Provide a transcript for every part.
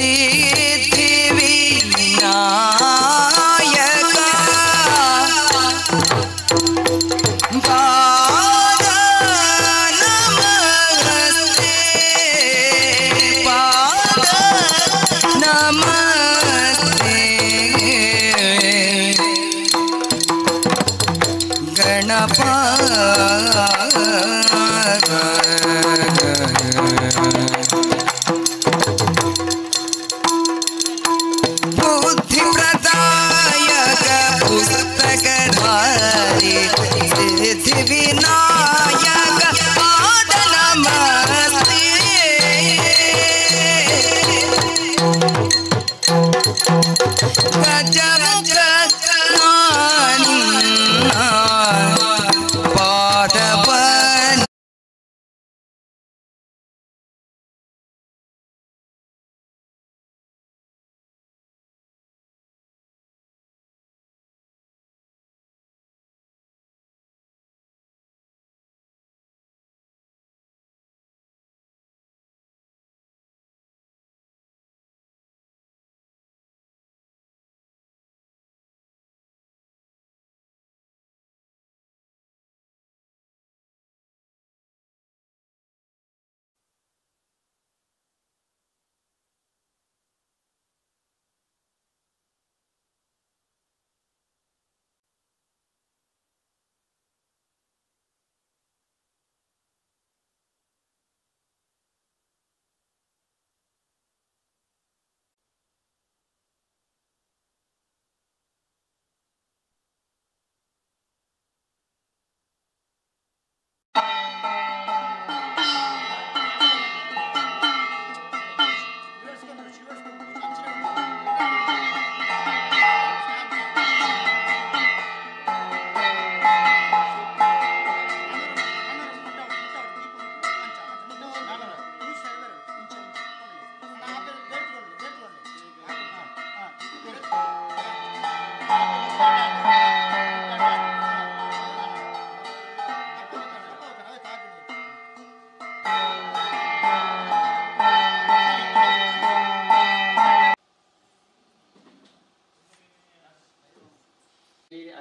ಸಿದ್ಧಿ ವಿನಾಯಕ ಪಾದ ನಮಸ್ತೆ, ಪಾದ ನಮಸ್ತೆ ಗಣಪ. ಬುದ್ಧಿಪ್ರದಾಯಕ ಪುಸ್ತಕಧಾರಿ ಸಿದ್ಧಿ ವಿನಾಯಕ ಪಾದ ನಮಸ್ತೆ. ಗಜಮುಖ ನಾನಿನ್ನ ಪಾದಪ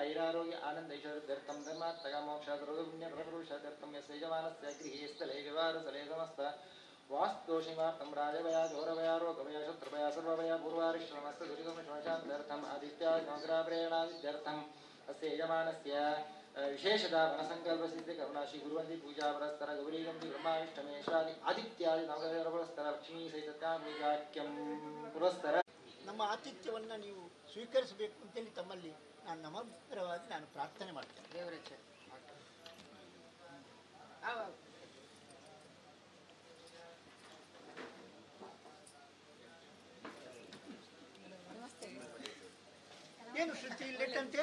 ಐರಾರೋಗ್ಯ ಆನಂದ ಐಶ್ವರ್ಯರ್ಥಂ ಧರ್ಮಾರ್ಥಕ ಮೋಕ್ಷಾದ್ರೋಗಪುಣ್ಯಫಲಪುರುಷಾರ್ಥಂ ಯಸ್ಯ ಯಜಮಾನಸ್ಯ ಗೃಹೇ ಸ್ಥಲೆ ವ್ಯವಹಾರ ಸ್ಥಲೆ ಸಮಸ್ತ ವಾಸ್ತುದೋಷಿಮಾರ್ಥಂ ರಾಜಭಯ ಘೋರಭಯ ರೋಗಭಯ ಶತ್ರುಭಯ ಸರ್ವಭಯ ಪೂರ್ವಾರಿಶ್ರಮಸ್ತ ದುರಿತಮಶಾಂತ್ಯರ್ಥಂ ಆದಿತ್ಯಾಗ್ರಾಪ್ರೇರಣಾದಿತ್ಯರ್ಥಂ ಅಸ್ಯ ಯಜಮಾನಸ್ಯ ವಿಶೇಷದ ವನಸಂಕಲ್ಪ ಸಿದ್ಧಿ ಕರುಣಾ ಶ್ರೀ ಗುರುವಂದಿ ಪೂಜಾ ಪರಸ್ತರ ಗೌರೀಗಂಧಿ ಬ್ರಹ್ಮಾವಿಷ್ಟಮೇಶ್ವಾದಿ ಆದಿತ್ಯಾದಿ ನವಗ್ರಹ ಪುರಸ್ತರ ಲಕ್ಷ್ಮೀ ಸಹಿತ ಪುರಸ್ತರ. ನಮ್ಮ ಆತಿಥ್ಯವನ್ನು ನೀವು ಸ್ವೀಕರಿಸಬೇಕು ಅಂತೇಳಿ ತಮ್ಮಲ್ಲಿ ನಾನು ನಮ್ರವಾಗಿ ನಾನು ಪ್ರಾರ್ಥನೆ ಮಾಡ್ತೇನೆ. ದೇವರ ಏನು ಶ್ರುತಿ ಲೇಟ್ ಅಂತೆ?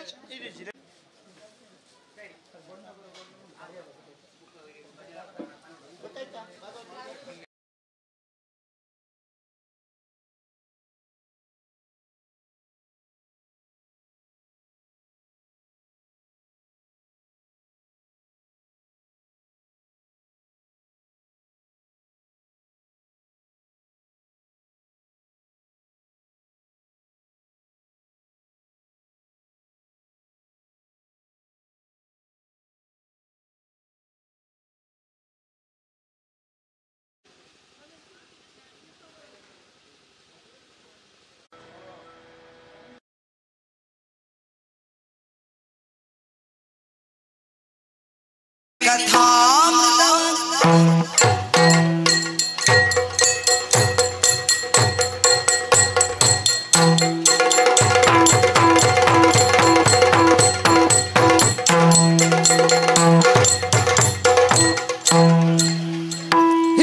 ಗೊತ್ತಾಯ್ತಾ? ಕಥಾಮೃತ.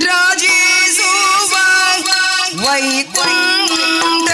ರಾಜಿಸುವ ವೈಕುಂಠ.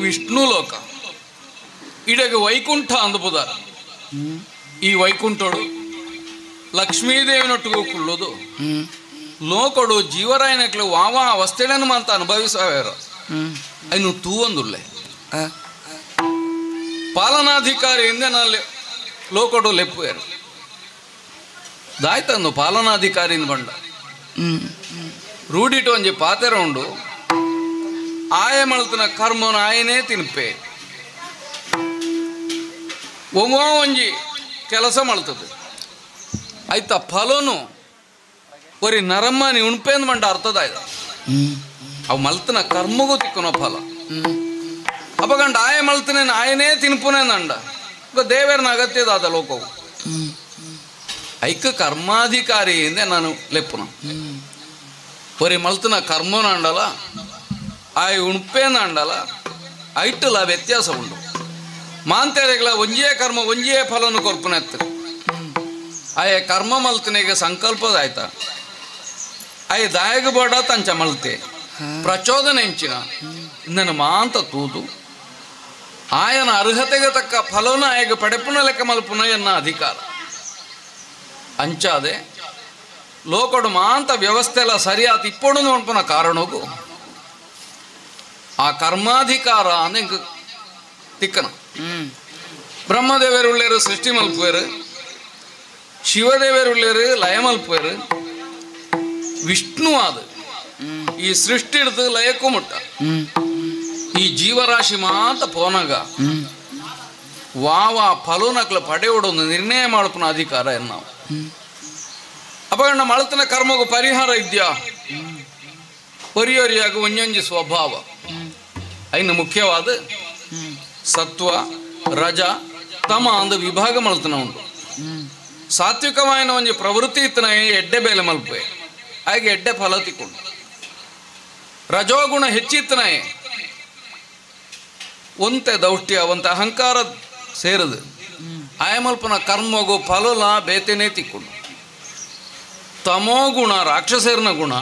ವಿಷ್ಣು ಲೋಕ ಇಡಗ ವೈಕುಂಠ ಅಂದಬುದಾರ. ಈ ವೈಕುಂಠೋಡು ಲಕ್ಷ್ಮೀದೇವಿನೊಟ್ಟಿಗೂ ಕುಳ್ಳೋದು ಲೋಕಡು ಜೀವರಾಯನಕ್ಲು ವಾವಾ ಅವಸ್ಥೆಗಳನ್ನು ಅಂತ ಅನುಭವಿಸವೇರ ಅನ್ನು ತೂವಂದುಳ್ಳೆ ಪಾಲನಾಧಿಕಾರಿಯಿಂದ ನಲ್ಲಿ ಲೋಕಡು ಲೆಪ್ಪುವೇರು ದಾಯ್ತಂದು ಪಾಲನಾಧಿಕಾರಿಯಿಂದ ಬಂಡ ರೂಢಿಟು ಒಂಜಿ ಪಾತೆರ ಉಂಡು ಆಯ ಮಳ್ತನ ಕರ್ಮನ ಆಯನೇ ತಿನ್ಪೆ ಒಮ್ಮೋ ಒಂಜಿ ಕೆಲಸ ಮಳ್ತದೆ ಆಯ್ತಾ ಫಲನು ಒರಿ ನರಮ್ಮನಿ ಉಣ್ಪೇಂದು ಮಂಡ ಅರ್ಥದಾಯ್ದ ಅವು ಮಲ್ತನ ಕರ್ಮಗೂ ತಿಕ್ಕುನ ಫಲ ಅಪಗಂಡ ಆಯ ಮಲ್ತನೇ ಆಯನೇ ತಿನ್ಪುನೇ ನಂಡ ದೇವೇರನ ಅಗತ್ಯದಾದ ಲೋಕವು ಐಕ ಕರ್ಮಾಧಿಕಾರಿ ಎಂದೆ ನಾನು ಲೆಪ್ಪುನ ಒರಿ ಮಲ್ತನ ಕರ್ಮನ ಅಂಡಲ ಆಯ್ ಉಣ್ಪೇನ ಅಂಡಲ ಐಟಲ ವ್ಯತ್ಯಾಸ ಉಂಡು ಮಾಂತೆರೆಗಳ ಒಂಜೇ ಕರ್ಮ ಒಂಜೇ ಫಲನು ಕೊರ್ಪುನೆತ್ತ ಆಯ ಕರ್ಮ ಮಲ್ತನಿಗೆ ಸಂಕಲ್ಪದ ಆಯ್ತಾ ಆಯ ದಾಯಗ ಬೋಡ ತಂಚ ಮಲ್ತೆ ಪ್ರಚೋದನೆ ಎಂಚಿನ ನನ್ನ ಮಾಂತ ತೂದು ಆಯನ ಅರ್ಹತೆಗೆ ತಕ್ಕ ಫಲನ ಆಯಗ ಪಡೆಪುನ ಲೆಕ್ಕ ಮಲ್ಪುನ ಎನ್ನ ಅಧಿಕಾರ ಅಂಚಾದೆ ಲೋಕಡು ಮಾಂತ ವ್ಯವಸ್ಥೆ ಎಲ್ಲ ಸರಿಯಾದ ಇಪ್ಪಡು ನೋಡ್ಪುನ ಕಾರಣಗೂ ಆ ಕರ್ಮಾಧಿಕಾರ ಅಂದ್ರೆ ತಿಕ್ಕನ ಬ್ರಹ್ಮದೇವರು ಸೃಷ್ಟಿ ಮಲ್ಪುವರು ಶಿವದೇವರು ಲಯ ಮಲ್ಪುವರು ವಿಷ್ಣು ಆದ ಈ ಸೃಷ್ಟಿ ಹಿಡಿದು ಲಯಕ್ಕೂ ಮುಟ್ಟ ಈ ಜೀವರಾಶಿ ಮಾತ ಪೋನಾಗ ವಾವ ಫಲನಕ್ಲ ಪಡೆಯೋಡೊಂದು ನಿರ್ಣಯ ಮಾಡಪನ ಅಧಿಕಾರ ನಾವು ಅಪಗಣ್ಣ ಮಳತನ ಕರ್ಮಗೂ ಪರಿಹಾರ ಇದ್ಯಾ ಪರಿಯರಿಯಾಗ ಒಂಜೊಂಜಿ ಸ್ವಭಾವ ಐನು ಮುಖ್ಯವಾದ ಸತ್ವ ರಜ ತಮ ಅಂದ ವಿಭಾಗ ಮಲ್ತನ ಉಂಟು ಸಾತ್ವಿಕವಾಯಿನ ಒಂಜಿ ಪ್ರವೃತ್ತಿ ಇತ್ತನ ಎಡ್ಡೆ ಬೇಲೆ ಮಲ್ಪೆ ಹಾಗೆ ಎಡ್ಡೆ ಫಲ ತಿಕ್ಕೊಂಡು ರಜೋಗುಣ ಹೆಚ್ಚಿತ್ತನಾಯೆ ಒಂತೆ ದೌಷ್ಟ್ಯ ಒಂತೆ ಅಹಂಕಾರ ಸೇರದು ಆಯಮಲ್ಪನ ಕರ್ಮಗು ಫಲಲ ಬೇತೆನೇ ತಿಕ್ಕೊಂಡು ತಮೋಗುಣ ರಾಕ್ಷಸೇರ್ನ ಗುಣ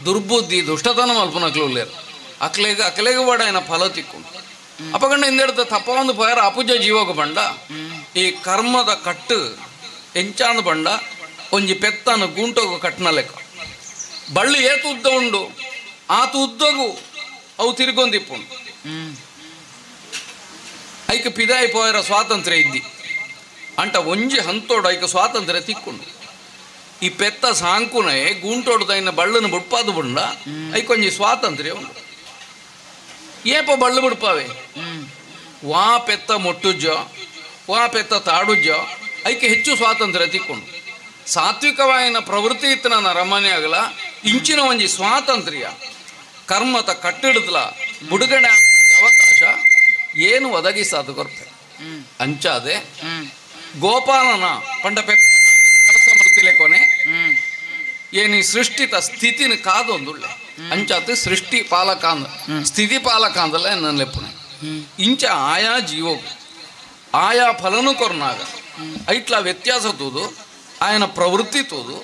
ದುರ್ಬುದ್ಧಿ ದುಷ್ಟತನ ಮಲ್ಪನ ಅಕ್ಲುಲ್ಲೇರು ಅಕ್ಲೆಗ ಅಕ್ಲೆಗ ಬಡ ಫಲ ತಿಕ್ಕೊಂಡು ಅಪಗಂಡ ಹಿಂದೆಡ್ತ ತಪ್ಪ ಒಂದು ಪಯರ ಅಪುಜ ಜೀವಗ ಬಂಡ ಈ ಕರ್ಮದ ಕಟ್ಟು ಎಂಚಾಂದ ಬಂಡ ಒಂಜಿ ಪೆತ್ತನ ಗುಂಟೋಗು ಕಟ್ಟನ ಲೆಕ್ಕ ಬಳ್ಳಿ ಏತು ಉದ್ದ ಉಂಡು ಆತು ಉದ್ದಗು ಅವು ತಿರ್ಗೊಂದಿಪ್ಪುಂಡು ಐಕ ಪಿದಾಯಿ ಪೋಯರ ಸ್ವಾತಂತ್ರ್ಯ ಇದ್ದಿ ಅಂಟ ಒಂಜಿ ಹಂತೋಡು ಐಕ ಸ್ವಾತಂತ್ರ್ಯ ತಿಕ್ಕೊಂಡು ಈ ಪೆತ್ತ ಸಾಂಕುನೇ ಗುಂಟೋಡ್ದೈನ ಬಳ್ಳನ್ನು ಬುಡ್ಪಾದು ಬುಂಡ ಐಕೊಂಜಿ ಸ್ವಾತಂತ್ರ್ಯ ಉಂಡು ಏಪ ಬಳ್ಳು ಬಿಡ್ಪಾವೆ ವಾ ಪೆತ್ತ ಮೊಟ್ಟುಜ್ಜ ವಾ ಪೆತ್ತ ತಾಡುಜ್ಜ ಐಕೆ ಹೆಚ್ಚು ಸ್ವಾತಂತ್ರ್ಯ ತಿಕ್ಕೊಂಡು ಸಾತ್ವಿಕವಾಯಿನ ಪ್ರವೃತ್ತಿ ಇತ್ತು ನನ್ನ ರಮಣೆ ಆಗಲ ಇಂಚಿನ ಒಂಜಿ ಸ್ವಾತಂತ್ರ್ಯ ಕರ್ಮತ ಕಟ್ಟಿಡ್ದಲ ಬಿಡುಗಡೆ ಅವಕಾಶ ಏನು ಒದಗಿಸಾದು ಕೊರ್ಪೆ ಅಂಚಾದೆ ಗೋಪಾಲನ ಪಂಡ ಪೆತ್ತ ಕೆಲಸ ಮಾಡ್ತಿಲೆ ಕೊನೆ ಏನು ಈ ಸೃಷ್ಟಿತ ಸ್ಥಿತಿನ ಕಾದೊಂದುಳ್ಳೆ ಅಂಚಾತ ಸೃಷ್ಟಿ ಪಾಲಕ ಅಂದ ಸ್ಥಿತಿ ಪಾಲಕ ಅಂದಲ್ಲ ನನ್ನ ಲೆಪ್ಪುನೆ ಇಂಚ ಆಯಾ ಜೀವವು ಆಯಾ ಫಲನು ಕೊರ್ನಾಗ ಐಟ್ಲ ವ್ಯತ್ಯಾಸ ತೂದು ಆಯನ ಪ್ರವೃತ್ತಿ ತೂದು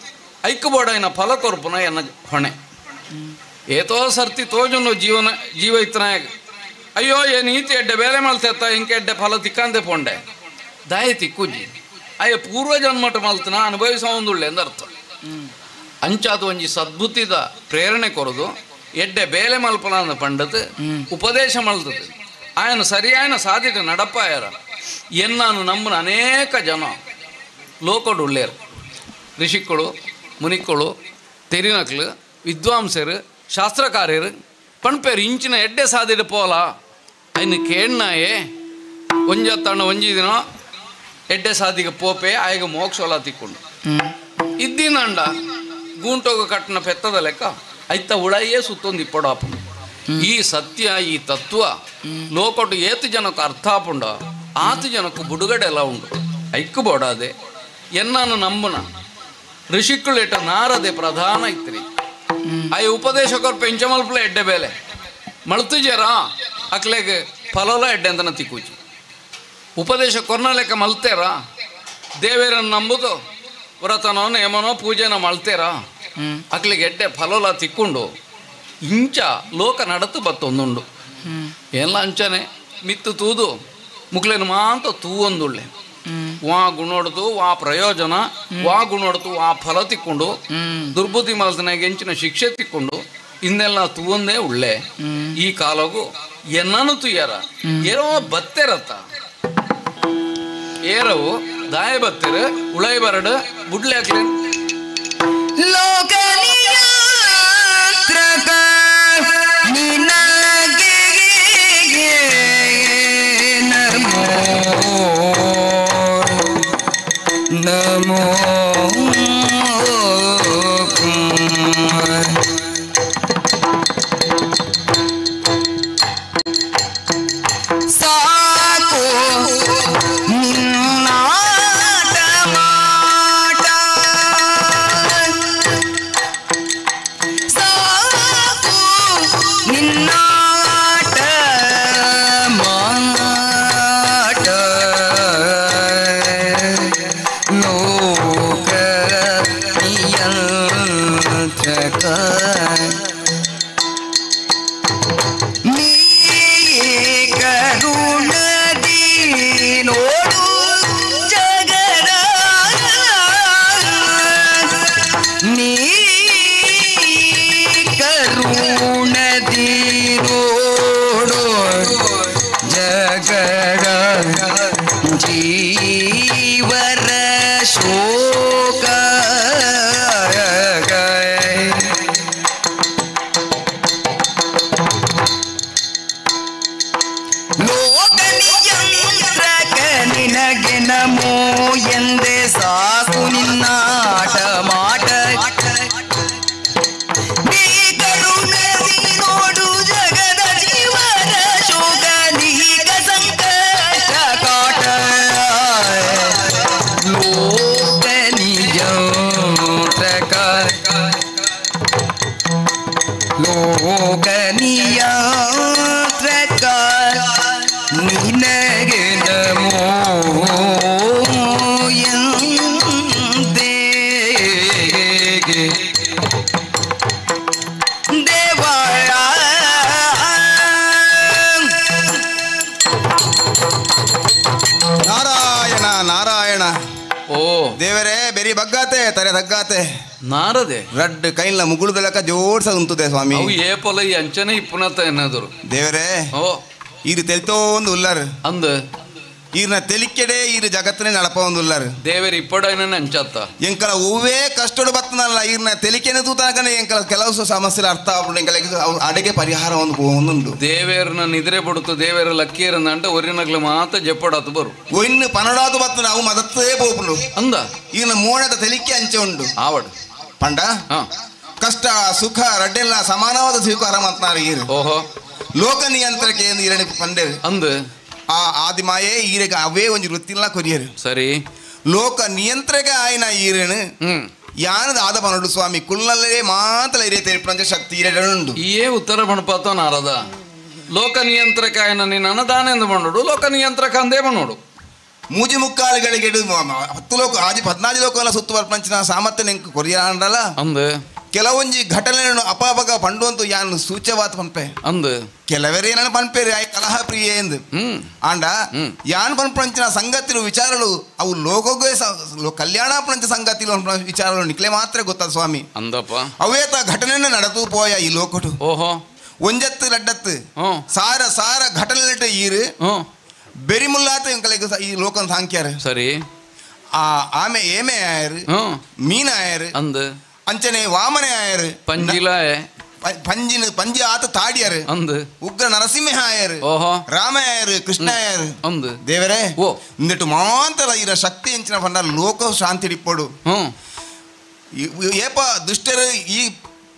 ಐಕ್ಕಬೋಡ ಆಯನ ಫಲ ಕೊರ್ಪುನ ಎನ್ನ ಹೊಣೆ ಏತೋ ಸರ್ತಿ ತೋಜುನು ಜೀವನ ಜೀವ ಇತ್ತನಾಗ ಅಯ್ಯೋ ಏನು ಈತಿ ಎಡ್ಡೆ ಬೇಲೆ ಮಲ್ತೆತ್ತ ಇಂಕೆ ಎಡ್ಡೆ ಫಲ ತಿಕ್ಕಂದೆ ಪೊಂಡೆ ದಾಯ ತಿಕ್ಕುಜಿ ಆಯ ಪೂರ್ವ ಜನ್ಮಟ ಮಲ್ತನ ಅನುಭವಿಸ ಒಂದುಳ್ಳೆ ಎಂದರ್ಥ ಅಂಚಾದ ಒಂಜಿ ಸದ್ಬುದ್ಧಿದ ಪ್ರೇರಣೆ ಕೊರದು ಎಡ್ಡೆ ಬೇಲೆ ಮಲ್ಪನ ಪಂಡತ್ ಉಪದೇಶ ಮಲ್ತದೆ ಆಯನ ಸರಿಯಾಯನ ಸಾಧ್ಯತೆ ನಡಪಾಯರ ಎನ್ನಾನು ನಮ್ಮನ ಅನೇಕ ಜನ ಲೋಕಡುಳ್ಳೇರು ಋಷಿಕ್ಕಳು ಮುನಿಕ್ಕಳು ತೆರಿನಕ್ಲು ವಿದ್ವಾಂಸರು ಶಾಸ್ತ್ರಕಾರ್ಯರು ಪಣ್ಪೇರು ಇಂಚಿನ ಎಡ್ಡೆ ಸಾಧ್ಯತೆ ಪೋಲ ಅಯ್ನ ಕೇಣ್ಣಾಯೇ ಒಂಜತ್ತಣ್ಣ ಒಂಜಿ ದಿನ ಎಡ್ಡೆ ಸಾದಿಗೆ ಪೋಪೆ ಆಯಗ ಮೋಕ್ಷೋಲ ತಿಕ್ಕೊಂಡು ಇದ್ದಿನಂಡ ಗೂಂಟೋಗ ಕಟ್ಟನ ಪೆತ್ತದ ಲೆಕ್ಕ ಐತ ಉಳಾಯೇ ಸುತ್ತೊಂದು ಇಪ್ಪಡಾಪುಂಡು ಈ ಸತ್ಯ ಈ ತತ್ವ ಲೋಕೊಟ್ಟು ಏತು ಜನಕ್ಕೆ ಅರ್ಥ ಆಪುಂಡ ಆತು ಜನಕ್ಕೆ ಬುಡುಗಡೆ ಎಲ್ಲ ಉಂಡು ಐಕ್ಕು ಬೋಡಾದೆ ಎನ್ನಾನು ನಂಬುನ ಋಷಿಕ್ಕುಳಿಟ ನಾರದೆ ಪ್ರಧಾನ ಇತ್ರಿ ಆಯ ಉಪದೇಶ ಕೊರ್ಪ ಎಂಚಮಲ್ಪಲ ಎಡ್ಡೆ ಬೇಲೆ ಮಳ್ತುಜರ ಅಕ್ಲೆಗೆ ಫಲಲ ಎಡ್ಡೆ ಅಂತನ ತಿಕ್ಕೂಚಿ ಉಪದೇಶ ಕೊರ್ನ ಲೆಕ್ಕ ಮಲ್ತೇರ ದೇವೇರನ್ನು ನಂಬುದು ವ್ರತನೋ ನೇಮನೋ ಪೂಜೆನೋ ಮಲ್ತೇರ ಅಕ್ಲಿಗೆ ಎಡ್ಡೆ ಫಲಲ ತಿಕ್ಕೊಂಡು ಇಂಚ ಲೋಕ ನಡತು ಬತ್ತೊಂದುಂಡು. ಎಲ್ಲ ಅಂಚನೆ ಮಿತ್ತು ತೂದು ಮುಕ್ಲೇನು ಮಾಂತ ತೂವೊಂದುಳ್ಳೆ ವಾ ಗುಣೋಡ್ತು ವಾ ಪ್ರಯೋಜನ ವಾ ಗುಣೋಡ್ತು ವಾ ಫಲ ತಿಕ್ಕೊಂಡು ದುರ್ಬುದ್ಧಿ ಮಲತನಾಗ ಎಂಚಿನ ಶಿಕ್ಷೆ ತಿಕ್ಕೊಂಡು ಇನ್ನೆಲ್ಲ ತೂವೊಂದೇ ಉಳ್ಳೆ. ಈ ಕಾಲಗು ಎನ್ನನು ತುಯ್ಯಾರ ಏನೋ ಬತ್ತೆರತ್ತ ಏರವು ದಾಯ ಬತ್ತೆರ ಉಳೈ ಬರಡು ಬುಡ್ಲೆ ಹಾಕ್ಲಿ. ಲೋಕ ನಿಯಂತ್ರಕ ನಿನಗೆ ನಮೋ ನಮೋ ಸಾಕು ನಿನ್ನಾಟ ಮಾಟ ಸಾಕು ನಿನ್ನಾಟ ಮಾಟ ಲೋಕ ನಿಯಂತ್ರಕ ನೀ ಕರುಣದಿ ನೋಡು ಜಗದ ನೀ ಕರುಣದಿ ನೋಡು ಜಗದ ಜೀವರ ಶೋಕ ಲೋಕ ನಿಯಂತ್ರಕ ನಿನಗೆ ನಮೋ ಎಂದೆ ಸಾಕು ನಿನ್ನಾಟ ಮಾಟ ನೀ ಕರುಣದಿ ನೋಡು ಜಗದ ಜೀವನ ಶೋಕ ನೀಗ ಸಂಕಷ್ಟ ಕಾಟ ಲೋಕ ನಿಯಂತ್ರಕ ಲೋಕ ನಿಯಂತ್ರಕ ನಿನಗೆ ನಮೋ ಎಂದೇ ದೇವ. ನಾರಾಯಣ ನಾರಾಯಣ. ಓ ದೇವರೇ ಬೆರಿ ಬಗ್ಗಾತೆ ತರೆ ತಗ್ಗಾತೆ ನಾರದೆ ರಡ್ಡ್ ಕೈಲ ಮುಗುಳುದಲಕ ಜೋಡ್ಸ ಉಂತುದೆ ಸ್ವಾಮಿ. ಅವು ಏಪೊಲ ಈ ಅಂಚನೆ ಇಪ್ಪುನತ ಎನ್ನದರು ದೇವರೇ ಓ ಈರು ತೆಲ್ತೋಂದು ಉಲ್ಲರ್ ಅಂದ ಈರ್ನ ತೆಲಿಕೆಡೆ ಈರು ಜಗತ್ತನೇ ನಡಪ ಒಂದು ಉಲ್ಲರ್ ದೇವರ ಇಪ್ಪಡೈನ ಅಂಚತ್ತ ಎಂಕಲ ಹೂವೇ ಕಷ್ಟಡು ಬತ್ತನಲ್ಲ ಈರ್ನ ತೆಲಿಕೆನೆ ತೂತಾಕನೆ ಎಂಕಲ ಕೆಲವು ಸಮಸ್ಯೆ ಅರ್ಥ ಆಗ್ಬಿಟ್ಟು ಎಂಕಲ ಅಡೆಗೆ ಪರಿಹಾರ ಒಂದು ಒಂದುಂಡು. ದೇವೇರ್ನ ನಿದ್ರೆ ಬಡುತ್ತು ದೇವೇರ ಲಕ್ಕೀರನ್ನ ಅಂಟ ಒರಿನಗ್ಲ ಮಾತ ಜಪ್ಪಡಾತು ಬರು ಒಯ್ನು ಪನಡಾತು ಬತ್ತನ ಅವು ಮದತ್ತೇ ಪೋಪುಂಡು ಅಂದ ಈರ್ನ ಮೋಣದ ತೆಲಿಕೆ ಅಂಚೆ ಉಂಡು ಆವಡ್ ಪಂಡ ಕಷ್ಟ ಸುಖ ರಡ್ಡೆಲ್ಲ ಸಮಾನವಾದ ಸ್ವೀಕಾರ ಮಾಡ್ತಾರೆ ಈರು. ಓಹೋ ಲೋಕ ನಿಯಂತ್ರಕ್ಕೆ ಎಂದು ಈರಣೆ ಪಂಡೇರು ಅಂದ ಆ ಆದಿಮಾಯೇ ಈರೆಗೆ ಅವೇ ಒಂದು ವೃತ್ತಿಲ್ಲ ಕೊರಿಯರು. ಸರಿ ಲೋಕ ನಿಯಂತ್ರಕ ಆಯ್ನ ಈರೇನು ಯಾನದ ಆದ ಪನಡು ಸ್ವಾಮಿ ಕುಲ್ಲಲ್ಲೇ ಮಾತ್ರ ಇರೇ ತೆರಿಪಂಚ ಶಕ್ತಿ ಈರೆಡುಂಡು. ಏ ಉತ್ತರ ಬಣಪಾತ ನಾರದ ಲೋಕ ನಿಯಂತ್ರಕ ಆಯ್ನ ನೀನು ಅನದಾನ ಎಂದು ಬಂಡೋಡು ಲೋಕ ನಿಯಂತ್ರಕ ಅಂದೇ ಬಂಡೋಡು. ಮೂಜಿ ಮುಕ್ಕಾಲುಗಳಿಗೆ 10 ಲೋಕ ಆಜಿ 14 ಲೋಕಗಳ ಸುತ್ತು ಬರ್ಪಂಚಿನ ಸಾಮರ್ಥ್ಯ ನಿಂಗೆ ಕೊರಿಯ ಅಂಡಲ್ಲ ಅಂದ ಕೆಲವೊಂಜಿ ಘಟನೆಯನ್ನು ಅಪಾಪಕ ಪಂಡುವಂತು ಯಾನು ಸೂಚ್ಯವಾದ ಪಂಪೆ ಅಂದ ಕೆಲವರೇ ನಾನು ಪಂಪೇರಿ ಆಯ್ ಕಲಹ ಪ್ರಿಯ ಎಂದು ಆಂಡ ಯಾನ್ ಪಂಪಂಚಿನ ಸಂಗತಿಲು ವಿಚಾರಲು ಅವು ಲೋಕಕ್ಕೆ ಕಲ್ಯಾಣ ಪಂಚ ಸಂಗತಿಲು ವಿಚಾರಲು ನಿಕ್ಲೆ ಮಾತ್ರ ಗೊತ್ತ ಸ್ವಾಮಿ ಅಂದಪ್ಪ ಅವೇತ ಘಟನೆಯನ್ನು ನಡೆದು ಪೋಯ ಈ ಲೋಕಟು. ಓಹೋ ಒಂಜತ್ತು ಲಡ್ಡತ್ತು ಸಾರ ಸಾರ ಘಟನೆ ಈರು ಬೆರಿಮುಲ್ಲಾತ ಎಂಕಲೆಗ್ ಈ ಲೋಕನ್ ಸಾಂಕ್ಯಾರ. ಸರಿ ಆ ಆಮೆ ಏಮೆ ಆಯರು ಮೀನ ಆಯರು ಅಂದ ಅಂಚನೆ ವಾಮನೆ ಆಯರು ಪಂಜಿಲ ಪಂಜಿನ ಪಂಜಿ ಆತ ತಾಡಿಯರು ಅಂದ ಉಗ್ರ ನರಸಿಂಹ ಆಯರು ಓಹೋ ರಾಮ ಆಯರು ಕೃಷ್ಣ ಆಯರು ಅಂದ ದೇವರೇ ಓ ಇಂದಟ್ಟು ಮಾಂತರ ಇರ ಶಕ್ತಿ ಎಂಚಿನ ಪಂಡ ಲೋಕ ಶಾಂತಿ ಇಪ್ಪಡು. ಏಪ ದುಷ್ಟರು ಈ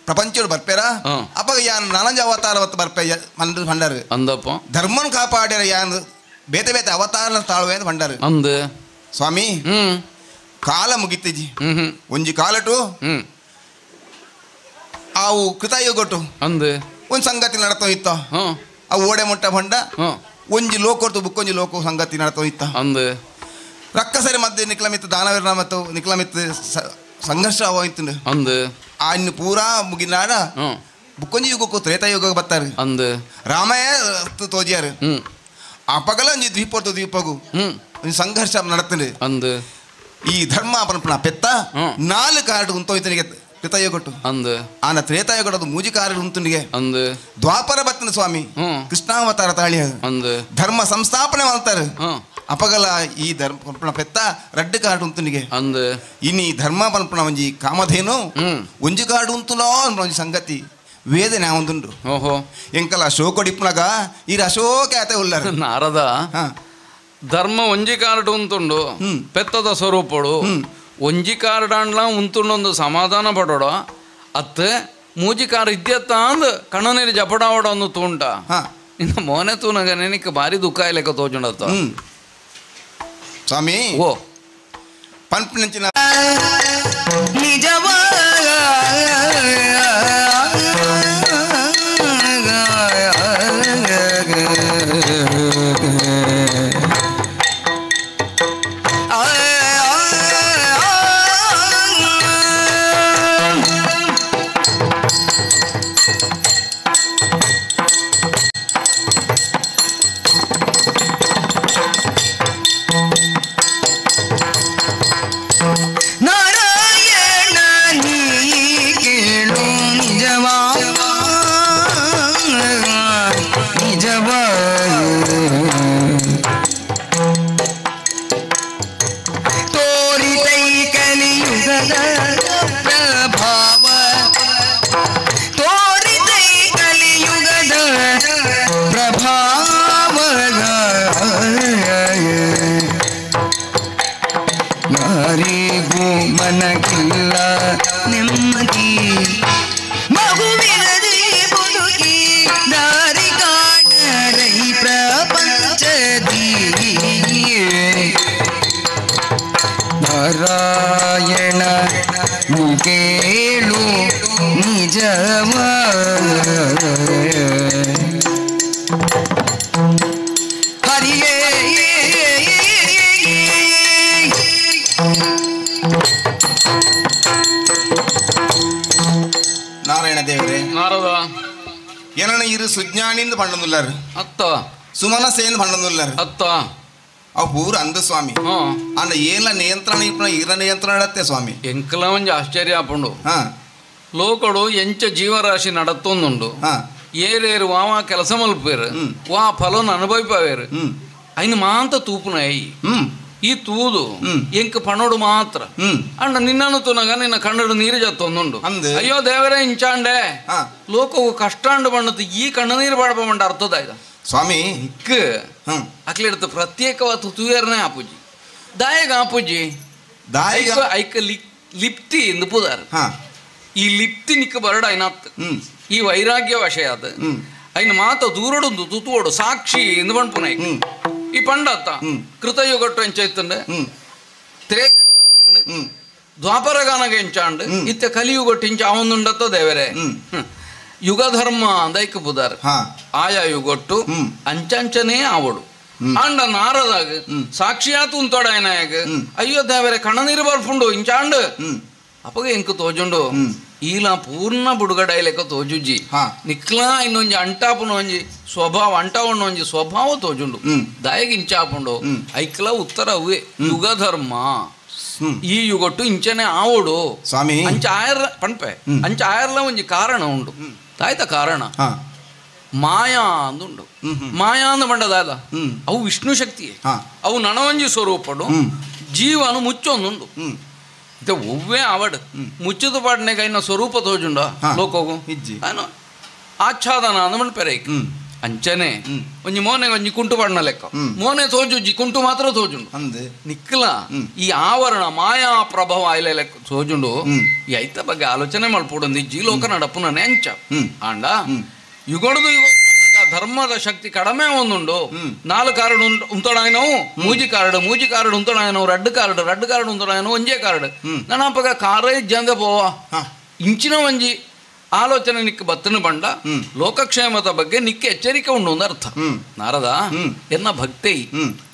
ಪ್ರಪಂಚರು ಬರ್ಪೇರ ಅಪ್ಪ ಯಾನ್ ನಾನಂಜ ಅವತಾರ ಬರ್ಪೆ ಭಂಡಾರು ಅಂದಪ್ಪ ಧರ್ಮನ್ ಕಾಪಾಡ್ಯಾರ ಯಾನ್ ಬೇತೆ ಬೇತೆ ಅವತಾರ ತಾಳುವೆ ಅಂತ ಭಂಡಾರು ಅಂದ ಸ್ವಾಮಿ. ಕಾಲ ಮುಗಿತಿಜಿ ಒಂಜಿ ಕಾಲಟು ಆವು ಕೃತಯುಗಟು ಅಂದ ಒಂದ್ ಸಂಗತಿ ನಡತೋ ಇತ್ತ ಅವು ಓಡೆ ಮುಟ್ಟ ಭಂಡ ಒಂಜಿ ಲೋಕೊರ್ತು ಬುಕ್ಕೊಂಜಿ ಲೋಕ ಸಂಗತಿ ನಡತೋ ಇತ್ತ ಅಂದ ರಕ್ಕಸರಿ ಮಧ್ಯೆ ನಿಕ್ಲಮಿತ್ತು ದಾನವೀರನ ಮತ್ತು ನಿಕ್ಲಮಿತ್ತು ಸಂಘರ್ಷ ಆಯ್ತು ಅಂದ ಆ ಇನ್ನು ಪೂರಾ ಮುಗಿನಾಡ ಬುಕ್ಕೊಂಜಿ ಯುಗಕ್ಕೂ ತ್ರೇತಾಯುಗ ಬರ್ತಾರೆ ಅಂದ್ ರಾಮಯ್ಯ ತೋಜಿಯಾರು ಅಪಗಲ ಒಂಜಿ ದ್ವೀಪದ ದ್ವೀಪಗು ಸಂಘರ್ಷ ನಡತ್ತಾರೆ ಅಂದ್ ಈ ಧರ್ಮ ಪನ್ಪನ ಪೆತ್ತ ನಾಲ್ಕು ಕಾರ್ಡ್ ಉಂತೋಯ್ತನಿಗೆ ತ್ರೇತಾಯುಗಟ್ಟು ಅಂದ್ ಆನ ತ್ರೇತಾಯುಗಡದು ಮೂಜಿ ಕಾರ್ಡ್ ಉಂತುನಿಗೆ ಅಂದ್ ದ್ವಾಪರ ಬತ್ತನ ಸ್ವಾಮಿ ಕೃಷ್ಣಾವತಾರ ತಾಳಿ ಅಂದ್ ಧರ್ಮ ಸಂಸ್ಥಾಪನೆ ಮಾಡ್ತಾರೆ ಅಪಗಲ ಈ ಧರ್ಮ ಪನ್ಪನ ಪೆತ್ತ ರಡ್ಡು ಕಾರ್ಡ್ ಉಂತುನಿಗೆ ಅಂದ್ ಇನಿ ಧರ್ಮ ಪನ್ಪನ ಒಂಜಿ ಕಾಮಧೇನು ಒಂಜಿ ಕಾರ್ಡ್ ಉಂತುನೋ ಒಂಜಿ ಸಂಗತಿ ವೇದನೆ ಒಂದುಂಡು ಓಹೋ ಎಂಕಲ ಅಶೋಕ ಡಿಪ್ಪುನಗ ಈ ಅಶೋಕ ಆತ ಉಳ್ಳಾರ ನಾರದ ಧರ್ಮ ಒಂಜಿ ಕಾರ್ಡ್ ಉಂತುಂಡು ಪೆತ್ತದ ಸ್ವರೂಪಡು ಒಂಜಿ ಕಾರ್ಡಾಂಡ್ಲ ಉಂತುಂಡೊಂದು ಸಮಾಧಾನ ಪಡೋಡ ಅತ್ ಮೂಜಿ ಕಾರ್ ಇದ್ಯತ್ತ ಅಂದ್ ಕಣ್ಣನೀರು ಜಪಡಾವಡ ಒಂದು ತೂಂಟ ನಿನ್ನ ಮೋನೆ ತೂನಗ ನೆನಕ್ಕೆ ಭಾರಿ ದುಃಖ ಇಲ್ಲಕ ತೋಜುಂಡತ್ತ ಸ್ವಾಮಿ ಓ ಪಂಪಿನಂಚಿನ ನಾರಾಯಣ ಕೇಳು ನಿಜವ ಹರಿಯೇ ನಾರಾಯಣ ದೇವರೇ ನಾರದ ಏನನ್ನ ಇರು ಸುಜ್ಞಾನಿಂದ ಪಂಡಂದುಲ್ಲಾರು ಅತ್ತ ಸುಮನಸೇಂದು ಪಂಡಂದುಲ್ಲಾರು ಅತ್ತ ಅವು ಪೂರ ಅಂದ ಸ್ವಾಮಿ ಅನ್ನ ಏನ ನಿಯಂತ್ರಣ ಇಪ್ಪನ ಇರ ನಿಯಂತ್ರಣ ನಡತ್ತೆ ಸ್ವಾಮಿ ಎಂಕಲ ಒಂಜಿ ಆಶ್ಚರ್ಯ ಆಪುಂಡು ಲೋಕಡು ಎಂಚ ಜೀವರಾಶಿ ನಡತ್ತೊಂದುಂಡು ಏರೇರು ವಾವ ಕೆಲಸ ಮಲ್ಪೇರು ವಾ ಫಲನ ಅನುಭವಿಪವೇರು ಐನು ಮಾಂತ ತೂಪುನ I ಈ ತೂದು ಎಂಕ್ ಪಣೋಡು ಮಾತ್ರ ಅಣ್ಣ ನಿನ್ನನ್ನು ತೂನಗ ನಿನ್ನ ಕಣ್ಣಡು ನೀರು ಜತ್ತೊಂದುಂಡು ಅಯ್ಯೋ ದೇವರೇ ಇಂಚಾಂಡೆ ಲೋಕವು ಕಷ್ಟಾಂಡು ಬಣ್ಣದ್ದು ಈ ಕಣ್ಣು ನೀರು ಬಾಡಪ ಮಂಡ ಅರ್ಥದ ಇದ ಸ್ವಾಮಿ ಇಕ್ ಅಕ್ಲೆಡ್ತು ಪ್ರತ್ಯೇಕವಾದ ತೂಯರ್ನೇ ಆಪುಜಿ ದಾಯಗ ಆಪುಜಿ ದಾಯಗ ಐಕ ಲಿಪ್ತಿ ಎಂದು ಪುದಾರ್ ಈ ಲಿಪ್ತಿ ನಿಕ್ಕ ಬರಡ ಐನಾತ್ ಈ ವೈರಾಗ್ಯ ವಶಯ ಅದು ಐನ ಮಾತ ದೂರಡೊಂದು ತುತುವೋಡು ಸಾಕ್ಷಿ ಎಂದು ಪಣ್ಪುನ ಈ ಪಂಡತ್ತ ಕೃತಯುಗಟ್ಟು ಎಂಚೈತಂಡೆ ತ್ರೇತ ದ್ವಾಪರಗಾನಗ ಎಂಚಾಂಡ್ ಇತ್ತ ಕಲಿಯುಗಟ್ಟು ಇಂಚ ಅವನುಂಡತ್ತ ದೇವರೇ ಯುಗಧರ್ಮ ಅಂದೈಕ ಪುದಾರ್ ಆಯಾ ಯುಗಟ್ಟು ಅಂಚಂಚನೇ ಆವಡು ಆಂಡ ನಾರದಾಗ ಸಾಕ್ಷಿಯಾತು ಉಂತೋಡ ಏನಾಗ ಅಯ್ಯೋ ದೇವರೇ ಕಣ್ಣನೀರು ಬರ್ಪುಂಡು ಇಂಚಾಂಡ್ ಅಪ್ಪಗ ಎಂಕ ತೋಜುಂಡು ಈಲ ಪೂರ್ಣ ಬುಡುಗಡೆ ಲೆಕ್ಕ ತೋಜುಜಿ ನಿಕ್ಲಾ ಇನ್ನೊಂಜಿ ಅಂಟಾಪುನ ಒಂಜಿ ಸ್ವಭಾವ ಅಂಟಾವಣ್ಣ ಒಂಜಿ ಸ್ವಭಾವ ತೋಜುಂಡು ದಾಯಗ ಇಂಚಾಪುಂಡು ಐಕ್ಲ ಉತ್ತರ ಅವೇ ಯುಗಧರ್ಮ ಈ ಯುಗಟ್ಟು ಇಂಚನೆ ಆವಡು ಸ್ವಾಮಿ ಅಂಚ ಆಯರ್ಲ ಪಣ್ಪೆ ಅಂಚ ಆಯರ್ಲ ಒಂಜಿ ಕಾರಣ ಉಂಡು ತಾಯ್ತ ಕಾರಣ ಮಾಯಾ ಅಂದುಂಡು ಮಾಯಾ ಅಂದ ಮಂಡದಾದ ಅವು ವಿಷ್ಣು ಶಕ್ತಿಯೇ ಅವು ನಣವಂಜಿ ಸ್ವರೂಪಡು ಜೀವನು ಮುಚ್ಚೊಂದುಂಡು ಇದು ಒವ್ವೇ ಆವಡ್ ಮುಚ್ಚದ ಪಾಡನೆಗೆ ಇನ್ನ ಸ್ವರೂಪ ತೋಜುಂಡ ಲೋಕೋಗು ಆಚ್ಛಾದನ ಅಂದ ಪೆರೈಕ್ ಅಂಚನೆ ಒಂಜಿ ಮೋನೆ ಒಂಜಿ ಕುಂಟು ಪಾಡಿನ ಲೆಕ್ಕ ಮೋನೆ ತೋಜುಜಿ ಕುಂಟು ಮಾತ್ರ ತೋಜುಂಡು ನಿಕ್ಕಲ ಈ ಆವರಣ ಮಾಯಾ ಪ್ರಭಾವ ಆಯ್ಲೆ ಲೆಕ್ಕ ತೋಜುಂಡು ಈ ಐತ ಬಗ್ಗೆ ಆಲೋಚನೆ ಮಲ್ಪೊಡೊಂದು ಇಜ್ಜಿ ಲೋಕ ನಡಪುನನೆ ಅಂಚ ಆಂಡ ಯುಗಡದು ಯುಗ ಧರ್ಮದ ಶಕ್ತಿ ಕಡಿಮೆ ಒಂದುಂಡು ನಾಲ್ಕು ಕಾರ್ಡ್ ಉಂತಡಾಯನವು ಮೂಜಿ ಕಾರ್ಡ್ ಮೂಜಿ ಕಾರ್ಡ್ ಉಂತಡಾಯನವು ರಡ್ಡು ಕಾರ್ಡ್ ರಡ್ಡು ಕಾರ್ಡ್ ಉಂತಡಾಯನವು ಒಂಜೇ ಕಾರ್ಡ್ ನನ್ನ ಅಪ್ಪಗ ಕಾರೇ ಇಜ್ಜಂದೆ ಪೋವ ಇಂಚಿನ ಒಂಜಿ ಆಲೋಚನೆ ನಿಕ್ಕ ಬತ್ತನ ಬಂಡ ಲೋಕಕ್ಷೇಮದ ಬಗ್ಗೆ ನಿಕ್ಕ ಎಚ್ಚರಿಕೆ ಉಂಡು ಒಂದು ಅರ್ಥ. ನಾರದ ಎನ್ನ ಭಕ್ತಿ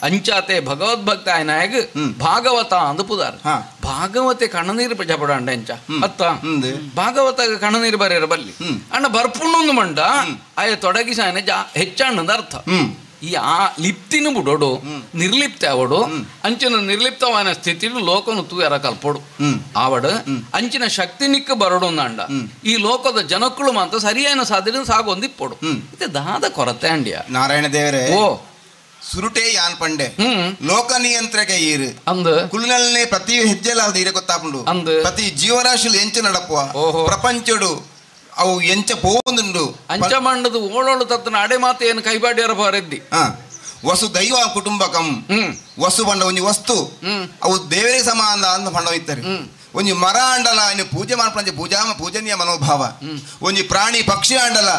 ಅಂಚಾತೆ ಭಗವದ್ಭಕ್ತ ಆಯನಾಯಗ ಭಾಗವತ ಅಂದು ಪುದಾರ. ಭಾಗವತೆ ಕಣ್ಣನೀರು ಜಪಡ ಅಂಚ ಅತ್ತ ಭಾಗವತ ಕಣ್ಣನೀರು ಬರೆಯರ ಬಲ್ಲಿ ಅಣ್ಣ ಬರ್ಪುಣ್ಣೊಂದು ಮಂಡ ಆಯ ತೊಡಗಿಸಾಯನ ಜಾ ಹೆಚ್ಚಣ್ಣದ ಅರ್ಥ. ಈ ಆ ಲಿಪ್ತಿನ ಬುಡೋಡು ನಿರ್ಲಿಪ್ತ ಅವಡು ಅಂಚಿನ ನಿರ್ಲಿಪ್ತವಾದ ಸ್ಥಿತಿ ಲೋಕನು ತೂಯರ ಕಲ್ಪೋಡು ಆವಡು ಅಂಚಿನ ಶಕ್ತಿ ನಿಕ್ಕ ಬರಡು ಅಂಡ ಈ ಲೋಕದ ಜನಕ್ಕಳು ಮಾತ್ರ ಸರಿಯಾದ ಸಾಧನೆ ಸಾಗೊಂದಿಪ್ಪೋಡು. ಇದು ದಾದ ಕೊರತೆ ಅಂಡ್ಯ ನಾರಾಯಣ ದೇವರೇ. ಓ ಸುರುಟೆ ಯಾನ್ ಪಂಡೆ ಲೋಕ ನಿಯಂತ್ರಕ ಈರು ಅಂದ ಕುಳ್ನಲ್ಲೇ ಪ್ರತಿ ಹೆಜ್ಜೆಲ ನೀರೆ ಗೊತ್ತಾಪುಂಡು ಅಂದ ಪ್ರತಿ ಜೀವರಾಶಿಲು ಎಂಚ ನಡಪುವ ಪ್ರಪಂಚಡು ಅವು ಎಂಚ ಪೋಂದುಂಡು ಅಂಚ ಮಂಡದು ಓಳೋಳು ತತ್ತನ ಅಡೆ ಮಾತು ಏನು ಕೈಬಾಡಿಯರ ಬಾರೆದ್ದಿ. ವಸು ದೈವ ಕುಟುಂಬಕಂ ವಸು ಬಂಡ ಒಂಜಿ ವಸ್ತು ಅವು ದೇವರಿಗೆ ಸಮಾನ ಅಂತ ಪಂಡ ಇತ್ತಾರೆ. ಒಂಜಿ ಮರ ಅಂಡಲ ಇನ್ನು ಪೂಜೆ ಮಾಡ್ಪಂಚ ಪೂಜಾ ಪೂಜನೀಯ ಮನೋಭಾವ. ಒಂಜಿ ಪ್ರಾಣಿ ಪಕ್ಷಿ ಅಂಡಲ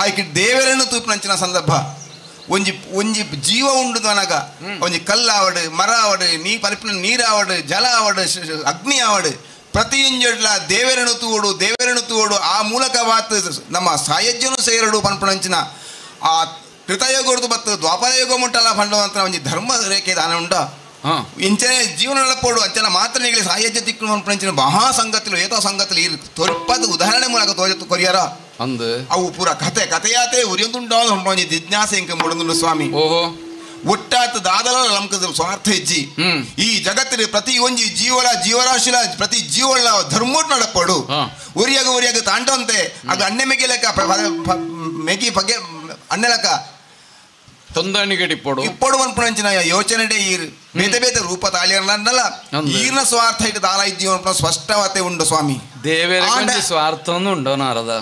ಆಯ್ಕೆ ದೇವರನ್ನು ತೂಪಿನಂಚಿನ ಸಂದರ್ಭ. ಒಂಜಿ ಒಂಜಿ ಜೀವ ಉಂಡು ನನಗ ಒಂಜಿ ಕಲ್ಲಾವಡು ಮರ ಆವಡು ನೀ ಪರಿಪಿನ ನೀರಾವಡು ಜಲ ಆವಡು ಅಗ್ನಿ ಆವಡು ಪ್ರತಿಯೊಂಜಡ್ಲ ದೇವರನ್ನು ತೂಡು ದೇವರನ್ನು ತೂಡು ಆ ಮೂಲಕವಾತ್ ನಮ್ಮ ಸಾಯಜ್ಯನು ಸೇರಡು ಪನ್ಪಣಂಚಿನ ಆ ಕೃತಯುಗರ್ದು ಮತ್ತು ದ್ವಾಪರಯುಗ ಮುಟ್ಟಲ್ಲ ಪಂಡುವಂತ ಒಂಜಿ ಧರ್ಮ ರೇಖೆ ದಾನ ಉಂಡ ಇಂಚನೆ ಜೀವನ ನಡಪೋಡು ಅಂಚನ ಮಾತ್ರ ನೀಗಲಿ ಸಾಯಜ್ಯ ತಿಕ್ಕು ಪನ್ಪಣಂಚಿನ ಮಹಾ ಸಂಗತಿಲು ಏತೋ ಸಂಗತಿಲು ಈ ತೊರ್ಪದ ಉದಾಹರಣೆ ಮೂಲಕ ತೋಜತ್ತು ಕೊರಿಯರ ಅಂದ ಅವು ಪೂರ ಕತೆ ಕತೆಯಾತೆ ಉರಿಯೊಂದುಂಡೋ ಒಂಜಿ ಜಿಜ್ಞಾಸೆ ಇಂಕ ಮುಡಂದುಂಡು ಸ್ವಾಮಿ. ಓಹೋ ಒಟ್ಟಾತ್ ದಾದಲ ನಮ್ಕ ಸ್ವಾರ್ಥ ಇಜ್ಜಿ ಈ ಜಗತ್ತಿನ ಪ್ರತಿ ಒಂಜಿ ಜೀವಲ ಜೀವರಾಶಿಲ ಪ್ರತಿ ಜೀವಳ ಧರ್ಮೋಟ್ ನಡಪಡು ಉರಿಯಾಗ ಉರಿಯಾಗ ತಾಂಡಂತೆ ಅದು ಅಣ್ಣೆ ಮೆಗಿಲಕ ಮೆಗಿ ಪಗೆ ಅಣ್ಣೆಲಕ ತೊಂದಣಿಗೆ ಇಪ್ಪಡು ಇಪ್ಪಡು ಅನ್ಪುಣಂಚಿನ ಯೋಚನೆ ಈ ಬೇತೆ ಬೇತೆ ರೂಪ ತಾಳಿಯಲ್ಲ ಈರ್ನ ಸ್ವಾರ್ಥ ಇಟ್ಟು ದಾಲ ಇಜ್ಜಿ ಅನ್ಪುಣ ಸ್ಪಷ್ಟವಾತೆ ಉಂಡು ಸ್ವಾಮಿ. ದೇವರ ಸ್ವಾರ್ಥ ಉಂಡು ನಾರದ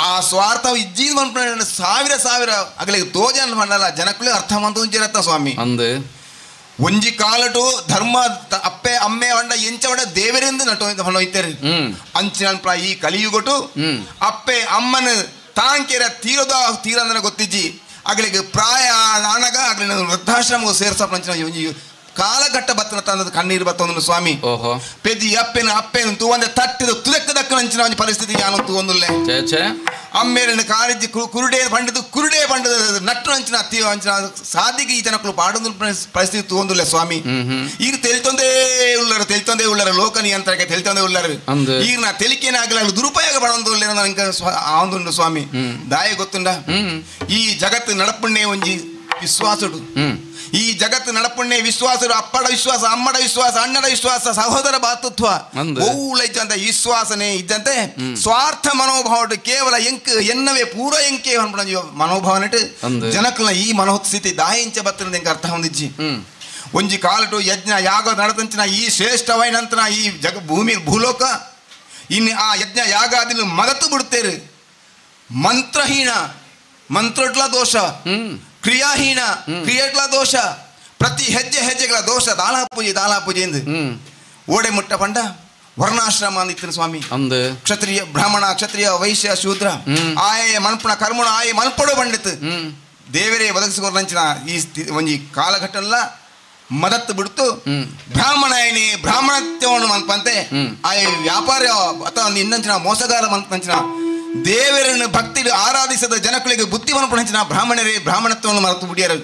ಆ ಸ್ವಾರ್ಥ ಇಜ್ಜಿ ಮನ್ಪುಣ ಸಾವಿರ ಸಾವಿರ ಅಗಲಿಗೆ ತೋಜನ್ ಮಾಡಲ್ಲ ಜನಕ್ಕೂ ಅರ್ಥ ಮಂತ ಸ್ವಾಮಿ. ಅಂದು ಒಂಜಿ ಕಾಲಟು ಧರ್ಮ ಅಪ್ಪೆ ಅಮ್ಮೆ వంಡ ಎಂಚವಡ ದೇವರಿಂದ ನಟು ಇತ್ತೇರಿ ಅಂಚಿನ ಈ ಕಲಿಯುಗಟು ಅಪ್ಪೆ ಅಮ್ಮನ ತಾಂಕೆರ ತೀರದ ತೀರಂದ್ರೆ ಗೊತ್ತಿಜ್ಜಿ ಅಗಲಿಗೆ ಪ್ರಾಯ ಆನಗ ಅಗಲಿನ ವೃದ್ಧಾಶ್ರಮ ಸೇರ್ಸಪ್ಪ ಒಂಜಿ ಕಾಲಘಟ್ಟ ಬತ್ತನ ತಂದದ ಕಣ್ಣೀರು ಬತ್ತೊಂದು ಸ್ವಾಮಿ. ಓಹೋ ಪೆದಿ ಅಪ್ಪೆನ ಅಪ್ಪೆನ ತೂವಂದೆ ತಟ್ಟಿದ ತುದಕ್ಕ ದಕ್ಕನಂಚಿನ ಒಂಜಿ ಪರಿಸ್ಥಿತಿ ಯಾನು ತೂವೊಂದುಲ್ಲೆ. ಅಮ್ಮೇರನ್ನು ಕಾರಿಜ್ಜಿ ಕುರುಡೆ ಪಂಡದು ಕುರುಡೆ ಪಂಡದ ನಟ್ಟು ಅಂಚಿನ ಅತ್ತಿ ಅಂಚಿನ ಸಾದಿಗೆ ಈ ಜನಕ್ಕಳು ಪಾಡೊಂದು ಪರಿಸ್ಥಿತಿ ತೂವೊಂದುಲ್ಲೆ ಸ್ವಾಮಿ. ಈಗ ತೆಲಿತೊಂದೇ ಉಳ್ಳರು ತೆಲಿತೊಂದೇ ಉಳ್ಳರು ಲೋಕ ನಿಯಂತ್ರಕ್ಕೆ ತೆಲಿತೊಂದೇ ಉಳ್ಳರು ಈಗ ನಾ ತೆಲಿಕೆನ ಆಗಲ ದುರುಪಯೋಗ ಪಡೊಂದುಲ್ಲೆ ಆವೊಂದುಂಡು ಸ್ವಾಮಿ. ದಾಯ ಗೊತ್ತುಂಡ ಈ ಜಗತ್ತು ನಡಪುಣ್ಣೆ ಒಂಜಿ ವಿಶ್ವಾಸುಡು ಈ ಜಗತ್ತು ನಡಪುಣ್ಣೆ ವಿಶ್ವಾಸರು ಅಪ್ಪಡ ವಿಶ್ವಾಸ ಅಮ್ಮಡ ವಿಶ್ವಾಸ ಅಣ್ಣಡ ವಿಶ್ವಾಸ ಸಹೋದರ ಭಾತೃತ್ವ ಇದ್ದಂತೆ ವಿಶ್ವಾಸನೆ ಇದ್ದಂತೆ ಸ್ವಾರ್ಥ ಮನೋಭಾವ ಕೇವಲ ಎಂಕ್ ಎನ್ನವೇ ಪೂರ ಎಂಕೆ ಮನೋಭಾವನೆಟ್ ಜನಕ್ಕಲ ಈ ಮನೋಸ್ಥಿತಿ ದಾಯಿಂಚ ಬತ್ತನ ಎಂಕ ಅರ್ಥ ಹೊಂದಿಜ್ಜಿ. ಒಂಜಿ ಕಾಲಟು ಯಜ್ಞ ಯಾಗ ನಡತಂಚಿನ ಈ ಶ್ರೇಷ್ಠವೈನಂತನ ಈ ಜಗ ಭೂಮಿ ಭೂಲೋಕ ಇನ್ನು ಆ ಯಜ್ಞ ಯಾಗ ಅದಿಲ್ ಮರೆತು ಬಿಡ್ತೇರು. ಮಂತ್ರಹೀನ ಮಂತ್ರಟ್ಲ ದೋಷ ಕ್ರಿಯಾಹೀನ ಕ್ರಿಯೆಗಳ ದೋಷ ಪ್ರತಿ ಹೆಜ್ಜೆ ಹೆಜ್ಜೆಗಳ ದೋಷ ದಾಲಾ ಪೂಜೆ ದಾಲಾ ಪೂಜೆ ಎಂದು ಓಡೆ ಮುಟ್ಟ ಪಂಡ ವರ್ಣಾಶ್ರಮ ಅಂದಿತ್ತು ಸ್ವಾಮಿ. ಕ್ಷತ್ರಿಯ ಬ್ರಾಹ್ಮಣ ಕ್ಷತ್ರಿಯ ವೈಶ್ಯ ಶೂದ್ರ ಆಯೆ ಮನ್ಪುಣ ಕರ್ಮಣ ಆಯೆ ಮನ್ಪಡು ಪಂಡಿತ್ ದೇವರೇ ಒದಗಿಸಿಕೊಂಡಂಚಿನ ಈ ಒಂಜಿ ಕಾಲಘಟ್ಟಲ್ಲ ಮದತ್ತು ಬಿಡ್ತು ಬ್ರಾಹ್ಮಣಾಯನಿ ಬ್ರಾಹ್ಮಣತ್ವವನ್ನು ಮನ್ಪಂತೆ ಆಯೆ ವ್ಯಾಪಾರ ಅಥವಾ ಇನ್ನಂಚಿನ ಮೋಸಗಾರ ಮನ್ಪಂಚಿನ ದೇವರನ್ನು ಭಕ್ತಿ ಆರಾಧಿಸದ ಜನಗಳಿಗೆ ಬುದ್ಧಿ ಮನ್ಪಂಚಿನ ಬ್ರಾಹ್ಮಣರೇ ಬ್ರಾಹ್ಮಣತ್ವವನ್ನು ಮರೆತು ಬಿಡಿಯರು.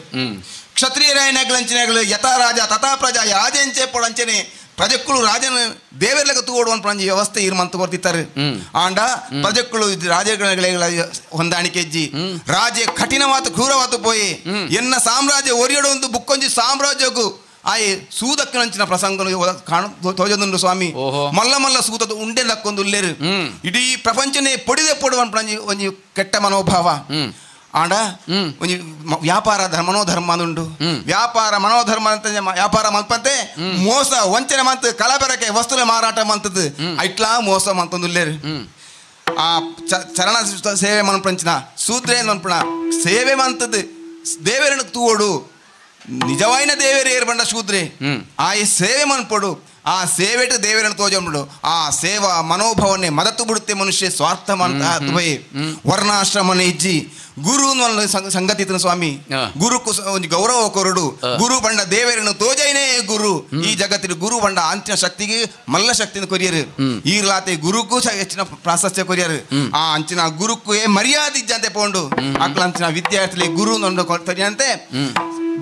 ಕ್ಷತ್ರಿಯರಾಯನಗಳಂಚಿನಗಳು ಯಥಾ ರಾಜ ತಥಾ ಪ್ರಜಾ ರಾಜಂಚೆ ಪೊಡಂಚನೆ ಪ್ರಜಕ್ಕಳು ರಾಜನ ದೇವರ್ಲೆಗ ತೂಡುವ ವ್ಯವಸ್ಥೆ ಇರ್ಮಂತ ಬರ್ತಿತ್ತಾರೆ. ಆಂಡ ಪ್ರಜಕ್ಕಳು ರಾಜಗಳ ಹೊಂದಾಣಿಕೆ ಇಜ್ಜಿ ರಾಜ ಕಠಿಣವಾತು ಕ್ರೂರವಾತು ಪೋಯಿ ಎನ್ನ ಸಾಮ್ರಾಜ್ಯ ಒರಿಯಡು ಒಂದು ಬುಕ್ಕೊಂಜಿ ಸಾಮ್ರಾಜ್ಯಕ್ಕೂ ಆಯ್ ಸೂದಕ್ಕನಂಚಿನ ಪ್ರಸಂಗ ಕಾಣ ತೋಜದುಂಡು ಸ್ವಾಮಿ. ಮಲ್ಲ ಮಲ್ಲ ಸೂತದ ಉಂಡೆ ಲಕ್ಕೊಂದು ಉಲ್ಲೇರು ಇಡೀ ಪ್ರಪಂಚನೇ ಪೊಡಿದೆ ಪೊಡುವ ಒಂಜಿ ಕೆಟ್ಟ ಮನೋಭಾವ. ಆಂಡ ಒಂಜಿ ವ್ಯಾಪಾರ ಮನೋಧರ್ಮ ಉಂಡು ವ್ಯಾಪಾರ ಮನೋಧರ್ಮ ಅಂತ ವ್ಯಾಪಾರ ಮಲ್ಪಂತೆ ಮೋಸ ವಂಚನೆ ಮಂತ್ ಕಲಬೆರಕೆ ವಸ್ತುల ಮಾರಾಟ ಮಂತದ್ದು ಐಟ್ಲಾ ಮೋಸ ಮಂತೊಂದುಲ್ಲೇರು. ಆ ಚರಣ ಸೇವೆ ಮನ್ಪಂಚಿನ ಸೂತ್ರೆ ಮನ್ಪಣ ಸೇವೆ ಮಂತದ್ದು ದೇವರನ್ನು ತೂವೋಡು ನಿಜವಾಯಿನ ದೇವರೇ ಏರ್ಬಂಡ ಶೂದ್ರೆ ಆಯ್ ಸೇವೆ ಮನ್ಪಡು ಆ ಸೇವೆಟ್ ದೇವರನ್ನು ತೋಜಂಬಿಡು ಆ ಸೇವಾ ಮನೋಭಾವನೆ ಮದತು ಬಿಡುತ್ತೆ ಮನುಷ್ಯ ಸ್ವಾರ್ಥ ಮಂತ ವರ್ಣಾಶ್ರಮನೆ ಇಜ್ಜಿ ಗುರು ಸಂಗತಿ ಸ್ವಾಮಿ ಗುರುಕು ಒಂದು ಗೌರವ ಕೊರಡು ಗುರು ಬಂಡ ದೇವರನ್ನು ತೋಜೈನೇ ಗುರು ಈ ಜಗತ್ತಿನ ಗುರು ಬಂಡ ಅಂಚಿನ ಶಕ್ತಿಗೆ ಮಲ್ಲ ಶಕ್ತಿನ ಕೊರಿಯರು ಈರ್ಲಾತೆ ಗುರುಕ್ಕೂ ಹೆಚ್ಚಿನ ಪ್ರಾಶಸ್ತ್ಯ ಕೊರಿಯರು ಆ ಅಂಚಿನ ಗುರುಕ್ಕೂ ಮರ್ಯಾದೆ ಇಜ್ಜಂತೆ ಪೋಂಡು ಅಕ್ಲ ಅಂಚಿನ ವಿದ್ಯಾರ್ಥಿ ಗುರು ತರಿಯಂತೆ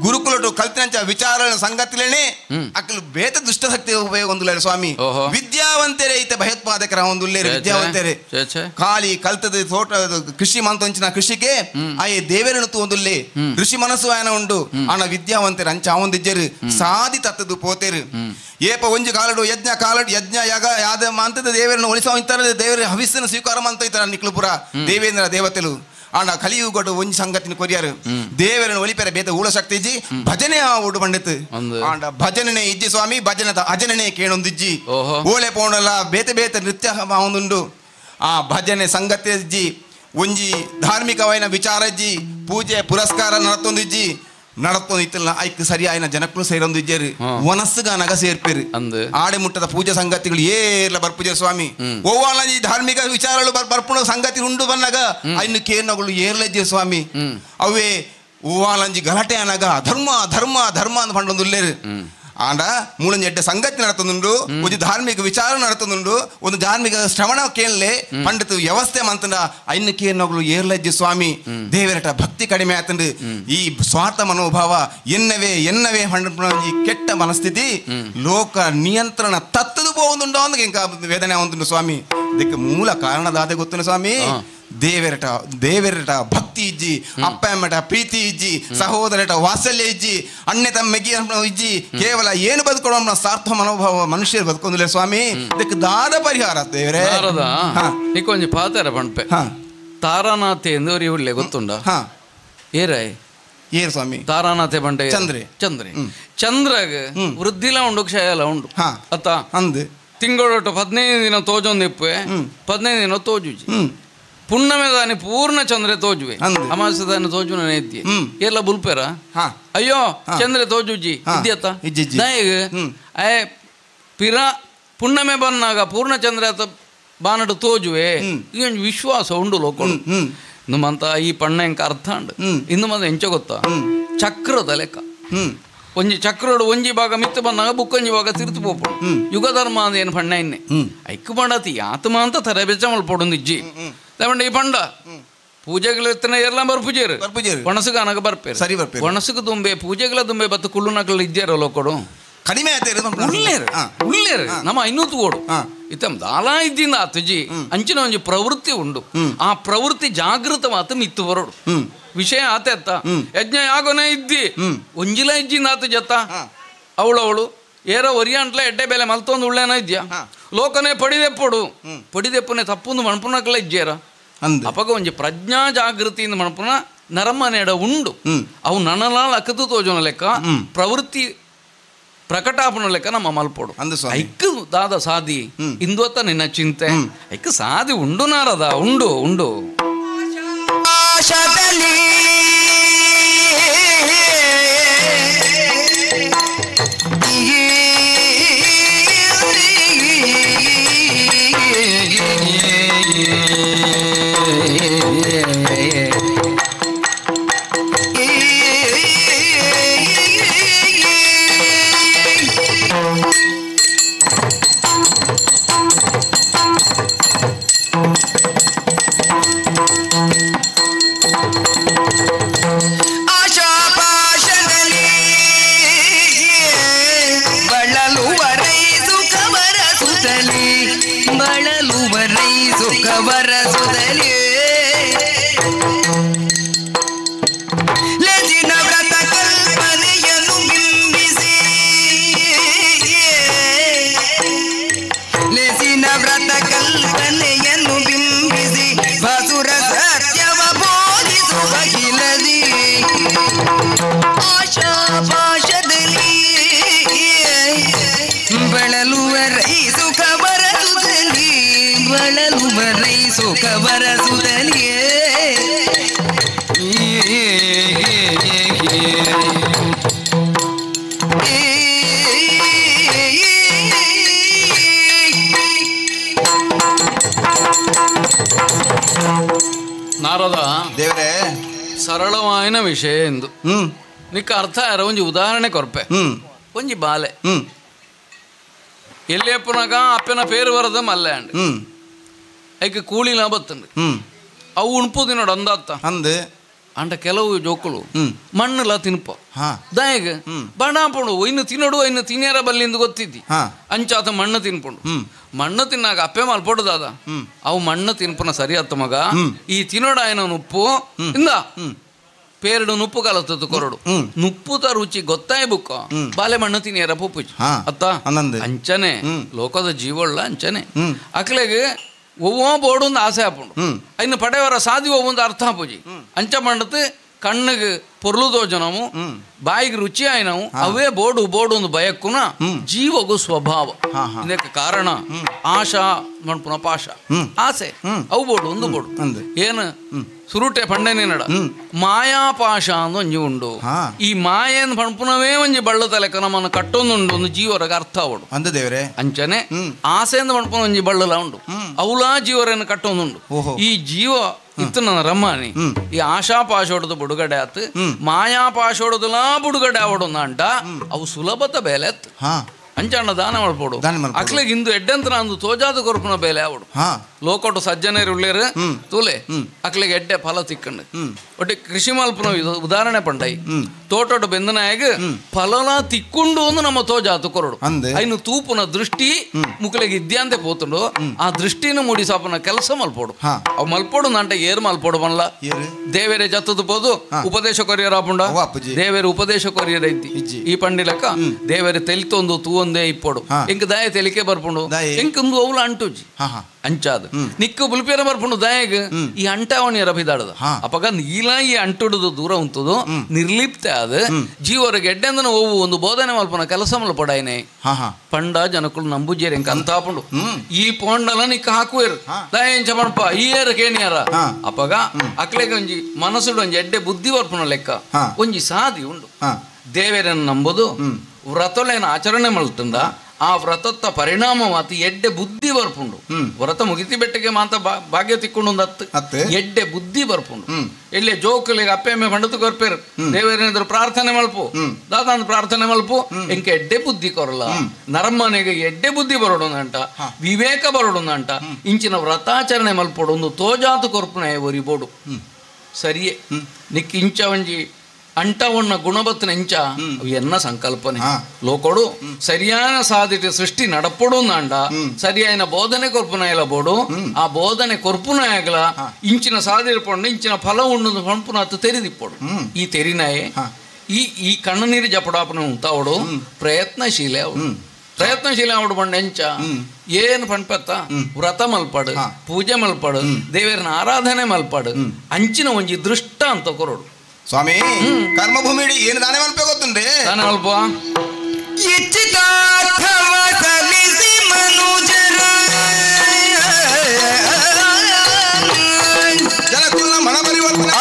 ಗುರುಕುಲಟು ಕಲ್ತಿನಂಚ ವಿಚಾರ ಸಂಗತಿಲೇನೆ ಅಕ್ಕಲು ಬೇತ ದುಷ್ಟಶಕ್ತಿ ಉಪಯೋಗ ಒಂದುಲ್ಲೇರು ಸ್ವಾಮಿ ವಿದ್ಯಾವಂತರೇ ಐತೆ ಭಯೋತ್ಪಾದಕರ ಒಂದುಲ್ಲೇರು ವಿದ್ಯಾವಂತರೇ ಖಾಲಿ ಕಲ್ತದ ತೋಟ ಕೃಷಿ ಮಂತಂಚಿನ ಕೃಷಿಗೆ ಆಯೆ ದೇವರನ್ನು ಒಂದುಲ್ಲೆ ಋಷಿ ಮನಸ್ಸು ಆಯನ ಉಂಡು ಆನ ವಿದ್ಯಾವಂತರು ಅಂಚ ಅವಂದಿಜ್ಜರು ಸಾದಿ ತತ್ತದು ಪೋತೇರು ಏಪ ಒಂಜಿ ಕಾಲಡು ಯಜ್ಞ ಕಾಲಡು ಯಜ್ಞ ಯಾಗ ಯಾದ ಮಂತದ ದೇವರನ್ನು ಒಲಿಸ ಇಂತಾರೆ ದೇವರ ಹವಿಸ್ಸನ್ನು ಸ್ವೀಕಾರ ಮಂತ ಇತ್ತಾರೆ ನಿಕ್ಲುಪುರ ದೇವೇಂದ್ರ ದೇವತೆಲು ಆಂಡ ಕಲಿಯುಗಡು ಒಂಜಿ ಸಂಗತಿನ ಕೊರಿಯಾರು ದೇವರನ್ನು ಒಲಿಪೆರ ಬೇತ ಊಳ ಶಕ್ತಿ ಇಜ್ಜಿ ಭಜನೆ ಆವುಡು ಪಂಡಿತ್ ಆಂಡ ಭಜನೆ ಇಜ್ಜಿ ಸ್ವಾಮಿ ಭಜನೆ ಅಜನನೆ ಕೇಣೊಂದಿಜ್ಜಿ ಓಲೆ ಪೋಣಲ್ಲ ಬೇತೆ ಬೇತೆ ನೃತ್ಯ ಒಂದುಂಡು ಆ ಭಜನೆ ಸಂಗತಿ ಇಜ್ಜಿ ಒಂಜಿ ಧಾರ್ಮಿಕವಾಯಿನ ವಿಚಾರ ಇಜ್ಜಿ ಪೂಜೆ ಪುರಸ್ಕಾರ ನಡತೊಂದಿಜ್ಜಿ ನಡತೊಂದು ಇತ್ತಲ್ಲ ಐಕ್ ಸರಿಯಾಯಿನ ಜನಕ್ಕೂ ಸೇರೊಂದು ಇಜ್ಜೇರು ವನಸ್ಸುಗಾನಗ ಸೇರ್ಪೇರು ಆಡೆ ಮುಟ್ಟದ ಪೂಜೆ ಸಂಗತಿಗಳು ಏರ್ಲ ಬರ್ಪುಜೆ ಸ್ವಾಮಿ ಓವಾಳ ಈ ಧಾರ್ಮಿಕ ವಿಚಾರಗಳು ಬರ್ಪುಣ ಸಂಗತಿ ಉಂಡು ಬಂದಾಗ ಐನು ಕೇರ್ನಗಳು ಏರ್ಲಜ್ಜೆ ಸ್ವಾಮಿ ಅವೇ ಓವಾಲಂಜಿ ಗಲಾಟೆ ಅನಗ ಧರ್ಮ ಧರ್ಮ ಧರ್ಮ ಅಂತ ಪಂಡೊಂದು ಉಲ್ಲೇರು ಆಂಡ ಮೂಲಂಜಿ ಎಡ್ಡೆ ಸಂಗತಿ ನಡತೊಂದುಂಡು ಒಂದು ಧಾರ್ಮಿಕ ವಿಚಾರ ನಡತೊಂದುಂಡು ಒಂದು ಧಾರ್ಮಿಕ ಶ್ರವಣ ಕೇಳಲೆ ಪಂಡಿತ ವ್ಯವಸ್ಥೆ ಮಂತಂಡ ಐನು ಕೇರ್ನಗಳು ಏರ್ಲಜ್ಜೆ ಸ್ವಾಮಿ ದೇವರಟ ಭಕ್ತಿ ಕಡಿಮೆ ಆತಂಡು ಈ ಸ್ವಾರ್ಥ ಮನೋಭಾವ ಎನ್ನವೇ ಎನ್ನವೇ ಪಂಡ ಈ ಕೆಟ್ಟ ಮನಸ್ಥಿತಿ ಲೋಕ ನಿಯಂತ್ರಣ ತತ್ತದು ಹೋಗುಂಡು ಅಂದ ఇంకా ವೇದನೆ ಉಂಟು ಸ್ವಾಮಿ ಇದಕ್ಕೆ ಮೂಲ ಕಾರಣದಾದೆ ಗೊತ್ತುಂಡು ಸ್ವಾಮಿ ದೇವರಟ ದೇವರಟ ಭಕ್ತಿ ಇಜ್ಜಿ ಅಪ್ಪ ಅಮ್ಮಟ ಪ್ರೀತಿ ಇಜ್ಜಿ ಸಹೋದರಟ ವಾತ್ಸಲ್ಯ ಇಜ್ಜಿ ಅಣ್ಣೆ ತಮ್ಮೆಗಿ ಇಜ್ಜಿ ಕೇವಲ ಏನು ಬದುಕೊಳ್ಳೋ ಸ್ವಾರ್ಥ ಮನೋಭಾವ ಮನುಷ್ಯರು ಬದುಕೊಂದಿಲ್ಲ ಸ್ವಾಮಿ ಇದಕ್ಕೆ ದಾದ ಪರಿಹಾರ ದೇವರೇ ನಿಕ್ಕೊಂಜಿ ಪಾತರ ಪಣಪೆ ತಾರಾನಾಥೆ ಎಂದು ಇವ್ರಲೆ ಗೊತ್ತುಂಡ ಏರಾಯ್ ಏರು ಸ್ವಾಮಿ ತಾರಾನಾಥೆ ಬಂಡೆ ಚಂದ್ರೆ ಚಂದ್ರೆ ಚಂದ್ರಗ ವೃದ್ಧಿಲ ಉಂಡು ಕ್ಷಯಲ ಉಂಡು ಅತ್ತ ಅಂದು ತಿಂಗಳೊಟ್ಟು 15 ದಿನ ತೋಜೊಂದಿಪ್ಪೆ 15 ದಿನ ತೋಜುಜಿ ಪುಣ್ಣಮೆ ದಾನಿ ಪೂರ್ಣ ಚಂದ್ರೆ ತೋಜುವೆ ಅಮಾವಾಸ್ಯೆ ದಾನಿ ತೋಜುನ ಇದ್ದೆ ಎಲ್ಲ ಬುಲ್ಪೇರ ಅಯ್ಯೋ ಚಂದ್ರೆ ತೋಜುಜಿ ಇದ್ಯತ್ತ ದಾಯಗ ಪಿರ ಪುಣ್ಣಮೆ ಬಂದಾಗ ಪೂರ್ಣ ಚಂದ್ರ ಬಾನಡು ತೋಜುವೆ ಈ ಒಂದು ವಿಶ್ವಾಸ ಉಂಡು ಲೋಕೊಂಡು ನಮ್ಮಂತ ಈ ಪಣ್ಣ ಎಂಕ ಅರ್ಥ ಉಂಡು ಇನ್ನು ಮತ್ತೆ ಎಂಚ ಗೊತ್ತಾ ಚಕ್ರದ ಲೆಕ್ಕ ಒಂಜಿ ಚಕ್ರೋಡು ಒಂಜಿ ಭಾಗ ಮಿತ್ತು ಬಂದಾಗ ಬುಕ್ಕೊಂಜಿ ಭಾಗ ತಿರುತು ಪೋಪುಡು ಯುಗ ಧರ್ಮ ಅಂದ ಏನು ಪಣ್ಣ ಇನ್ನೆ ಐಕ್ ಪಂಡತಿ ಆತ್ಮ ಅಂತ ತರೆ ಬೆಚ್ಚ ಮಲ್ಪೊಡೊಂದು ಇಜ್ಜಿ ತಗೊಂಡ ಈ ಪಂಡ ಪೂಜೆಗಳ ಎಲ್ಲ ಬರ್ಪುಜೇರು ಒಣಸುಗ ಅನಗ ಬರ್ಪೇರು ಸರಿ ಬರ್ಪೇರು ಒಣಸುಗ ದುಂಬೆ ಪೂಜೆಗಳ ದುಂಬೆ ಬತ್ತು ಕುಳ್ಳು ನಕಲು ಇಜ್ಜೇರ ಲೋಕೊಡು ಕಡಿಮೆ ಉಳ್ಳೇರು ಉಳ್ಳೇರು ನಮ್ಮ ಐನೂತು ಓಡು ಇತ್ತಮ್ ದಾಲಾ ಇದ್ದಿಂದ ಆತುಜಿ ಅಂಚಿನ ಒಂಜಿ ಪ್ರವೃತ್ತಿ ಉಂಡು ಆ ಪ್ರವೃತ್ತಿ ಜಾಗೃತವಾತು ಮಿತ್ತು ಬರೋಡು ವಿಷಯ ಆತೆ ಅತ್ತ ಯಜ್ಞ ಯಾಗೋನೇ ಇದ್ದಿ ಒಂಜಿಲ ಇಜ್ಜಿಂದ ಆತು ಜತ್ತ ಅವಳವಳು ಏರೋ ಒರಿಯಾಂಟ್ಲ ಎಡ್ಡೆ ಬೆಲೆ ಮಲ್ತೊಂದು ಉಳ್ಳೇನ ಇದ್ಯಾ ಲೋಕನೇ ಪಡಿದೆಪ್ಪಡು ಪಡಿದೆಪ್ಪನೆ ತಪ್ಪೊಂದು ಮಣಪುನಕ್ಲ ಇಜ್ಜೇರ ಅಪಗ ಒಂಜಿ ಪ್ರಜ್ಞಾ ಜಾಗೃತಿಯಿಂದ ಮಣಪುನ ನರಮನೆಡ ಉಂಡು ಅವು ನನಲಾಲ್ ಅಕ್ಕದು ತೋಜೋನ ಲೆಕ್ಕ ಪ್ರವೃತ್ತಿ ಪ್ರಕಟಾಪನ ಲೆಕ್ಕ ನಮ್ಮ ಮಲ್ಪೋಡು ಐಕ್ ದಾದ ಸಾದಿ ಇಂದುವತ್ತ ನಿನ್ನ ಚಿಂತೆ ಐಕ್ ಸಾದಿ ಉಂಡು ನಾರದ ಉಂಡು ಉಂಡು ಸುಖವರ ಸುತಲಿಯೇ. ಸುಲಭಾಯಿನ ವಿಷಯ ಎಂದು ನಿಕ್ಕ ಅರ್ಥ ಯಾರ ಒಂಜಿ ಉದಾಹರಣೆ ಕೊರ್ಪೆ. ಒಂಜಿ ಬಾಲೆ ಎಲ್ಲಿಯಪ್ಪನಾಗ ಅಪ್ಪನ ಪೇರು ಬರದ ಮಲ್ಲೆ ಅಂಡ್ ಐಕೆ ಕೂಳಿಲ ಬತ್ತಂಡು ಅವು ಉಣ್ಪು ತಿನ್ನೋಡು ಅಂದಾತ್ತ ಅಂದು ಅಂಡ ಕೆಲವು ಜೋಕುಲು ಮಣ್ಣುಲ ತಿನ್ಪ ದಾಯಗ ಬಣ ಪೋಡು ಇನ್ನು ತಿನ್ನೋಡು ಇನ್ನು ತಿನ್ಯಾರ ಬಲ್ಲಿಂದು ಗೊತ್ತಿದ್ದಿ ಅಂಚಾತ ಮಣ್ಣು ತಿನ್ಪೊಂಡು. ಮಣ್ಣು ತಿನ್ನಾಗ ಅಪ್ಪೆ ಮಲ್ಪೊಡು ದಾದ ಅವು ಮಣ್ಣು ತಿನ್ಪನ ಸರಿ ಅತ್ತ ಮಗ ಈ ತಿನ್ನೋಡ ಏನೋ ಉಪ್ಪು ಇಂದ ಪೇರಡು ನುಪ್ಪು ಕಲತದ್ದು ಕೊರಡು ನುಪ್ಪುತ ರುಚಿ ಗೊತ್ತಾಯ್ ಬುಕ್ಕ ಬಾಲೆ ಮಣ್ಣು ತಿನ್ಯಾರ ಪುಪ್ಪುಜಿ ಅತ್ತ ಅಂಚನೆ ಲೋಕದ ಜೀವಳ್ಳ ಅಂಚನೆ ಅಕ್ಲೆಗೆ ಒವ್ವೋ ಬೋಡು ಒಂದು ಆಸೆ ಆಪುಂಡು ಇನ್ನು ಪಡೆಯವರ ಸಾಧಿ ಒಂದು ಅರ್ಥ ಆಪುಜಿ ಅಂಚ ಮಂಡತ್ ಕಣ್ಣಿಗೆ ಪೊರ್ಲು ತೋಜನವು ಬಾಯಿಗೆ ರುಚಿ ಆಯ್ನವು ಅವೇ ಬೋಡು ಬೋಡು ಒಂದು ಬಯಕ್ಕುನ ಜೀವಗು ಸ್ವಭಾವ. ಇದಕ್ಕೆ ಕಾರಣ ಆಶಾ ಮಣ್ಪುನ ಪಾಶ ಆಸೆ ಅವು ಬೋಡು ಒಂದು ಬೋಡು ಏನು ಸುರುಟೆ ಪಂಡನೆ ನಡ ಮಾಯಾಪಾಶ ಅಂದು ಒಂಜಿ ಉಂಡು. ಈ ಮಾಯನ್ ಪಣ್ಪುನವೇ ಒಂಜಿ ಬಳ್ಳ ತಲೆಕ ನಮ್ಮನ್ನು ಕಟ್ಟೊಂದುಂಡು ಒಂದು ಜೀವರಗ ಅರ್ಥ ಅವಡು ಅಂದ ದೇವರೇ. ಅಂಚನೆ ಆಸೆಯಿಂದ ಪಣ್ಪುನ ಒಂಜಿ ಬಳ್ಳಲ ಉಂಡು ಅವಲಾ ಜೀವರನ್ನು ಕಟ್ಟೊಂದುಂಡು. ಈ ಜೀವ ಇತ್ತನ ರಮಾನಿ ಈ ಆಶಾಪಾಶೋಡದು ಬುಡುಗಡೆ ಆತು ಮಾಯಾಪಾಶೋಡದಲಾ ಬುಡುಗಡೆ ಅವಡು ಅಂಟ ಅವು ಸುಲಭತ ಬೇಲೆ ಅತ್ತು ಅಂಚಣ್ಣ ದಾನ ಮಲ್ಪೋಡು ಅಕ್ಲೆಗ್ ಇಂದು ಎಡ್ಡೆಂತರ ಅಂದು ತೋಜಾದ ಕೊರ್ಪುನ ಬೇಲೆ ಅವಡು ಲೋಕೋಟು ಸಜ್ಜನೇರು ಉಳ್ಳೇರು ತೂಲೆ ಅಕ್ಲೆಗ್ ಎಡ್ಡೆ ಫಲ ತಿಕ್ಕಂಡು ಒಟ್ಟಿ ಕೃಷಿ ಮಲ್ಪುನ ಉದಾಹರಣೆ ಪಂಡೈ ತೋಟೋಟು ಬೆಂದನಾಯಗ ಫಲಲ ತಿಕ್ಕೊಂಡು ಒಂದು ನಮ್ಮ ತೋಜಾತು ಕೊರಡು ಐನು ತೂಪುನ ದೃಷ್ಟಿ ಮುಕ್ಲೆಗ್ ಇದ್ಯಾಂತೆ ಪೋತುಂಡು ಆ ದೃಷ್ಟಿನ ಮೂಡಿಸಾಪುನ ಕೆಲಸ ಮಲ್ಪೋಡು ಅವು ಮಲ್ಪೋಡು ನಂಟ ಏರ್ ಮಲ್ಪೋಡು ಬನ್ಲ ದೇವೇರೆ ಜತ್ತದ ಪೋದು ಉಪದೇಶ ಕೊರಿಯರ್ ಆಪುಂಡ ದೇವೇರು ಉಪದೇಶ ಕೊರಿಯರ್ ಐತಿ ಈ ಪಂಡಿ ಲೆಕ್ಕ ದೇವೇರೆ ತೆಲಿತೊಂದು ತೂವೊಂದೇ ಇಪ್ಪೋಡು ಇಂಕ ದಾಯ ತೆಲಿಕೆ ಬರ್ಪುಂಡು ಇಂಕೊಂದು ಅವುಲ ಅಂಟುಜಿ ಅಂಚಾದ ನಿಕ್ಕು ಬುಲ್ಪಿಯರ ಬರ್ಪುಂಡು ದಾಯಗ ಈ ಅಂಟಾವಣಿಯರ ಬಿದಾಡದ ಅಪಗ ನೀಲ ಈ ಅಂಟುಡುದು ದೂರ ಉಂಟುದು ನಿರ್ಲಿಪ್ತ ಆದ ಜೀವರಿಗೆ ಎಡ್ಡೆಂದನ ಓವು ಒಂದು ಬೋಧನೆ ಮಲ್ಪನ ಕೆಲಸ ಮಲ್ಪಡಾಯನೆ ಪಂಡ ಜನಕುಲು ನಂಬುಜೇರಿ ಎಂಕ ಅಂತಾಪುಂಡು ಈ ಪೋಂಡಲ ನಿಕ್ಕ ಹಾಕುವೇರು ದಾಯ ಎಂಚ ಪಣಪ ಈ ಏರ ಕೇಣಿಯಾರ ಅಪಗ ಅಕ್ಲೆಗೆ ಒಂಜಿ ಮನಸ್ಸುಡು ಒಂಜಿ ಎಡ್ಡೆ ಬುದ್ಧಿ ಬರ್ಪುನ ಲೆಕ್ಕ ಒಂಜಿ ಸಾದಿ ಉಂಡು. ದೇವರನ್ನು ನಂಬುದು ವ್ರತಲೇನ ಆಚರಣೆ ಮಲ್ತಂದ ಆ ವ್ರತತ್ತ ಪರಿಣಾಮವಾತಿ ಎಡ್ಡೆ ಬುದ್ಧಿ ಬರ್ಪುಂಡು. ವ್ರತ ಮುಗಿತಿ ಬೆಟ್ಟಗೆ ಮಾತ ಭಾಗ್ಯ ತಿಕ್ಕೊಂಡು ಹತ್ತು ಎಡ್ಡೆ ಬುದ್ಧಿ ಬರ್ಪುಂಡು. ಎಲ್ಲಿ ಜೋಕುಲಿಗೆ ಅಪ್ಪೆಮ್ಮೆ ಪಂಡತು ಕೊರ್ಪೇರು ದೇವರೇನಾದ್ರು ಪ್ರಾರ್ಥನೆ ಮಲ್ಪು ದಾದಾಂದು ಪ್ರಾರ್ಥನೆ ಮಲ್ಪು ಎಂಕ ಎಡ್ಡೆ ಬುದ್ಧಿ ಕೊರಲ್ಲ ನರಮ್ಮನೆಗೆ ಎಡ್ಡೆ ಬುದ್ಧಿ ಬರೋಡು ಅಂಟ ವಿವೇಕ ಬರೋಡು ಅಂಟ ಇಂಚಿನ ವ್ರತಾಚರಣೆ ಮಲ್ಪೋಡು ಒಂದು ತೋಜಾತು ಕೊರ್ಪುನ ಒರಿಬೋಡು ಸರಿಯೇ ನಿಕ್ ಇಂಚ ಒಂಜಿ ಅಂಟವನ್ನ ಗುಣಬತ್ತನ ಇಂಚ ಎನ್ನ ಸಂಕಲ್ಪನೆ ಲೋಕೋಡು ಸರಿಯಾದ ಸಾಧಿತ ಸೃಷ್ಟಿ ನಡಪಡು ಅಂಡ ಸರಿಯಾದ ಬೋಧನೆ ಕೊರ್ಪುನಾಯಲ ಬೋಡು ಆ ಬೋಧನೆ ಕೊರ್ಪುನಾಯಗಲ ಇಂಚಿನ ಸಾಧಿರ್ಪೊಂಡು ಇಂಚಿನ ಫಲ ಉಂಡು ಪಂಪುನ ಅತ್ತು ತೆರಿದಿಪ್ಪೋಡು ಈ ತೆರಿನಾಯೆ ಈ ಈ ಕಣ್ಣು ನೀರು ಜಪಡಾಪನ ಉಂತಾವಡು ಪ್ರಯತ್ನಶೀಲೆ ಅವಡು ಪ್ರಯತ್ನಶೀಲೆ ಅವಡು ಬಂಡ ಎಂಚ ಏನು ಪಣ್ಪತ್ತ ವ್ರತ ಮಲ್ಪಾಡು ಪೂಜೆ ಮಲ್ಪಾಡು ದೇವರನ್ನ ಆರಾಧನೆ ಮಲ್ಪಾಡು ಅಂಚಿನ ಒಂಜಿ ದೃಷ್ಟ ಅಂತ ಕೊರೋಡು. ಸ್ವಾಮಿ ಕರ್ಮಭೂಮಿ ಏನು ದಾನೆ ಮಲ್ಪ ಗೊತ್ತುಂಡೆ ದಾನ ಮಲ್ಪ ಜನಕುಲ ಮನ ಪರಿವರ್ತನೆ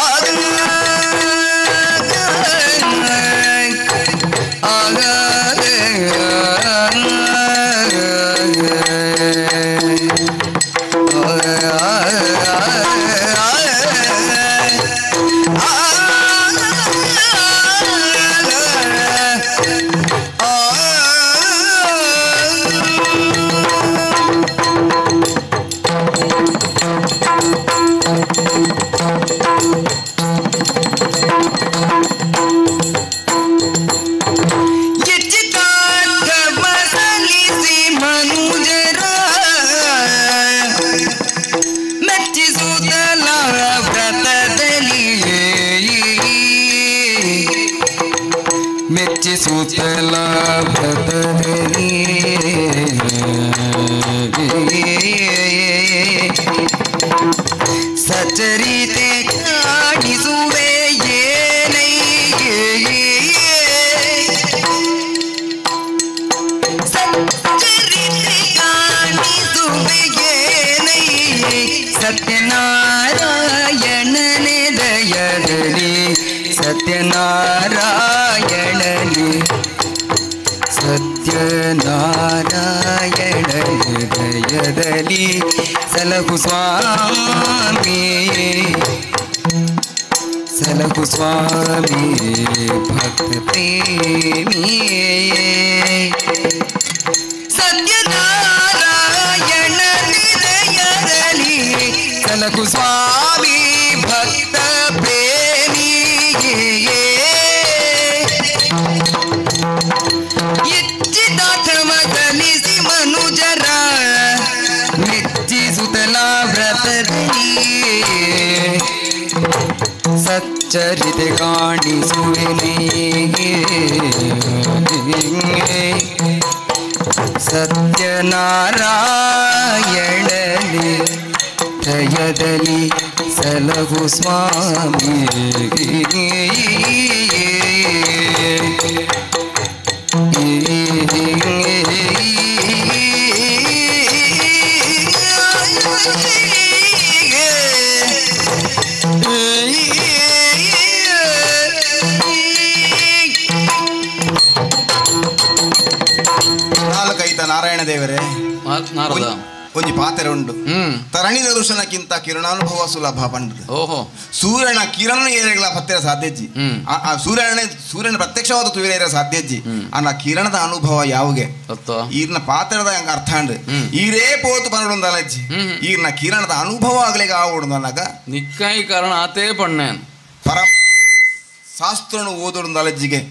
ಸಚರಿತೆ ಕಾಣಿಸುವೆ ಏನೈ ಸಚ್ಚರಿತೆ ಕಾಣಿಸುವೆ ಏನೈ ಸತ್ಯನಾರಾಯಣನೆ ದಯದಲ್ಲಿ ಸತ್ಯನಾರಾಯಣನೆ ಸತ್ಯನಾರಾಯಣನೆ ದಯದಲ್ಲಿ ಸಲಹು ಸ್ವಾಮಿ ಸಲಹು ಸ್ವಾಮಿ ಭಕ್ತ ಪ್ರೇಮಿ ಸತ್ಯನಾರಾಯಣ ನಿಲಯದಲ್ಲಿ ಸಲಹು ಸ್ವಾಮಿ ಭಕ್ತ ಪ್ರೇಮಿ ಇಚ್ಛಿತಾರ್ಥವ ಸಲ್ಲಿಸಿ ಮನುಜರ ಮೆಚ್ಚಿಸುತ್ತಲ ವ್ರತದಲ್ಲಿ ಸಚ್ಚರಿತೆ ಕಾಣಿಸುವೆನೇ ಸತ್ಯನಾರಾಯಣನೇ ಜಯದಲ್ಲಿ ಸಲಹು ಸ್ವಾಮಿ ನಾಲ್ಕೈತ ನಾರಾಯಣ ದೇವರೇ ನಾರದ ಒಂಜಿ ಪಾತ್ರೆ ಉಂಡು ತರಣಿ ದರ್ಶನಕ್ಕಿಂತ ಕಿರಣಾನುಭವ ಸುಲಭ ಪಂಡದು. ಓಹೋ ಸೂರ್ಯನ ಕಿರಣ ಏರೆಗಳ ಪತ್ತಿರ ಸಾಧ್ಯಜ್ಜಿ. ಆ ಸೂರ್ಯನ ಸೂರ್ಯನ ಪ್ರತ್ಯಕ್ಷವಾದ ತುವಿರ ಸಾಧ್ಯಜ್ಜಿ. ಆ ಕಿರಣದ ಅನುಭವ ಯಾವುಗೆ ಈರ್ನ ಪಾತ್ರದ ಹಂಗ ಅರ್ಥ ಅಂಡ್ ಈರೇ ಪೋತು ಪನ್ನೊಂದಲಜ್ಜಿ ಈರ್ನ ಕಿರಣದ ಅನುಭವ ಆಗ್ಲಿಗೆ ಆವೊಡುಂದನಾಗ ನಿಕ್ಕಾಯಿ ಕಾರಣ ಆತೇ ಪಣ್ಣೇನ್ ಪರ ಶಾಸ್ತ್ರನು ಓದೊಡುಂದಲಜ್ಜಿಗೆ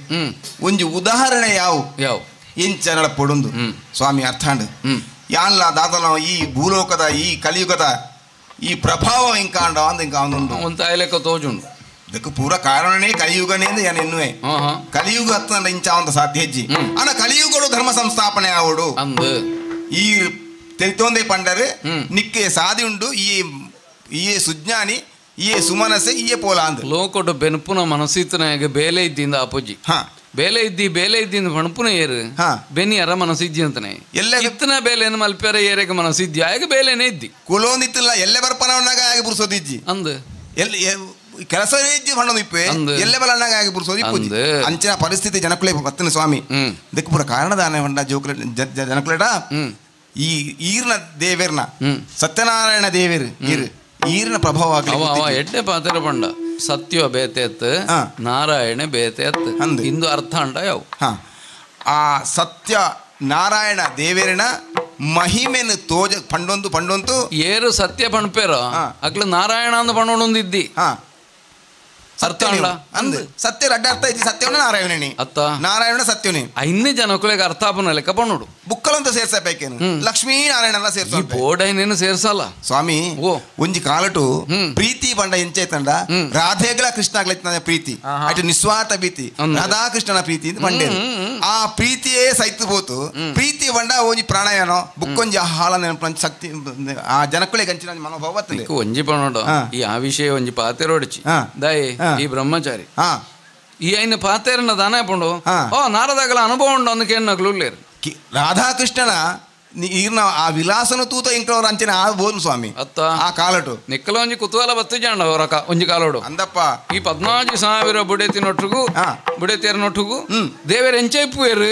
ಒಂಜಿ ಉದಾಹರಣೆ ಯಾವು ಯಾವ ಇಂಚ ನಡಪೊಡುಂದು ಸ್ವಾಮಿ ಅರ್ಥಾಂಡ್ ಯಾನ್ಲ ದಾದನ ಈ ಭೂಲೋಕದ ಈ ಕಲಿಯುಗದ ಈ ಪ್ರಭಾವ ಇಂಕಾಂಡ ಅಂದ ಇಂಕ ಅವನುಂಡು ಒಂತಾಯ್ಲೆಕ್ಕ ತೋಜುಂಡು ಇದಕ್ಕೆ ಪೂರ ಕಾರಣನೇ ಕಲಿಯುಗನೇ ಅಂದ ಯಾನ್ ಎನ್ನುವೆ ಕಲಿಯುಗ ಹತ್ತಂಡ ಇಂಚ ಅವಂತ ಸಾಧ್ಯ ಹೆಜ್ಜಿ ಅನ ಕಲಿಯುಗಡು ಧರ್ಮ ಸಂಸ್ಥಾಪನೆ ಆವಡು ಅಂದು ಈ ತಿಳಿತೊಂದೇ ಪಂಡರೆ ನಿಕ್ಕೆ ಸಾದಿ ಉಂಡು ಈ ಈ ಸುಜ್ಞಾನಿ ಈ ಸುಮನಸೆ ಈ ಪೋಲ ಅಂದ ಲೋಕೊಡು ಬೆನ್ಪುನ ಮನಸ್ಸಿತ್ತನಾಗ ಬೇಲೆ ಇದ್ದಿಂದ ಅಪೋಜಿ ಬೇಲೆ ಇದ್ದಿ ಬೇಲೆ ಇದ್ದಿಂದ ಪಣಪುನ ಏರು ಬೆನಿ ಅರ ಮನಸ್ಸಿದ್ದಿ ಅಂತಾನೆ ಎಲ್ಲ ಇತ್ತನ ಬೇಲೆಯನ್ನು ಮಲ್ಪೆರ ಏರೆಗೆ ಮನಸ್ಸಿದ್ದಿ ಆಗ ಬೇಲೆನೇ ಇದ್ದಿ ಕುಲೋನಿತ್ತಿಲ್ಲ ಎಲ್ಲೆ ಬರ್ಪನವನ್ನಾಗ ಆಗ ಪುರುಸೋದಿಜ್ಜಿ ಅಂದ ಎಲ್ಲಿ ಕೆಲಸವೇ ಇಜ್ಜಿ ಪಣ್ಣೊಂದು ಇಪ್ಪೆ ಎಲ್ಲೆ ಬಲಣ್ಣಾಗ ಆಗಿ ಪುರುಸೋದು ಇಪ್ಪುಜಿ ಅಂಚಿನ ಪರಿಸ್ಥಿತಿ ಜನಕುಲೆ ಬತ್ತಿನ ಸ್ವಾಮಿ ಇದಕ್ಕೆ ಪೂರ ಕಾರಣದಾನೆ ಹೊಂಡ ಜೋಕುಲೆ ಜನಕುಲೆಡ ಈ ಈರ್ನ ದೇವೇರ್ನ ಸತ್ಯನಾರಾಯಣ ದೇವೇರು ಈರು ಈರಿನ ಪ್ರಭಾವ ಅವ ಎಡ್ಡೆ ಪಾತ್ರ ಪಂಡ ಸತ್ಯ ಬೇತೆತ್ ನಾರಾಯಣ ಬೇತೆತ್ ಇಂದು ಅರ್ಥ ಅಂಡ ಯಾವ ಆ ಸತ್ಯ ನಾರಾಯಣ ದೇವೇರಿನ ಮಹಿಮೆನು ತೋಜ ಪಂಡೊಂದು ಪಂಡೊಂತು ಏರು ಸತ್ಯ ಪಣ್ಪೇರ ಅಕ್ಲು ನಾರಾಯಣ ಅಂದ ಪಣ್ಣೊಂದಿದ್ದಿ ಅರ್ಥ ಅಂಡ ಅಂದ್ ಸತ್ಯ ಅಡ್ಡ ಅರ್ಥ ಐತಿ ಸತ್ಯವನ ನಾರಾಯಣನಿ ಅತ್ತ ನಾರಾಯಣ ಸತ್ಯವನೇ ಐದು ಜನಕ್ಕಳಿಗೆ ಅರ್ಥ ಆಪನ ಲೆಕ್ಕ ಪಣ್ಣೋಡು ಬುಕ್ಕಲಂತ ಸೇರ್ಸಬೇಕೇನು ಲಕ್ಷ್ಮೀ ನಾರಾಯಣನ ಸೇರ್ಸ ಬೋರ್ಡ್ ಸೇರ್ಸಲ್ಲ ಸ್ವಾಮಿ ಒಂಜಿ ಕಾಲಟು ಪ್ರೀತಿ ಬಂಡ ಎಂಚೈತಂಡ ರಾಧೆಗಳ ಕೃಷ್ಣಾಗ್ಲ ಪ್ರೀತಿ ಅటు ನಿಸ್ವಾರ್ಥ ಪ್ರೀತಿ ರಾಧಾಕೃಷ್ಣನ ಪ್ರೀತಿ ಅಂತ ಬಂಡೆ ಆ ಪ್ರೀತಿಯೇ ಸೈತು ಪೋತು ಪ್ರೀತಿ ಬಂಡ ಒಂಜಿ ಪ್ರಾಣಯನೋ ಬುಕ್ಕೊಂಜಿ ಹಾಳ ನೆನಪು ಶಕ್ತಿ ಆ ಜನಕ್ಕಳಿಗೆ ಅಂಚಿನ ಮನೋಭಾವ ಬರ್ತದೆ ಒಂಜಿ ಪಣ್ಣೋಡು ಈ ಆ ವಿಷಯ ಒಂಜಿ ಪಾತೆರೋಡಿಚಿ ದಯೆ ಈ ಬ್ರಹ್ಮಚಾರಿ ಈ ಐನ ಪಾತೇರನ್ನ ದಾನ ಪಂಡು ಓ ನಾರದಾಗಲ ಅನುಭವ ಉಂಡು ಅಂದಕ್ಕೆ ನಗ್ಲು ರಾಧಾಕೃಷ್ಣನ ಈರ್ನ ಆ ವಿಲಾಸನ ತೂತ ಇಂಕ್ಲವರ ಅಂಚಿನ ಆ ಬೋನು ಸ್ವಾಮಿ ಅತ್ತ ಆ ಕಾಲಟು ನಿಕ್ಕಲ ಒಂಜಿ ಕುತೂಹಲ ಬತ್ತಿಜಾಂಡ ಅವರಕ ಒಂಜಿ ಕಾಲೋಡು ಅಂದಪ್ಪ ಈ 14,000 ಬುಡೆತಿನೊಟ್ಟಿಗೂ ಬುಡೆತಿಯರನೊಟ್ಟಿಗೂ ದೇವೇರ್ ಎಂಚೈಪುವೇರು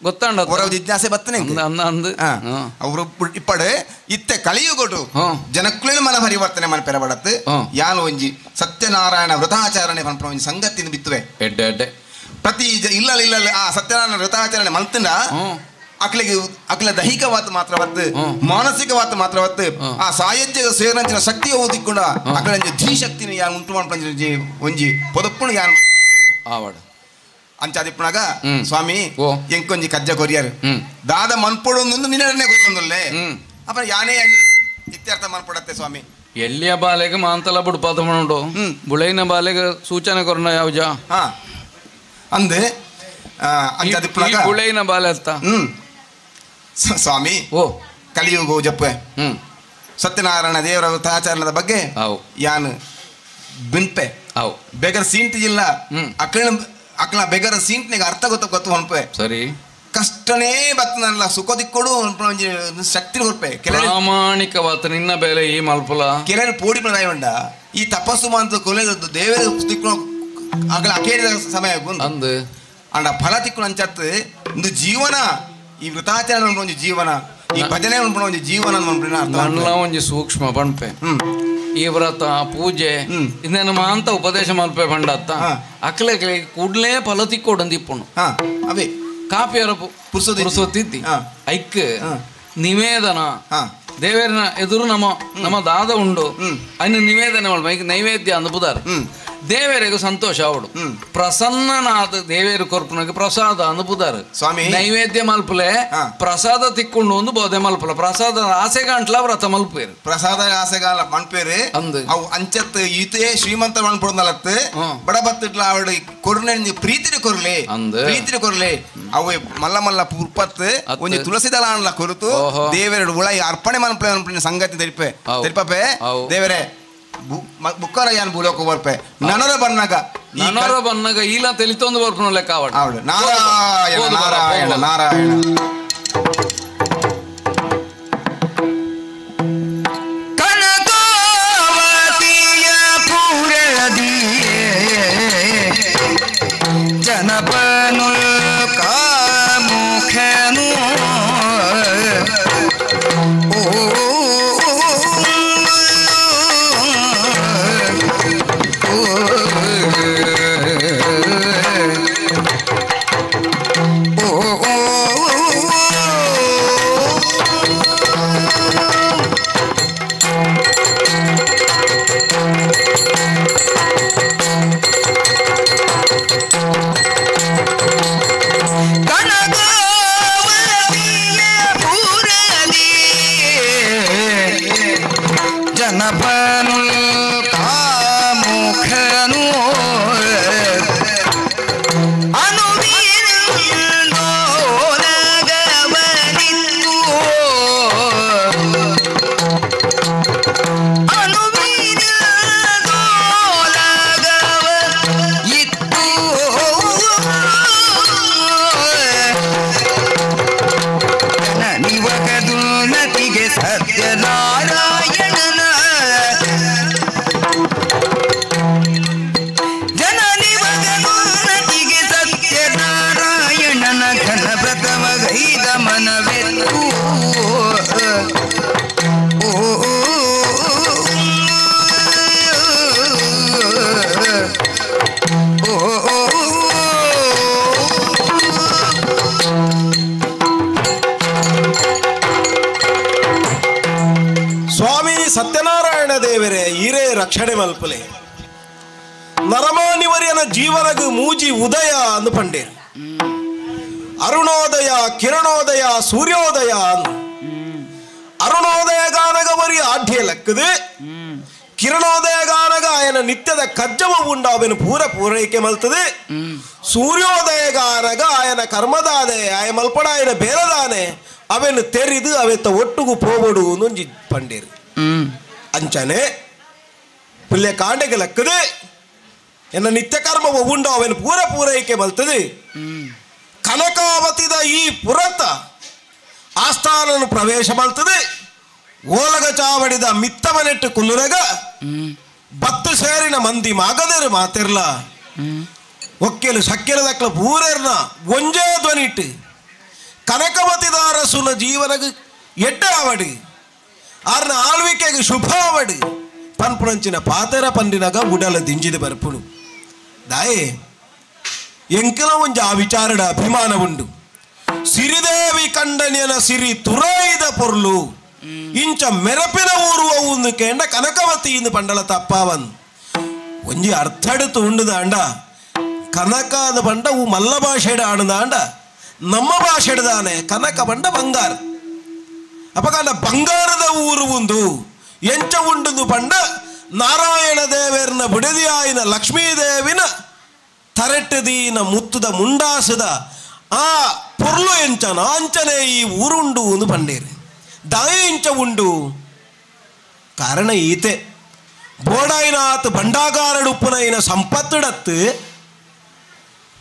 ಗೊತ್ತಾಂಡ ಅವರ ಜಿಜ್ಞಾಸೆ ಬತ್ತನೆ ಅಂದ ಅಂದ ಅವರು ಇಪ್ಪಡೆ ಇತ್ತೆ ಕಲಿಯುಗೊಡು ಜನಕ್ಕುಲೇನು ಮನ ಪರಿವರ್ತನೆ ಮನ ಪೆರಬಡತ್ತು ಯಾನು ಒಂಜಿ ಸತ್ಯನಾರಾಯಣ ವ್ರತಾಚರಣೆ ಪನ್ಪುನ ಒಂಜಿ ಸಂಗತಿನ ಬಿತ್ತುವೆ ಎಡ್ಡೆ ಎಡ್ಡೆ ಪ್ರತಿ ಇಲ್ಲ ಇಲ್ಲ ಆ ಸತ್ಯನಾರಾಯಣ ವ್ರತಾಚರಣೆ ಮಲ್ತಂಡ ಅಕ್ಲಿಗೆ ಅಕ್ಲ ದೈಹಿಕವಾದ ಮಾತ್ರವತ್ತು ಮಾನಸಿಕವಾದ ಮಾತ್ರವತ್ತು ಆ ಸಾಯುಜ್ಯ ಸೇರಂಚಿನ ಶಕ್ತಿಯ ಓದಿಕೊಂಡ ಅಕ್ಲಂಜಿ ಧೀಶಕ್ತಿನ ಯಾನು ಉಂಟು ಮಾಡ್ಪಂಜಿ ಒಂಜಿ ಪೊದಪ್ಪುಣ ಯಾನು ಆವಡ ಅಂಚಾದಿಪ್ಪನಾಗ ಸ್ವಾಮಿ ಎಂಕೊಂಜಿ ಕಜ್ಜ ಕೊರಿಯರ್ ದಾದ ಮನ್ಪೊಡೊಂದು ನಿನ್ನೆ ಕೊರೊಂದುಲ್ಲೆ ಅಪ್ಪ ಯಾನೇ ಇತ್ಯರ್ಥ ಮನ್ಪೊಡತ್ತೆ ಸ್ವಾಮಿ ಎಲ್ಲಿಯ ಬಾಲೆಗೆ ಮಾಂತಲ ಬುಡ್ಪಾತ ಮಣುಂಡು ಬುಳೈನ ಬಾಲೆಗೆ ಸೂಚನೆ ಕೊರಣ ಯಾವ್ಜ ಅಂದೆ ಅಂಚಾದಿಪ್ಪನಾಗ ಬುಳೈನ ಬಾಲೆ ಅತ್ತ ಸ್ವಾಮಿ ಓ ಕಲಿಯುಗ ಜಪ್ಪೆ ಸತ್ಯನಾರಾಯಣ ದೇವರ ವ್ರತಾಚರಣದ ಬಗ್ಗೆ ಯಾನು ಬಿನ್ಪೆ ಬೇಗರ ಸೀಂಟಿಜಿಲ್ಲ ಅಕ್ಳ ಅಕ್ಲ ಬೇಗರ ಸೀಂಟ್ನಿಗೆ ಅರ್ಥ ಗೊತ್ತ ಗೊತ್ತು ಹೊನ್ಪೆ ಸರಿ ಕಷ್ಟನೇ ಬತ್ತನಲ್ಲ ಸುಖ ದಿಕ್ಕೊಡು ಒಂಜಿ ಶಕ್ತಿ ಕೊರ್ಪೆ ಪ್ರಾಮಾಣಿಕವಾತ ನಿನ್ನ ಬೇಲೆ ಈ ಮಲ್ಪುಲ ಕೆಲವರು ಪೋಡಿ ಉಂಡ ಈ ತಪಸ್ಸು ಮಾಂತ ಕೊಲೆ ದೇವರ ತಿಕ್ಕು ಅಗಲ ಅಕೇರಿದ ಸಮಯ ಅಂದು ಅಂಡ ಫಲ ತಿಕ್ಕು ಅಂಚತ್ತು ಒಂದು ಜೀವನ ಈ ವ್ರತಾಚರಣೆ ಒಂಜಿ ಜೀವನ ಈ ಭಜನೆ ಒಂಜಿ ಜೀವನ ನನ್ನ ಒಂಜಿ ಸೂಕ್ಷ್ಮ ಪಣ್ಪೆ ಈ ವ್ರತ ಪೂಜೆ ಇಂದೇನು ಮಾಂತ ಉಪದೇಶ ಮಲ್ಪೆ ಪಂಡತ್ತ ಅಕ್ಲೆ ಕೂಡ್ಲೇ ಫಲ ತಿಕ್ಕೊಡಂದಿಪ್ಪುಂಡು ಅವೇ ಕಾಪಿಯರ ಪುರುಸೊತ್ತಿದ್ದಿ ಐಕ್ ನಿವೇದನ ದೇವರನ ಎದುರು ನಮ್ಮ ನಮ್ಮ ದಾದ ಉಂಡು ಅನ್ನು ನಿವೇದನೆ ಮಲ್ಪ ನೈವೇದ್ಯ ಅಂದ ಬುದಾರ ದೇವರಿಗೂ ಸಂತೋಷ ಅವಡು ಪ್ರಸನ್ನನಾದ ದೇವೇರು ಕೊರ್ಪುನಗೆ ಪ್ರಸಾದ ಅಂದ ಬುದಾರ ಸ್ವಾಮಿ ನೈವೇದ್ಯ ಮಲ್ಪಲೆ ಪ್ರಸಾದ ತಿಕ್ಕೊಂಡು ಒಂದು ಬೋಧೆ ಮಲ್ಪಲ ಪ್ರಸಾದ ಆಸೆಗಾಂಟ್ಲ ವ್ರತ ಮಲ್ಪೇರು ಪ್ರಸಾದ ಆಸೆಗಾಲ ಮನ್ಪೇರು ಅಂದು ಅವು ಅಂಚತ್ ಈತೇ ಶ್ರೀಮಂತ ಮನ್ಪುಡ್ನಲತ್ತು ಬಡ ಬತ್ತಿಟ್ಲ ಅವಡು ಕೊರ್ನೆ ಪ್ರೀತಿನ ಕೊರ್ಲೆ ಅಂದು ಪ್ರೀತಿನ ಕೊರ್ಲೆ ಅವು ಮಲ್ಲ ಮಲ್ಲ ಪುರ್ಪತ್ತು ಒಂಜಿ ತುಳಸಿ ದಳ ಕೊರತು ದೇವರ ಉಳೈ ಅರ್ಪಣೆ ಮನ್ಪಲೆ ಮನ್ಪನೆ ಸಂಗತಿ ತೆರಿಪೆ ತೆರಿಪೆ ದೇವರೇ ಬುಕ್ಕರ ಯಾನ್ ಬುಲೋಕ ಬರ್ಪೆ ನನರ ಬನ್ನಗ ನನರ ಬನ್ನಗ ಈಲ ತೆಲಿತೊಂದು ಬರ್ಪುನ ಲೆಕ್ಕ ಆವಡು ನಾರಾಯಣ ನಾರಾಯಣ ನಾರಾಯಣ ಕನಕಾವತಿಯ ಪುರದಿಯೇ ಜನಪನು ಕಾಮುಖನು ಜನಪನು ಕಾಮುಖನು ಅನುವೀನಗವನಿತ್ತು ಅನುವೀನಗವ ಇತ್ತು ನಿವಕದುನ್ನತಿಗೆ ಸತ್ಯನಾರಾಯಣನ ಜನನಿವಗದುನ್ನತಿಗೆ ಸತ್ಯನಾರಾಯಣನ ಘನವ್ರತವಗೈದ ಮನವೆತ್ತು ಸ್ವಾಮಿ ಸತ್ಯನಾರಾಯಣ ದೇವರೇ ಈರೇ ರಕ್ಷಣೆ ಮಲ್ಪಲೆ ನರಮಾನಿವರ್ಯನ ಜೀವನಗು ಮೂಜಿ ಉದಯ ಅಂದು ಪಂಡೇರು ಅರುಣೋದಯ ಕಿರಣೋದಯ ಸೂರ್ಯೋದಯ ಅಂದು ಅರುಣೋದಯ ಗಾನಗ ವರಿ ಆಢ್ಯ ಲಕ್ಕದು ಕಿರಣೋದಯ ಗಾನಗ ಆಯನ ನಿತ್ಯದ ಕಜ್ಜವ ಉಂಡಾವೆನು ಪೂರ ಪೂರೈಕೆ ಮಲ್ತದೆ ಸೂರ್ಯೋದಯ ಗಾನಗ ಆಯನ ಕರ್ಮದಾನೆ ಆಯ ಮಲ್ಪಡ ಆಯನ ಬೇರದಾನೆ ಅವೆನು ತೆರಿದು ಅವೆತ್ತ ಒಟ್ಟುಗು ಪೋವಡು ಒಂಜಿ ಪಂಡೇರು ಅಂಚನೆ ಪುಲ್ಯ ಕಾಂಡೆಗೆ ಲಕ್ಕದೆ ಎನ್ನ ನಿತ್ಯ ಕರ್ಮ ಉಂಡು ಅವೆನು ಪೂರ ಪೂರೈಕೆ ಮಲ್ತದೆ ಕನಕಾವತಿದ ಈ ಪುರತ ಆಸ್ಥಾನನು ಪ್ರವೇಶ ಮಲ್ತದೆ ಓಲಗ ಚಾವಡಿದ ಮಿತ್ತಮನೆಟ್ಟು ಕುಲ್ಲುರಗ ಬತ್ತು ಸೇರಿನ ಮಂದಿ ಮಾಗದೇರು ಮಾತಿರ್ಲ ಒಕ್ಕೆಲು ಸಕ್ಕೆಲದಕ್ಲ ಪೂರೆರ್ನ ಒಂಜೇ ಧ್ವನಿಟ್ಟು ಕನಕವತಿದಾರ ಸುನ ಜೀವನಗ ಎಡ್ಡೆ ಆವಡಿ ಆರ್ನ ಆಳ್ವಿಕೆಗೆ ಶುಭ ಆವಡಿ ಪನ್ಪುಣಂಚಿನ ಪಾತೆರ ಪಂಡಿನಗ ಉಡಲ ದಿಂಜಿದ ಬರ್ಪುಡು ದಾಯೆ ಎಂಕಲ ಒಂಜ ಆ ವಿಚಾರಡ ಅಭಿಮಾನ ಉಂಡು ಸಿರಿದೇವಿ ಕಂಡನಿಯನ ಸಿರಿ ತುರಾಯಿದ ಪೊರ್ಲು ಇಂಚ ಮೆರಪಿನ ಊರುವ ಒಂದು ಕೇಂಡ ಕನಕವತಿ ಇಂದು ಪಂಡಲ ತಪ್ಪಾವನ್ ಒಂಜಿ ಅರ್ಥಡುತ್ತು ಉಂಡುದ ಅಂಡ ಕನಕಾದ ಪಂಡ ಊ ಮಲ್ಲ ಭಾಷೆಡ ಆಣದ ಅಂಡ ನಮ್ಮ ಭಾಷೆಡ್ದಾನೆ ಕನಕ ಬಂಡ ಬಂಗಾರ ಅಪಕಾಲ ಬಂಗಾರದ ಊರು ಒಂದು ಎಂಚ ಉಂಡುದು ಪಂಡ ನಾರಾಯಣ ದೇವರನ ಬುಡದಿಯಾಯಿನ ಲಕ್ಷ್ಮೀದೇವಿನ ತರೆಟ್ಟದೀನ ಮುತ್ತುದ ಮುಂಡಾಸದ ಆ ಪೊರ್ಲು ಎಂಚನ ಅಂಚನೆ ಈ ಊರುಂಡು ಒಂದು ಪಂಡೇರು ದಾಯ ಇಂಚ ಉಂಡು ಕಾರಣ ಈತೆ ಬೋಡಾಯಿನಾತ್ ಭಂಡಾಗಾರಡುಪ್ಪುನೈನ ಸಂಪತ್ತುಡತ್ತು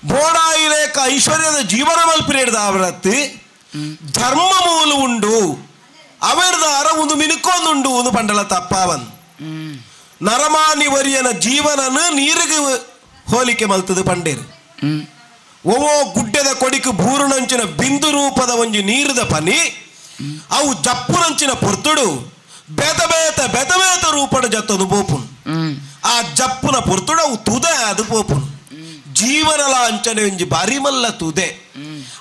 ಬೋಡಾಯಿಲೇಕ ಐಶ್ವರ್ಯದ ಜೀವನ ಮಲ್ಪಿರೇಡ್ದ ಅವರತ್ತು ಧರ್ಮ ಮೂಲ ಉಂಡು ಅವೆರ್ದಾರ ಒಂದು ಮಿನುಕೊಂದುಂಡು ಒಂದು ಪಂಡಲ ತಪ್ಪಾವನ್ ನರಮಾನಿ ವರಿಯನ ಜೀವನನು ನೀರಿಗೆ ಹೋಲಿಕೆ ಮಲ್ತದು ಪಂಡೇರು ಓವೋ ಗುಡ್ಡೆದ ಕೊಡಿಕು ಬೂರುನಂಚಿನ ಬಿಂದು ರೂಪದ ಒಂಜಿ ನೀರದ ಪನಿ ಅವು ಜಪ್ಪುನಂಚಿನ ಪೊರ್ತುಡು ಬೇತ ಬೇತ ಬೇತ ಬೇತ ರೂಪಡ ಜತ್ತೊಂದು ಪೋಪುನು ಆ ಜಪ್ಪುನ ಪೊರ್ತುಡವು ತುದೆ ಅದು ಪೋಪುನು ಜೀವನಲ ಅಂಚನೆ ಒಂಜಿ ಬಾರಿಮಲ್ಲ ತುದೆ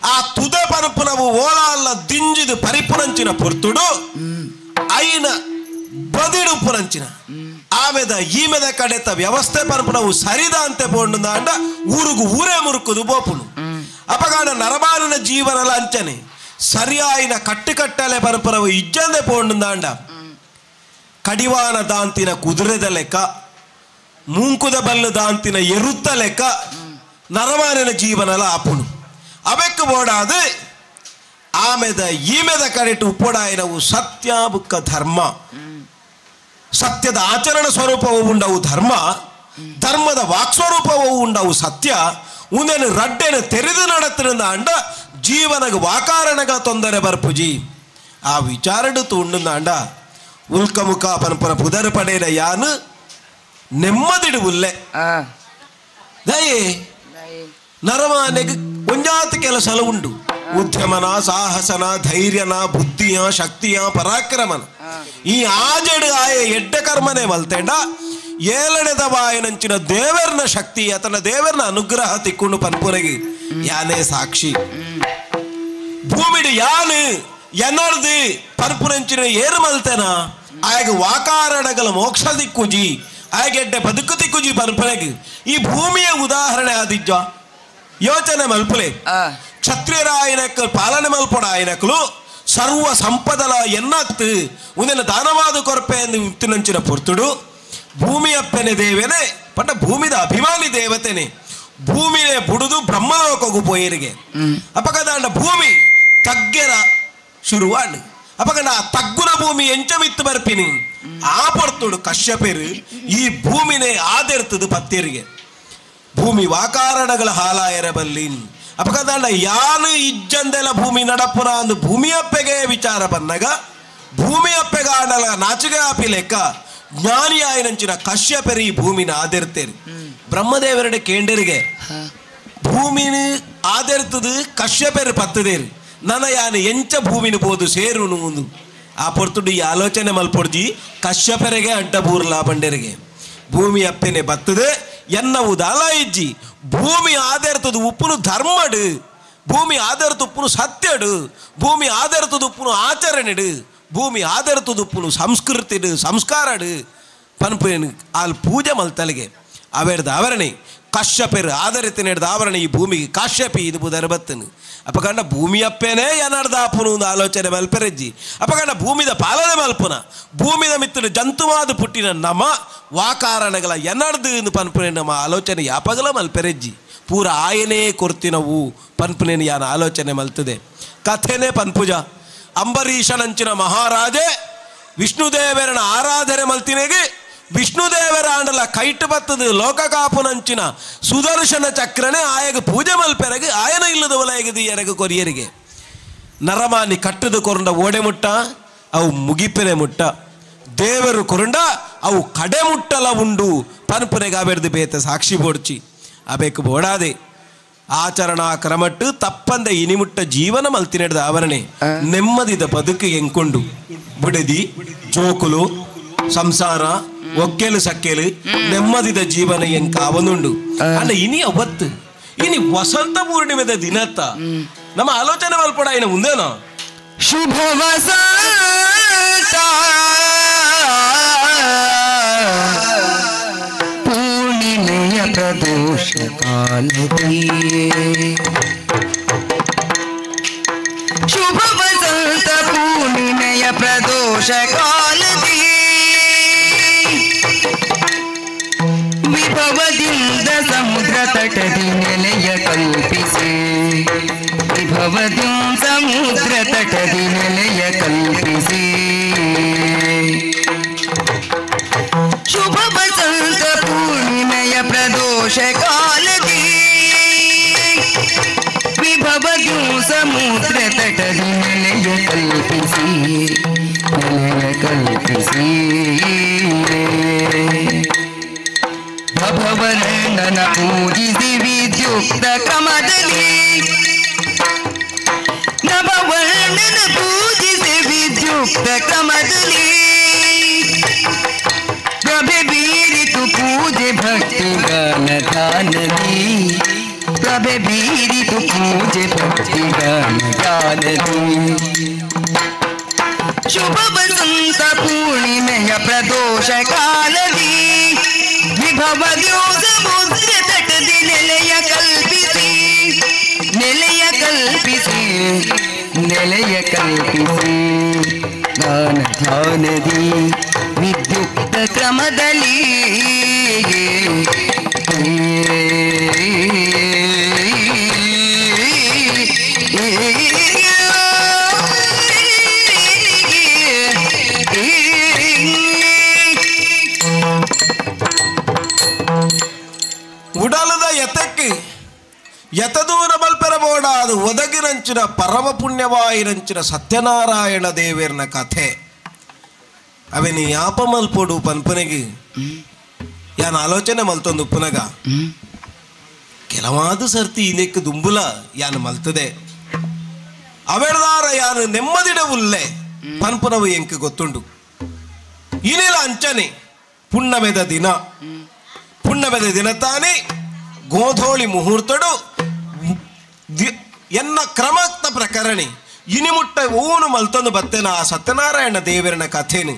ಆ ತುದೆ ಪನಪುನವು ಓಲ ಅಲ್ಲ ದಿಂಜಿದು ಪರಿಪುನಂಚಿನ ಪೊರ್ತುಡು ಐನ ಬದಿಡುಪುನಂಚಿನ ಆಮೆದ ಈಮೆದ ಕಡೆತ ವ್ಯವಸ್ಥೆ ಪನಪುನವು ಸರಿದ ಅಂತೆ ಪೋಂಡು ಅಂಡ ಊರುಗು ಊರೇ ಮುರುಕುದು ಬೋಪುನು ಅಪಗಾಣ ನರಮಾನನ ಜೀವನಲ ಅಂಚನೆ ಸರಿಯಾಯಿನ ಕಟ್ಟುಕಟ್ಟಲೆ ಪನಪುನವು ಇಜ್ಜಂದೆ ಪೋಂಡು ಅಂಡ ಕಡಿವಾನ ದಾಂತಿನ ಕುದುರೆದ ಲೆಕ್ಕ ಮೂಂಕುದ ಬಲ್ಲು ದಾಂತಿನ ಎರುತ್ತ ಲೆಕ್ಕ ನರಮಾನಿನ ಜೀವನಲ ಆಪುನು ಅವೆಕ್ಕು ಬೋಡಾದು ಆಮೆದ ಈಮೆದ ಕಡೆಟು ಉಪ್ಪೊಡಾಯಿನವು ಸತ್ಯ ಬುಕ್ಕ ಧರ್ಮ ಸತ್ಯದ ಆಚರಣ ಸ್ವರೂಪವು ಉಂಡವು ಧರ್ಮ ಧರ್ಮದ ವಾಕ್ಸ್ವರೂಪವು ಉಂಡವು ಸತ್ಯ ಉಂದೇನು ರಡ್ಡೆನು ತೆರೆದು ನಡತ್ತಿನ ಅಂಡ ಜೀವನಗ ವಾಕಾರಣಗ ತೊಂದರೆ ಬರ್ಪುಜಿ ಆ ವಿಚಾರಡು ಉಂಡುಂದ ಅಂಡ ಉಲ್ಕಮುಖ ಪನಪನ ಪುದರ್ ಪಡೇನ ಯಾನು ನೆಮ್ಮದಿಡು ಉಲ್ಲೆ ದಯೆ ನರಮಾನೆಗೆ ಒಂಜಾತ ಕೆಲಸಲ ಉಂಡು ಉದ್ಯಮನ ಸಾಹಸನ ಧೈರ್ಯನ ಬುದ್ಧಿಯ ಶಕ್ತಿಯ ಪರಾಕ್ರಮನ ಈ ಆಜಡು ಆಯ ಎಡ್ಡ ಕರ್ಮನೆ ಮಲ್ತೆಂಡ ಏಳನೆದ ವಾಯನಂಚಿನ ದೇವರ್ನ ಶಕ್ತಿ ಆತನ ದೇವರ್ನ ಅನುಗ್ರಹ ತಿಕ್ಕೊಂಡು ಪನ್ಪುರಗಿ ಯಾನೇ ಸಾಕ್ಷಿ ಭೂಮಿಡು ಯಾನು ಎನ್ನರ್ದು ಪನ್ಪುರಂಚಿನ ಏರು ಮಲ್ತೆನ ಆಯಗ ವಾಕಾರಣಗಳ ಮೋಕ್ಷ ದಿಕ್ಕುಜಿ ಆಯಗೆಡ್ಡೆ ಬದುಕು ತಿಕ್ಕುಜಿ ಪನ್ಪುರಗಿ ಈ ಭೂಮಿಯ ಉದಾಹರಣೆ ಆದಿಜ್ಜ ಯೋಚನೆ ಮಲ್ಪುಲೆ ಕ್ಷತ್ರಿಯರ ಆಯನಕ್ಕಲು ಪಾಲನೆ ಮಲ್ಪಡ ಆಯನಕ್ಕಲು ಸರ್ವ ಸಂಪದಲ ಎನ್ನಾಕ್ತು ಉಂದೆನ ದಾನವಾದ ಕೊರಪೆ ಎಂದು ಇತ್ತಿನಂಚಿನ ಪೊರ್ತುಡು ಭೂಮಿಯಪ್ಪನೆ ದೇವೇನೆ ಪಟ್ಟ ಭೂಮಿದ ಅಭಿಮಾನಿ ದೇವತೆನೆ ಭೂಮಿನೇ ಬುಡುದು ಬ್ರಹ್ಮಲೋಕಗೂ ಪೋಯರಿಗೆ ಅಪಕದಾಂಡ ಭೂಮಿ ತಗ್ಗೆರ ಶುರುವಾಂಡು ಅಪಕಂಡ ಆ ತಗ್ಗುನ ಭೂಮಿ ಎಂಚಮಿತ್ತು ಬರ್ಪಿನಿ ಆ ಪೊರ್ತುಡು ಕಶ್ಯಪೆರು ಈ ಭೂಮಿನೇ ಆದೆರ್ತದು ಪತ್ತೇರಿಗೆ ಭೂಮಿ ವಾಕಾರಣಗಳ ಹಾಲಾಯರಬಲ್ಲಿ ಅಪಕದಾಂಡ ಯಾನು ಇಜ್ಜಂದೆಲ ಭೂಮಿ ನಡಪುರ ಅಂದು ಭೂಮಿಯಪ್ಪೆಗೆ ವಿಚಾರ ಬಂದಾಗ ಭೂಮಿಯಪ್ಪೆಗ ಆಡಲ ನಾಚಿಗೆ ಆಪಿ ಲೆಕ್ಕ ಜ್ಞಾನಿ ಆಯನಂಚಿನ ಕಶ್ಯಪೆರಿ ಈ ಭೂಮಿನ ಆದಿರ್ತೇರಿ ಬ್ರಹ್ಮದೇವರಡೆ ಕೇಂಡರಿಗೆ ಭೂಮಿನ ಆದಿರ್ತದು ಕಶ್ಯಪೆರು ಪತ್ತದೇರಿ ನನ್ನ ಯಾನು ಎಂಚ ಭೂಮಿನ ಪೋದು ಸೇರುನು ಒಂದು ಆ ಪೊರ್ತುಡು ಈ ಆಲೋಚನೆ ಮಲ್ಪೊಡ್ಜಿ ಕಶ್ಯಪೆರೆಗೆ ಅಡ್ಡ ಬೂರ್ಲಾ ಬಂಡೆರಿಗೆ ಭೂಮಿ ಅಪ್ಪೆನೆ ಬತ್ತದೆ ಎನ್ನವು ದಾಲ ಇಜ್ಜಿ ಭೂಮಿ ಆಧರಿತದ ಉಪ್ಪುನು ಧರ್ಮಡು ಭೂಮಿ ಆಧರಿತ ಉಪ್ಪುನು ಸತ್ಯಡು ಭೂಮಿ ಆಧರಿತದ ಉಪ್ಪುನು ಆಚರಣೆಡು ಭೂಮಿ ಆಧರಿತದ ಉಪ್ಪುನು ಸಂಸ್ಕೃತಿಡು ಸಂಸ್ಕಾರಡು ಪನ್ಪು ಆಲ್ ಪೂಜೆ ಮಲ್ತಲಿಗೆ ಅವೆರ್ದ ಆವರಣೆ ಕಶ್ಯಪೆರು ಆಧರಿತನೆಡ್ದ ಆವರಣೆ ಈ ಭೂಮಿಗೆ ಕಾಶ್ಯಪಿ ಇದು ಬುಧರ ಬತ್ತನು ಅಪಕಂಡ ಭೂಮಿ ಅಪ್ಪೇನೆ ಎನರ್ದ ಆಪುನು ಒಂದು ಆಲೋಚನೆ ಮಲ್ಪೆರೆಜ್ಜಿ ಅಪಕಂಡ ಭೂಮಿದ ಪಾಲನೆ ಮಲ್ಪುನ ಭೂಮಿದ ಮಿತ್ತಡು ಜಂತುವಾದ ಪುಟ್ಟಿನ ನಮ ವಾಕಾರಣಗಳ ಎನರ್ದು ಎಂದು ಪನ್ಪುನೆ ನಮ್ಮ ಆಲೋಚನೆ ಯಾಪಗಲ ಮಲ್ಪೆರೆಜ್ಜಿ ಪೂರ ಆಯನೇ ಕೊರ್ತಿನವು ಪನ್ಪುನೇನು ಯಾನ ಆಲೋಚನೆ ಮಲ್ತದೆ ಕಥೆನೇ ಪನ್ಪುಜ ಅಂಬರೀಷನಂಚಿನ ಮಹಾರಾಜೆ ವಿಷ್ಣುದೇವರನ ಆರಾಧನೆ ಮಲ್ತಿನೆಗೆ ವಿಷ್ಣುದೇವರ ಆಂಡಲ ಕೈಟು ಬತ್ತದು ಲೋಕಕಾಪುನಂಚಿನ ಸುದರ್ಶನ ಚಕ್ರನೆ ಆಯಗ ಪೂಜೆ ಮಲ್ಪೆರಗು ಆಯನ ಇಲ್ಲದ ಒಲಯಗದು ಎರಗು ಕೊರಿಯರಿಗೆ ನರಮಾನಿ ಕಟ್ಟದು ಕೊರಂಡ ಓಡೆ ಮುಟ್ಟ ಅವು ಮುಗಿಪೆನೆ ಮುಟ್ಟ ದೇವರು ಕೊರಂಡ ಅವು ಕಡೆ ಮುಟ್ಟಲ ಉಂಡು ಪನ್ಪುನೆಗೆ ಆಬೇಡ್ದು ಬೇತ ಸಾಕ್ಷಿ ಬೋಡ್ಚಿ ಅಬೇಕು ಬೋಡಾದೆ ಆಚರಣಾ ಕ್ರಮಟ್ಟು ತಪ್ಪಂದ ಇನಿಮುಟ್ಟ ಜೀವನ ಮಲ್ತಿನೆಡ್ದ ಆವರಣೆ ನೆಮ್ಮದಿದ ಬದುಕು ಎಂಕೊಂಡು ಬುಡದಿ ಜೋಕುಲು ಸಂಸಾರ ಒಕ್ಕೆಲು ಸಕ್ಕೆಲು ನೆಮ್ಮದಿದ ಜೀವನ ಎಂಕಾವನುಂಡು ಅಲ್ಲ ಇನಿ ಅವತ್ತು ಇನಿ ವಸಂತ ಪೂರ್ಣಿಮೆದ ದಿನತ್ತ ನಮ್ಮ ಆಲೋಚನೆ ಮಲ್ಪಡ ಇನ್ನು ಮುಂದೇನೋ ಶುಭ ವಸಂತ ಪೂರ್ಣಿಮೆಯ ಪ್ರದೋಷ ಕಾಲದಿ ಶುಭ ವಸಂತ ಪೂರ್ಣಿಮೆಯ ಪ್ರದೋಷ ಕಾಲದಿ ವಿಭವದಿಂದ ಸಮುದ್ರ ತಟದಿ ನೆಲೆಯ ಕಲ್ಪಿಸಿ ವಿಭವದಿಂದ ಸಮುದ್ರ ತಟದಿ ನೆಲೆಯ ಕಲ್ಪಿಸಿ ಶುಭ ವಸಂತ ಪೂರ್ಣಿಮೆಯ ಪ್ರದೋಷ ಕಾಲದಿ ವಿಭವದಿಂದ ಸಮುದ್ರ ತಟದಿ ನೆಲೆಯ ಕಲ್ಪಿಸಿ ನೆಲೆಯ ಕಲ್ಪಿಸಿ ಭವರಣ್ಣನ ಪೂಜಿಸಿ ವಿದ್ಯುಕ್ತ ಕ್ರಮದಲ್ಲಿ ನಭವರ್ಣನ ಪೂಜಿಸಿ ವಿದ್ಯುಕ್ತ ಕ್ರಮದಲ್ಲಿ ಸಭೆ ಬೀರಿತು ಪೂಜೆ ಭಕ್ತಿ ಗಾನ ಗಾನದಿ. ಶುಭ ವಸಂತ ಪೂರ್ಣಿಮೆಯ ಪ್ರದೋಷ ಕಾಲದಿ ವಿಭವದ್ಯು ಸಮುದ್ರ ತಟದಿ ನೆಲೆಯ ಕಲ್ಪಿಸಿ ನೆಲೆಯ ಕಲ್ಪಿಸಿ ನೆಲೆಯ ಕಲ್ಪಿಸಿ ಗಾನ ಧ್ಯಾನದಿ ವಿದ್ಯುಕ್ತ ಕ್ರಮದಲ್ಲಿ ಉಡಲದ ಯತಕ್ಕೆ ಯತದೂರ ಮಲ್ಪೆರಬೋಡ ಅದು ಒದಗಿರಂಚಿನ ಪರಮ ಪುಣ್ಯವಾಯಿರಂಚಿನ ಸತ್ಯನಾರಾಯಣ ದೇವೇರ್ನ ಕಥೆ ಅವೆನಿ ಯಾಪ ಮಲ್ಪೋಡು ಪನ್ಪನಿಗೆ ಯಾನ್ ಆಲೋಚನೆ ಮಲ್ತೊಂದು ಪುನಗ ಕೆಲವಾದ ಸರ್ತಿ ಇನೆಕ್ ದುಂಬುಲ ಯಾನ್ ಮಲ್ತದೆ ಅವೆಡ್ದಾರ ಯಾನು ನೆಮ್ಮದಿಡ ಉಲ್ಲೆ ಪನ್ಪುನವು ಎಂಕ್ ಗೊತ್ತುಂಡು. ಇನಿಲ ಅಂಚನೆ ಪುಣ್ಣಮೆದ ದಿನ ಪುಣ್ಣಮೆದ ದಿನ ತಾನೇ ಗೋಧೋಳಿ ಮುಹೂರ್ತಡು ಎನ್ನ ಕ್ರಮಕ್ತ ಪ್ರಕರಣಿ ಇನಿಮುಟ್ಟ ಓನು ಮಲ್ತೊಂದು ಬತ್ತೇನ ಆ ಸತ್ಯನಾರಾಯಣ ದೇವರನ ಕಥೆನು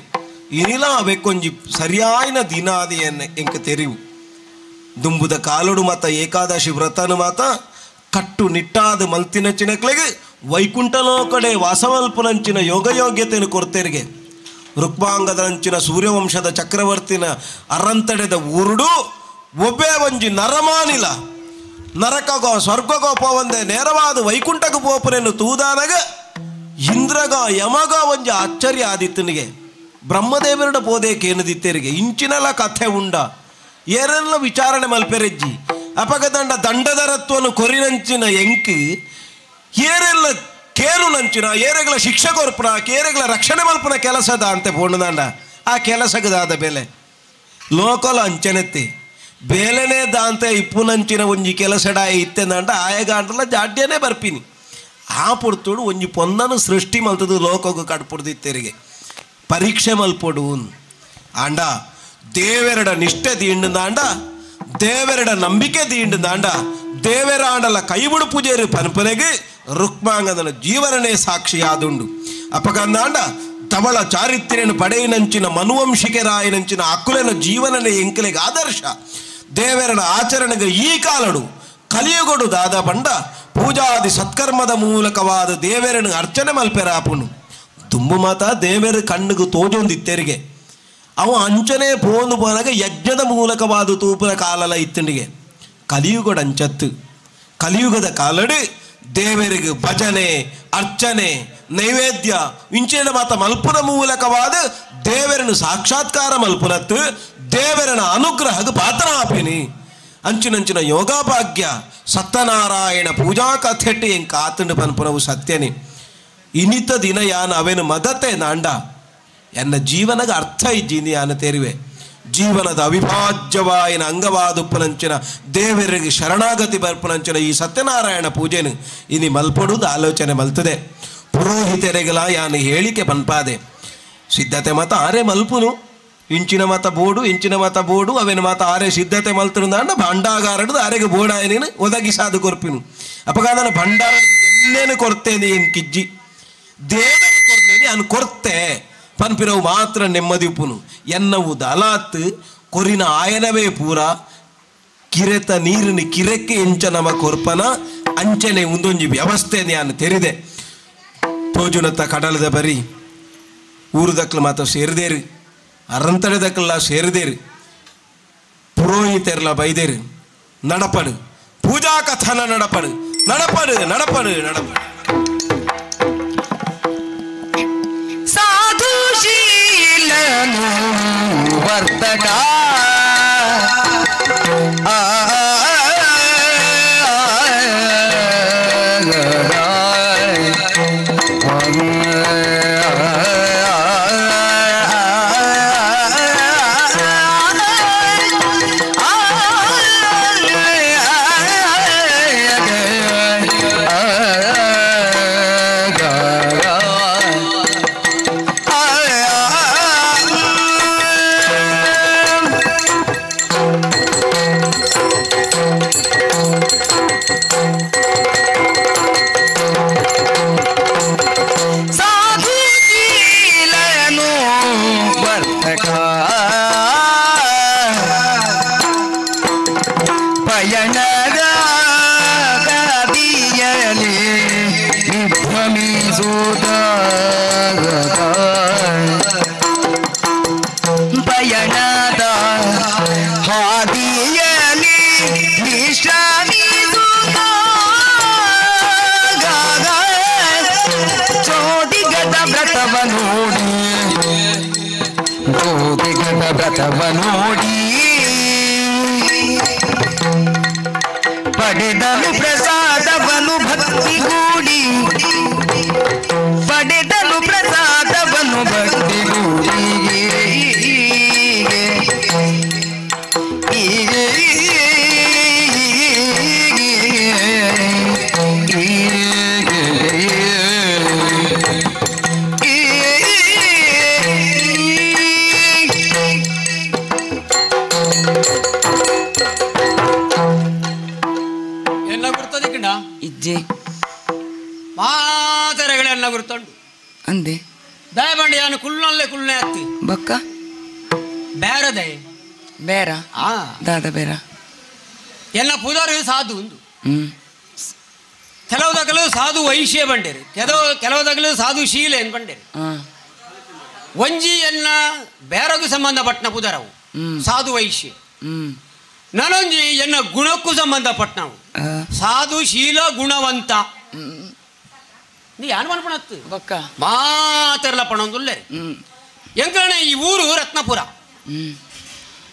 ಇನಿಲ ಅವೆಕ್ಕೊಂಜಿ ಸರಿಯಾಯಿನ ದಿನ ಅದಿ ಎಂಕ ತೆರಿವು. ದುಂಬುದ ಕಾಲುಡು ಮಾತ ಏಕಾದಶಿ ವ್ರತನು ಮಾತ ಕಟ್ಟು ನಿಟ್ಟಾದ ಮಲ್ತಿನ ಚಿನಕ್ಲೆಗೆ ವೈಕುಂಠಲೋಕಡೆ ವಾಸವಲ್ಪನಂಚಿನ ಯೋಗ ಯೋಗ್ಯತೆಯನ್ನು ಕೊಡ್ತೇರಿಗೆ. ರುಕ್ಮಾಂಗದಂಚಿನ ಸೂರ್ಯವಂಶದ ಚಕ್ರವರ್ತಿನ ಅರಂತಡೆದ ಊರುಡು ಒಬ್ಬೇ ಒಂಜಿ ನರಮಾನಿಲ ನರಕಗೋ ಸ್ವರ್ಗಗೋ ಪೋವಂದೆ ನೇರವಾದ ವೈಕುಂಠకు ಪೋಪನೆನ್ನು ತೂದಾನಗ ಇಂದ್ರಗ ಯಮಗ ಒಂಜಿ ಆಶ್ಚರ್ಯ ಆದಿತ್ತನಿಗೆ. ಬ್ರಹ್ಮದೇವರಡ ಪೋದೇಕೇನದಿತ್ತೇರಿಗೆ ಇಂಚಿನಲ ಕಥೆ ಉಂಡ ಏರೆಲ್ಲ ವಿಚಾರಣೆ ಮಲ್ಪೆರೆಜ್ಜಿ ಅಪಗದಂಡ ದಂಡದರತ್ವನು ಕೊರಿನಂಚಿನ ಎಂಕ್ ಏರೆಲ್ಲ ಕೇರು ನಂಚಿನ ಏರೆಗಳ ಶಿಕ್ಷೆ ಕೊರ್ಪುನ ಕೇರೆಗಳ ರಕ್ಷಣೆ ಮಲ್ಪುನ ಕೆಲಸದ ಅಂತೆ ಪೋಣದಾಂಡ ಆ ಕೆಲಸಗದಾದ ಬೆಲೆ ಲೋಕಲ ಅಂಚನೆತ್ತಿ ಬೇಲೆನೇ ದಾಂತೆ ಇಪ್ಪುನಂಚಿನ ಒಂಜಿ ಕೆಲಸಡ ಇತ್ತೆಂದಂಡ ಆಯಗಾಂಡಲ ಜಾಡ್ಯನೇ ಬರ್ಪಿನಿ ಆ ಪುರ್ತುಡು ಒಂಜಿ ಪೊಂದನು ಸೃಷ್ಟಿ ಮಲ್ತದು ಲೋಕಗು ಕಡ್ಪುಡ್ದಿತ್ತೆರಿಗೆ ಪರೀಕ್ಷೆ ಮಲ್ಪೊಡು ಆಂಡ ದೇವೆರಡ ನಿಷ್ಠೆ ತೀಂಡುದಾಂಡ ದೇವೆರಡ ನಂಬಿಕೆ ತೀಂಡುದಾಂಡ ದೇವೆರಾಂಡಲ ಕೈಬುಡು ಪೂಜೆರು ಪನ್ಪನೆಗೆ ರುಕ್ಮಾಂಗದನ ಜೀವನನೇ ಸಾಕ್ಷಿಯಾದುಂಡು. ಅಪಗಂದಾಂಡ ತವಳ ಚಾರಿತ್ರ್ಯನು ಪಡೆಯಿನಂಚಿನ ಮನುವಂಶಿಕೆರಾಯಿನಂಚಿನ ಅಕುಲನ ಜೀವನನೇ ಎಂಕಲೆಗೆ ಆದರ್ಶ. ದೇವರನ ಆಚರಣೆಗೆ ಈ ಕಾಲಡು ಕಲಿಯುಗಡು ದಾದ ಪಂಡ ಪೂಜಾದಿ ಸತ್ಕರ್ಮದ ಮೂಲಕವಾದ ದೇವರನ್ನು ಅರ್ಚನೆ ಮಲ್ಪೆರಾಪುನು ತುಂಬು ಮಾತ ದೇವರ ಕಣ್ಣಿಗೆ ತೋಜೊಂದಿತ್ತೆರಿಗೆ ಅವ ಅಂಚನೆ ಪೋಂದು ಪೋನಾಗ ಯಜ್ಞದ ಮೂಲಕವಾದ ತೂಪುನ ಕಾಲಲ ಇತ್ತನಿಗೆ. ಕಲಿಯುಗಡು ಅಂಚತ್ತು ಕಲಿಯುಗದ ಕಾಲಡು ದೇವರಿಗೆ ಭಜನೆ ಅರ್ಚನೆ ನೈವೇದ್ಯ ಇಂಚಿನ ಮಾತ ಮಲ್ಪುನ ಮೂಲಕವಾದ ದೇವರನ್ನು ಸಾಕ್ಷಾತ್ಕಾರ ಮಲ್ಪುನತ್ತು ದೇವರನ ಅನುಗ್ರಹದ ಪಾತ್ರ ಆಪಿನಿ ಅಂಚಿನಂಚಿನ ಯೋಗಾಭಾಗ್ಯ ಸತ್ಯನಾರಾಯಣ ಪೂಜಾ ಕಥೆಟ್ಟಿ ಎಂಕ ಆತಂಡು ಪನ್ಪುನವು ಸತ್ಯನಿ. ಇನಿತ ದಿನ ಯಾನ ಅವೇನು ಮದತೆ ನಾಂಡ ಎನ್ನ ಜೀವನಗ ಅರ್ಥ ಇಜ್ಜಿನಿ ಯಾನ ತೆರಿವೆ ಜೀವನದ ಅವಿಭಾಜ್ಯವಾಯಿನ ಅಂಗವಾದುಪ್ಪನಂಚಿನ ದೇವರಿಗೆ ಶರಣಾಗತಿ ಬರ್ಪನಂಚಿನ ಈ ಸತ್ಯನಾರಾಯಣ ಪೂಜೆನು ಇನಿ ಮಲ್ಪಡುವುದು ಆಲೋಚನೆ ಮಲ್ತದೆ. ಪುರೋಹಿತರೆಗಲ ಯಾನು ಹೇಳಿಕೆ ಪನ್ಪಾದೆ ಸಿದ್ಧತೆ ಮಾತ ಆರೆ ಮಲ್ಪುನು ಇಂಚಿನ ಮಾತ ಬೋಡು ಇಂಚಿನ ಮಾತ ಬೋಡು ಅವೇನು ಮಾತ ಆರೆ ಸಿದ್ಧತೆ ಮಲ್ತನು ಭಂಡಾಗಾರಡು ಆರೆಗೆ ಬೋಡಾಯನೇನು ಒದಗಿಸಾದು ಕೊರ್ಪಿನು ಅಪಗಾದನ ಭಂಡಾರ ಎನ್ನೇನು ಕೊರ್ತೇನೆ ಎಂಕಿಜ್ಜಿ ದೇವರು ಕೊರ್ತೇನೆ ಅನು ಕೊರ್ತೆ ಪನ್ಪಿರವು ಮಾತ್ರ ನೆಮ್ಮದಿ ಉಪ್ಪುನು ಎನ್ನವು ದಲಾತ್ ಕೊರಿನ ಆಯನವೇ ಪೂರ ಕಿರೆತ ನೀರಿನ ಕಿರೆಕ್ಕೆ ಎಂಚ ನಮ ಕೊರ್ಪನ ಅಂಚನೆ ಒಂದೊಂಜಿ ವ್ಯವಸ್ಥೆ ನಾನು ತೆರಿದೆ. ತೋಜುನತ್ತ ಕಡಲದ ಬರಿ ಊರುದಕ್ಲು ಮಾತ್ರ ಸೇರಿದೇರಿ ಅರಂತಡೆದಕ್ಕೆಲ್ಲ ಸೇರಿದೇರಿ ಪುರೋಹಿತರೆಲ್ಲ ಬೈದೇರಿ ನಡಪಡು ಪೂಜಾ ಕಥನ ನಡಪಡು ನಡಪಡು ನಡಪಡು ನಡಪಡು. ಸಾಧುಶೀಲನು ವರ್ತಕ ಆ ಪಯಣದ ಹಾದಿಯಲಿ ವಿಭ್ರಮಿಸುತ್ತ ಪಯಣದ ಹಾದಿಯಲಿ ವಿಶ್ರಮಿಸುತ್ತ ಚೋದಿಗದ ವ್ರತವ ನೋಡಿ ಜ್ಯೋತಿಗದ ವ್ರತವ ನೋಡಿ ಪಡೆದನು ಪ್ರಸಾದವನು ಭಕ್ತಿಗೂಡಿ ಪಡೆದನು ಪ್ರಸಾದವನು ಭಕ್ತಿಗೂಡಿ ಎಲ್ಲ ಗುರ್ತದಿಕ್ಕಂಡ ಇಜ್ಜೆ ಮಾತರೆಗಳೆಲ್ಲ ಗುರ್ತಂಡು ಅಂದೆ ದಯಬಂಡಿ ಯಾನು ಕುಲ್ಲಲ್ಲೇ ಕುಲ್ನೆ ಹತ್ತಿ ಬಕ್ಕ ಬೇರೆ ದಯ ಬೇರ ಆ ದಾದ ಬೇರ ಎಲ್ಲ ಪುದಾರು ಸಾಧು ಉಂದು ಹ್ಮ್ ಕೆಲವು ದಗಲು ಸಾಧು ವೈಶ್ಯ ಬಂಡೇರು ಕೆಲವು ದಗಲು ಸಾಧು ಶೀಲೆ ಏನು ಬಂಡೇರು ಆ ಒಂಜಿ ಎನ್ನ ಬೇರಗೂ ಸಂಬಂಧಪಟ್ಟನ ಪುದರವು ಹ್ಮ್. ಸಾಧು ವೈಶ್ಯ ಹ್ಮ್ ನಾನೊಂಜಿ ಎನ್ನ ಗುಣಕ್ಕೂ ಸಂಬಂಧಪಟ್ಟನವು ಆ ಸಾಧು ಶೀಲ ಗುಣವಂತ ನೀ ಯಾರು ಮನ್ಪಣತ್ತು ಬಕ್ಕ ಮಾತೆರ್ಲ ಪಣೊಂದುಲ್ಲೆ ಹ್ಮ್ ಎಂಕಣೆ ಈ ಊರು ರತ್ನಪುರ ಹ್ಮ್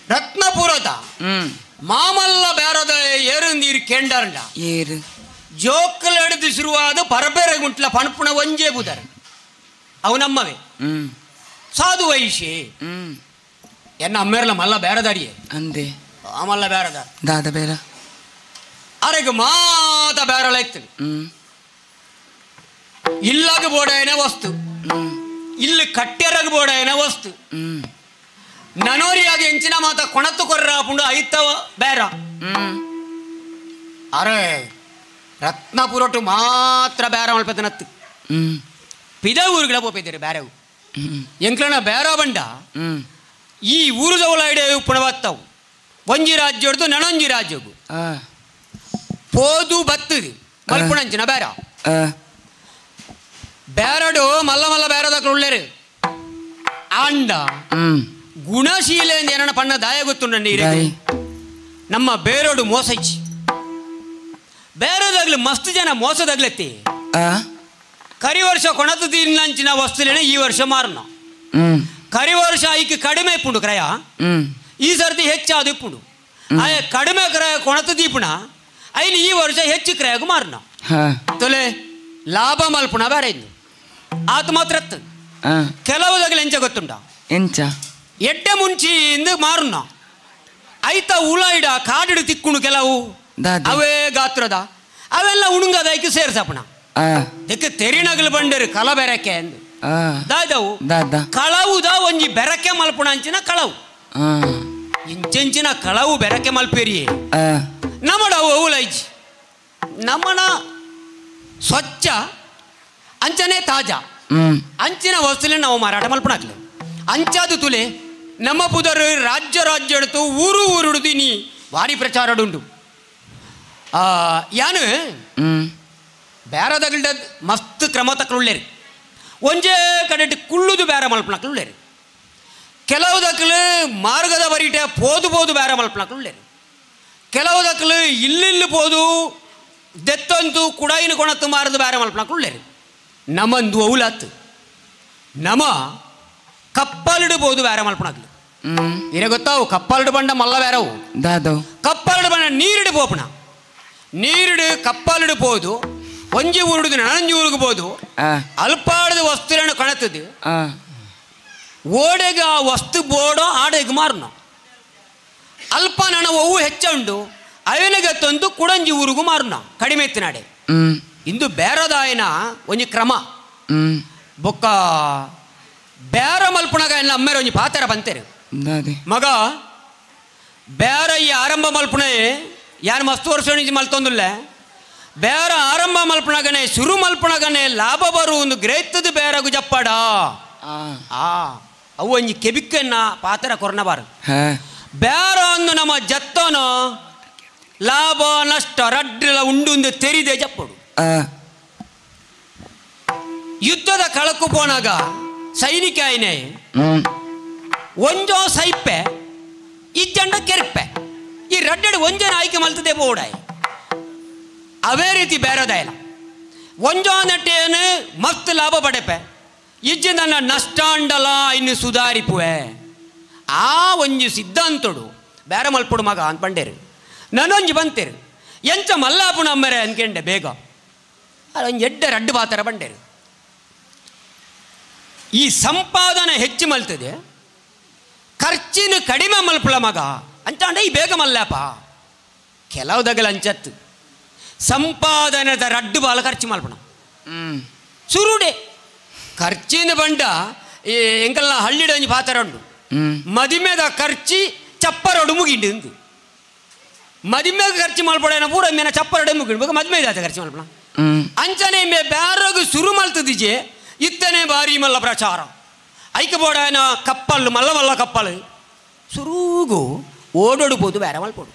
ರತ್ನಪುರದ ಹ್ಮ್ ಮಾಮಲ್ಲ ಬೇರದ ಏರು ನೀರು ಕೆಂಡರಂಡ ಏರು ಜೋಕಲ್ ಹಿಡಿದು ಶುರುವಾದ ಪರಬೇರೆ ಗುಂಟ್ಲ ಪಣಪುಣ ಒಂಜೇ ಬುದರ ಅವು ನಮ್ಮವೇ ಹ್ಮ್ ಸಾಧು ವೈಶ್ಯೆ ಹ್ಮ್ ಎನ್ನ ಅಮ್ಮೇರ್ಲ ಮಲ್ಲ ಬೇರದಾರಿಯೇ ಅಂದೆ ಆಮಲ್ಲ ಬೇರದಾರ ದಾದ ಬೇರ ಅರೆಗೆ ಮಾತ ಬೇರಳ ಇತ್ತು ಹ್ಮ್ ಇಲ್ಲಾಗ ಬೋಡಾಯನ ವಸ್ತು ಹ್ಮ್ ಇಲ್ಲಿ ಕಟ್ಟೆರಗ ಬೋಡಾಯನ ವಸ್ತು ಹ್ಮ್ ನನೋರಿಯಾಗಿ ಎಂಚಿನ ಮಾತ ಕೊಣತು ಕೊರ್ರ ಪುಂಡು ಐತವ ಬೇರ ಹ್ಮ್ ಅರೆ ರತ್ನಪುರಟು ಮಾತ್ರ ಬೇರ ಮಲ್ಪತನತ್ತು ಹ್ಮ್ ಪಿದ ಊರುಗಳ ಪೋಪಿದ್ದೀರಿ ಬೇರೆವು ಹ್ಮ್ ಎಂಕ್ಲನ ಬೇರ ಬಂಡ ಹ್ಮ್ ಈ ಊರು ಜವಳ ಇಡೆ ಪುಣವತ್ತವು ಒಂಜಿ ರಾಜ್ಯ ಹಿಡ್ದು ನನೊಂಜಿ ರಾಜ್ಯಗು ಆ ಪೋದು ಬತ್ತದು ಮಲ್ಪುಣಂಚಿನ ಬೇರ ಆ ಬೇರಡು ಮಲ್ಲ ಮಲ್ಲ ಬೇರದಕ್ಲು ಉಳ್ಳೇರು ಆಂಡ ಹ್ಮ್ ಗುಣಶೀಲೆ ಅಂತ ಏನನ್ನ ಪಣ್ಣ ದಾಯ ಗೊತ್ತುಂಡ ನೀರು ದಾಯಿ. ನಮ್ಮ ಬೇರೋಡು ಮೋಸ ಇಚ್ಚಿ ಬೇರೆದಾಗ್ಲಿ ಮಸ್ತ್ ಜನ ಮೋಸದಾಗ್ಲತ್ತಿ ಆ ಕರಿ ವರ್ಷ ಕೊಣತು ತಿನ್ನಂಚಿನ ವಸ್ತುಲೇನೆ ಈ ವರ್ಷ ಮಾರನ ಹ್ಮ್ ಕರಿ ವರ್ಷ ಐಕ್ ಕಡಿಮೆ ಇಪ್ಪುಂಡು ಕ್ರಯ ಹ್ಮ್ ಈ ಸರ್ತಿ ಹೆಚ್ಚಾದ ಇಪ್ಪುಂಡು ಆಯ ಕಡಿಮೆ ಕ್ರಯ ಕೊಣತು ದೀಪುಣ ಐಲಿ ಈ ವರ್ಷ ಹೆಚ್ಚು ಕ್ರಯಗೂ ಮಾರನ ಹಾ ತೊಲೆ ಲಾಭ ಮಲ್ಪುಣ ಬೇರೆ ಇನ್ನು ಆತ ಮಾತ್ರ ಅತ್ತು. ಆ ಕೆಲವು ದಗಲು ಎಂಚ ಗೊತ್ತುಂಟ ಎಂಚ ಎಡ್ಡೆ ಮುಂಚಿ ಇಂದು ಮಾರುನ ಐತ ಉಳ ಇಡ ಕಾಡಿಡು ತಿಕ್ಕುಣು ಕೆಲವು ದಾದ. ಅವೇ ಗಾತ್ರದ ಅವೆಲ್ಲ ಉಣುಂಗದ ಐಕ್ ಸೇರ್ಸಪಣ ಆ ದಿಕ್ಕ ತೆರಿನಗಲು ಬಂಡರು ಕಲ ಬೆರಕೆ ಅಂದು ಆ ದಾದವು ದಾದ ಕಳವುದ ಒಂಜಿ ಬೆರಕೆ ಮಲ್ಪುಣ ಅಂಚಿನ ಕಳವು ಆ ಇಂಚೆಂಚಿನ ಕಳವು ಬೆರಕೆ ಮಲ್ಪೇರಿ ಆ ನಮ್ಮಡ ಅವು ಐಜಿ ನಮ್ಮನ ಸ್ವಚ್ಛ ಅಂಚನೆ ತಾಜಾ ಹ್ಮ್ ಅಂಚಿನ ವಸ್ತುಲೆ ನಾವು ಮಾರಾಟ ಮಲ್ಪಣಾಕ್ಲೆ ಅಂಚಾದು ತುಲೆ ನಮ್ಮ ಪುದರು ರಾಜ್ಯ ರಾಜ್ಯ എടുത്തു ಊರು ಊರುಡುದು ನೀ ಭಾರಿ ಪ್ರಚಾರಡುಂಡು ಯಾನು ಹ್ಮ್ ಬೇರೆದಗಲ್ಡ ಮಸ್ತ್ ಕ್ರಮ ತಕ್ಕಳುಳ್ಳೇರಿ ಒಂಜೇ ಕಡೆಟ್ ಕುಳ್ಳುದು ಬೇರೆ ಮಲ್ಪಣಕ್ಳುಳ್ಳೇರಿ ಕೆಲವು ದಕ್ಕಲು ಮಾರ್ಗದ ಬರಿಟೆ ಪೋದು ಪೋದು ಬೇರೆ ಮಲ್ಪಣಕ್ಳುಳ್ಳೇರಿ ಕೆಲವು ದಕ್ಕಲು ಇಲ್ಲಿಲ್ಲಿ ಪೋದು ದೆತ್ತಂತು ಕುಡಾಯಿನ ಕೊಣತ್ತು ಮಾರದು ಬೇರೆ ಮಲ್ಪಣಕ್ಳುಳ್ಳೇರಿ ನಮ್ಮಂದು ಔಲಾತ್ ನಮ ಕಪ್ಪಲಿಡ್ಬೋದು ಬೇರೆ ಮಲ್ಪಣಕ್ಲು ಹ್ಮ್ ಇರ ಗೊತ್ತಾವು ಕಪ್ಪಲಿಡು ಬಂಡ ಮಲ್ಲ ಬೇರವು ದಾದವು ಕಪ್ಪಲಿಡು ಬಂಡ ನೀರಿಡು ಪೋಪಣ ನೀರಿಡು ಕಪ್ಪಲಿಡು ಪೋದು ಒಂಜಿ ಊರುಡುದು ನನಂಜಿ ಊರಿಗೆ ಪೋದು ಆ ಅಲ್ಪಾಡದ ವಸ್ತುలను ಕಣತದು ಆ ಓಡೆಗೆ ಆ ವಸ್ತು ಬೋಡೋ ಆಡೆಗೆ ಮಾರನ ಅಲ್ಪ ನಣ ಒವು ಹೆಚ್ಚ ಉಂಡು ಅಯನಿಗೆ ತಂದು ಕುಡಂಜಿ ಊರಿಗೂ ಮಾರನ ಕಡಿಮೆ ಎತ್ತಿನಾಡೆ ಹ್ಮ್ ಇಂದು ಬೇರದಾಯನ ಒಂಜಿ ಕ್ರಮ ಹ್ಮ್ ಬೊಕ್ಕ ಬೇರ ಮಲ್ಪುಣಗ ಎಲ್ಲ ಅಮ್ಮೇರ ಒಂಜಿ ಪಾತರ ಬಂತೇರು ದಾದೆ ಮಗ ಬೇರ ಈ ಆರಂಭ ಮಲ್ಪುಣೆ ಯಾರು ಮಸ್ತ್ ವರ್ಷ ಮಲ್ತೊಂದುಲ್ಲ ಬೇರ ಆರಂಭ ಮಲ್ಪುಣಗನೆ ಶುರು ಮಲ್ಪುಣಗನೆ ಲಾಭ ಬರು ಒಂದು ಗ್ರಹಿತದ ಬೇರಗು ಜಪ್ಪಾಡ ಆ ಆ ಅವು ಒಂಜಿ ಕೆಬಿಕ್ಕನ್ನ ಪಾತರ ಕೊರ್ನ ಬಾರು ಹಾ ಬೇರ ಒಂದು ನಮ್ಮ ಜತ್ತನೋ ಲಾಭ ನಷ್ಟ ರಡ್ಡಲ ಉಂಡು ತೆರಿದೆ ಜಪ್ಪಡು. ಯುದ್ಧದ ಕಳಕು ಪೋನಾಗ ಸೈನಿಕ ಆಯ್ನೆ ಒಂಜೋ ಸೈಪೆ ಇಜ್ಜಂಡ ಕೆರ್ಪೆ ಈ ರಡ್ಡಡು ಒಂಜನ ಆಯ್ಕೆ ಮಲ್ತದೆ ಬೋಡಾಯ್. ಅವೇ ರೀತಿ ಬೇರೆದಾಯಲ್ಲ ಒಂಜೋ ನಟೇನು ಮಸ್ತ್ ಲಾಭ ಪಡೆಪೆ ಇಜ್ಜ ನನ್ನ ನಷ್ಟಾಂಡಲ ಇನ್ನು ಸುಧಾರಿಪುವೆ ಆ ಒಂಜಿ ಸಿದ್ಧಾಂತಡು ಬೇರೆ ಮಲ್ಪಡು ಮಗ ಅಂತ ಪಂಡೇರು ನಾನೊಂಜಿ ಬಂತೇರು ಎಂಚ ಮಲ್ಲಾಪುಣ ಅಮ್ಮರೆ ಅನ್ಕೆಂಡೆ ಬೇಗ ಅದೊಂದು ಎಡ್ಡೆ ರಡ್ಡು ಬಾತರ ಬಂಡೇರು. ಈ ಸಂಪಾದನೆ ಹೆಚ್ಚು ಮಲ್ತದೆ ಖರ್ಚಿನ ಕಡಿಮೆ ಮಲ್ಪುಳ ಮಗ ಅಂಚಾಂಡ ಈ ಬೇಗ ಮಲ್ಲಾಪ ಕೆಲವು ಅಂಚತ್ತು ಸಂಪಾದನೆದ ರಡ್ಡು ಬಾಲ ಖರ್ಚು ಮಲ್ಪಣ ಸುರುಡೆ ಖರ್ಚಿನ ಬಂಡ ಈ ಎಂಕಲ್ನ ಹಳ್ಳಿಡ ಒಂಜಿ ಪಾತ್ರ ಉಂಡು ಮದಿಮೆದ ಖರ್ಚಿ ಚಪ್ಪರೊಡು ಮುಗಿಂಡು ಮದಿಮೆಗೆ ಖರ್ಚು ಮಲ್ಪಡೇನ ಪೂರ ಮೇನ ಚಪ್ಪರೊಡೆ ಮುಗಿಂಡು ಮದಿಮೆ ಜಾತ ಖರ್ಚು ಮಲ್ಪಣ ಅಂಚನೆ ಮೇ ಬ್ಯಾರಗು ಸುರು ಮಲ್ತದಿಜೆ ಇತ್ತನೆ ಬಾರಿ ಮಲ್ಲ ಪ್ರಚಾರ ಐಕೆ ಬೋಡಾಯನ ಕಪ್ಪಲ್ಲು ಮಲ್ಲ ಮಲ್ಲ ಕಪ್ಪಲು ಸುರುಗು ಓಡೋಡು ಪೋದು ಬೇರೆ ಮಲ್ಪೋಡು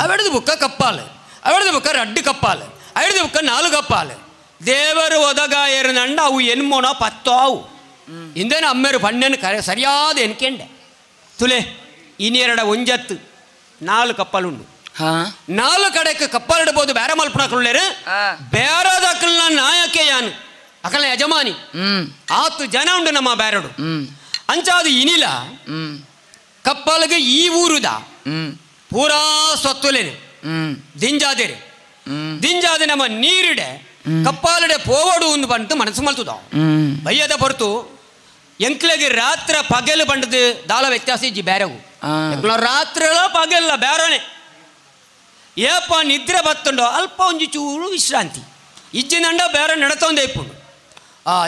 ಅವೆಡ್ದು ಬುಕ್ಕ ಕಪ್ಪಾಲು ಅವೆಡ್ದು ಬುಕ್ಕ ರಡ್ಡು ಕಪ್ಪಾಲು ಅವೆಡ್ದು ಬುಕ್ಕ ನಾಲು ಕಪ್ಪಾಲು ದೇವರು ಒದಗಾಯರು ನಂಡ ಅವು ಎನ್ಮೋನ ಪತ್ತೋ ಅವು ಇಂದೇನ ಅಮ್ಮೇರು ಪಣ್ಣೆನು ಕರೆ ಸರಿಯಾದ ಎನ್ಕೆಂಡೆ ತುಲೆ ಇನ್ನೆರಡ ಒಂಜತ್ತು ನಾಲು ಕಪ್ಪಲುಂಡು ನಾಲು ಕಡೆಗೆ ಕಪ್ಪಲಿಡ್ಬೋದು ಬೇರೆ ಮಲ್ಪಣಕುಳ್ಳೇರು ಬೇರೆದಕ್ಕಲ್ನ ನಾಯಕೆ ಯಾನು ಅಕಲ ಯಜಮಾನಿ ಆತು ಜನ ಉಂಡು ನಮ್ಮ ಬೇರಡು ಅಂಚಾದು ಇನಿಲ ಕಪ್ಪಲಿಗೆ ಈ ಊರುದ ಪೂರಾ ಸೊತ್ತುಲೇನು ದಿಂಜಾದೇರು ದಿಂಜಾದೆ ನಮ್ಮ ನೀರಿಡೆ ಕಪ್ಪಾಲಡೆ ಪೋವಡು ಒಂದು ಬಂತು ಮನಸ್ಸು ಮಲ್ತದ ಬಯ್ಯದ ಹೊರತು ಎಂಕ್ಲೆಗೆ ರಾತ್ರ ಪಗಲು ಬಂಡದು ದಾಲ ವ್ಯತ್ಯಾಸ ಇಜ್ಜಿ ಬೇರೆವು ರಾತ್ರಿ ಪಗಲ್ಲ ಬೇರನೆ ಏಪ ನಿದ್ರೆ ಬತ್ತುಂಡೋ ಅಲ್ಪ ಒಂಜಿ ಚೂರು ವಿಶ್ರಾಂತಿ ಇಜ್ಜಿನಂಡ ಬೇರೆ ನಡತೊಂದೇ ಇಪ್ಪುಂಡು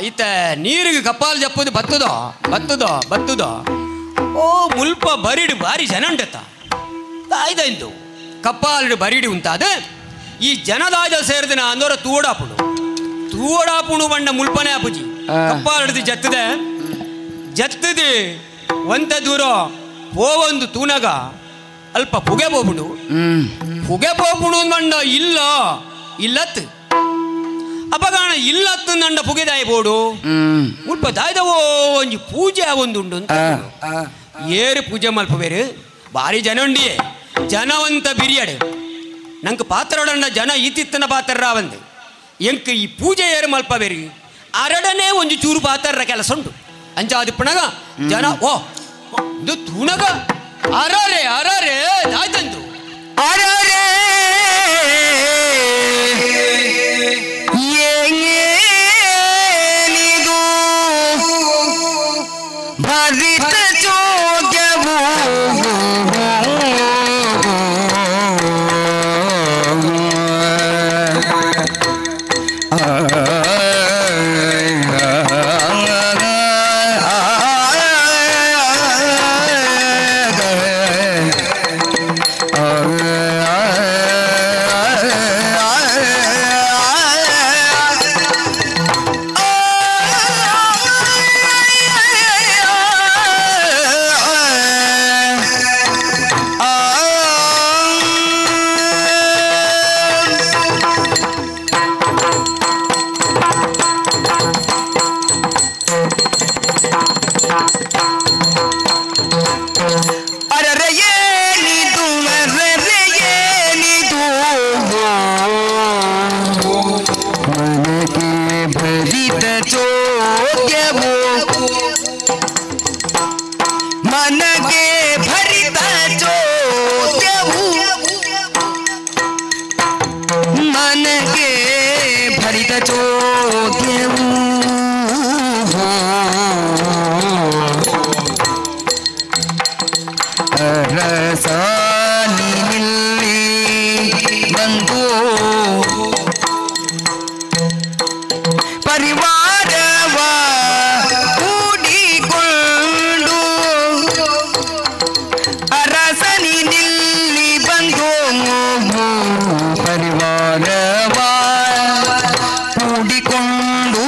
ಇತ್ತ ನೀರಿಗೆ ಕಪ್ಪಾಲು ಜಪ್ಪುದು ಬತ್ತದೋ ಬತ್ತದೋ ಬತ್ತದೋ ಓ ಮುಲ್ಪ ಬರಿಡು ಭಾರಿ ಜನ ಉಂಟತ್ತ ತಾಯ್ದ ಕಪ್ಪಾಲು ಬರಿಡು ಉಂಟಾದ ಈ ಜನದಾಜ ಸೇರಿದ ಅಂದೋರ ತೂಡಾಪುಣು ತೂಡಾಪುಣು ಬಣ್ಣ ಮುಲ್ಪನೆ ಆಪುಜಿ ಕಪ್ಪಾಲುಡ್ದು ಜತ್ತದೆ ಜತ್ತದೆ ಒಂತ ದೂರ ಪೋವೊಂದು ತೂನಗ ಅಲ್ಪ ಪುಗೆ ಪೋಪುಂಡು ಪುಗೆ ಪೋಪುಣು ಬಂಡ ಇಲ್ಲ ಇಲ್ಲತ್ತು ಅಪಗಾಣ ಇಲ್ಲತ್ತು ನಂಡ ಪುಗೆದಾಯ ಬೋಡು ಮುಲ್ಪ ದಾಯ್ದವೋ ಒಂಜಿ ಪೂಜೆ ಒಂದುಂಡು ಅಂತ ಏರು ಪೂಜೆ ಮಲ್ಪ ಬೇರು ಭಾರಿ ಜನ ಉಂಡಿಯೇ ಜನವಂತ ಬಿರಿಯಾಡು ನಂಗೆ ಪಾತ್ರೊಡಂಡ ಜನ ಈತಿತ್ತನ ಪಾತ್ರ ಬಂದು ಎಂಕ್ ಈ ಪೂಜೆ ಏರು ಮಲ್ಪ ಬೇರು ಅರಡನೆ ಒಂಜಿ ಚೂರು ಪಾತ್ರ ಕೆಲಸ ಉಂಟು ಅಂಚಾದಿಪ್ಪಣಗ ಜನ ಓ ಇದು ತೂಣಗ ಅರರೆ ಅರರೆ ಆಯ್ತಂದು ಅರರೆ ಏನಿದು ಭರಿತ ಚೋದ್ಯವು ಪರಿವಾರವ ಕೂಡಿಕೊಂಡು ಅರಸನಿ ನಿಲ್ಲಿ ಬಂದು ಪರಿವಾರವ ಕೂಡಿಕೊಂಡು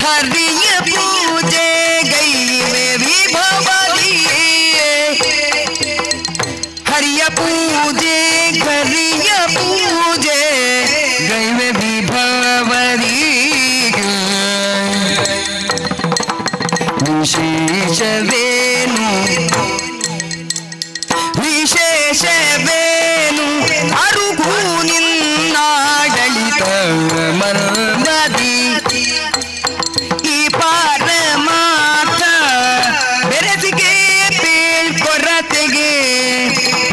ಹರಿಯ ಪೂಜೆ ಗೈವೆ ವಿಭವದಿಯೇ. ಕರಿಯ ಪೂಜೆ ಕರಿಯ ಪೂಜೆ ದೈವ ವಿಭವರಿ ವಿಶೇಷವೇನು ವಿಶೇಷವೇನು ಅರುಗು ನಿನ್ನಾಡಳಿತ ಮರ್ಮದಿ ಈ ಪಾರಮಾರ್ಥ ಬೆರಸಿಗೆ ಕೊರತೆಗೆ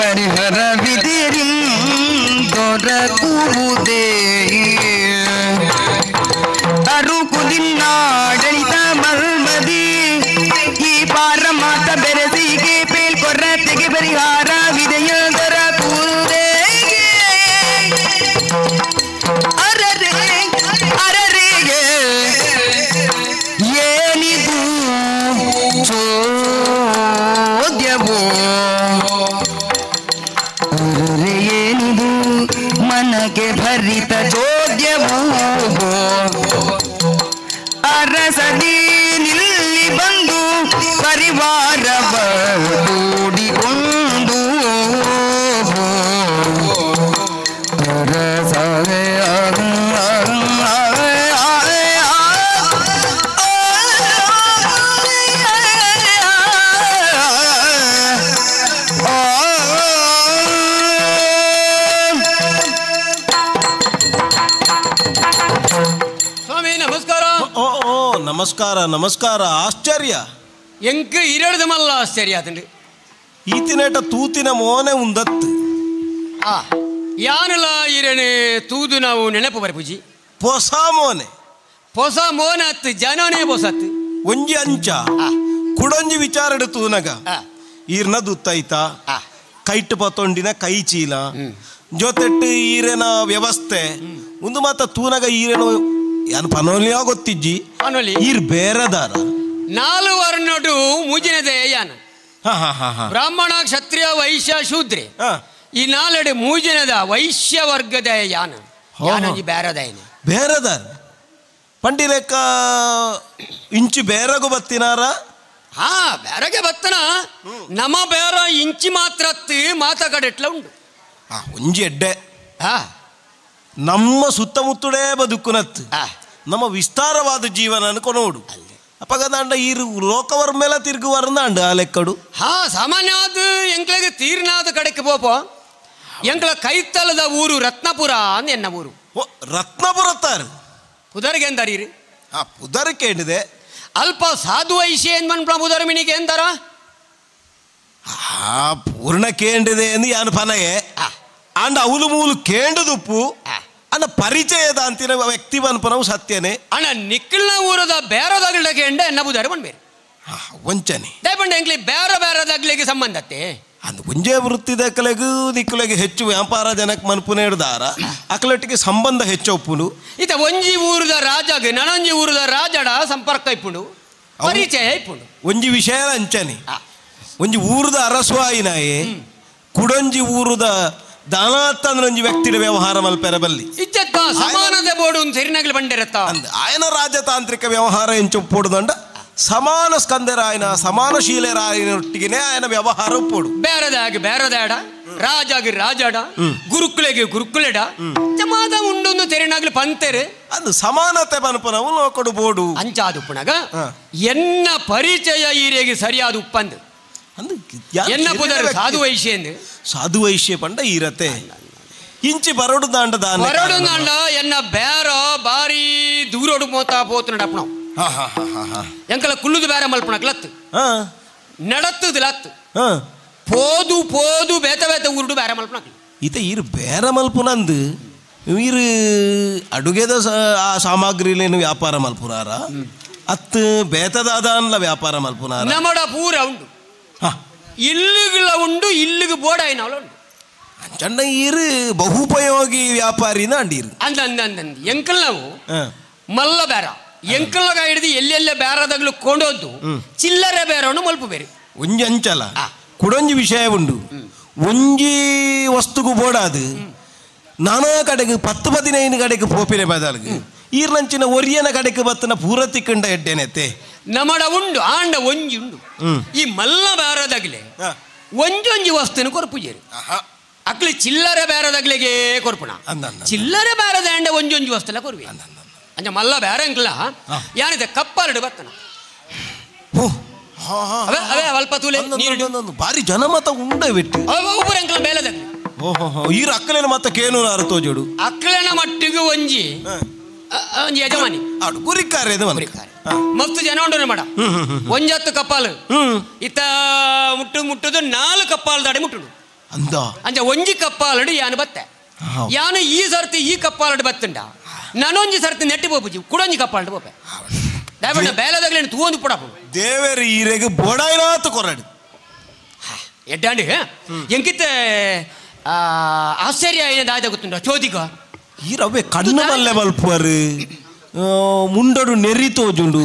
ಪರಿಹರವಿದಿರಿಂ ದೊರಕುವುದೇ ಅರುಕು ನಿನ್ನಾಡಳಿತ ಮರ್ಮದಿ ಈ ಪಾರಮಾರ್ಥ ಬೆರಸಿಗೆ ಕೊರತೆಗೆ ಪರಿಹಾರವಿದೆಯ ದೊರಕುವುದೇ. ಅರರೆ ಅರರೆಗೆ ಏನಿದು ಚೋದ್ಯವೋ ಅರರೆ ಏನಿದು ಮನಕ್ಕೆ ಭರಿತ ಚೋದ್ಯವೋ ಅರಸದಿ ನಿಲ್ಲಿ ಬಂದು ಪರಿವಾರವ ಕೂಡಿಕೊಂಡು ಅರಸವೇ ಸ್ವಾಮಿ ನಮಸ್ಕಾರ. ಓ ಓ ನಮಸ್ಕಾರ ನಮಸ್ಕಾರ. ಆಶ್ಚರ್ಯ ಎಂಕ್ ಇರಡ್ದು ಮಲ್ಲ ಆಶ್ಚರ್ಯ ಆತಂಡು. ಈತಿನೇಟ ತೂತಿನ ಮೋನೆ ಉಂದತ್ತು. ಆ ಯಾನಲ ಇರಣೆ ತೂದು ನಾವು ನೆನಪು ಬರ್ಪುಜಿ. ಪೊಸ ಮೋನೆ ಪೊಸ ಮೋನ ಅತ್ತು ಜನನೇ ಪೊಸತ್ತು. ಒಂಜಿ ಅಂಚ ಕುಡೊಂಜಿ ವಿಚಾರ ತೂನಗ ಈರ್ನ ದುತ್ತೈತ ಕೈಟ್ ಪತ್ತೊಂಡಿನ ಕೈ ಚೀಲ ಜೊತೆಟ್ಟು ಈರೆನ ವ್ಯವಸ್ಥೆ ಒಂದು ಮಾತ ತೂನಗ ಈರೇನು ಯಾನ್ ಪನೋಲಿಯಾ ಗೊತ್ತಿಜ್ಜಿ ಈರ್ ಬೇರೆದಾರ ನಾಲು ವರ್ಣಡು ಮೂಜಿನದೇ ಯಾನ ಬ್ರಾಹ್ಮಣ ಕ್ಷತ್ರಿಯ ವೈಶ್ಯ ಶೂದ್ರೆ ಈ ನಾಲೆಡೆ ಮೂಜಿನದ ವೈಶ್ಯ ವರ್ಗದ ಯಾನ ಯಾನಂಜಿ ಬೇರೆದಾಯನ ಬೇರೆದಾರ ಪಂಡಿಲೆಕ್ಕ ಇಂಚು ಬೇರೆಗೂ ಬತ್ತಿನಾರ. ಹಾ ಬೇರೆಗೆ ಬತ್ತನ ನಮ್ಮ ಬೇರ ಇಂಚಿ ಮಾತ್ರ ಮಾತ ಕಡೆಟ್ಲ ಉಂಡು. ಒಂಜಿ ಎಡ್ಡೆ ನಮ್ಮ ಸುತ್ತಮುತ್ತಡೇ ಬದುಕುನತ್ತು ನಮ್ಮ ವಿಸ್ತಾರವಾದ ಜೀವನ ಅನ್ಕೊನೋಡು ಅಪಗದಾಂಡ ಈ ಲೋಕವರ್ ಮೇಲೆ ತಿರುಗುವರ್ನಾಂಡ ಆ ಲೆಕ್ಕಡು. ಹಾ ಸಾಮಾನ್ಯವಾದ ಎಂಕ್ಲೆಗೆ ತೀರ್ನಾದ ಕಡೆಗೆ ಪೋಪ ಎಂಕ್ಲ ಕೈತಲದ ಊರು ರತ್ನಪುರ ಅಂದ ಎನ್ನ ಊರು. ಓ ರತ್ನಪುರ ತಾರು ಪುದರ್ಗೆ ಎಂದಾರೀರಿ? ಹಾ ಪುದರ್ ಕೇಳಿದೆ. ಅಲ್ಪ ಸಾಧು ಐಶೆ ಏನ್ ಮನ್ಪ ಪುದರ್ ಮಿನಿಗೆ ಎಂದಾರ? ಹಾ ಪೂರ್ಣ ಕೇಂಡಿದೆ ಎಂದು ಯಾನು ಪನಗೆ ಅಂಡ ಅವಲು ಮೂಲು ಕೇಂಡದುಪ್ಪು ಅನ್ನ ಪರಿಚಯದ ಅಂತಿನ ವ್ಯಕ್ತಿ ಪನ್ಪನವು ಸತ್ಯನೇ. ಅಣ್ಣ ನಿಕ್ಕಲ್ನ ಊರದ ಬೇರೆದಾಗಲ ಕೇಂಡ ಎನ್ನ ಬುದಾರ ಮನ್ಬೇರು ವಂಚನೆ ದಯಪಂಡ ಎಂಕ್ಲಿ ಬೇರೆ ಬೇರೆದಾಗ್ಲಿಗೆ ಸಂಬಂಧತ್ತೆ ಅಂದ್ ಒಂಜೇ ವೃತ್ತಿದ ಕಲೆಗೂ ದಿಕ್ಕಲೆಗೆ ಹೆಚ್ಚು ವ್ಯಾಪಾರ ಜನಕ್ಕೆ ಮನ್ಪುನೆ ಹಿಡ್ದಾರ ಅಕಲಟ್ಟಿಗೆ ಸಂಬಂಧ ಹೆಚ್ಚೊಪ್ಪುನು. ಇತ ಒಂಜಿ ಊರದ ರಾಜಾಗ ನನೊಂಜಿ ಊರದ ರಾಜಡ ಸಂಪರ್ಕ ಇಪ್ಪುಂಡು ಪರಿಚಯ ಇಪ್ಪುಂಡು. ಒಂಜಿ ವಿಷಯ ಅಂಚನೆ ಒಂಜಿ ಊರದ ಅರಸುವಾಯಿನಾಯೆ ಕುಡೊಂಜಿ ಊರದ ದಾನಾತ್ತಂದ್ರೊಂಜಿ ವ್ಯಕ್ತಿಯ ವ್ಯವಹಾರ ಮಲ್ಪೆರ ಬಲ್ಲಿ ಇಜ್ಜತ್ತ ಸಮಾನದ ಬೋಡು ಸರಿನಗಲು ಬಂಡಿರತ್ತ ಆಯನ ರಾಜತಾಂತ್ರಿಕ ವ್ಯವಹಾರ ಎಂಚೊಪ್ಪುಡುದಂಡ ಸಮಾನ ಸ್ಕಂದರಾಯನ ಸಮಾನ ಶೀಲರಾಯನೊಟ್ಟಿಗೆನೆ ಆಯನ ವ್ಯವಹಾರ ಒಪ್ಪೋಡು. ಬೇರೆದಾಗಿ ಬೇರೆದಾಡ ರಾಜಾಗಿ ರಾಜಾಡ ಗುರುಕುಲೆಗೆ ಗುರುಕುಲೆಡ ಜಮಾದ ಉಂಡೊಂದು ತೆರೆನಾಗ್ಲು ಪಂತೆರೆ ಅದು ಸಮಾನತೆ ಪನ್ಪನವು ಲೋಕಡು ಬೋಡು ಅಂಚಾದು ಪುಣಗ ಎನ್ನ ಪರಿಚಯ ಈರೆಗೆ ಸರಿಯಾದ ಉಪ್ಪಂದು ಎನ್ನ ಪುದರ್ ಸಾಧು ವೈಶ್ಯ ಸಾಧು ವೈಶ್ಯ ಪಂಡ ಈರತೆ ಇಂಚಿ ಬರಡು ದಾಂಡ ದಾನ ಬರಡು ದಾಂಡ ಎನ್ನ ಬೇರ ಬಾರಿ ದೂರೋಡು ಮೋತ ಪೋತು ನಡಪಣ ಎಂಕಲ ಕುಲ್ಲುದು ಬೇರೆ ಮಲ್ಪಣಕ್ಲತ್ತು ನಡತ್ತದು ಲತ್ತು ಪೋದು ಪೋದು ಬೇತ ಬೇತ ಊರುಡು ಬೇರೆ ಮಲ್ಪಣಕ್ಲು. ಈತ ಈರು ಬೇರೆ ಮಲ್ಪುನಂದು ಈರು ಅಡುಗೆದ ಆ ಸಾಮಗ್ರಿಲೇನು ವ್ಯಾಪಾರ ಮಲ್ಪುನಾರ ಅತ್ತು ಬೇತದಾದ ವ್ಯಾಪಾರ ಮಲ್ಪುನಾರ ನಮ್ಮಡ ಪೂರ ಉಂಡು ಇಲ್ಲುಗಳ ಉಂಡು ಇಲ್ಲಿಗೆ ಬೋಡಾಯಿನವಳ ಉಂಡು. ಚಂಡ ಈರು ಬಹುಪಯೋಗಿ ವ್ಯಾಪಾರಿನ ಅಂಡೀರು ಅಂದ ಅಂದ ಅಂದ ಎಂಕಲ್ ನಾವು ಮಲ್ಲ ಬೇರ ಎಂಕಲ್ಗ ಹಿಡಿದು ಎಲ್ಲೆಲ್ಲ ಬೇರದಾಗ್ಲು ಕೊಂಡೋದ್ದು ಚಿಲ್ಲರೆ ಬೇರವನ್ನು ಮಲ್ಪ ಬೇರೆ ಒಂಜಿ ಅಂಚಲ ಕುಡೊಂಜಿ ವಿಷಯ ಉಂಡು ಒಂಜಿ ವಸ್ತುಗೂ ಬೋಡಾದು ನಾನಾ ಕಡೆಗೆ 10 15 ಕಡೆಗೆ ಪೋಪಿನ ಬದಲ್ಗೆ ಈರ್ನಂಚಿನ ಒರಿಯನ ಕಡೆಗೆ ಬತ್ತನ ಪೂರ ತಿಕ್ಕಂಡ ಎಡ್ಡೆನೆತ್ತೆ ನಮಡ ಉಂಡು ಆಂಡ ಒಂಜಿ ಉಂಡು. ಈ ಮಲ್ಲ ಬೇರದಾಗ್ಲೆ ಒಂಜೊಂಜಿ ವಸ್ತುನ ಕೊರ್ಪುಜೇರು ಅಕ್ಲಿ ಚಿಲ್ಲರೆ ಬೇರೆದಾಗ್ಲಿಗೆ ಕೊರ್ಪುಣ ಚಿಲ್ಲರೆ ಬೇರೆದ ಒಂಜೊಂಜಿ ವಸ್ತುಲ ಕೊರ್ವಿ ಅಂಚ ಮಲ್ಲ ಬೇರೆ ಅಂಕ್ಲ ಯಾನಿದೆ ಕಪ್ಪಾಲಡು ಬತ್ತನ ಅವೇ ಅಲ್ಪ ತೂಲೆ ಭಾರಿ ಜನಮತ ಉಂಡೆ ಬಿಟ್ಟು ಒಬ್ಬರು ಅಂಕಲ ಬೇಲೆದಾಗ್ಲಿ ಓಹೋ ಈ ಅಕ್ಕಲೇನ ಮತ್ತೆ ಕೇನು ತೋಜೋಡು ಅಕ್ಕಲೇನ ಮಟ್ಟಿಗೂ ಒಂಜಿ ಒಂಜಿ ಯಜಮಾನಿ ಗುರಿಕಾರೆ ಮಸ್ತ್ ಜನ ಉಂಡು ಮಾಡ ಒಂಜತ್ತು ಕಪ್ಪಾಲು ಇತ್ತ ಮುಟ್ಟು ಮುಟ್ಟುದು 4 ಕಪ್ಪಾಲು ದಾಡಿ ಮುಟ್ಟುಡು ಅಂದ ಅಂಚ ಒಂಜಿ ಕಪ್ಪಾಲಡು ಯಾನು ಬತ್ತೆ ಯಾನು ಈ ಸರ್ತಿ ಈ ಕಪ್ಪಾಲಡು ಬತ್ತುಂಡ ನಾನೊಂಜಿ ಸರ್ತಿ ನೆಟ್ಟಿ ಪೋಪುಜಿ ಕುಡೊಂಜಿ ಕಪ್ಪಾಲಡು ಪೋಪೆ ದಯವಿಟ್ಟು ಬೇಲೆದಾಗ್ಲೇನು ತೂವೊಂದು ಪುಡಪು ದೇವೇರು ಈರೆಗೆ ಬೋಡಾಯ್ನಾತು ಕೊರಡು ಎಡ್ಡಾಂಡಿ ಎಂಕಿತ್ತೆ ಆಶ್ಚರ್ಯ ಏನಾದ ಗೊತ್ತುಂಡ ಚೋದಿಗ ಈ ರವೆ ಕಣ್ಣು ಮಲ್ಲೆ ಬಲ್ಪುವರು ಮುಂಡಡು ನೆರಿ ತೋಜುಂಡು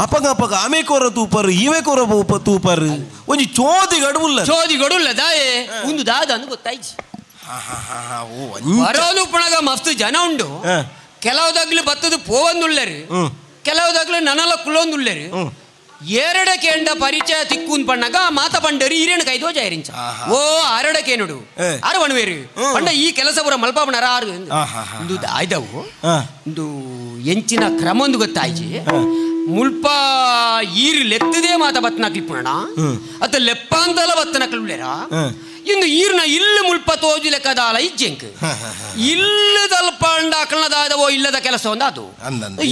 ಅಪಗ ಅಪಗ ಆಮೆ ಕೊರ ತೂಪರು ಈವೆ ಕೊರ ತೂಪರು ಒಂಜಿ ಚೋದಿ ಗಡುವುಲ್ಲ ಚೋದಿ ಗಡುಲ್ಲ ದಾಯೆ ಒಂದು ದಾದ ಅಂದು ಗೊತ್ತಾಯ್ತು ಬರೋದು ಪುಣಗ ಮಸ್ತ್ ಜನ ಉಂಡು ಕೆಲವುದಾಗ್ಲು ಬತ್ತದು ಪೋವಂದುಳ್ಳರು ಕೆಲವುದಾಗ್ಲು ನನಲ ಕುಲೊಂದುಳ್ಳರು ಎರಡಕೇಂಡ ಪರಿಚಯ ತಿಕ್ಕೂನ್ ಪಣ್ಣಗ ಮಾತ ಪಂಡರಿ ಈರೇನು ಕೈದೋ ಜೈರಿಂಚ ಓ ಅರಡಕೇನುಡು ಆರು ವಣುವೇರು ಪಂಡ ಈ ಕೆಲಸ ಪುರ ಮಲ್ಪಾಪಣರ ಆರು ಇಂದು ಆಯ್ದವು ಇಂದು ಎಂಚಿನ ಕ್ರಮ ಒಂದು ಗೊತ್ತಾಯ್ಜಿ ಮುಲ್ಪ ಈರು ಲೆತ್ತದೇ ಮಾತ ಬತ್ತನಕ್ಲಿಪ್ಪಣ ಅತ್ತ ಲೆಪ್ಪಾಂತಲ ಬತ್ತನಕ್ಲುಳ್ಳೇರ ಇನ್ನು ಈರ್ನ ಇಲ್ಲು ಮುಲ್ಪ ತೋಜು ಲೆಕ್ಕದಾಲ ಇಜ್ಜೆಂಕ್ ಇಲ್ಲು ತಲ್ಪಂಡ ಅಕಲ್ನದಾದವೋ ಇಲ್ಲದ ಕೆಲಸ ಒಂದು ಅದು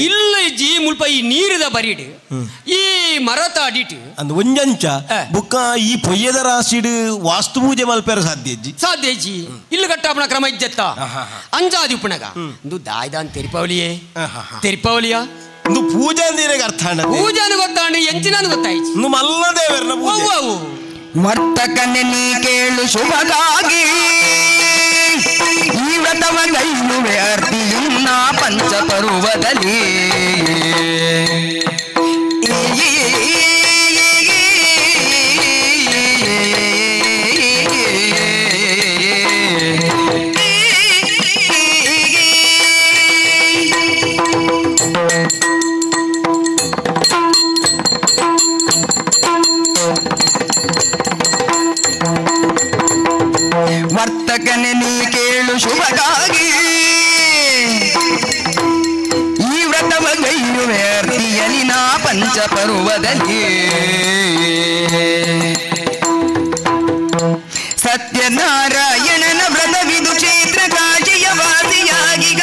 ಇಲ್ಲ ಇಜ್ಜಿ ಮುಲ್ಪ ಈ ನೀರಿದ ಬರೀಡು ಈ ಮರತ ಅಡಿಟು ಅಂದ್ ಒಂಜಂಚ ಬುಕ್ಕ ಈ ಪೊಯ್ಯದ ರಾಶಿಡು ವಾಸ್ತು ಪೂಜೆ ಮಲ್ಪೆರ ಸಾಧ್ಯ ಇಜ್ಜಿ ಸಾಧ್ಯ ಇಜ್ಜಿ ಇಲ್ಲು ಕಟ್ಟಾಪಣ ಕ್ರಮ ಇಜ್ಜತ್ತ ಅಂಜಾದಿ ಉಪ್ಪಣಗ ಇಂದು ದಾಯ್ದಾನ್ ತೆರಿಪವಲಿಯೇ ತೆರಿಪವಲಿಯ ಇಂದು ಪೂಜೆ ಅಂದಿರೇಗ ಅರ್ಥ ಪೂಜೆ ಗೊತ್ತಾಂಡು ಎಂಚಿನ ಗೊತ್ತಾಯ್ತು ಇಂದು ಮಲ್ಲ ದೇವರನ ಪೂಜೆ ವರ್ತಕನೆ ನೀ ಕೇಳು ಶುಭಗಾಗಿ ಈ ವ್ರತವ ಗೈಯುವೆ ಅರ್ತಿಯುನ್ನ ಪಂಚಪರ್ವದಲ್ಲಿ ವರ್ತಕನೆ ನೀ ಕೇಳು ಶುಭಗಾಗಿ ಈ ವ್ರತವ ಗೈಯುವೆ ಅರ್ತಿಯಲಿ ನಾ ಪಂಚಪರ್ವದಲ್ಲಿ ಸತ್ಯನಾರಾಯಣನ ವ್ರತವಿದು ಕ್ಷೇತ್ರ ಕಾಶಿಯ ವಾಸಿಯಾಗಿಗ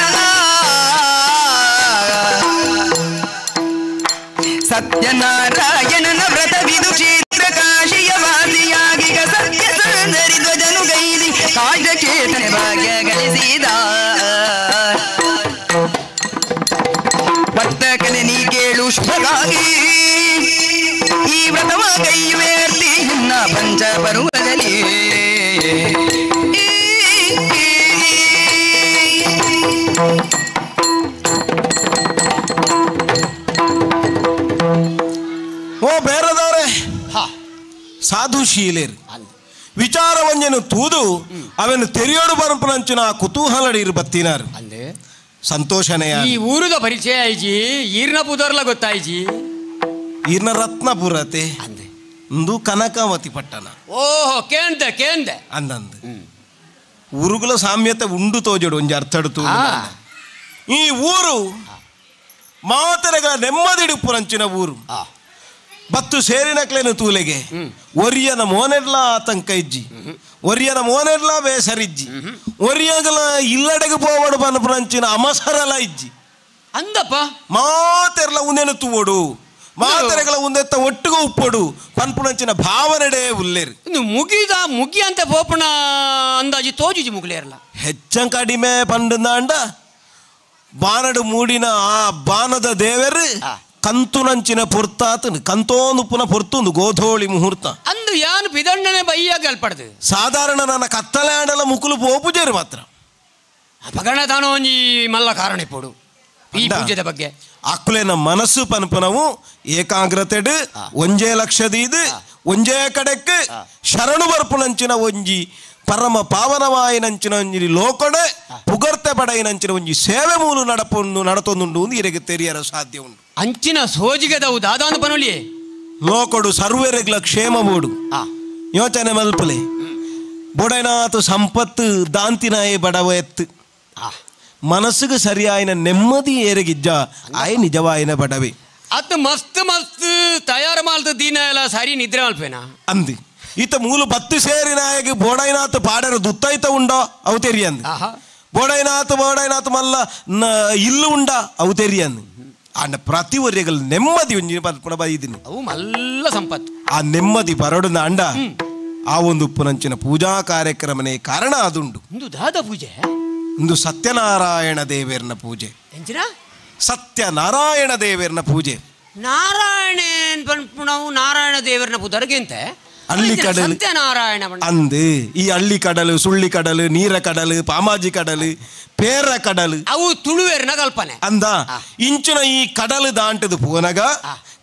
ಸತ್ಯನಾರಾಯಣನ ವ್ರತವಿದು ಕ್ಷೇತ್ರ ಕಾಶಿಯ ವಾಸಿಯಾಗಿಗ ಸತ್ಯ ಸುಂದರಿ ಧ್ವಜನು ಗೈದಿ ಕಾಯಚೇತನ ಭಾಗ್ಯ ಗಳಿಸಿದ ವರ್ತಕನೆ ನೀ ಕೇಳು ಶುಭಗಾಗಿ ಈ ವ್ರತವ ಕೈಯುವೆ ಅರ್ತಿಯನ್ನ ಪಂಚಪರ್ವದಲ್ಲಿ ಓ ಬೇರೆದವರೇ ಸಾಧುಶೀಲೇರು ವಿಚಾರವಂಜನು ತೂದು ಅವನು ತೆರೆಯೋಡು ಬರಂಪನಂಚಿನ ಕುತೂಹಲಡಿರು ಬತ್ತಿನಾರು ಸಂತೋಷನೆಯ ಈ ಊರುದ ಪರಿಚಯ ಆಯ್ಜಿ ಈರ್ನ ಪುದರ್ಲ ಗೊತ್ತಾಯ್ಜಿ ಈರ್ನ ರತ್ನಪುರತೆ ಇಂದು ಕನಕಾವತಿ ಪಟ್ಟಣ ಓಹೋ ಕೇಂದೆ ಕೇಂದೆ ಅಂದಂದು ಊರುಗಳ ಸಾಮ್ಯತೆ ಉಂಡು ತೋಜೋಡು ಒಂಜಿ ಅರ್ಥಡ್ತು ಈ ಊರು ಮಾತರೆಗಳ ನೆಮ್ಮದಿಡುಪುರಂಚಿನ ಊರು ಬತ್ತು ಸೇರಿನಕ್ಲೇನು ತೂಲೆಗೆ ಒರಿಯನ ಮೋನೆಡ್ಲ ಆತಂಕ ಇಜ್ಜಿ ಒರಿಯನ ಮೋನೆಡ್ಲ ಬೇಸರಿಜ್ಜಿ ಒರಿಯಗಲ ಇಲ್ಲಡೆಗೆ ಪೋವಡು ಪನಪುರಂಚಿನ ಅಮಸರಲ ಇಜ್ಜಿ ಅಂದಪ್ಪ ಮಾತೆರ್ಲ ಉಂದೆನು ತೂವಡು ಮಾತೆರೆಗಳ ಉಂದೆತ್ತ ಒಟ್ಟಿಗೆ ಉಪ್ಪಡು ಪನ್ಪುಣಂಚಿನ ಭಾವನೆಡೆ ಉಲ್ಲೇರು ಮುಗಿದ ಮುಗಿ ಅಂತ ಪೋಪಣ ಅಂದಾಜಿ ತೋಜುಜಿ ಮುಗಿಲೇರಲ್ಲ ಹೆಚ್ಚ ಕಡಿಮೆ ಪಂಡುಂದಾಂಡ ಬಾನಡು ಮೂಡಿನ ಆ ಬಾನದ ದೇವರು ಕಂತುನಂಚಿನ ಪೊರ್ತಾತನು ಕಂತೋನುಪ್ಪುನ ಪೊರ್ತುಂದು ಗೋಧೋಳಿ ಮುಹೂರ್ತ ಅಂದು ಯಾನು ಬಿದಂಡನೆ ಬೈಯ ಗಲ್ಪಡ್ದು ಸಾಧಾರಣ ನನ್ನ ಕತ್ತಲೆ ಆಂಡಲ ಮುಕುಲು ಪೋಪುಜೇರು ಮಾತ್ರ ಅಪಗಣ ತಾನೋ ಒಂಜಿ ಮಲ್ಲ ಕಾರಣ ಇಪ್ಪೋಡು ಈ ಪೂಜೆದ ಬಗ್ಗೆ ಅಕ್ಕುಲೇನ ಮನಸ್ಸು ಪನ್ಪನವು ಏಕಾಗ್ರತೆಡು ಒಂಜೇ ಲಕ್ಷದೀದು ಒಂಜೇ ಕಡೆಕ್ ಶರಣು ಬರ್ಪುನಂಚಿನ ಒಂಜಿ ಪರಮ ಪಾವನವಾಯಿನಂಚಿನ ಒಂಜಿ ಲೋಕಡೆ ಪುಗರ್ತೆ ಪಡೆಯಿನಂಚಿನ ಒಂಜಿ ಸೇವೆ ಮೂಲು ನಡಪೊಂದು ನಡತೊಂದುಂಡು ಇರೆಗೆ ತೆರಿಯರ ಸಾಧ್ಯ ಉಂಡು ಅಂಚಿನ ಸೋಜಿಗದವು ದಾದಾನು ಪನುಲಿ ಲೋಕಡು ಸರ್ವೆರೆಗ್ಲ ಕ್ಷೇಮ ಬೋಡು ಯೋಚನೆ ಮಲ್ಪಲೆ ಬೊಡೈನಾತು ಸಂಪತ್ತು ದಾಂತಿನಾಯೇ ಬಡವ ಎತ್ತು ಮನಸ್ಸಿಗೆ ಸರಿಯಾಯಿನ ನೆಮ್ಮದಿ ಏರಗಿಜ್ಜ ಆಯ್ ನಿಜವಾಯಿನ ಬಡವೆ ಅತ್ ಮಸ್ತ್ ಮಸ್ತ್ ತಯಾರು ಮಾಲ್ತ ದಿನ ಎಲ್ಲ ಸರಿ ನಿದ್ರೆ ಮಲ್ಪೇನಾ ಅಂದು ಈತ ಮೂಲು ಬತ್ತು ಸೇರಿನಾಯಗೆ ಬೋಡೈನಾಥ್ ಪಾಡರ ದುತ್ತೈತ ಉಂಡೋ ಅವು ತೆರಿಯಂದು ಬೋಡೈನಾಥ್ ಬೋಡೈನಾಥ್ ಮಲ್ಲ ಇಲ್ಲು ಉಂಡ ಅವು ತೆರಿಯಂದು ಅಂಡ ಪ್ರತಿ ಒರ್ಯಗಲ್ ನೆಮ್ಮದಿ ಒಂಜಿ ಪನ್ಪುನ ಬೈದಿನಿ ಅವು ಮಲ್ಲ ಸಂಪತ್ತು ಆ ನೆಮ್ಮದಿ ಬರಡುನ ಅಂಡ ಆ ಒಂದು ಉಪ್ಪುನಂಚಿನ ಪೂಜಾ ಕಾರ್ಯಕ್ರಮನೇ ಕಾರಣ ಅದುಂಡು ಇಂದು ದಾದ ಪೂಜೆ ಇಂದು ಸತ್ಯನಾರಾಯಣ ದೇವೇರ್ನ ಪೂಜೆ ಎಂಚಿನ ಸತ್ಯನಾರಾಯಣ ದೇವೇರ್ನ ಪೂಜೆ ನಾರಾಯಣ ಪನ್ಪುನವು ನಾರಾಯಣ ದೇವರನ ಪುದರ್ಗೆಂತೆ ಹಳ್ಳಿ ಕಡಲು ಸತ್ಯನಾರಾಯಣ ಅಂದು ಈ ಹಳ್ಳಿ ಕಡಲು ಸುಳ್ಳಿ ಕಡಲು ನೀರ ಕಡಲು ಪಾಮಾಜಿ ಕಡಲು ಪೇರ ಕಡಲು ಅವು ತುಳುವೇರ್ನ ಕಲ್ಪನೆ ಅಂದ ಇಂಚಿನ ಈ ಕಡಲು ದಾಂಟದು ಪೋನಗ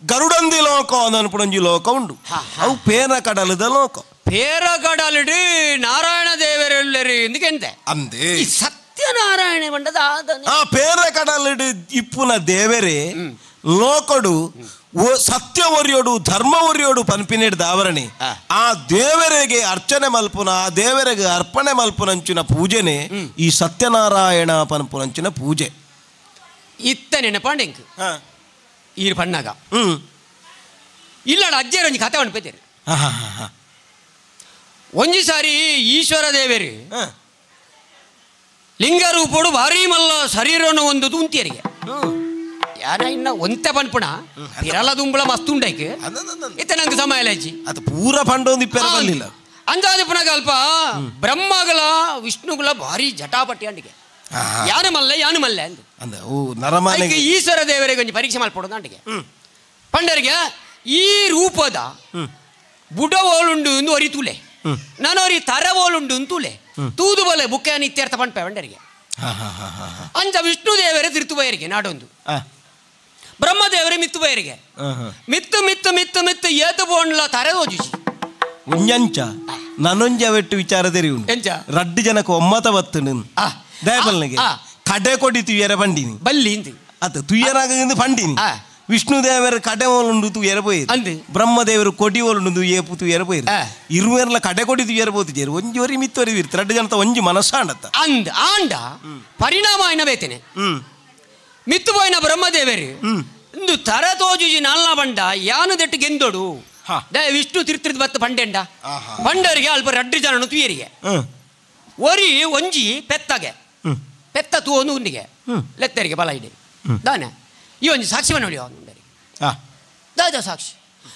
ಗರುಡಂದಿ ಲೋಕ ಅನ್ಪುಣಂಜಿ ಲೋಕ ಉಂಡು ಅವು ಪೇರ ಕಡಲದ ಲೋಕ ಪೇರ ಕಡಲಿಡು ನಾರಾಯಣ ದೇವರೆಲ್ಲರು ಎಂದುಕೆಂತೆ ಅಂದೆ ಸತ್ಯನಾರಾಯಣ ಬಂಡದ ಆ ಪೇರ ಕಡಲಿಡು ಇಪ್ಪುನ ದೇವರೇ ಲೋಕಡು ಸತ್ಯ ಒರಿಯೋಡು ಧರ್ಮ ಒರಿಯೋಡು ಪನ್ಪಿನೇಡ್ ದಾವರಣೆ ಆ ದೇವರಿಗೆ ಅರ್ಚನೆ ಮಲ್ಪುನ ಆ ದೇವರಿಗೆ ಅರ್ಪಣೆ ಮಲ್ಪುನಂಚಿನ ಪೂಜೆನೆ ಈ ಸತ್ಯನಾರಾಯಣ ಪನ್ಪುನಂಚಿನ ಪೂಜೆ ಇತ್ತ ನೆನಪಾಂಡೆಂಕ್ ಈ ಪಣ್ಣಾಗ ಇಲ್ಲಡ ಅಜ್ಜೇರು ಒಂಜಿ ಕತೆ ಪನ್ಪೇತೇರು ಒಂಜಿ ಸಾರಿ ಈಶ್ವರ ದೇವೇರು ಲಿಂಗರೂಪೋಡು ಭಾರೀ ಮಲ್ಲ ಶರೀರವನ್ನು ಒಂದು ಉಂತಿಯರಿಗೆ ಯಾರ ಇನ್ನ ಒಂತೆ ಪನ್ಪುಣ ಪಿರಲ ದುಂಬಳ ಮಸ್ತ್ ಉಂಡೈಕ್ ಇತ್ತ ನಂಗೆ ಸಮಯ ಅಜ್ಜಿ ಅದು ಪೂರ ಪಂಡೊಂದು ಇಪ್ಪೆರ ಬರಲಿಲ್ಲ ಅಂದಾಜು ಪುನಗ ಅಲ್ಪ ಬ್ರಹ್ಮಗಳ ವಿಷ್ಣುಗಳ ಭಾರಿ ಜಟಾಪಟಿ ಅಂಡಿಗೆ ಯಾನು ಮಲ್ಲೆ ಯಾನು ಮಲ್ಲೆ ಅಂದು ನರಮಾನೆ ಈಶ್ವರ ದೇವರಿಗೆ ಒಂಜಿ ಪರೀಕ್ಷೆ ಮಲ್ಪಡೋದು ಅಂಡಿಗೆ ಪಂಡರಿಗೆ ಈ ರೂಪದ ಬುಡ ಓಲುಂಡು ಎಂದು ಒರಿ ತೂಲೆ ನಾನು ಅವ್ರಿಗೆ ತರ ಓಲುಂಡು ಅಂತೂಲೆ ತೂದು ಬೋಲೆ ಬುಕ್ಕೆ ಇತ್ಯರ್ಥ ಪಂಪೆ ಪಂಡರಿಗೆ ಅಂಚ ವಿಷ್ಣು ದೇವರೇ ತಿರುತು ಬಯರಿಗೆ ನಾಡೊಂದು ಬ್ರಹ್ಮದೇವರೇ ಮಿತ್ತು ಬಯರಿಗೆ ಮಿತ್ತು ಮಿತ್ತು ಮಿತ್ತು ಮಿತ್ತು ಏತು ಬೋಂಡ್ಲ ತರ ತೋಜುಜಿ ಒಂಜಂಚ ನನೊಂಜ ಅವೆಟ್ಟು ವಿಚಾರ ತೆರಿಯುಂಡು ಎಂಚ ರಡ್ಡು ಜನಕ್ಕೆ ಒಮ್ಮತ ಬತ್ತುಂಡು ದಯಪಲ್ನಿಗೆ ಕಡೆ ಕೊಡಿ ತುಯ್ಯರ ಬಂಡಿನಿ ಬಲ್ಲಿ ಇಂದು ಅತ್ತ ತುಯ್ಯರಾಗ ಪಂಡಿನಿ ವಿಷ್ಣು ದೇವರ ಕಡೆ ಓಲುಂಡು ತುಯ್ಯರ ಪೋಯಿರು ಬ್ರಹ್ಮದೇವರು ಕೊಡಿ ಓಲುಂಡು ಏಪು ತುಯ್ಯರ ಪೋಯಿರು ಇರುವೆರ್ಲ ಕಡೆ ಕೊಡಿ ತುಯ್ಯರ ಪೋತಿಜೇರು ಒಂಜಿ ಒರಿ ಮಿತ್ತೊರಿ ಇರ್ತ ರಡ್ಡು ಜನತ ಒಂಜಿ ಮನಸ್ಸಾಂಡತ್ತ ಅಂದ್ ಆಂಡ ಪರಿಣಾಮ ಆಯ್ನ ಬೇತೇನೆ ಮಿತ್ತು ಪೋಯಿನ ಬ್ರಹ್ಮದೇವರು ಇಂದು ತರ ತೋಜುಜಿ ನಾಲ್ನ ಬಂಡ ಯಾನು ದೆಟ್ಟು ಗೆಂದೋಡು ವಿಷ್ಣು ತಿರುತ್ತಿರದ ಬತ್ತ ಪಂಡೆಂಡ ಪಂಡರಿಗೆ ಅಲ್ಪ ರಡ್ಡು ಜನನು ತುಯ್ಯರಿಗೆ ಒರಿ ಒಂಜಿ ಪೆತ್ತಗೆ ಪೆತ್ತ ತೂವೊಂದು ಉಂಡಿಗೆ ಲೆತ್ತರಿಗೆ ಬಲ ಇಡಿ ದಾನೆ ಈ ಒಂಜಿ ಸಾಕ್ಷಿ ನೋಡಿ ದಾದ ಸಾಕ್ಷಿ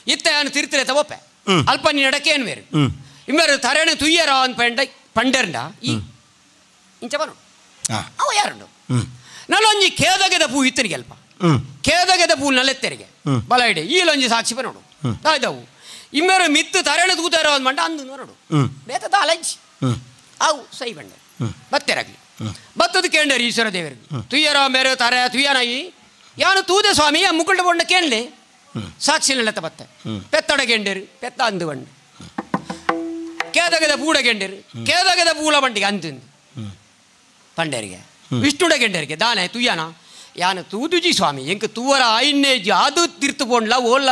ಇತ್ತ ಯಾನು ತಿರುತ್ತಿರ ತಗೋಪೆ ಅಲ್ಪ ನೀನು ನಡಕ್ಕೆ ಏನು ಬೇರೆ ಇಮ್ಮೇರು ತರೇಣೆ ತುಯ್ಯರ ಅಂತ ಪಂಡ ಪಂಡರ್ಂಡ ಈ ಇಂಚ ಬರು ಅವ ಯಾರುಂಡು ನಲ್ಲೊಂಜಿ ಖೇದಗೆದ ಪೂ ಇತ್ತನಿಗೆ ಅಲ್ಪ ಖೇದಗೆದ ಪೂ ನಲ್ಲೆತ್ತರಿಗೆ ಬಲ ಇಡಿ ಈಲೊಂಜಿ ಸಾಕ್ಷಿ ಬರೋಡು ದಾಯ್ದವು ಇಮ್ಮೇರು ಮಿತ್ತು ತರೇಣೆ ತೂತಾರ ಅಂದ್ ಮಂಡ ಅಂದು ನೋಡು ಬೇತದ ಅಲಂಜಿ ಅವು ಸೈ ಬಂಡೆ ಬತ್ತೆರಾಗ್ಲಿ ಬತ್ತದ ಕೇಂಡರಿ ಈಶ್ವರ ದೇವರಿಗೆ ತುಯ್ಯರ ಮೇರೆ ತಾರೆ ತುಯ್ಯನಾಯಿ ಯಾನು ತೂದೆ ಸ್ವಾಮಿ ಆ ಮುಕ್ಕುಂಡ ಬೊಂಡ ಕೇಳಲಿ ಸಾಕ್ಷಿ ನೆಲತ್ತ ಬತ್ತೆ ಪೆತ್ತಡ ಗೆಂಡರು ಪೆತ್ತ ಅಂದು ಬಂಡು ಕೇದಗದ ಪೂಡ ಗೆಂಡರು ಕೇದಗದ ಪೂಲ ಬಂಡಿಗೆ ಅಂತಿಂದು ಪಂಡರಿಗೆ ವಿಷ್ಣುಡ ಗೆಂಡರಿಗೆ ದಾನೆ ತುಯ್ಯನ ಯಾನು ತೂದುಜಿ ಸ್ವಾಮಿ ಎಂಕ ತೂವರ ಆಯಿನ್ನೇ ಅದು ತಿರ್ತು ಪೋಂಡ್ಲ ಓಲ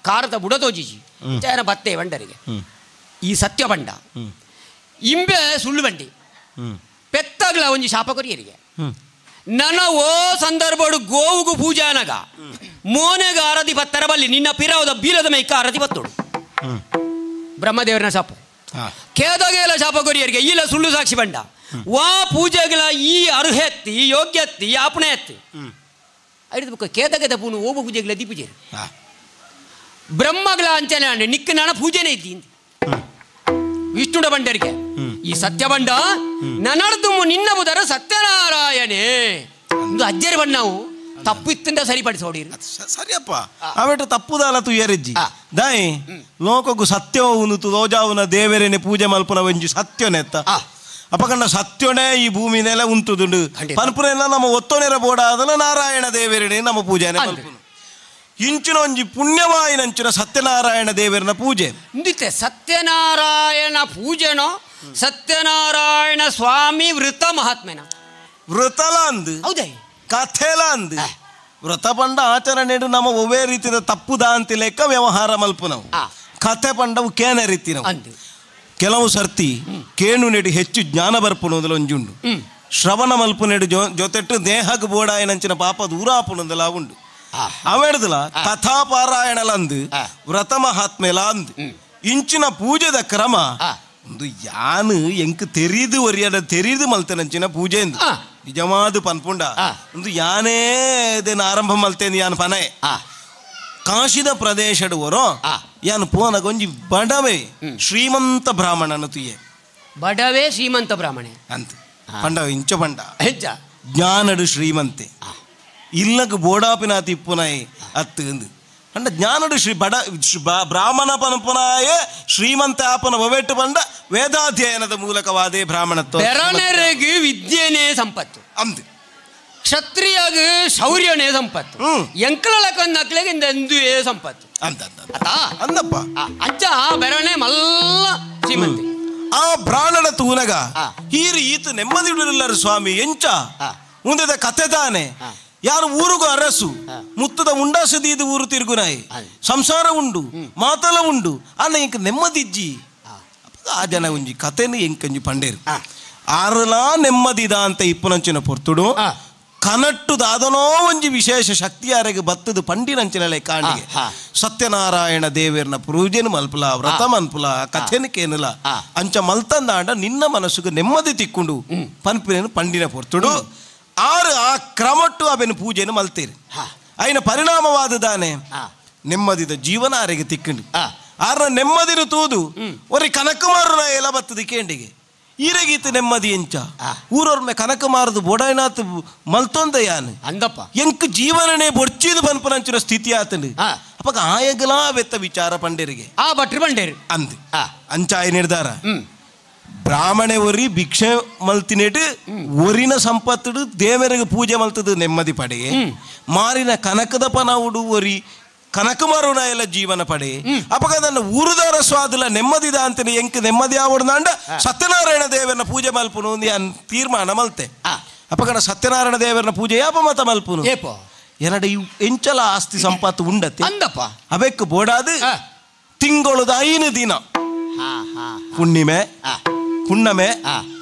ಕಾರದ ಬುಡ ತೋಜಿಜಿ ಚಾನ ಬತ್ತೆ ಬಂಡರಿಗೆ ಈ ಸತ್ಯ ಬಂಡ ಇಂಬೆ ಸುಳ್ಳು ಬಂಡಿ ಪೆತ್ತಗ್ಲ ಒಂಜಿ ಶಾಪ ಕೊರಿಯರಿಗೆ ನನ್ನ ಓ ಸಂದರ್ಭಡು ಗೋವುಗು ಪೂಜಾನಗ ಮೋನೆಗ ಆರತಿ ಬತ್ತರ ಬಲ್ಲಿ ನಿನ್ನ ಪಿರವದ ಬೀಲದ ಮೈಕ ಆರತಿ ಬತ್ತೋಡು ಬ್ರಹ್ಮದೇವರನ ಶಾಪ ಖೇದಗೆಲ್ಲ ಶಾಪ ಕೊರಿಯರಿಗೆ ಇಲ್ಲ ಸುಳ್ಳು ಸಾಕ್ಷಿ ಬಂಡ ವಾ ಪೂಜೆಗಳ ಈ ಅರ್ಹೆತ್ತಿ ಈ ಯೋಗ್ಯತ್ತಿ ಈ ಆಪಣೆ ಎತ್ತಿ ಐದು ಬುಕ್ಕ ಖೇದಗೆದ ಪೂನು ಓಬ ಪೂಜೆಗಳ ದೀಪೂಜೆ ಬ್ರಹ್ಮಗಳ ಅಂಚನೆ ನಿಕ್ಕ ನಾನ ಪೂಜೆನೇ ಇದ್ದೀನಿ ವಿಷ್ಣುಡ ಬಂಡರಿಗೆ ಈ ಸತ್ಯ ಬಂಡ ನನರ್ದು ನಿನ್ನ ಬುದರ ಸತ್ಯನಾರಾಯಣೇ ಒಂದು ಅಜ್ಜರಿ ಬಣ್ಣವು ತಪ್ಪು ಇತ್ತಿಂದ ಸರಿಪಡಿಸೋಡಿ ಸರಿಯಪ್ಪ ಅವೆಟ ತಪ್ಪುದಾಲ ತುಯ್ಯರೆಜ್ಜಿ ದಾಯಿ ಲೋಕಗು ಸತ್ಯವು ತೋಜಾವುನ ದೇವರೇನೆ ಪೂಜೆ ಮಲ್ಪುನ ಒಂಜಿ ಸತ್ಯನೆತ್ತ ಅಪಕಂಡ ಸತ್ಯನೇ ಈ ಭೂಮಿ ನೆಲ ಉಂಟುದುಂಡು ಪನ್ಪುನೆಲ್ಲ ನಮ್ಮ ಒತ್ತೊನೆರ ಬೋಡಾದಲ ನಾರಾಯಣ ದೇವರೇನೆ ನಮ್ಮ ಪೂಜೆನೆ ಮಲ್ಪುನು ಇಂಚಿನ ಒಂಜಿ ಪುಣ್ಯವಾಯಿನಂಚಿನ ಸತ್ಯನಾರಾಯಣ ದೇವರನ ಪೂಜೆ ಇಂದಿತ್ತೆ ಸತ್ಯನಾರಾಯಣ ಪೂಜೆನೋ ಸತ್ಯನಾರಾಯಣ ಸ್ವಾಮಿ ವೃತ ಮಹಾತ್ಮೆನ ವೃತಲ ಅಂದು ಹೌದೇ ಕಥೆಲ ಅಂದು ವ್ರತ ಪಂಡ ಆಚರಣೆ ನಮ್ಮ ಒವ್ವೇ ರೀತಿಯ ತಪ್ಪುದ ಅಂತ ಲೆಕ್ಕ ವ್ಯವಹಾರ ಮಲ್ಪುನವು ಕತೆ ಪಂಡವು ಕೇನ ರೀತಿ ಕೆಲವು ಸರ್ತಿ ಕೇಣು ನೆಡು ಹೆಚ್ಚು ಜ್ಞಾನ ಬರ್ಪುಣದಲ ಒಂಜುಂಡು ಶ್ರವಣ ಮಲ್ಪುನೆಡು ಜೊತೆಟ್ಟು ದೇಹಕ್ಕೆ ಬೋಡಾಯನಂಚಿನ ಪಾಪ ದೂರಾಪುಣದಲ ಉಂಡು ಅವೆಡ್ದಲ ಕಥಾಪಾರಾಯಣಲಂದು ವ್ರತ ಮಹಾತ್ಮೆಲ ಅಂದು ಇಂಚಿನ ಪೂಜೆದ ಕ್ರಮ ಒಂದು ಯಾನು ಎಂಕ್ ತೆರಿದು ಒರಿಯಡ ತೆರಿದು ಮಲ್ತನಂಚಿನ ಪೂಜೆ ಎಂದು ನಿಜವಾದ ಪನ್ಪುಂಡ ಒಂದು ಯಾನೇ ದೇನ ಆರಂಭ ಮಲ್ತೇನು ಯಾನು ಪನೆ ಕಾಶಿದ ಪ್ರದೇಶಡು ವರೋ ಯಾನು ಪೋನ ಗೊಂಜಿ ಬಡವೇ ಶ್ರೀಮಂತ ಬ್ರಾಹ್ಮಣನು ತುಯೆ ಬಡವೇ ಶ್ರೀಮಂತ ಬ್ರಾಹ್ಮಣೆ ಅಂತ ಪಂಡ ಇಂಚ ಪಂಡ ಜ್ಞಾನಡು ಶ್ರೀಮಂತೆ ಇಲ್ಲಗ ಬೋಡಾಪಿನ ತಿಪ್ಪುನಾಯಿ ಅತ್ತು ಅಂದು ಅಂಡ ಜ್ಞಾನಡು ಶ್ರೀ ಬಡ ಬ್ರಾಹ್ಮಣ ಪನಪುನಾಯೇ ಶ್ರೀಮಂತ ಆಪನ ಒವೆಟ್ಟು ಪಂಡ ವೇದಾಧ್ಯಯನದ ಮೂಲಕವಾದೇ ಬ್ರಾಹ್ಮಣತ್ವ ಬೆರನೆರೆಗೆ ವಿದ್ಯೆನೇ ಸಂಪತ್ತು ಅಂದು ಕ್ಷತ್ರಿಯಾಗ ಶೌರ್ಯನೇ ಸಂಪತ್ತು ಎಂಕಲಕನ್ನಕ್ಲೆಗೆ ಇಂದುವೇ ಸಂಪತ್ತು ಅಂತ ಅಂದಪ್ಪ ಅಜ್ಜ ಬೆರನೆ ಮಲ್ಲ ಶ್ರೀಮಂತೆ ಆ ಬ್ರಾಹ್ಮಣ ತೂನಗ ಹೀರು ಈತ ನೆಮ್ಮದಿ ಉಳಿಲ್ಲರು ಸ್ವಾಮಿ ಎಂಚ ಮುಂದೆದ ಕತೆ ತಾನೆ ಯಾರು ಊರುಗು ಅರಸು ಮುತ್ತದ ಉಂಡಾಸದೀದು ಊರು ತಿರುಗುನಾಯಿ ಸಂಸಾರ ಉಂಡು ಮಾತಲ ಉಂಡು ಅನ್ನ ಇಂಕ ನೆಮ್ಮದಿಜ್ಜಿ ಆ ಜನ ಒಂಜಿ ಕತೆನು ಎಂಕಂಜಿ ಪಂಡೇರು ಆರಲಾ ನೆಮ್ಮದಿದ ಅಂತ ಇಪ್ಪುನಂಚಿನ ಪೊರ್ತುಡು ಕನಟ್ಟು ದಾದನೋ ಒಂಜಿ ವಿಶೇಷ ಶಕ್ತಿಯಾರೆಗೆ ಬತ್ತದು ಪಂಡಿನಂಚಿನ ಕಾಣಿಗೆ ಸತ್ಯನಾರಾಯಣ ದೇವೇರ್ನ ಪೂಜೆನು ಮಲ್ಪುಲ ವ್ರತ ಮನ್ಪುಲ ಕಥೆನು ಕೇನುಲ ಅಂಚ ಮಲ್ತಂದಾಂಡ ನಿನ್ನ ಮನಸ್ಸುಗೆ ನೆಮ್ಮದಿ ತಿಕ್ಕೊಂಡು ಪನ್ಪಿನೇನು ಪಂಡಿನ ಪೊರ್ತುಡು ಆರು ಆ ಕ್ರಮಟ್ಟು ಅವೆನು ಪೂಜೆನು ಮಲ್ತೇರು అయిన ಪರಿಣಾಮವಾದದಾನೆ ನೆಮ್ಮದಿದ ಜೀವನ ಆರೆಗೆ ತಿಕ್ಕಂಡು ಆರ್ನ ನೆಮ್ಮದಿನ ತೂದು ಒರಿ ಕನಕಮಾರನ ಎಲ್ಲ ಬತ್ತದ ಕೇಂಡಿಗೆ ಈರೆಗೀತ ನೆಮ್ಮದಿ ಎಂಚ ಊರೊರ್ಮೆ ಕನಕಮಾರದು ಬೊಡೈನಾಥ್ ಮಲ್ತೊಂದ ಯಾನು ಅಂದಪ್ಪ ಎಂಕ್ ಜೀವನನೇ ಬೊಡ್ಚಿದು ಬನ್ಪನಂಚಿನ ಸ್ಥಿತಿ ಆತಂಡು ಅಪ್ಪಗ ಆಯಗಲಾ ಬೆತ್ತ ವಿಚಾರ ಪಂಡೇರಿಗೆ ಆ ಭಟ್ರು ಪಂಡೇರು ಅಂದ್ ಅಂಚಾಯ ನಿರ್ಧಾರ ಬ್ರಾಹ್ಮಣೆ ಒರಿ ಭಿಕ್ಷೆ ಮಲ್ತಿನೇಟು ಒರಿನ ಸಂಪತ್ತುಡು ದೇವರಿಗೆ ಪೂಜೆ ಮಲ್ತದು ನೆಮ್ಮದಿ ಪಡೆಯೆ ಮಾರಿನ ಕನಕದ ಪನವುಡು ಒರಿ ಕನಕಮಾರುನ ಎಲ್ಲ ಜೀವನ ಪಡೆ ಅಪಗ ನನ್ನ ಊರುದಾರ ಸ್ವಾದಲ ನೆಮ್ಮದಿದ ಅಂತಾನೆ ಎಂಕ್ ನೆಮ್ಮದಿ ಆವಡ್ದಾಂಡ ಸತ್ಯನಾರಾಯಣ ದೇವರನ್ನ ಪೂಜೆ ಮಲ್ಪುನು ತೀರ್ಮಾನ ಮಲ್ತೆ ಅಪಗಣ ಸತ್ಯನಾರಾಯಣ ದೇವರನ್ನ ಪೂಜೆ ಯಾಪ ಮತ ಮಲ್ಪುನು ಎರಡು ಎಂಚಲ ಆಸ್ತಿ ಸಂಪತ್ತು ಉಂಡತೆ ಅಂದಪ್ಪ ಅವೆಕ್ ಬೋಡಾದು ತಿಂಗಳದ 5 ದಿನ ಹುಣ್ಣಿಮೆ ಹುಣ್ಣಮೆ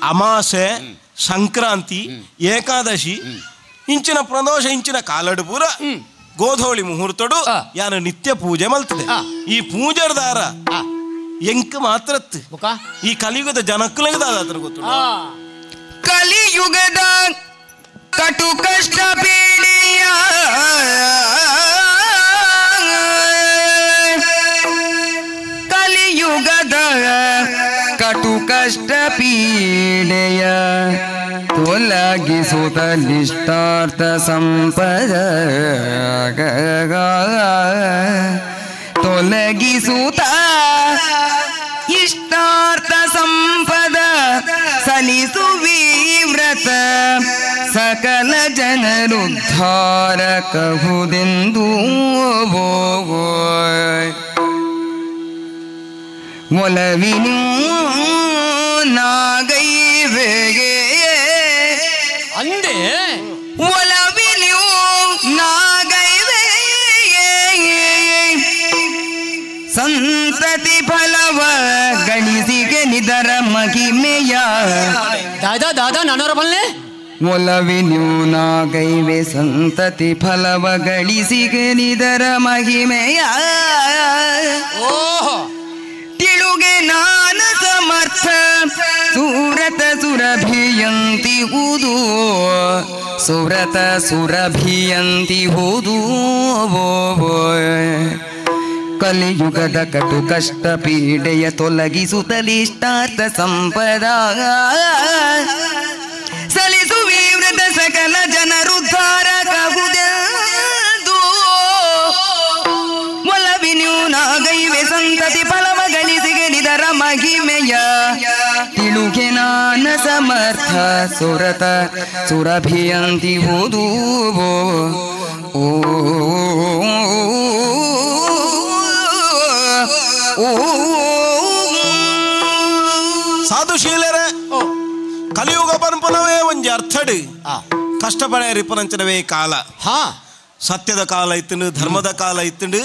ಅಮಾಸೆ ಸಂಕ್ರಾಂತಿ ಏಕಾದಶಿ ಇಂಚಿನ ಪ್ರದೋಷ ಇಂಚಿನ ಕಾಲಡು ಪೂರ ಗೋಧೋಳಿ ಮುಹೂರ್ತಡು ಯಾನು ನಿತ್ಯ ಪೂಜೆ ಮಲ್ತದೆ ಈ ಪೂಜೆದಾರ ಎಂಕ್ ಮಾತ್ರತ್ತು ಈ ಕಲಿಯುಗದ ಜನಕ್ಕಲಿಗೆ ದಾದಾತನ ಗೊತ್ತು ಕಲಿಯುಗದ ಕಟು ಕಷ್ಟ ಪೀಡಿಯ ಕಲಿಯುಗದ ಕಟು ಕಷ್ಟ ಪೀಡೆಯ ತೊಲಗಿಸುತ್ತ ನಿಷ್ಠಾರ್ಥ ಸಂಪದ ತೊಲಗಿಸುತ್ತ ಇಷ್ಟಾರ್ಥ ಸಂಪದ ಸಲಿಸುವಿ ವ್ರತ ಸಕಲ ಜನರುದ್ಧಾರಕಹುದೆಂದು ಒಲವಿನೂ ನಾಗೈವೆಗೆ ಅಂದೆ ಒಲವಿನೂ ನಾಗೈವೆ ಸಂತತಿ ಫಲವ ಗಳಿಸಿಗೆ ನಿದರ ಮಹಿಮೆಯ ದಾದಾ ದಾದಾ ನಾನವರ ಬಲ್ಲೆ ಒಲವಿನೂ ನಾಗೈವೆ ಸಂತತಿ ಫಲವ ಗಳಿಸಿಗೆ ನಿದರ ಮಹಿಮೆಯ ಓಹೋ ತಿಳುಗೆ ನಾನ ಸಮರ್ಥ ಸುರತ ಸುರಭಿಯಂತಿಹುದು ಸುರತ ಸುರಭಿಯಂತಿಹುದು ಕಲಿಯುಗದ ಕಟು ಕಷ್ಟ ಪೀಡೆಯ ತೊಲಗಿಸುತ್ತಲಿಷ್ಟಾರ್ಥ ಸಂಪದ ಸಲಿಸುವಿ ವ್ರತ ಸಕಲ ಜನರುದ್ಧಾರಕಹುದೆಂದು ಒಲವಿನೂ ನಾಗೈವೆ ಸಂತತಿ ಫಲವ ಗಳಿಸಿಗೆ ನಿದರ ಮಹಿಮೆಯ ತಿಳುಗೆ ನಾನ ಸಮರ್ಥ ಸುರತ ಸುರಭಿಯಂತಿಹುದು ಓ ಸಾಧುಶೀಲರೇ ಕಲಿಯುಗ ಪನ್ಪುನವೇ ಒಂಜಿ ಅರ್ಥಡು ಕಷ್ಟಪಡೆ ರಿಪನಂಚನವೇ ಕಾಲ ಸತ್ಯದ ಕಾಲ ಇತ್ತಂಡು ಧರ್ಮದ ಕಾಲ ಇತ್ತಂಡು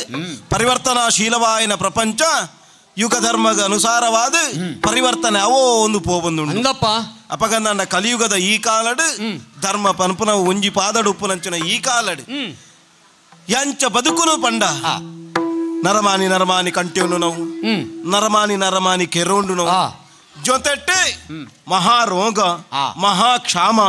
ಪರಿವರ್ತನಾಶೀಲವಾಯಿನ ಪ್ರಪಂಚ ಯುಗ ಧರ್ಮಗ ಅನುಸಾರವಾದ ಪರಿವರ್ತನೆ ಅವೋ ಒಂದು ಪೋಬಂದು ಅಂದಪ್ಪ ಅಪಗಂದ ಕಲಿಯುಗದ ಈ ಕಾಲಡು ಧರ್ಮ ಪನ್ಪುನ ಒಂಜಿ ಪಾದಡು ಉಪ್ಪುನಂಚಿನ ಈ ಕಾಲಡು ಯಾಂಚ ಬದುಕುನು ಪಂಡ ನರಮಾನಿ ನರಮಾನಿ ಕಂಟಿಯನ್ನು ನಾವು ನರಮಾನಿ ನರಮಾನಿ ಕೆರೋಂಡು ನಾವು ಜೊತೆಟ್ಟೆ ಮಹಾರೋಗ ಮಹಾಕ್ಷಾಮ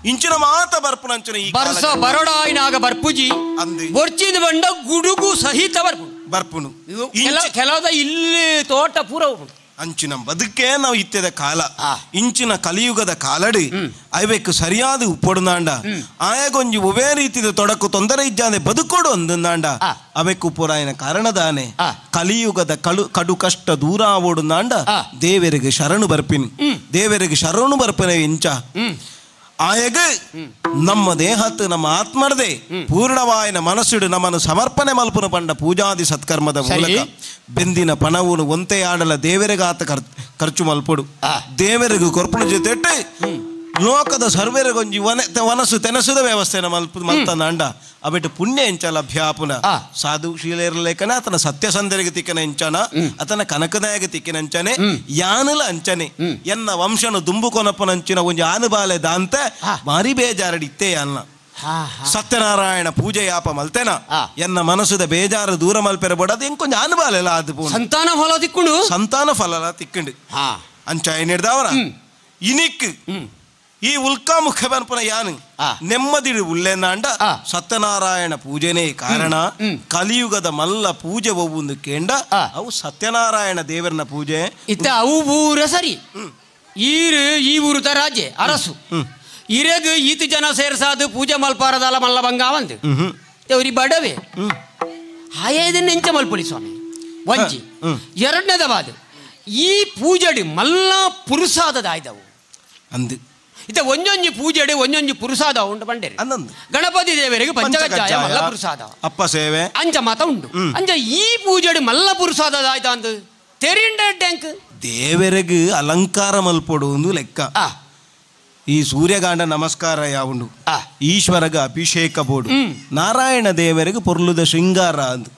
ಇಂಚಿನ ಮಾತ ಬರ್ಪುನಂಚಿನ ಈ ಬರ್ಸ ಬರೋಡಾಯಿನಾಗ ಬರ್ಪುಜಿ ಅಂದು ಬೊರ್ಚಿದ ಬಂಡ ಗುಡುಗು ಸಹಿತ ಬರ್ಪುನು ಬರ್ಪುನು ಕೆಲವದ ಇಲ್ಲಿ ತೋಟ ಪೂರ ಅಂಚಿನ ಬದುಕೇ ನಾವು ಇತ್ಯದ ಕಾಲ ಇಂಚಿನ ಕಲಿಯುಗದ ಕಾಲಡಿ ಐಬೇಕು ಸರಿಯಾದ ಉಪ್ಪೊಡುನಾಂಡ ಆಯಗೊಂಜಿ ಒವೇ ರೀತಿದ ತೊಡಕು ತೊಂದರೆ ಇಜ್ಜಾನೆ ಬದುಕೊಡು ಅಂದಂದಾಂಡ ಅವೆಕ್ಕು ಪುರಾಯನ ಕಾರಣದಾನೆ ಕಲಿಯುಗದ ಕಡು ಕಷ್ಟ ದೂರ ಆವೋಡುನಾಂಡ ದೇವರಿಗೆ ಶರಣು ಬರ್ಪಿನಿ ದೇವರಿಗೆ ಶರಣು ಬರ್ಪಿನ ಇಂಚ ಆಯಗ ನಮ್ಮ ದೇಹತ್ತು ನಮ್ಮ ಆತ್ಮರ್ದೆ ಪೂರ್ಣವಾಯನ ಮನಸ್ಸುಡು ನಮ್ಮನ್ನು ಸಮರ್ಪಣೆ ಮಲ್ಪುನ ಪಂಡ ಪೂಜಾದಿ ಸತ್ಕರ್ಮದ ಮೂಲಕ ಬೆಂದಿನ ಪಣವುನು ಒಂತೆಯಾಡಲ ದೇವರಿಗಾತ ಖರ್ಚು ಮಲ್ಪೊಡು ದೇವರಿಗೂ ಕೊರ್ಪುಣ ಜೊತೆ ಲೋಕದ ಸರ್ವೆರಗೊಂಜಿ ವನಸು ತೆನಸುದ ವ್ಯವಸ್ಥೆನ ಮಲ್ಪ ಮಲ್ತನಾಂಡ ಅವೆಟ್ಟು ಪುಣ್ಯ ಎಂಚ ಲಭ್ಯಾಪುನ ಸಾಧು ಶೀಲೇರಲೇಖನ ಆತನ ಸತ್ಯಸಂಧರಿಗೆ ತಿಕ್ಕನ ಎಂಚನ ಆತನ ಕನಕನಾಯಗ ತಿಕ್ಕಿನ ಅಂಚನೆ ಯಾನಲ ಅಂಚನೆ ಎನ್ನ ವಂಶನು ದುಂಬುಕೊನಪ್ಪನಂಚಿನ ಒಂಜಿ ಆನುಬಾಲೆ ದಾಂತೆ ಮಾರಿ ಬೇಜಾರಡಿ ಇತ್ತೇ ಅನ್ನ ಸತ್ಯನಾರಾಯಣ ಪೂಜೆ ಯಾಪ ಮಲ್ತೆನ ಎನ್ನ ಮನಸ್ಸುದ ಬೇಜಾರು ದೂರ ಮಲ್ಪೆರ ಬೋಡ ಅದು ಎಂಕೊಂಜ ಆನುಬಾಲೆಲ್ಲ ಅದು ಸಂತಾನ ಫಲ ತಿಕ್ಕೊಂಡು ಸಂತಾನ ಫಲ ತಿಕ್ಕಂಡು ಅಂಚ ಏನಿಡ್ದವರ ಇನಿಕ್ ಈ ಉಲ್ಕಾ ಮುಖ ಬನ್ಪುನ ಯಾನು ನೆಮ್ಮದಿ ಉಲ್ಲೇನಾಂಡ ಸತ್ಯನಾರಾಯಣ ಪೂಜೆನೇ ಕಾರಣ ಕಲಿಯುಗದ ಮಲ್ಲ ಪೂಜೆ ಒವ್ವೊಂದು ಕೇಂಡ ಅವು ಸತ್ಯನಾರಾಯಣ ದೇವರನ ಪೂಜೆ ಇತ್ತ ಅವು ಪೂರ ಸರಿ ಈರು ಈ ಊರುತ ರಾಜೆ ಅರಸು ಇರಗು ಈತ ಜನ ಸೇರ್ಸಾದು ಪೂಜೆ ಮಲ್ಪಾರದಲ್ಲ ಮಲ್ಲ ಬಂಗಾವಂದು ದೇವ್ರಿ ಬಡವೆ ಹಾಯದನ್ನ ಎಂಚ ಮಲ್ಪುಲಿ ಸ್ವಾಮಿ ಒಂಜಿ ಎರಡನೇದವಾದ ಈ ಪೂಜೆಡು ಮಲ್ಲ ಪುರುಷಾದದಾಯ್ದವು ಅಂದು ಇತ್ತ ಒಂಜೊಂಜಿ ಪೂಜೆಡು ಒಂಜೊಂಜಿ ಪುರುಷಾದ ಉಂಟು ಬಂಡೇರಿ ಗಣಪತಿ ದೇವರಿಗೆ ಪಂಚಕಜ್ಜಾಯ ಮಲ್ಲ ಪುರುಷಾದ ಅಪ್ಪ ಸೇವೆ ಅಂಚ ಮಾತ ಉಂಟು ಅಂಚ ಈ ಪೂಜೆಡು ಮಲ್ಲ ಪುರುಷಾದದಾಯ್ತ ಅಂದು ತೆರಿಂಡ ಟ್ಯಾಂಕ್ ದೇವರಿಗೆ ಅಲಂಕಾರ ಮಲ್ಪೊಡು ಒಂದು ಲೆಕ್ಕ ಈ ಸೂರ್ಯಗಾಂಡ ನಮಸ್ಕಾರ ಯಾವುಂಡು ಈಶ್ವರಗ ಅಭಿಷೇಕ ಬೋಡು ನಾರಾಯಣ ದೇವರಿಗೆ ಪೊರ್ಲುದ ಶೃಂಗಾರ ಅಂದು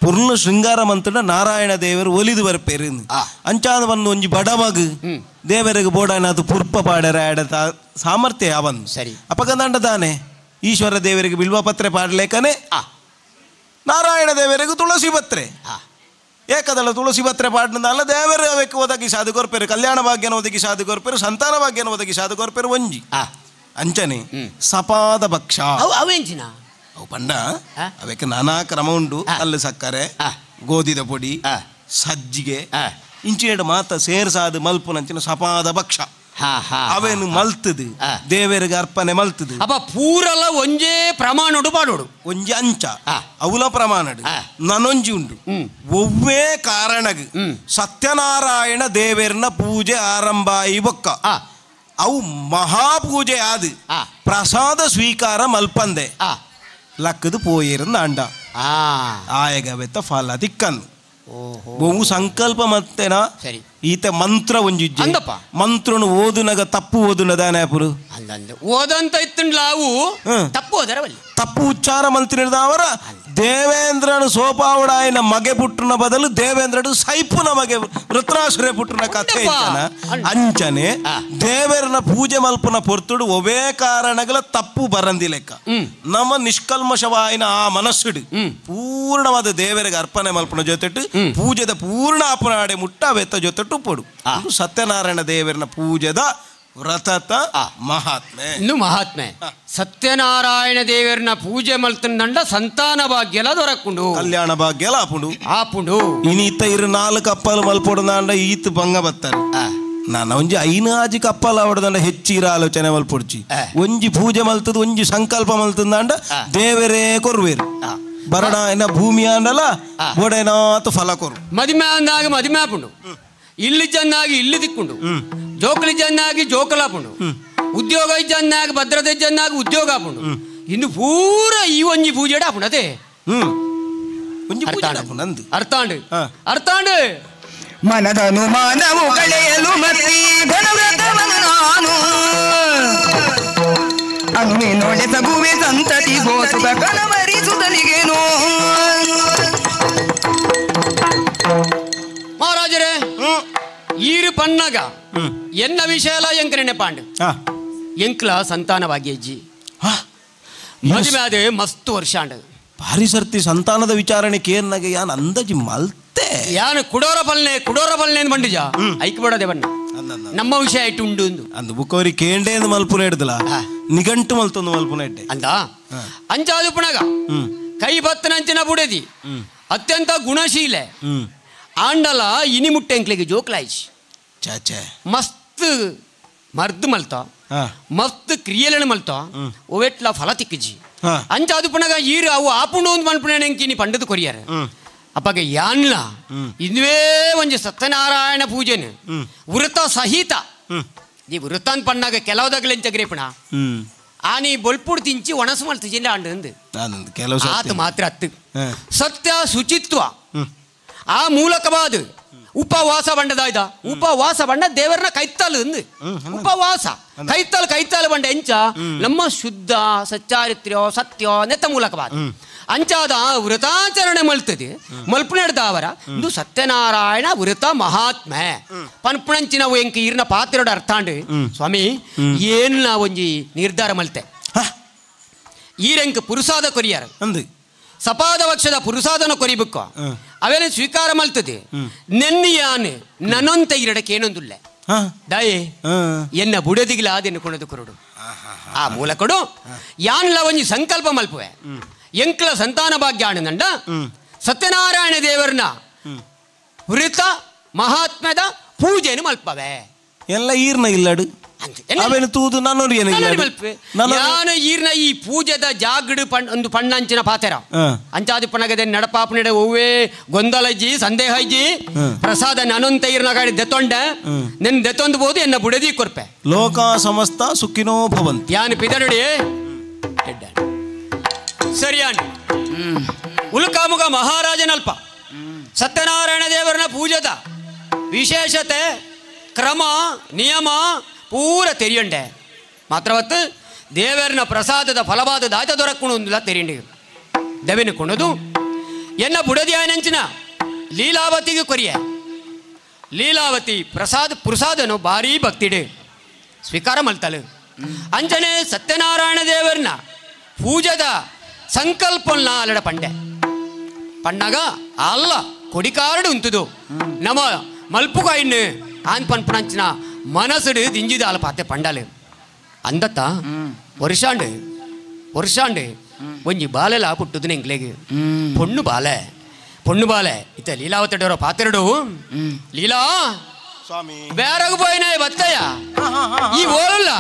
ಪೊರ್ಲು ಶೃಂಗಾರ ಮಂತ್ರ ನಾರಾಯಣ ದೇವರು ಒಲಿದು ಬರ್ಪೇರು ಅಂಚಾದ ಬಂದು ಒಂಜಿ ಬಡಮಗು ದೇವರಿಗೆ ಬೋಡಾನ ಅದು ಪುರ್ಪ ಪಾಡರ ಆಡ ಸಾಮರ್ಥ್ಯ ಯಾವಂದು ಸರಿ ಅಪಗಂದಾಂಡ ತಾನೆ ಈಶ್ವರ ದೇವರಿಗೆ ಬಿಲ್ವಪತ್ರೆ ಪಾಡಲೇಕನೆ ನಾರಾಯಣ ದೇವರಿಗೆ ತುಳಸಿ ಪತ್ರೆ ಏಕದಳ ತುಳಸಿ ಪತ್ರೆ ಪಾಡ್ನಲ್ಲ ದೇವರು ಅವಕ್ಕೆ ಒದಗಿ ಸಾಧು ಕೊರ್ಪೇರು ಕಲ್ಯಾಣ ಭಾಗ್ಯನ ಒದಗಿ ಸಾಧು ಕೊರ್ಪೇರು ಸಂತಾನ ಭಾಗ್ಯನ ಒದಗಿ ಸಾಧು ಕೊರ್ಪೇರು ಒಂಜಿ ಅಂಚನೆ ಸಪಾದ ಭಕ್ಷ ಅವೆಂಚಿನ ಅವು ಪಂಡ ಅವಕ್ಕೆ ನಾನಾ ಕ್ರಮ ಉಂಟು ಕಲ್ಲು ಸಕ್ಕರೆ ಗೋಧಿದ ಪೊಡಿ ಸಜ್ಜಿಗೆ ಇಂಚಿನ ಮಾತ ಸೇರ್ಸಾದು ಮಲ್ಪುನಂಚಿನ ಸಪಾದ ಭಕ್ಷ ಅವೇನು ಮಲ್ತದು ದೇವರಿಗೆ ಅರ್ಪಣೆ ಮಲ್ತದು ಅಪ್ಪ ಪೂರಲ್ಲ ಒಂಜೇ ಪ್ರಮಾಣೋಡು ಪಾಡೋಡು ಒಂಜಿ ಅಂಚ ಅವಲ ಪ್ರಮಾಣ ನನೊಂಜಿ ಉಂಟು ಒವ್ವೇ ಕಾರಣಗ್ ಸತ್ಯನಾರಾಯಣ ದೇವರನ ಪೂಜೆ ಆರಂಭ ಈ ಬೊಕ್ಕ ಅವು ಮಹಾಪೂಜೆ ಆದು ಪ್ರಸಾದ ಸ್ವೀಕಾರ ಮಲ್ಪಂದೆ ಲಕ್ಕದು ಪೋಯಿರಂದ ಅಂಡ ಆಯಗವೆತ್ತ ಫಲ ತಿಕ್ಕಂದು ಬಹು ಸಂಕಲ್ಪ ಮತ್ತೆನಾ ಸರಿ ಈತ ಮಂತ್ರ ಒಂಜಿ ಅಂದಪ್ಪ ಮಂತ್ರನು ಓದುನಗ ತಪ್ಪು ಓದುನ ದಾನೆ ಪುರು ಓದಂತ ಇತ್ತಂಡ್ಲಾವು ತಪ್ಪು ಓದರವಲ್ಲಿ ತಪ್ಪು ಉಚ್ಚಾರ ಮಂತ್ರಿದವರ ದೇವೇಂದ್ರನು ಸೋಪಾವಡಾಯನ ಮಗೆ ಪುಟ್ಟನ ಬದಲು ದೇವೇಂದ್ರನು ಸೈಪುನ ಮಗೆ ವೃತ್ರಾಸುರೆ ಪುಟ್ಟನ ಕಥೆ ಅಂಚನೆ ದೇವರನ ಪೂಜೆ ಮಲ್ಪನ ಪೊರ್ತುಡು ಒವೇ ಕಾರಣಗಳ ತಪ್ಪು ಬರಂದಿ ಲೆಕ್ಕ ನಮ್ಮ ನಿಷ್ಕಲ್ಮಶವಾಯಿನ ಆ ಮನಸ್ಸುಡು ಪೂರ್ಣವಾದ ದೇವರಿಗೆ ಅರ್ಪಣೆ ಮಲ್ಪನ ಜೊತೆಟ್ಟು ಪೂಜೆದ ಪೂರ್ಣ ಅಪನಾಡೆ ಮುಟ್ಟ ವೆತ್ತ ಜೊತೆಟ್ಟು ಪೊಡು ಸತ್ಯನಾರಾಯಣ ದೇವರನ ಪೂಜೆದ ವ್ರತತ ಮಹಾತ್ಮೆ ಇನ್ನು ಮಹಾತ್ಮೆ ಸತ್ಯನಾರಾಯಣ ದೇವರನ ಪೂಜೆ ಮಲ್ತಂಡ ಸಂತಾನ ಭಾಗ್ಯಲ ದೊರಕುಂಡು ಕಲ್ಯಾಣ ಭಾಗ್ಯಲ ಆಪುಂಡು ಆಪುಂಡು ಇನಿ ಇತ್ತ ಇರು ನಾಲ್ಕು ಕಪ್ಪಲು ಮಲ್ಪೊಡುದಾಂಡ ಈತ್ ಬಂಗ ಬತ್ತಾರೆ ನಾನು ಒಂಜಿ ಐನಾಜಿ ಕಪ್ಪಲ್ ಅವಡದಂಡ ಹೆಚ್ಚಿರ ಆಲೋಚನೆ ಮಲ್ಪೊಡ್ಚಿ ಒಂಜಿ ಪೂಜೆ ಮಲ್ತದ ಒಂಜಿ ಸಂಕಲ್ಪ ಮಲ್ತಂದಾಂಡ ದೇವರೇ ಕೊರ್ವೇರು ಬರಡ ಏನ ಭೂಮಿ ಅಂಡಲ ಬೋಡೇನಾತು ಫಲ ಕೊರು ಮದಿಮೆ ಅಂದಾಗ ಮದಿಮೆ ಆಪುಂಡು ಇಲ್ಲಿ ಚೆನ್ನಾಗಿ ಇಲ್ಲಿ ದಿಕ್ಕುಂಡು ಜೋಕಲಿ ಚೆನ್ನಾಗಿ ಜೋಕಲಾಪುಂಡು ಉದ್ಯೋಗ ಚೆನ್ನಾಗಿ ಭದ್ರತೆ ಚೆನ್ನಾಗಿ ಉದ್ಯೋಗ ಆಪುಂಡು ಇನ್ನು ಪೂರ ಈ ಒಂಜಿ ಪೂಜೆ ಆಪುಂಡು ಅದೇ ಅರ್ಥಾಂಡು ಅರ್ಥಾಂಡು ಮನದನು ಮಾನವು ಕಳೆಯಲು ಮತ್ತಿ ಘನವ್ರತವನು ನಾನು ಅನುವಿನೊಡೆಸಗುವೆ ಸಂತತಿ ಗೋಸುಗ ಕನವರಿಸುತ್ತಲಿಗೇನು. ಪಣ್ಣಗ ಎನ್ನ ವಿಷಯಲ ಎಂಕ್ ನೆನಪಾಂಡು ಎಂಕ್ಲ ಸಂತಾನವಾಗಿ ಅಜ್ಜಿ ಮದುವೆ ಅದೇ ಮಸ್ತ್ ವರ್ಷ ಅಂಡ ಭಾರಿ ಸರ್ತಿ ಸಂತಾನದ ವಿಚಾರಣೆ ಕೇರ್ನಾಗ ಯಾನ್ ಅಂದಾಜಿ ಮಲ್ತೆ ಯಾನು ಕುಡೋರ ಪಲ್ನೆ ಕುಡೋರ ಪಲ್ನೆ ಬಂಡಿಜ ಐಕ್ ಬೇಡದೆ ಬಣ್ಣ ನಮ್ಮ ವಿಷಯ ಇಟ್ಟು ಉಂಡು ಅಂದು ಬುಕ್ಕವರಿ ಕೇಂಡೆ ಮಲ್ಪುನ ಹಿಡ್ದಲ ನಿಗಂಟು ಮಲ್ತೊಂದು ಮಲ್ಪುನ ಇಟ್ಟೆ ಅಂದ ಅಂಚಾದು ಪುಣಗ ಕೈ ಬತ್ತನಂಚಿನ ಬುಡದಿ ಅತ್ಯಂತ ಗುಣಶೀಲೆ ಆಂಡಲ ಇನಿ ಮುಟ್ಟೆಂಕ್ಲಿಗೆ ಜೋಕ್ಲಾಯ್ಚಿ ಮಸ್ತ್ ಮರ್ದು ಮಲ್ತ ಮಸ್ತ್ ಕ್ರಿಯೆలను ಮಲ್ತ ಒವೆಟ್ಲ ಫಲ ತಿಕ್ಕಿಜಿ ಅಂಚಾದು ಪುಣಗ ಈರು ಅವು ಆಪುಂಡು ಒಂದು ಮನ್ಪುಣೆಂಕಿನಿ ಪಂಡದು ಕೊರಿಯಾರ ಅಪ್ಪಗೆ ಯಾನ್ಲ ಇದುವೇ ಒಂಜಿ ಸತ್ಯನಾರಾಯಣ ಪೂಜೆನು ವೃತ ಸಹಿತ ಈ ವೃತ ಅಂತ ಪಣ್ಣಾಗ ಕೆಲವದಾಗಲೆಂಚ ಗ್ರೇಪಣ ಆನಿ ಬೊಲ್ಪುಡು ತಿಂಚಿ ಒಣಸು ಮಲ್ತು ಜಿಲ್ಲೆ ಆಂಡು ಆತ ಮಾತ್ರ ಅತ್ತು ಸತ್ಯ ಶುಚಿತ್ವ ಆ ಮೂಲಕವಾದ ಉಪವಾಸ ಬಂಡದಾಯ್ದ ಉಪವಾಸ ಬಂಡ ದೇವರನ್ನ ಕೈತಾಲು ಅಂದು ಉಪವಾಸ ಕೈತಾಲು ಕೈತಾಲು ಬಂಡ ಎಂಚ ನಮ್ಮ ಶುದ್ಧ ಸಚ್ಚಾರಿತ್ರ್ಯ ಸತ್ಯ ನೆತ್ತ ಮೂಲಕವಾದ ಅಂಚಾದ ವ್ರತಾಚರಣೆ ಮಲ್ತದೆ ಮಲ್ಪುಣೆಡ್ದಾವರ ಇಂದು ಸತ್ಯನಾರಾಯಣ ವ್ರತ ಮಹಾತ್ಮೆ ಪನ್ಪುಣಂಚಿನ ಎಂಕ ಈರ್ನ ಪಾತ್ರೆಡ ಅರ್ಥಾಂಡು ಸ್ವಾಮಿ ಏನ್ ಒಂಜಿ ನಿರ್ಧಾರ ಮಲ್ತೆ ಈರೆಂಕ ಪುರುಷಾದ ಕೊರಿಯಾರ ಸಪಾದ ಪಕ್ಷದ ಪುರುಷಾದನ ಕೊರಿಬೇಕು ಅವೇನ ಸ್ವೀಕಾರ ಮಲ್ತದೆ ನೆನ್ನಿಯಾನೆ ನನ್ನೊಂತ ಈರಡಕ್ಕೆ ಏನೊಂದುಲ್ಲ ದಾಯೇ ಎನ್ನ ಬುಡದಿಗಿಲ ಆದೆನ್ನು ಕೊಡದು ಕೊರಡು ಆ ಮೂಲಕೊಡು ಯಾನ್ಲ ಒಂಜಿ ಸಂಕಲ್ಪ ಮಲ್ಪುವೆ ಎಂಕ್ಲ ಸಂತಾನ ಭಾಗ್ಯ ಆನಂದ ಸತ್ಯನಾರಾಯಣ ದೇವರನ್ನ ವೃತ ಮಹಾತ್ಮದ ಪೂಜೆಯನ್ನು ಮಲ್ಪವೆ ಎಲ್ಲ ಈರ್ನ ಇಲ್ಲಡು ಯಾನ ಈರ್ನ ಈ ಪೂಜೆದ ಜಾಗಡು ಒಂದು ಪಣ್ಣಂಚಿನ ಪಾತೆರ ಅಂಚಾದಿ ಪಣಗದೆ ನಡಪಾಪನಿಡ ಒವ್ವೇ ಗೊಂದಲಜ್ಜಿ ಸಂದೇಹ ಇಜ್ಜಿ ಪ್ರಸಾದ ನಾನೊಂತ ಈರ್ನ ಗಾಡಿ ದೆತ್ತೊಂಡೆ ನಿನ್ ದೆತ್ತೊಂದು ಬೋದು ಎನ್ನ ಬುಡದಿ ಕೊರ್ಪೆ ಲೋಕ ಸಮಸ್ತ ಸುಖಿನೋ ಭವಂತಿ ಯಾನು ಪಿದರುಡಿ ಸರಿಯಾಣ ಉಲ್ಕಾಮುಗ ಮಹಾರಾಜನಲ್ಪ ಸತ್ಯನಾರಾಯಣ ದೇವರನ ಪೂಜೆದ ವಿಶೇಷತೆ ಕ್ರಮ ನಿಯಮ ಪೂರ ತೆರಿಯಂಡೆ ಮಾತ್ರವತ್ತು ದೇವರನ ಪ್ರಸಾದದ ಫಲವಾದ ದಾತ ದೊರಕುಣುಂದಿಲ್ಲ ತೆರಿಯಂಡಿ ದವಿನ ಕೊಣದು ಎನ್ನ ಬುಡದಿಯಾನಂಚಿನ ಲೀಲಾವತಿಗೆ ಕೊರಿಯ ಲೀಲಾವತಿ ಪ್ರಸಾದ ಪ್ರಸಾದನು ಭಾರೀ ಭಕ್ತಿಡು ಸ್ವೀಕಾರ ಮಲ್ತಲು ಅಂಜನೆ ಸತ್ಯನಾರಾಯಣ ದೇವರನ ಪೂಜದ ಸಂಕಲ್ಪನ ಅಲ್ಲಡ ಪಂಡೆ ಪಣ್ಣಾಗ ಅಲ್ಲ ಕೊಡಿಕಾರಡು ಉಂಟುದು ನಮ್ಮ ಮಲ್ಪುಗಾಯಿನ್ನು ಆನ್ ಪನ್ಪಣಂಚಿನ ಮನಸ್ಸುಡು ದಿಂಜಿದ ಅಲ್ಲ ಪಾತೆ ಪಂಡಾಲು ಅಂದತ್ತ ವರ್ಷಾಂಡು ವರ್ಷಾಂಡು ಒಂಜಿ ಬಾಲೆಲ ಪುಟ್ಟುದು ಎಂಕ್ಲೆಗ್ ಪೊಣ್ಣು ಬಾಲೆ ಪೊಣ್ಣು ಬಾಲೆ ಇತ್ತ ಲೀಲಾವತಿಡೋರ ಪಾತೆರಡು ಲೀಲಾ ಸ್ವಾಮಿ ಬೇರಗ ಪೋಯಿನ ಬತ್ತಯ್ಯ ಈ ಓಲಲ್ಲ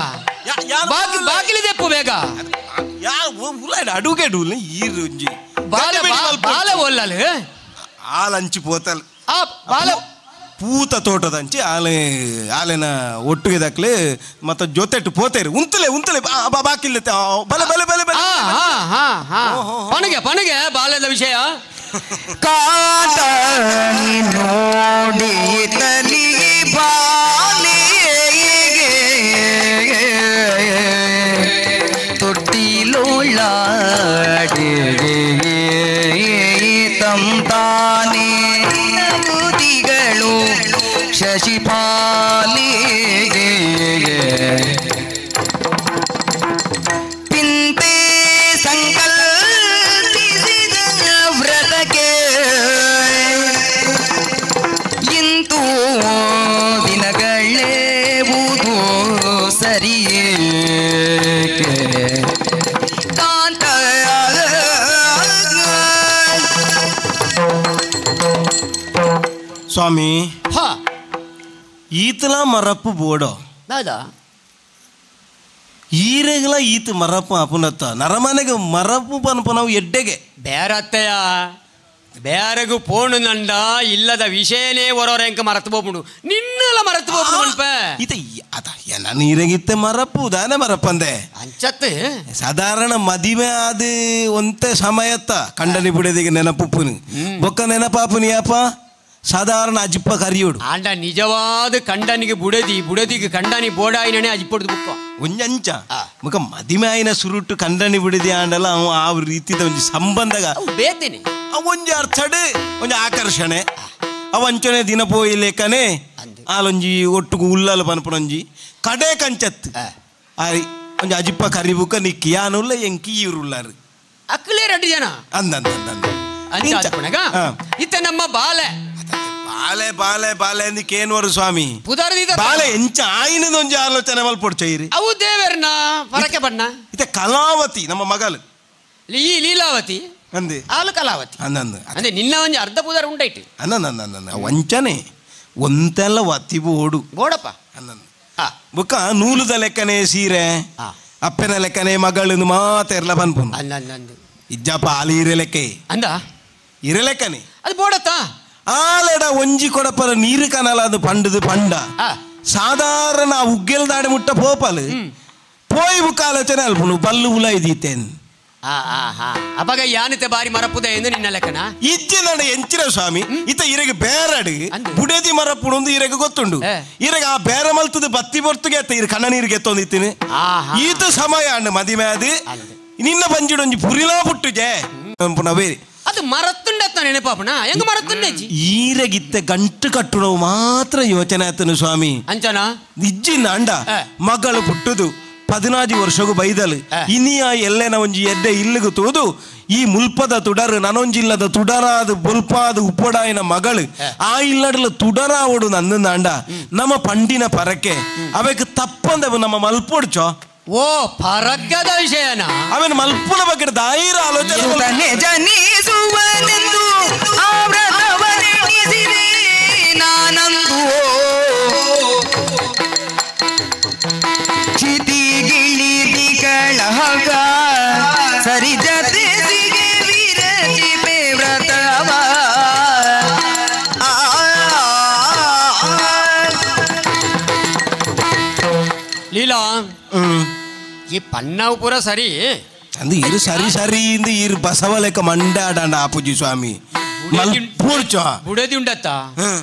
ಬಾಕಿ ಬಾಕಿಲಿ ದೆಪ್ಪು ಬೇಗ ಅಡುಗೆ ಬಾಲೆ ಬಾಲೆ ಓಲ್ಲಲು ಆಲಂಚಿ ಪೋತಲ್ ಆ ಬಾಲೆ ಪೂತ ತೋಟದಂಚಿ ಆಲೆ ಆಲೆನ ಒಟ್ಟಿಗೆ ದಾಕ್ಲೆ ಮತ್ತೆ ಜೊತೆಟ್ಟು ಪೋತೇರು ಉಂತಲೆ ಉಂತಲೆ ಬಾಕಿಲ್ಲ ಬಲೆ ಬಲೆ ಬಲೆ ಬಲೆ ಪಣಗೆ ಪಣಗೆ ಬಾಲ್ಯದ ವಿಷಯ ಕಾತನಿ ನೋಡಿ ತಲಿ ಬಾಲಿಗೆ ತೊಟ್ಟಿಲೋಳಾಡಿ ತಂತಾನೆ ಶಶಿಪಾಲಿಗೆ ಪಿಂತೆ ಸಂಕಲ್ಪಿಸಿದ ವ್ರತಕ್ಕೆ ಇಂತೂ ದಿನಗಳೇವುದು ಸರಿಯೇ ಕಾಂತ ಸ್ವಾಮಿ ಈತಲ ಮರಪ್ಪು ಬೋಡೋ ದಾದಾ ಈರೆಗಲ ಈತ ಮರಪ್ಪು ಅಪುನತ್ತ ನರಮನೆಗೆ ಮರಪ್ಪು ಪನ್ಪನವು ಎಡ್ಡೆಗೆ ಬೇರತ್ತಯ್ಯ ಬೇರೆಗೂ ಪೋಣು ನಂಡ ಇಲ್ಲದ ವಿಷಯನೇ ಹೊರೋರ ಎಂಕ ಮರತು ಬೋಪುಂಡು ನಿನ್ನೆಲ್ಲ ಮರತು ಬೋಪುಂಡು ಅಲ್ಪ ಈತ ಅದ ನಾನು ಈರೆಗಿತ್ತೆ ಮರಪ್ಪು ದಾನೆ ಮರಪ್ಪಂದೆ ಅಂಚತ್ತು ಸಾಧಾರಣ ಮದಿಮೆ ಆದ ಒಂತೆ ಸಮಯತ್ತ ಕಂಡನಿ ಬಿಡದಿಗೆ ನೆನಪುಪ್ಪುನು ಬೊಕ್ಕ ನೆನಪಾಪುನಿ ಅಪ್ಪ ಸಾಧಾರಣ ಅಜಿಪ್ಪ ಕರಿಯೋಡು ಆಂಡ ನಿಜವಾದ ಕಂಡನಿಗೆ ಬುಡದಿ ಬುಡದಿಗೆ ಕಂಡನಿ ಬೋಡಾಯಿನೇ ಅಜಿಪ್ಪಡ್ದು ಬುಕ್ಕ ಒಂಜಂಚ ಮುಖ ಮದಿಮೆ ಆಯಿನ ಸುರುಟು ಕಂಡನಿ ಬಿಡದಿ ಆಂಡಲ ಅವ ಆ ರೀತಿದ ಒಂಜಿ ಸಂಬಂಧಗ ಬೇತೇನೆ ಒಂಜಿ ಅರ್ಥಡು ಒಂಜಿ ಆಕರ್ಷಣೆ ಅವ ಅಂಚನೆ ದಿನ ಪೋಯಿಲೇಕನೆ ಆಲೊಂಜಿ ಒಟ್ಟುಗು ಉಲ್ಲಲು ಪನ್ಪುನೊಂಜಿ ಕಡೆ ಕಂಚತ್ ಆರಿ ಒಂಜಿ ಅಜಿಪ್ಪ ಕರಿಬುಕ ನಿಕ್ಕಿ ಯಾನುಲ್ಲ ಎಂಕಿ ಇರುಲ್ಲಾರು ಅಕ್ಕಲೇ 2 ಜನ ಅಂದ ಅಂದ ಇತ್ತ ನಮ್ಮ ಬಾಲೆ ಬಾಲೆ ಬಾಲೆ ಬಾಲೆ ಅಂದಿಕೇನ್ವರು ಸ್ವಾಮಿ ಬಾಲೆ ಎಂಚ ಆಯಿನದೊಂಜಿ ಆಲೋಚನೆ ಮಲ್ಪೊಡ್ಚೈರಿ ಅವು ದೇವರನ್ನ ಪರಕೆ ಬಣ್ಣ ಇತ್ತ ಕಲಾವತಿ ನಮ್ಮ ಮಗಲು ಈ ಲೀಲಾವತಿ ಅಂದೆ ಆಲು ಕಲಾವತಿ ಅಂದಂದು ಅಂದ್ರೆ ನಿನ್ನ ಒಂಜಿ ಅರ್ಧ ಪೂದಾರ ಉಂಡೈಟ್ ಅಂದ ವಂಚನೆ ಒಂತೆಲ್ಲ ವತಿ ಬೋಡು ಬೋಡಪ್ಪ ಅಂದಂದು ಬುಕ್ಕ ನೂಲುದ ಲೆಕ್ಕನೆ ಸೀರೆ ಅಪ್ಪನ ಲೆಕ್ಕನೆ ಮಗಳು ಮಾತೆರ್ಲ ಪನ್ಪುನು ಅಂದ ಇಜ್ಜಪ್ಪ ಆಲು ಇರಲೆಕ್ಕೆ ಅಂದ ಇರಲೆಕ್ಕನೆ ಅದು ಬೋಡತ್ತ ಆಲೆಡ ಒಂಜಿ ಕೊಡಪರ ನೀರು ಕನಲ ಅದು ಪಂಡದು ಪಂಡ ಸಾಧಾರಣ ಉಗ್ಗೆಲ್ದಾಡೆ ಮುಟ್ಟ ಪೋಪಲು ಪೋಯಿ ಬುಕ್ಕ ಆಲೋಚನೆ ಅಲ್ಪುನು ಬಲ್ಲು ಉಲ ಇದೀತೇನ್ ಅಪಗ ಯಾನಿತೆ ಬಾರಿ ಮರಪುದ ಎಂದು ನಿನ್ನ ಲೆಕ್ಕನ ಇಜ್ಜೆ ನಡ ಎಂಚಿನ ಸ್ವಾಮಿ ಇತ್ತ ಇರಗೆ ಬೇರಡು ಬುಡೇದಿ ಮರಪುಡು ಇರಗೆ ಗೊತ್ತುಂಡು ಇರಗ ಆ ಬೇರೆ ಮಲ್ತದ ಬತ್ತಿ ಬರ್ತುಗೆ ಅತ್ತ ಇರು ಕಣ್ಣ ನೀರಿಗೆ ಎತ್ತೊಂದಿತ್ತೀನಿ ಈತ ಸಮಯ ಅಣ್ಣ ಮದಿಮೆ ಅದು ನಿನ್ನ ಬಂಜಿಡೊಂಜಿ ಪುರಿಲಾ ಪುಟ್ಟುಜೆ ಬೇರೆ ಅದು ಮರತ್ತುಂಡತ್ತ ನೆನಪಾಪಣ ಹೆಂಗ ಮರತ್ತುಂಡೆ ಈರಗಿತ್ತ ಗಂಟು ಕಟ್ಟುಣವು ಮಾತ್ರ ಯೋಚನೆ ಆತನು ಸ್ವಾಮಿ ಅಂಚನ ನಿಜ್ಜಿನ ಅಂಡ ಮಗಳು ಪುಟ್ಟುದು 14 ವರ್ಷಗೂ ಬೈದಲು ಇನಿಯ ಎಲ್ಲೆನ ಒಂಜಿ ಎಡ್ಡೆ ಇಲ್ಲಿಗು ತೂದು ಈ ಮುಲ್ಪದ ತುಡರು ನನೊಂಜಿಲ್ಲದ ತುಡರಾದ ಬೊಲ್ಪಾದ ಉಪ್ಪಡಾಯಿನ ಮಗಳು ಆ ಇಲ್ಲಡಲ ತುಡರಾವಡು ನಂದ ಅಂಡ ನಮ್ಮ ಪಂಡಿನ ಪರಕೆ ಅವಕ್ಕೆ ತಪ್ಪಂದ ನಮ್ಮ ಮಲ್ಪೊಡ್ಚೋ ಓ ಪರಗ್ಗದ ವಿಷಯನ ಅವನ ಮಲ್ಪುನ ಬಗ್ಗೆ ದಾಯಿರ ಆಲೋಚನೆ ಜನಿಸುವನೆಂದು ಆವ್ರತವನೆಣಿಸಿದೆ ನಾನಂದು ಕ್ಷಿತಿಗಿಳಿದಿಗಳಹಗ ಸರಿಜತೆಸಿಗೆ ವಿರಚಿಪೆ ವ್ರತವ ಲೀಲಾ ಈ ಪನ್ನವು ಪೂರ ಸರಿ ಅಂದು ಇರು ಸರಿ ಸರಿ ಇಂದು ಇರು ಬಸವ ಲೆಕ್ಕ ಮಂಡಾಡಂಡ ಆಪುಜಿ ಸ್ವಾಮಿ ಮಲ್ಪುರ್ಚ ಬುಡದಿ ಉಂಡತ್ತ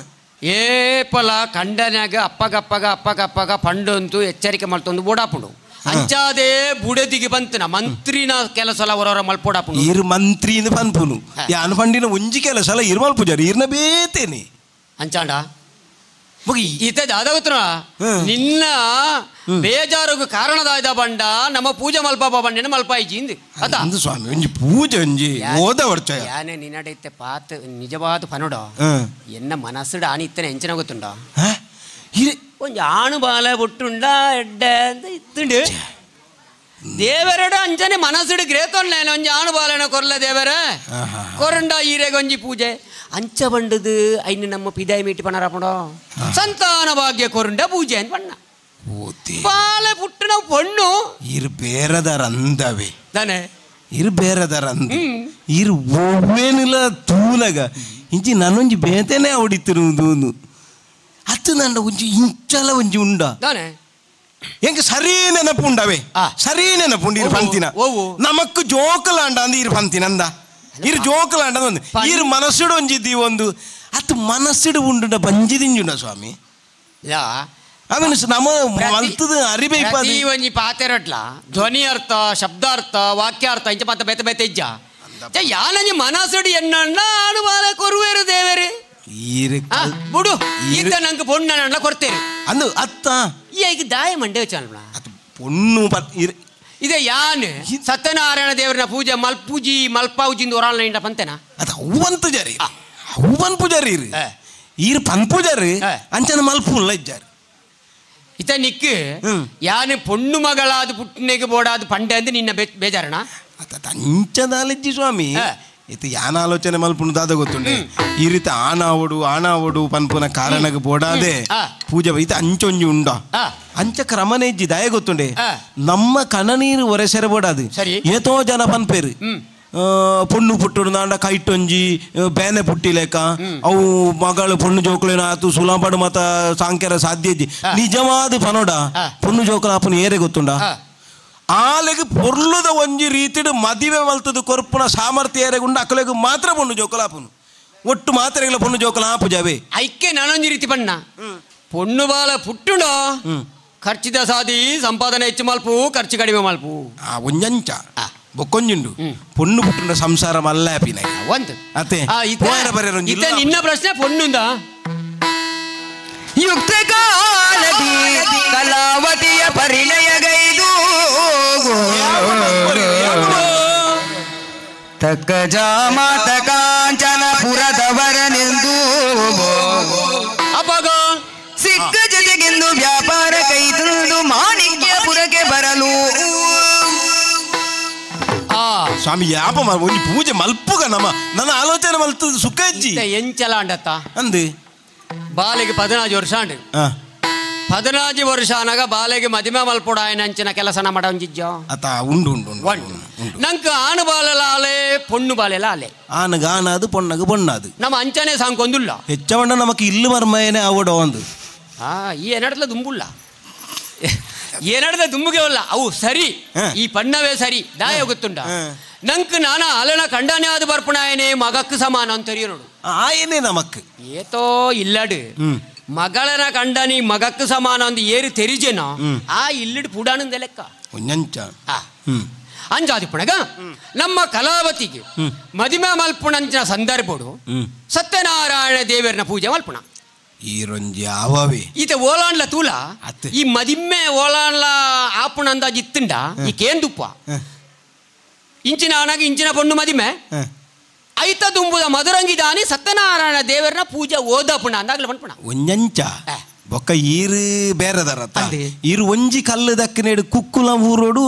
ಏಪಲ ಕಂಡನ್ಯಾಗ ಅಪ್ಪಗಪ್ಪಗ ಅಪ್ಪಗಪ್ಪಗ ಪಂಡಂತು ಎಚ್ಚರಿಕೆ ಮಲ್ತೊಂದು ಬೋಡಾಪುಂಡು ಅಂಚಾದೇ ಬುಡದಿಗೆ ಬಂತನ ಮಂತ್ರಿನ ಕೆಲಸ ಎಲ್ಲ ಹೊರವರ ಮಲ್ಪೋಡಾಪುಂಡು ಇರು ಮಂತ್ರಿಯಿಂದ ಪನ್ಪುನು ಯಾನು ಪಂಡಿನ ಒಂಜಿ ಕೆಲಸ ಅಲ್ಲ ಇರು ಮಲ್ಪುಜಾರು ಇರ್ನ ಬೇತೇನೆ ಅಂಚಾಂಡ ಈತ ದಾದವತ್ರ ನಿನ್ನ ಬೇಜಾರುಗು ಕಾರಣದಾಯ್ದ ಬಂಡ ನಮ್ಮ ಪೂಜೆ ಮಲ್ಪ ಬಂಡೆನ ಮಲ್ಪಾಯಿಜಿ ಇಂದು ಅದ ಸ್ವಾಮಿ ಒಂಜಿ ಪೂಜೆ ಒಂಜಿ ಓದ ವರ್ಚ ಯಾನೆ ನಿನ್ನಡೈತೆ ಪಾತ್ ನಿಜವಾದ ಪನೋಡ ಎನ್ನ ಮನಸ್ಸುಡ ಆನಿ ಇತ್ತನೆ ಎಂಚಿನ ಗೊತ್ತುಂಡ ಒಂಜಿ ಆಣು ಬಾಲ ಬೊಟ್ಟುಂಡ ಎಡ್ಡೆ ಅಂತ ಇತ್ತುಂಡು ದೇವರಡ ಅಂಚನೆ ಮನಸ್ಸುಡು ಗ್ರೇತೊನ್ನೇನೆ ಒಂಜಿ ಆಣು ಬಾಲನ ಕೊರ್ಲ ದೇವರ ಕೊರಂಡ ಈರೆಗೆ ಒಂಜಿ ಪೂಜೆ ಅಂಚ ಬಂಡದು ಐನು ನಮ್ಮ ಪಿದಾಯಿ ಮೀಟಿ ಪಣರಪಣೋ ಸಂತಾನ ಭಾಗ್ಯ ಕೊರುಂಡ ಪೂಜೆ ಅಂತ ಬಣ್ಣ ಬಾಲೆ ಪುಟ್ಟನ ಪೊಣ್ಣು ಇರು ಬೇರೆದಾರ ಅಂದವೆ ತಾನೆ ಇರು ಬೇರೆದಾರ ಅಂದ ಇರು ಒವ್ವೇನಿಲ್ಲ ತೂಲಗ ಇಂಚಿ ನಾನೊಂಜಿ ಬೇತೇನೆ ಅವಡಿತ್ತಿರುವುದು ಅತ್ತು ನನ್ನ ಒಂಜಿ ಇಂಚಲ ಒಂಜಿ ಉಂಡ ತಾನೆ ಎಂಕ್ ಸರಿ ನೆನಪು ಉಂಡವೆ ಸರಿ ನೆನಪುಂಡು ಇರು ಪಂತಿನ ನಮಕ್ ಜೋಕಲಾಂಡ ಅಂದ ಇರು ಪಂತಿನ ಅಂದ ಇರು ಜೋಕಲಾಂಡ ಒಂದು ಇರು ಮನಸ್ಸುಡು ಒಂಜಿದ್ದಿ ಒಂದು ಅತ್ತು ಮನಸ್ಸುಡು ಉಂಡುಂಡ ಬಂಜಿದಿಂಜುಂಡ ಸ್ವಾಮಿ ಅವನು ನಮ್ಮ ಮಲ್ತದ ಅರಿಬೇಕು ಒಂಜಿ ಪಾತೆರಟ್ಲ ಧ್ವನಿ ಅರ್ಥ ಶಬ್ದಾರ್ಥ ವಾಕ್ಯಾರ್ಥ ಇಂಚ ಪಾತ ಬೇತೆ ಬೇತೆ ಇಜ್ಜ ಯಾನಂಜಿ ಮನಸ್ಸುಡು ಎನ್ನಣ್ಣ ಆನು ಬಾಲ ಕೊರುವೇರು ದೇವೇರು ಬುಡು ಈತ ನಂಗೆ ಪೊಣ್ಣಣ್ಣ ಕೊಡ್ತೇನೆ ಅಂದು ಅತ್ತ ಈಗ ದಾಯ ಮಂಡೆ ಚಾಲ್ಮ ಪೊಣ್ಣು ಇದೆ ಯಾನ್ ಸತ್ಯನಾರಾಯಣ ದೇವರನ ಪೂಜೆ ಮಲ್ಪೂಜಿ ಮಲ್ಪಾವುಜಿಂದ ಒರಾಳ ಇಂಡ ಪಂತೆನ ಅದು ಅವ್ವಂತ ಪೂಜಾರಿ ಅವ್ವನ್ ಪೂಜಾರಿ ಇರು ಈರು ಪನ್ ಪೂಜಾರಿ ಅಂಚನ ಮಲ್ಪುಲ್ಲ ಇಜ್ಜಾರಿ ಇತ ನಿಕ್ ಯಾನ್ ಪೊಣ್ಣು ಮಗಳಾದ ಪುಟ್ಟನೆಗೆ ಬೋಡಾದ ಪಂಡೆ ಅಂದ್ ನಿನ್ನ ಬೇಜಾರಣ ಅಂಚದಾಲಿಜ್ಜಿ ಸ್ವಾಮಿ ಇತ್ತು ಯಾನ ಆಲೋಚನೆ ಮಲ್ಪುನು ದಾದ ಗೊತ್ತುಂಡೆ ಈ ರೀತಿ ಆನಾವಡು ಆನಾವಡು ಪನ್ಪುನ ಕಾರಣಕ್ಕೆ ಬೋಡಾದೆ ಪೂಜೆ ಇತ ಅಂಚೊಂಜಿ ಉಂಡ ಅಂಚ ಕ್ರಮನೇ ಇಜ್ಜಿ ದಯ ಗೊತ್ತುಂಡೆ ನಮ್ಮ ಕಣನೀರು ಒರೆಸೆರ ಬೋಡಾದು ಏತೋ ಜನ ಪನ್ಪೇರು ಪೊಣ್ಣು ಪುಟ್ಟುಡು ನಾಂಡ ಕೈಟೊಂಜಿ ಬೇನೆ ಪುಟ್ಟಿಲೇಕ ಅವು ಮಗಳು ಪೊಣ್ಣು ಜೋಕುಲೇನ ಆತು ಸುಲಾಂಬಡು ಮತ ಸಾಂಕ್ಯರ ಸಾಧ್ಯ ಇಜ್ಜಿ ನಿಜವಾದ ಪನೋಡ ಪೊಣ್ಣು ಜೋಕುಲ ಆಪನ ಏರೆ ಗೊತ್ತುಂಡ ಆಲೆಗ್ ಪೊರ್ಲುದ ಒಂಜಿ ರೀತಿಡು ಮದಿವೆ ಮಲ್ತದ ಕೊರ್ಪುನ ಸಾಮರ್ಥ್ಯ ಏರೆಗುಂಡ ಅಕಲೆಗ್ ಮಾತ್ರ ಪೊಣ್ಣು ಜೋಕುಲ ಆಪುನು ಒಟ್ಟು ಮಾತ್ರೆಗಳ ಪೊಣ್ಣು ಜೋಕುಲ ಆಪು ಜಾವೆ ಐಕೆ ನಾನೊಂಜಿ ರೀತಿ ಬಣ್ಣ ಪೊಣ್ಣು ಬಾಲ ಪುಟ್ಟುಂಡ ಖರ್ಚಿದ ಸಾದಿ ಸಂಪಾದನೆ ಹೆಚ್ಚು ಮಲ್ಪು ಖರ್ಚು ಕಡಿಮೆ ಮಲ್ಪು ಆ ಒಂಜಂಚ ಬೊಕ್ಕೊಂಜುಂಡು ಪೊಣ್ಣು ಪುಟ್ಟುಂಡ ಸಂಸಾರ ಮಲ್ಲಾಪಿನ ಒಂದು ಅತ್ತೆ ನಿನ್ನ ಪ್ರಶ್ನೆ ಪೊಣ್ಣುಂದ ಯುಕ್ತ ಕಾಲದಿ ಕಲಾವತಿಯ ಪರಿಣಯಗೈದು ತಕ್ಕ ಜಾಮಾತ ಕಾಂಚನಪುರದವರನೆಂದು ಅಪ್ಪಗ ಸಿಕ್ಕ ಜೊತೆಗೆಂದು ವ್ಯಾಪಾರ ಕೈ ತಂದು ಮಾಣಿಕ್ಯಪುರಕ್ಕೆ ಬರಲು ಸ್ವಾಮಿ ಯಾಪ ಒಂಜಿ ಪೂಜೆ ಮಲ್ಪುಗ ನಮ್ಮ ನನ್ನ ಆಲೋಚನೆ ಮಲ್ತದ ಸುಖ ಅಜ್ಜಿ ಎಂಚಲ ಅಂಡತ್ತ ಅಂದು ಬಾಲೆಗೆ 14 ವರ್ಷ ಅಂಡು 14 ವರ್ಷ ಅನಗ ಬಾಲೆಗೆ ಮದಿಮೆ ಮಲ್ಪೊಡ ಅಂಚಿನ ಕೆಲಸನ ಮಾಡಂಜಿಜ್ಜ ಅತ ಉಂಡು ಉಂಡು ಉಂಡು ನಂಗೆ ಆನು ಬಾಲೆಲ ಆಲೆ ಪೊಣ್ಣು ಬಾಲೆಲ ಆಲೆ ಆನಗ ಆನಾದು ಪೊಣ್ಣಗ ಪೊಣ್ಣಾದು ನಮ್ಮ ಅಂಚನೆ ಸಾಂಕೊಂದುಲ್ಲ ಹೆಚ್ಚವಣ್ಣ ನಮಕ್ ಇಲ್ಲು ಮರ್ಮಯನೆ ಅವಡೋ ಒಂದು ಈ ಏನಡಲ ದುಂಬುಲ್ಲ ಏನಡದ ದುಂಬುಗೆ ಅಲ್ಲ ಅವು ಸರಿ ಈ ಪಣ್ಣವೇ ಸರಿ ದಾಯ ಗೊತ್ತುಂಡ ನಂಕ್ ನಾನ ಅಲನ ಕಂಡನೇ ಆದ ಬರ್ಪಣಾಯನೆ ಮಗಕ್ಕೆ ಸಮಾನ ಅಂತ ನೋಡು ಆಯನೇ ನಮಕ್ ಏತೋ ಇಲ್ಲಡು ಮಗಳನ ಕಂಡನಿ ಮಗಕ್ಕೆ ಸಮಾನ ಅಂದು ಏರು ತೆರಿಜೇನ ಆ ಇಲ್ಲಿಡ್ ಪುಡಾನಂದ ಲೆಕ್ಕ ಅಂಜಾದಿಪ್ಪಣಗ ನಮ್ಮ ಕಲಾವತಿಗೆ ಮದಿಮೆ ಮಲ್ಪುಣಂಚಿನ ಸಂದರ್ಭಡು ಸತ್ಯನಾರಾಯಣ ದೇವರನ ಪೂಜೆ ಮಲ್ಪುಣ ಈತ ಓಲಾಂಡ್ಲ ತೂಲ ಈ ಮದಿಮ್ಮೆ ಓಲಾಂಡ್ಲ ಆಪುಣ ಅಂದಾಜ್ ಇತ್ತುಂಡ ಈ ಕೇಂದುಪ್ಪ ಇಂಚಿನ ಆನಾಗ ಇಂಚಿನ ಪೊಣ್ಣು ಮದಿಮೆ ಐತ ದುಂಬುದ ಮಧುರಂಗಿದಾನಿ ಸತ್ಯನಾರಾಯಣ ದೇವರನ ಪೂಜೆ ಓದಪುಣ ಅಂದಾಗ್ಲ ಪಣ್ಪುಣ ಒಂಜಂಚ ಬೊಕ್ಕ ಈರು ಬೇರೆದರ ಈರು ಒಂಜಿ ಕಲ್ಲು ದಕ್ಕನೇಡು ಕುಕ್ಕುಲ ಊರೋಡು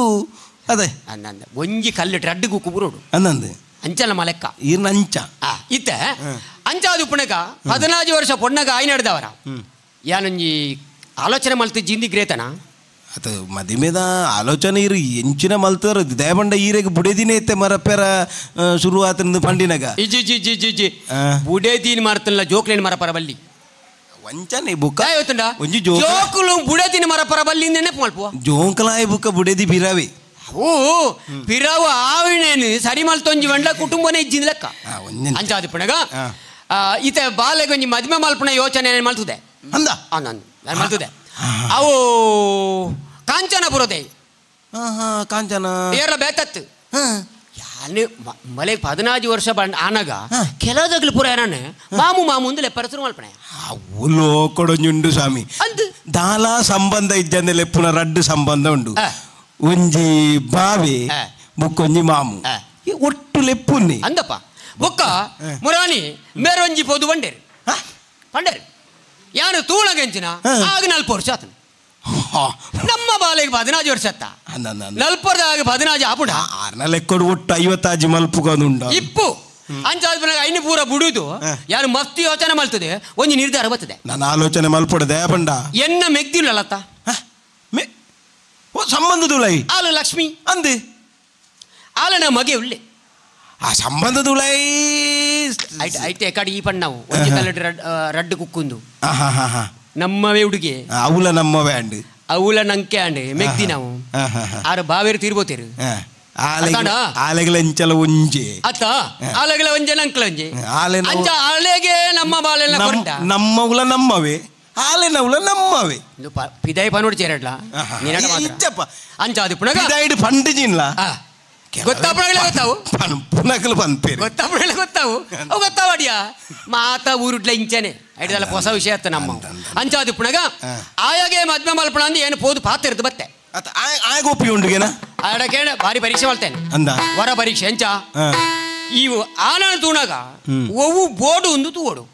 ಅದೇ ಅಂದ ಒಂಜಿ ಕಲ್ಲು ರಡ್ಡು ಕುಕ್ಕು ಊರೋಡು ಅಂದಂದು ಅಂಚಲ ಮಲೆಕ್ಕ ಈರ್ನ ಅಂಚ ಇತ್ತ ಅಂಚಾದು ಪುಣಗ 14 ವರ್ಷ ಪೊಣ್ಣಗ ಆಯ್ ನಡೆದವರ ಯಾನೊಂಜಿ ಆಲೋಚನೆ ಮಲ್ತು ಜಿಂದಿ ಗ್ರೇತನ ಅದು ಮದಿಮೆದ ಆಲೋಚನೆ ಇರು ಎಂಚಿನ ಮಲ್ತಾರ ದಯಬಂಡ ಈರೆಗೆ ಬುಡೆದಿನೇ ಇತ್ತೆ ಮರಪೆರ ಶುರುವಾತನ ಪಂಡಿನಗ ಇಜಿ G G G G ಬುಡೆದಿನ ಮರತಲ್ಲ ಜೋಕ್ಲೇನ್ ಮರಪರ ಬಲ್ಲಿ ವಂಚನೆ ಬುಕ್ಕ ಒಂಜಿ ಜೋಕುಲು ಬುಡೆದಿನ ಮರಪರ ಬಲ್ಲಿ ನೆನಪು ಮಲ್ಪುವ ಜೋಂಕಲಾಯ ಬುಕ್ಕ ಬುಡೆದಿ ಬಿರವೆ ಓ ಪಿರವು ಆವಿನೇನು ಸರಿ ಮಲ್ತೊಂಜಿ ವಂಡ್ಲ ಕುಟುಂಬನೇ ಇಜ್ಜಿನ ಲೆಕ್ಕ ಅಂಚಾದಿ ಪುಣಗ ಈತ ಬಾಲೆಗೆ ಒಂಜಿ ಮದಿಮೆ ಮಲ್ಪುಣ ಯೋಚನೆ ಮಲ್ತದೆ ಅಂದ ನಾನು ಮಲ್ತದೆ ಅವು ಕಾಂಚನಪುರದೇ ಕಾಂಚನ ಏರ್ಲ ಬೇತತ್ತು ಯಾನು ಮಲೆಗೆ 14 ವರ್ಷ ಬಂಡ ಆನಾಗ ಕೆಲದಗ್ಲು ಪೂರ ಏನಾನೆ ಮಾಮು ಮಾಮು ಅಂದು ಲೆಪ್ಪರ ಮಲ್ಪಣೆ ಲೋಕೊಡೊಂಜುಂಡು ಸ್ವಾಮಿ ಅಂದು ದಾಲಾ ಸಂಬಂಧ ಇಜ್ಜಂದೆ ಲೆಪ್ಪುನ ರಡ್ಡು ಸಂಬಂಧ ಉಂಡು ಒಂಜಿ ಬಾವಿ ಬುಕ್ಕೊಂಜಿ ಮಾಮು ಒಟ್ಟು ಲೆಪ್ಪುನ್ನಿ ಅಂದಪ್ಪ ಬೊಕ್ಕ ಮುರಾನಿ ಮೇರೊಂಜಿ ಪೋದು ಬಂಡೇರು ಪಂಡೇರು ಯಾನು ತೂಳಗೆಂಚಿನ ಆಗ 40 ವರ್ಷ ಆತನು ನಮ್ಮ ಬಾಲೆಗೆ 14 ವರ್ಷ ಆತ ನಲ್ಪರ್ದಾಗ 14 ಆಪುಡ ಲೆಕ್ಕೊಡು ಒಟ್ಟು 50 ಮಲ್ಪುಗೊಂದುಂಡ ಇಪ್ಪು ಅಂಚಾದ ಐನು ಪೂರ ಬುಡುದು ಯಾರು ಮಸ್ತ್ ಯೋಚನೆ ಮಲ್ತದೆ ಒಂಜಿ ನಿರ್ಧಾರ ಬರ್ತದೆ ನನ್ನ ಆಲೋಚನೆ ಮಲ್ಪೊಡ ದಯಪಂಡ ಎನ್ನ ಮೆಗ್ದಿಲ್ಲಲತ್ತ ಸಂಬಂಧದುಲೈ ಆಲು ಲಕ್ಷ್ಮಿ ಅಂದೆ ಆಲನ ಮಗೆ ಉಳ್ಳೆ ಆ ಸಂಬಂಧದುಲೈ ಐತೆ ಕಡೆ ಈ ಪಣ್ಣವು ಒಂಜಿ ಕಲ್ಲು ರಡ್ಡು ಕುಕ್కుంದು ನಮ್ಮವೇ ಹುಡುಗಿ ಅವಲ ನಮ್ಮವೇ ಅಂಡು ಅವಲ ನಂಕೆ ಅಂಡು ಮೆಗ್ದಿ ನಾವು ಆರು ಬಾವೇರು ತೀರ್ಬೋತೇರು ಆಲೆಗಳ ಎಂಚಲ ಒಂಜೆ ಅತ್ತ ಆಲೆಗಳ ಒಂಜೆ ನಂಕಲ ಒಂಜೆ ಅಂಚ ಆಲೆಗೆ ನಮ್ಮ ಬಾಲೆಲ್ಲ ಕೊಟ್ಟ ನಮ್ಮವುಲ ನಮ್ಮವೇ ಆಲೆನವುಲ ನಮ್ಮವೇ ಪಿದಾಯಿ ಪನೋಡು ಚೇರಡ್ಲ ಇಜ್ಜಪ್ಪ ಅಂಚಾದಿ ಪುನಗ ಪಿದಾಯಿಡು ಪಂಡಿಜಿನ್ಲ ಗೊತ್ತಾಪಣಗಳೇ ಗೊತ್ತಾವು ಪುನಕಲು ಪಂಪೇರು ಗೊತ್ತಾಪಣಗಳೇ ಗೊತ್ತಾವು ಅವು ಗೊತ್ತಾವಡಿಯ ಮಾತ ಊರುಡ್ಲ ಇಂಚನೆ ಐಡದಲ್ಲ ಹೊಸ ವಿಷಯ ಅತ್ತ ನಮ್ಮ ಅಂಚಾದಿ ಪುನಗ ಆಯಾಗೆ ಮದ್ಮೆ ಮಲ್ಪಣ ಅಂದು ಏನು ಪೋದು ಪಾತಿರ್ದು ಬತ್ತೆ ಆಗೋಪಿ ಉಂಡುಗೆನ ಆಡಕೇಣ ಭಾರಿ ಪರೀಕ್ಷೆ ಮಾಡ್ತೇನೆ ಅಂದ ವರ ಪರೀಕ್ಷೆ ಎಂಚ ಇವು ಆನ ತೂಣಗ ಒವು ಬೋರ್ಡು ಒಂದು ತೂವೋಡು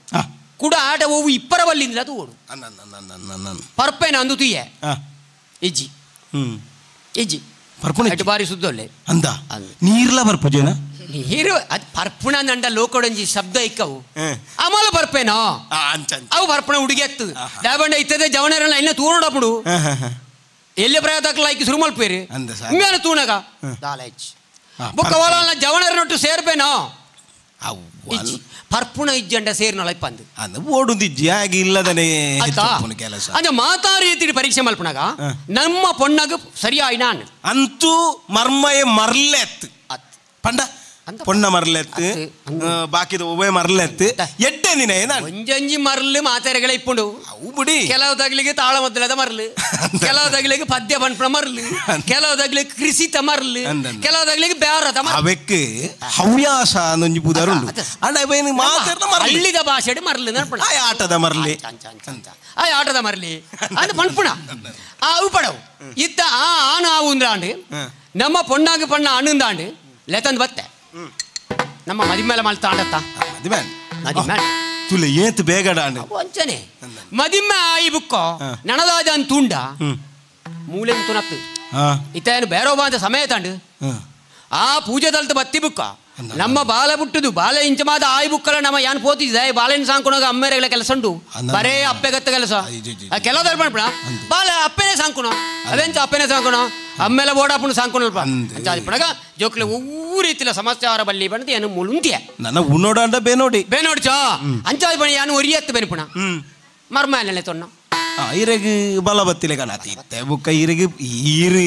ಕೂಡ ಆಟ ಒವು ಇಪ್ಪರ ಬಲ್ಲಿಂದ ತೂವೋಡು ಪರ್ಪೇನ ಅಂದು ತುಯ್ಯೆ ಇಜ್ಜಿ ಇಜ್ಜಿ ಪರ್ಪುಣ ಬಾರಿ ಸುದ್ದೊಲ್ಲೆ ಅಂದ ನೀರ್ಲ ಬರ್ಪುಜೇನ ನೀರು ಅದು ಪರ್ಪುಣ ನಂಡ ಲೋಕೊಡಂಜಿ ಶಬ್ದ ಇಕ್ಕವು ಆಮೇಲೆ ಬರ್ಪೇನೋ ಅವು ಬರ್ಪಣ ಹುಡುಗಿ ಎತ್ತು ದಾಬಂಡ ಇತ್ತದೆ ಜವನರಲ್ಲ ಇನ್ನ ತೂರೋಡಪ್ಪಡು ಎಲ್ಲಿ ಪ್ರಯತ್ನ ಐಕಿ ಶುರು ಮಲ್ಪೇರಿ ಮೇಲೆ ತೂಣಗ ದಾಲ ಹೆಚ್ಚು ಬೊಕ್ಕ ಓಲ ಜವನರನೊಟ್ಟು ಸೇರ್ಪೇನೋ ಪರ್ಪುಣ ಇಜ್ಜಂಡ ಸೇರ್ನೊಳ ಇಪ್ಪಂದು ಓಡುದಿಜ್ಜಿ ಹಾಗೆ ಇಲ್ಲದನೆ ಕೆಲಸ ಅಂದ್ರೆ ಮಾತಾ ರೀತಿ ಪರೀಕ್ಷೆ ಮಲ್ಪಣಗ ನಮ್ಮ ಪೊಣ್ಣಗ ಸರಿಯಾಯಿ ನಾನು ಅಂತೂ ಮರ್ಮಯ ಮರ್ಲೆತ್ ಪಂಡ ಪೊಣ್ಣ ಮರ್ಲೆತ್ತು ಬಾಕಿದ ಒಬ್ಬೆ ಮರ್ಲೆತ್ತು ಎಡ್ಡೆ ದಿನ ಒಂಜಂಜಿ ಮರ್ಲು ಮಾತೆರೆಗಳ ಇಪ್ಪುಂಡು ಬುಡಿ ಕೆಲವು ತಗ್ಲಿಗೆ ತಾಳ ಮೊದಲದ ಮರ್ಲು ಕೆಲವು ತಗ್ಲಿಗೆ ಪದ್ಯ ಪನ್ಪುನ ಮರ್ಲು ಕೆಲವು ತಗ್ಲಿಗೆ ಕೃಷಿತ ಮರ್ಲು ಕೆಲವು ತಗ್ಲಿಗೆ ಬೇರದ ಅವೆಕ್ ಹವ್ಯಾಸ ಒಂಜಿ ಪುದರ್ ಉಂಡು ಅಂಡ ಮಾತೆರ್ನ ಮರ್ಲು ಹಳ್ಳಿದ ಭಾಷೆಡ್ ಮರ್ಲು ನನ್ಪುಣ ಆ ಆಟದ ಮರ್ಲಿ ಆ ಆಟದ ಮರ್ಲಿ ಅಂದ್ ಪನ್ಪುಣ ಆ ಅವು ಪಡವು ಇತ್ತ ಆ ಆನು ಆವು ಅಂದ್ರಾಂಡು ನಮ್ಮ ಪೊಣ್ಣಾಗ ಪಣ್ಣ ಅಣ್ಣಂದಾಂಡು ಲೆತಂದು ಬತ್ತೆ ನಮ್ಮ ಮದಿಮೇಲೆ ಮಲ್ತಾಂಡತ್ತ ಮದಿಮೇಲೆ ತುಲೆ ಏತ್ ಬೇಗಡಾಂಡು ಒಂಚನೆ ಮದಿಮ್ಮೆ ಆಯಿ ಬುಕ್ಕೋ ನನದಾದ ಅಂತುಂಡ ಮೂಲೆ ತುನತ್ತು ಇತ್ತೇನು ಬೇರೋಬ ಅಂತ ಸಮಯ ತಾಂಡು ಆ ಪೂಜೆ ತಲ್ತು ಬತ್ತಿ ಬುಕ್ಕ ನಮ್ಮ ಬಾಲೆ ಬಿಟ್ಟುದು ಬಾಲೆ ಇಂಚಮಾದ ಆಯಿ ಬುಕ್ಕಲ ನಮ್ಮ ಯಾನ್ ಪೋತಿದ್ದೆ ಬಾಲೆನ್ ಸಾಂಕುನಾಗ ಅಮ್ಮೇರೆಗಳ ಕೆಲಸ ಉಂಟು ಬರೇ ಅಪ್ಪೆಗತ್ತ ಕೆಲಸ ಕೆಲವು ಪಣ ಬಾಲೆ ಅಪ್ಪೆನೇ ಸಾಂಕುನ ಅವೆಂಚ ಅಪ್ಪೆನೇ ಸಾಂಕುನ ಅಮ್ಮೇಲೆ ಓಡಾಪುಣ ಸಾಂಕುನಲ್ಪ ಅಂಚಾದಿಪ್ಪಣಗ ಜೋಕ್ಲೆ ಒವ್ವು ರೀತಿಲ ಸಮಸ್ಯೆ ಅವರ ಬಲ್ಲಿ ಬಂದು ಏನು ಮುಳುಂತಿಯ ನನ್ನ ಉನ್ನೋಡಾಂಡ ಬೇನೋಡಿ ಬೇನೋಡ್ಚಾ ಅಂಚಾದಿ ಪಣಿ ಯಾನು ಒರಿಯತ್ತು ಬೆನ್ಪುಣ ಮರ್ಮ ಎಲ್ಲ ತೊನ್ನ ಇರೆಗ್ ಬಲ ಬತ್ತಿಲೆ ಕಣತಿ ಇತ್ತೆ ಬುಕ್ಕ ಇರೆಗ್ ಈರು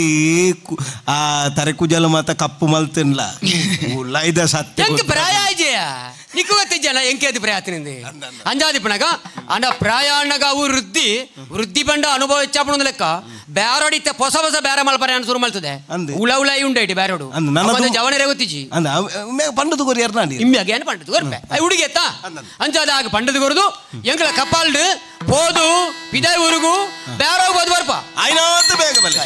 ಆ ತರೆ ಕುಜಲ ಮಾತ ಕಪ್ಪು ಮಲ್ತಿನ್ಲ ಉಲ್ಲೈದ ಸತ್ಯ ಎಂಕ್ ಪ್ರಾಯ ಆಯ್ಜೆಯ ನಿಕ್ಕು ಗೊತ್ತಿಜ್ಜಲ್ಲ ಎಂಕೇದು ಪ್ರಯತ್ನಿಂದ ಅಂಜಾದಿ ಪಣಗ ಅಂಡ ಪ್ರಾಯ ಅಣ್ಣಗ ಅವು ವೃದ್ಧಿ ವೃದ್ಧಿ ಪಂಡ ಅನುಭವ ಹೆಚ್ಚಾಪುಣ ಲೆಕ್ಕ ಬ್ಯಾರೋಡಿ ಇತ್ತೆ ಹೊಸ ಹೊಸ ಬೇರೆ ಮಲ್ಪರೆ ಶುರು ಮಲ್ತದೆ ಉಳ ಉಳ ಉಂಡೈಟಿ ಬ್ಯಾರೋಡು ಜವನರೇ ಗೊತ್ತಿಜ್ಜಿ ಪಂಡದು ಕೊರಿ ಎರ್ನಾಂಡಿ ಇಮ್ಮಿಯಾಗ ಏನು ಪಂಡದು ಕೊರ್ಪೆ ಹುಡುಗಿ ಎತ್ತ ಅಂಚಾದ ಆಗ ಪಂಡದು ಕೊರದು ಎಂಕಲ ಕಪಾಲ್ಡು ಪೋದು ಪಿದಾಯಿ ಊರುಗು ಬೇರೆ ಹೋದ್ ಬರ್ಪ ಆಯ್ನಾತು ಬೇಗ ಬಲೆ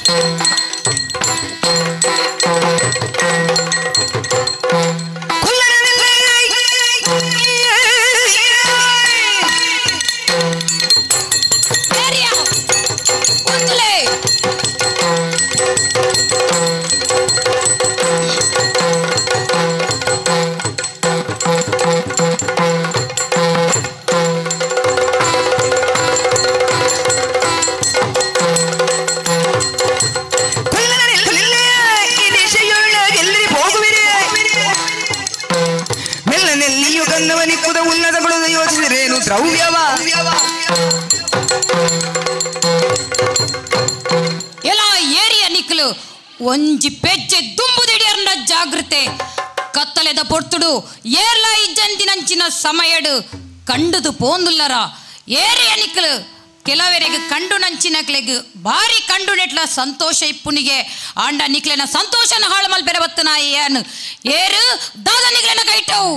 ಎಲ್ಲ ಏರಿಯ ನಿಕ್ಲು ಒಂಜಿ ಪೆಜ್ಜೆ ದುಂಬುದಿಡಿಯರ್ನ ಜಾಗೃತೆ ಕತ್ತಲೆದ ಪೊರ್ತುಡು ಏರ್ಲ ಇಜ್ಜಂದಿನಂಚಿನ ಸಮಯಡು ಕಂಡುದು ಪೋಂದುಲ್ಲರ ಏರಿಯ ನಿಕ್ಲು ಕೆಲವರಿಗೆ ಕಂಡು ನಂಚಿನಕ್ಲೆಗ್ ಭಾರಿ ಕಂಡು ನೆಟ್ಲ ಸಂತೋಷ ಇಪ್ಪುನಿಗೆ ಆಂಡ ನಿಕ್ಲೆನ ಸಂತೋಷನ ಹಾಳು ಮಲ್ಪೆರ ಬತ್ತನಾಯಿ ಏನು ಏರು ದಾದ ನಿಕ್ಲೆನ ಕೈಟವು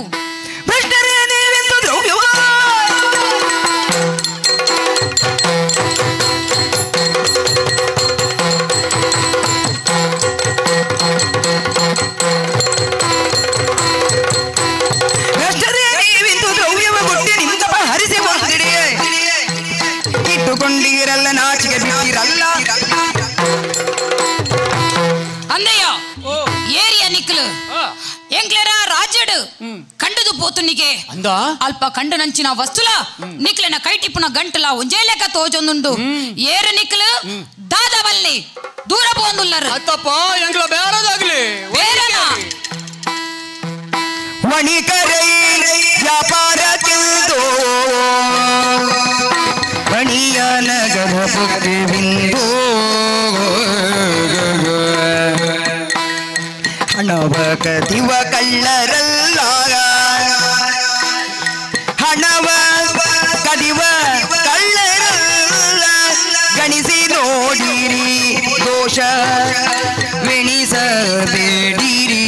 ಇಟ್ಟುಕೊಂಡಿರಲ್ಲ ನಾಚಿಕೆ ಬಿಟ್ಟಿರಲ್ಲ ಅಂದಯ್ಯ ಏರಿಯ ನಿಕ್ಲು ಎಂಕ್ಲೆರ ರಾಜ್ಯಡು ಕಂಡುದು ಪೋತುನಿಗೆ ಅಲ್ಪ ಕಂಡು ನಂಚಿನ ವಸ್ತುಲ ನಿಕ್ಲೆನ ಕೈಟಿಪ್ಪುನ ಗಂಟಲ ಒಂಜೇ ಲೆಕ್ಕ ತೋಜೊಂದುಂಡು ಏರು ನಿಕ್ಲು ದಾದವಲ್ಲಿ ದೂರ ಪೋಂದುಲ್ಲರು ಅತ್ತಪ್ಪ ಎಂಕ್ಲ ಬೇರದಾಗ್ಲಿ ಬೇರನ ವಣಿಕರೈ ವ್ಯಾಪಾರ ತಿಂದು ಮಣಿಯ ನಗರ ಪುಕ್ಕಿವಿಂದು ಹಣವ ಕದಿವ ಕಳ್ಳರಲ್ಲ ಹಣವ ಕದಿವ ಕಳ್ಳರಲ್ಲ ಗಣಿಸಿ ನೋಡಿರಿ ದೋಷ ವೆಣಿಸಬೇಡಿರಿ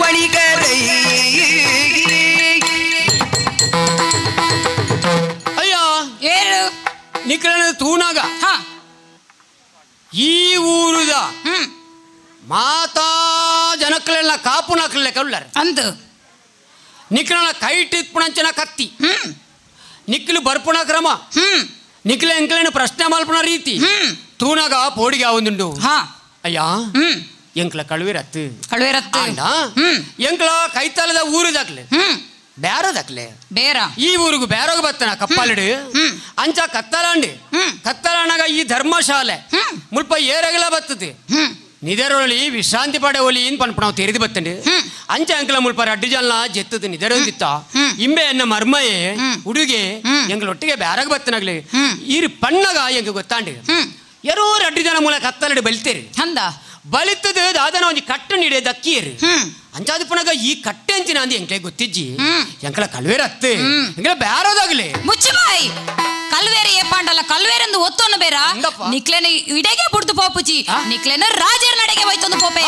ವಣಿಕರೈ ಅಯ್ಯ ಏರು ನಿಕ್ಲನ ತೂನಾಗ ಈ ಊರುದ ಮಾತಾ ಜನಕ್ಲೆಲ್ಲ ಕಾಪು ನಾಕ್ಲೆ ಕಳ್ಳರ್ ಅಂದು ನಿಕ್ಲನ ಕೈಟಿಪ್ಪುಣಂಚನ ಕತ್ತಿ ನಿಕ್ಲು ಬರ್ಪುಣ ಕ್ರಮ ನಿಕ್ಲೆ ಎಂಕ್ಲೇನ ಪ್ರಶ್ನೆ ಮಲ್ಪುಣ ರೀತಿ ತೂನಾಗ ಪೋಡಿಗೆ ಆವೊಂದುಂಡು ಅಯ್ಯ ಎಂಕ್ಲ ಕಳುವಿರತ್ತು ಕಳುವಿರತ್ತು ಆಂಡ ಎಂಕ್ಲ ಕೈತಲದ ಊರುದಾಕ್ಲೆ ಬೇರದಾಕ್ಲೆ ಬೇರ ಈ ಊರಿಗೂ ಬೇರೋಗ ಬತ್ತನ ಕಪ್ಪಾಲಿಡು ಅಂಚ ಕತ್ತಲಾಂಡಿ ಕತ್ತಲಾಣಗ ಈ ಧರ್ಮಶಾಲೆ ಮುಲ್ಪ ಏರಗಲ ಬತ್ತದೆ ನಿದರೊಳಿ ವಿಶ್ರಾಂತಿ ಪಡೆ ಒಲಿ ಇನ್ ಪನ್ಪ ನಾವು ತೆರೆದು ಬತ್ತಂಡು ಅಂಚ ಅಂಕಲ ಮುಲ್ಪ ರಡ್ಡು ಜನ ಜೆತ್ತದ ನಿದರೊಂದಿತ್ತ ಇಂಬೆ ಎನ್ನ ಮರ್ಮಯೇ ಹುಡುಗೆ ಎಂಗ್ಲೊಟ್ಟಿಗೆ ಬ್ಯಾರಾಗ ಬತ್ತನಾಗ್ಲಿ ಈರು ಪಣ್ಣಗ ಎಂಗ ಗೊತ್ತಾಂಡು ಯಾರೋ ರಡ್ಡು ಜನ ಮೂಲ ಕತ್ತಲಡು ಬಲಿತೇರಿ ಅಂದ ಬಲಿತದ ದಾದನ ಒಂಜಿ ಕಟ್ಟು ನೀಡೆ ದಕ್ಕಿಯರು ಅಂಚಾದ ಪುನಗ ಈ ಕಟ್ಟೆ ಅಂಚಿನ ಅಂದ್ ಎಂಕ್ಲೆ ಗೊತ್ತಿಜ್ಜಿ ಎಂಕಲ ಕಲ್ವೇರ ಅತ್ತೆ ಎಂಕಲ ಬ್ಯಾರೋದಾಗ್ಲಿ ಮುಚ್ಚುಬಾಯಿ ಕಲ್ವೇರಿ ಏಪಾಂಡಲ್ಲ ಕಲ್ವೇರೆಂದು ಒತ್ತೊನ್ನು ಬೇರ ನಿಕ್ಲೆನ ಇಡೆಗೆ ಬುಡ್ದು ಪೋಪುಜಿ ನಿಕ್ಲೆನ ರಾಜರ ನಡೆಗೆ ಹೋಯ್ತೊಂದು ಪೋಪೆ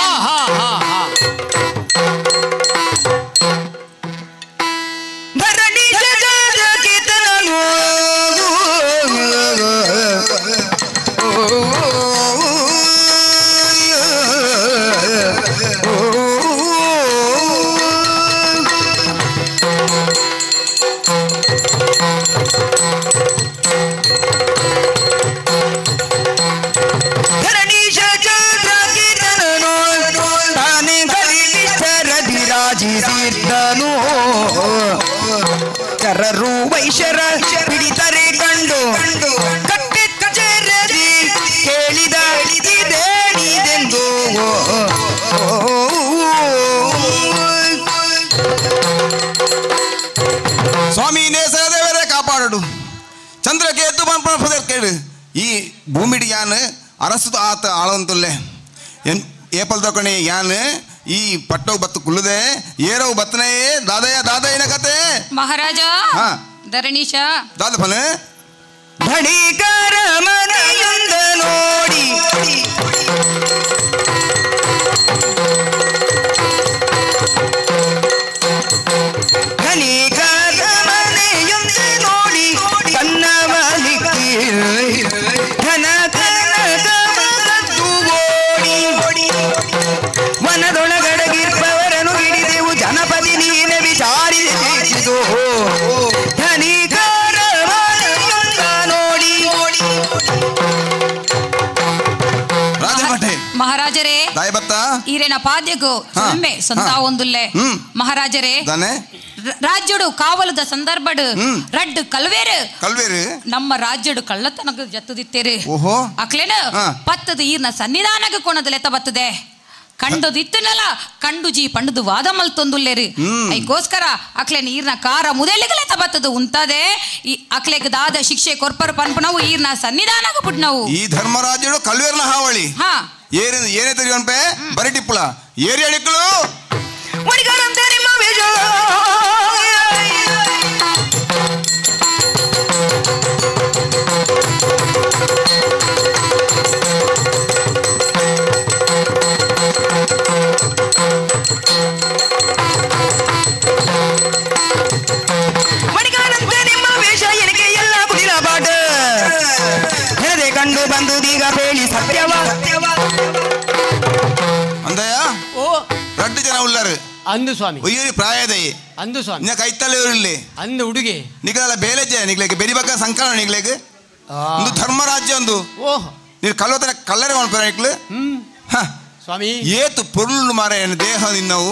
ಚರರು ವೈಶ್ಯರ ಹಿಡಿದರೆ ಕಂಡು ಕಟ್ಟೆಚ್ಚರದಿ ಕೇಳಿದ ಇದೇನಿದೆಂದು ಸ್ವಾಮಿ ನೇಸದೇವರೇ ಕಾಪಾಡಡು ಚಂದ್ರಕೇತು ಪಂಪನ ಕೇಳು ಈ ಭೂಮಿಡಿ ಯಾನ್ ಅರಸು ಆತ ಆಳಂತುಲ್ಲೆ ಎನ್ ಏಪಲ್ ತಕೊಣೆ ಯಾನ್ ಈ ಪಟ್ಟವು ಬತ್ತು ಕುಲ್ಲುದೆ ಏರವು ಬತ್ತನೇ ದಾದಯ್ಯ ದಾದಯ್ಯನ ಕತೆ ಮಹಾರಾಜ ಧರಣೀಶ ದಾದ ಫಲ ಧಣಿಕರ ಮನೆಯೊಂದ ನೋಡಿ ಧಣಿಕರ ಮನೆಯೊಂದ ನೋಡಿ ತನ್ನವಲಿಕ್ಕಿ ಧನ ಕನಕದ್ದು ಓಡಿ ವನದೊಳಗಡಗಿರ್ಪವರನು ಹಿಡಿದೆವು ಜನಪದಿ ನೀನೆ ವಿಚಾರಿಸಿದು ಧನಿಕರ ಮನೆಯೊಂದ ನೋಡಿ ಮಹಾರಾಜರೇ ಈರೇನ ಪಾದ್ಯಗು ಒಮ್ಮೆ ಸ್ವಂತ ಒಂದುಲ್ಲೆ ಮಹಾರಾಜರೇ ರಾಜ್ಯಡು ಕಾವಲದ ಸಂದರ್ಭಡು ರಡ್ಡು ಕಲ್ವೇರು ಕಲ್ವೇರು ನಮ್ಮ ರಾಜ್ಯಡು ಕಳ್ಳತನಗ ಜತ್ತುದಿತ್ತೇರು ಅಕ್ಲೇನ ಪತ್ತದ ಈರ್ನ ಸನ್ನಿಧಾನಗ ಕೊಣದ ಲೆತ್ತ ಬತ್ತದೆ ಕಂಡದು ಇತ್ತನಲ್ಲ ಕಂಡು ಜೀ ಪಂಡದು ವಾದ ಮಲ್ತೊಂದುಲ್ಲೇರು ಐಗೋಸ್ಕರ ಅಕ್ಲೇನ ಈರ್ನ ಕಾರ ಮುದೆಲಿಗಲೆತ್ತ ಬತ್ತದು ಉಂತದೆ ಈ ಅಕ್ಲೆಗ್ ದಾದ ಶಿಕ್ಷೆ ಕೊರ್ಪರು ಪನ್ಪನವು ಈರ್ನ ಸನ್ನಿಧಾನಗ ಪುಟ್ನವು ಈ ಧರ್ಮರಾಜರು ಕಲ್ವೇರ್ನ ಹಾವಳಿ ಏನೇ ತೆರಿಯೋನ್ಪೆ ಬರಿಟಿಪ್ಪುಳ ಏರಿ ಅಡಿಕ್ಕಳು ಕಂಡು ಬಂದುದೀಗ ಬೇಳಿ ಸತ್ಯವ ಅಂದಯ್ಯ ಓ ರಡ್ಡು ಜನ ಉಳ್ಳಾರು ಅಂದು ಸ್ವಾಮಿ ಒಯ್ಯೂರಿ ಪ್ರಾಯದೈ ಅಂದು ಸ್ವಾಮಿ ನಿನ್ನ ಕೈತಲೆ ಇರಲಿ ಅಂದು ಹುಡುಗಿ ನಿಗಲ ಬೇಲೆಜೆ ನಿಗ್ಲೇಗೆ ಬೆರಿಬಕ್ಕ ಸಂಕಲನ ನಿಗ್ಲೇಗೆ ಒಂದು ಧರ್ಮರಾಜ್ಯ ಒಂದು ಓಹ್ ನೀನು ಕಲ್ಲೋತನ ಕಲ್ಲರೆ ಮಾಡ್ತಾರೆ ನಿಕ್ಲು ಸ್ವಾಮಿ ಏತು ಪೊರುಳು ಮಾರ ದೇಹ ನಿನ್ನವು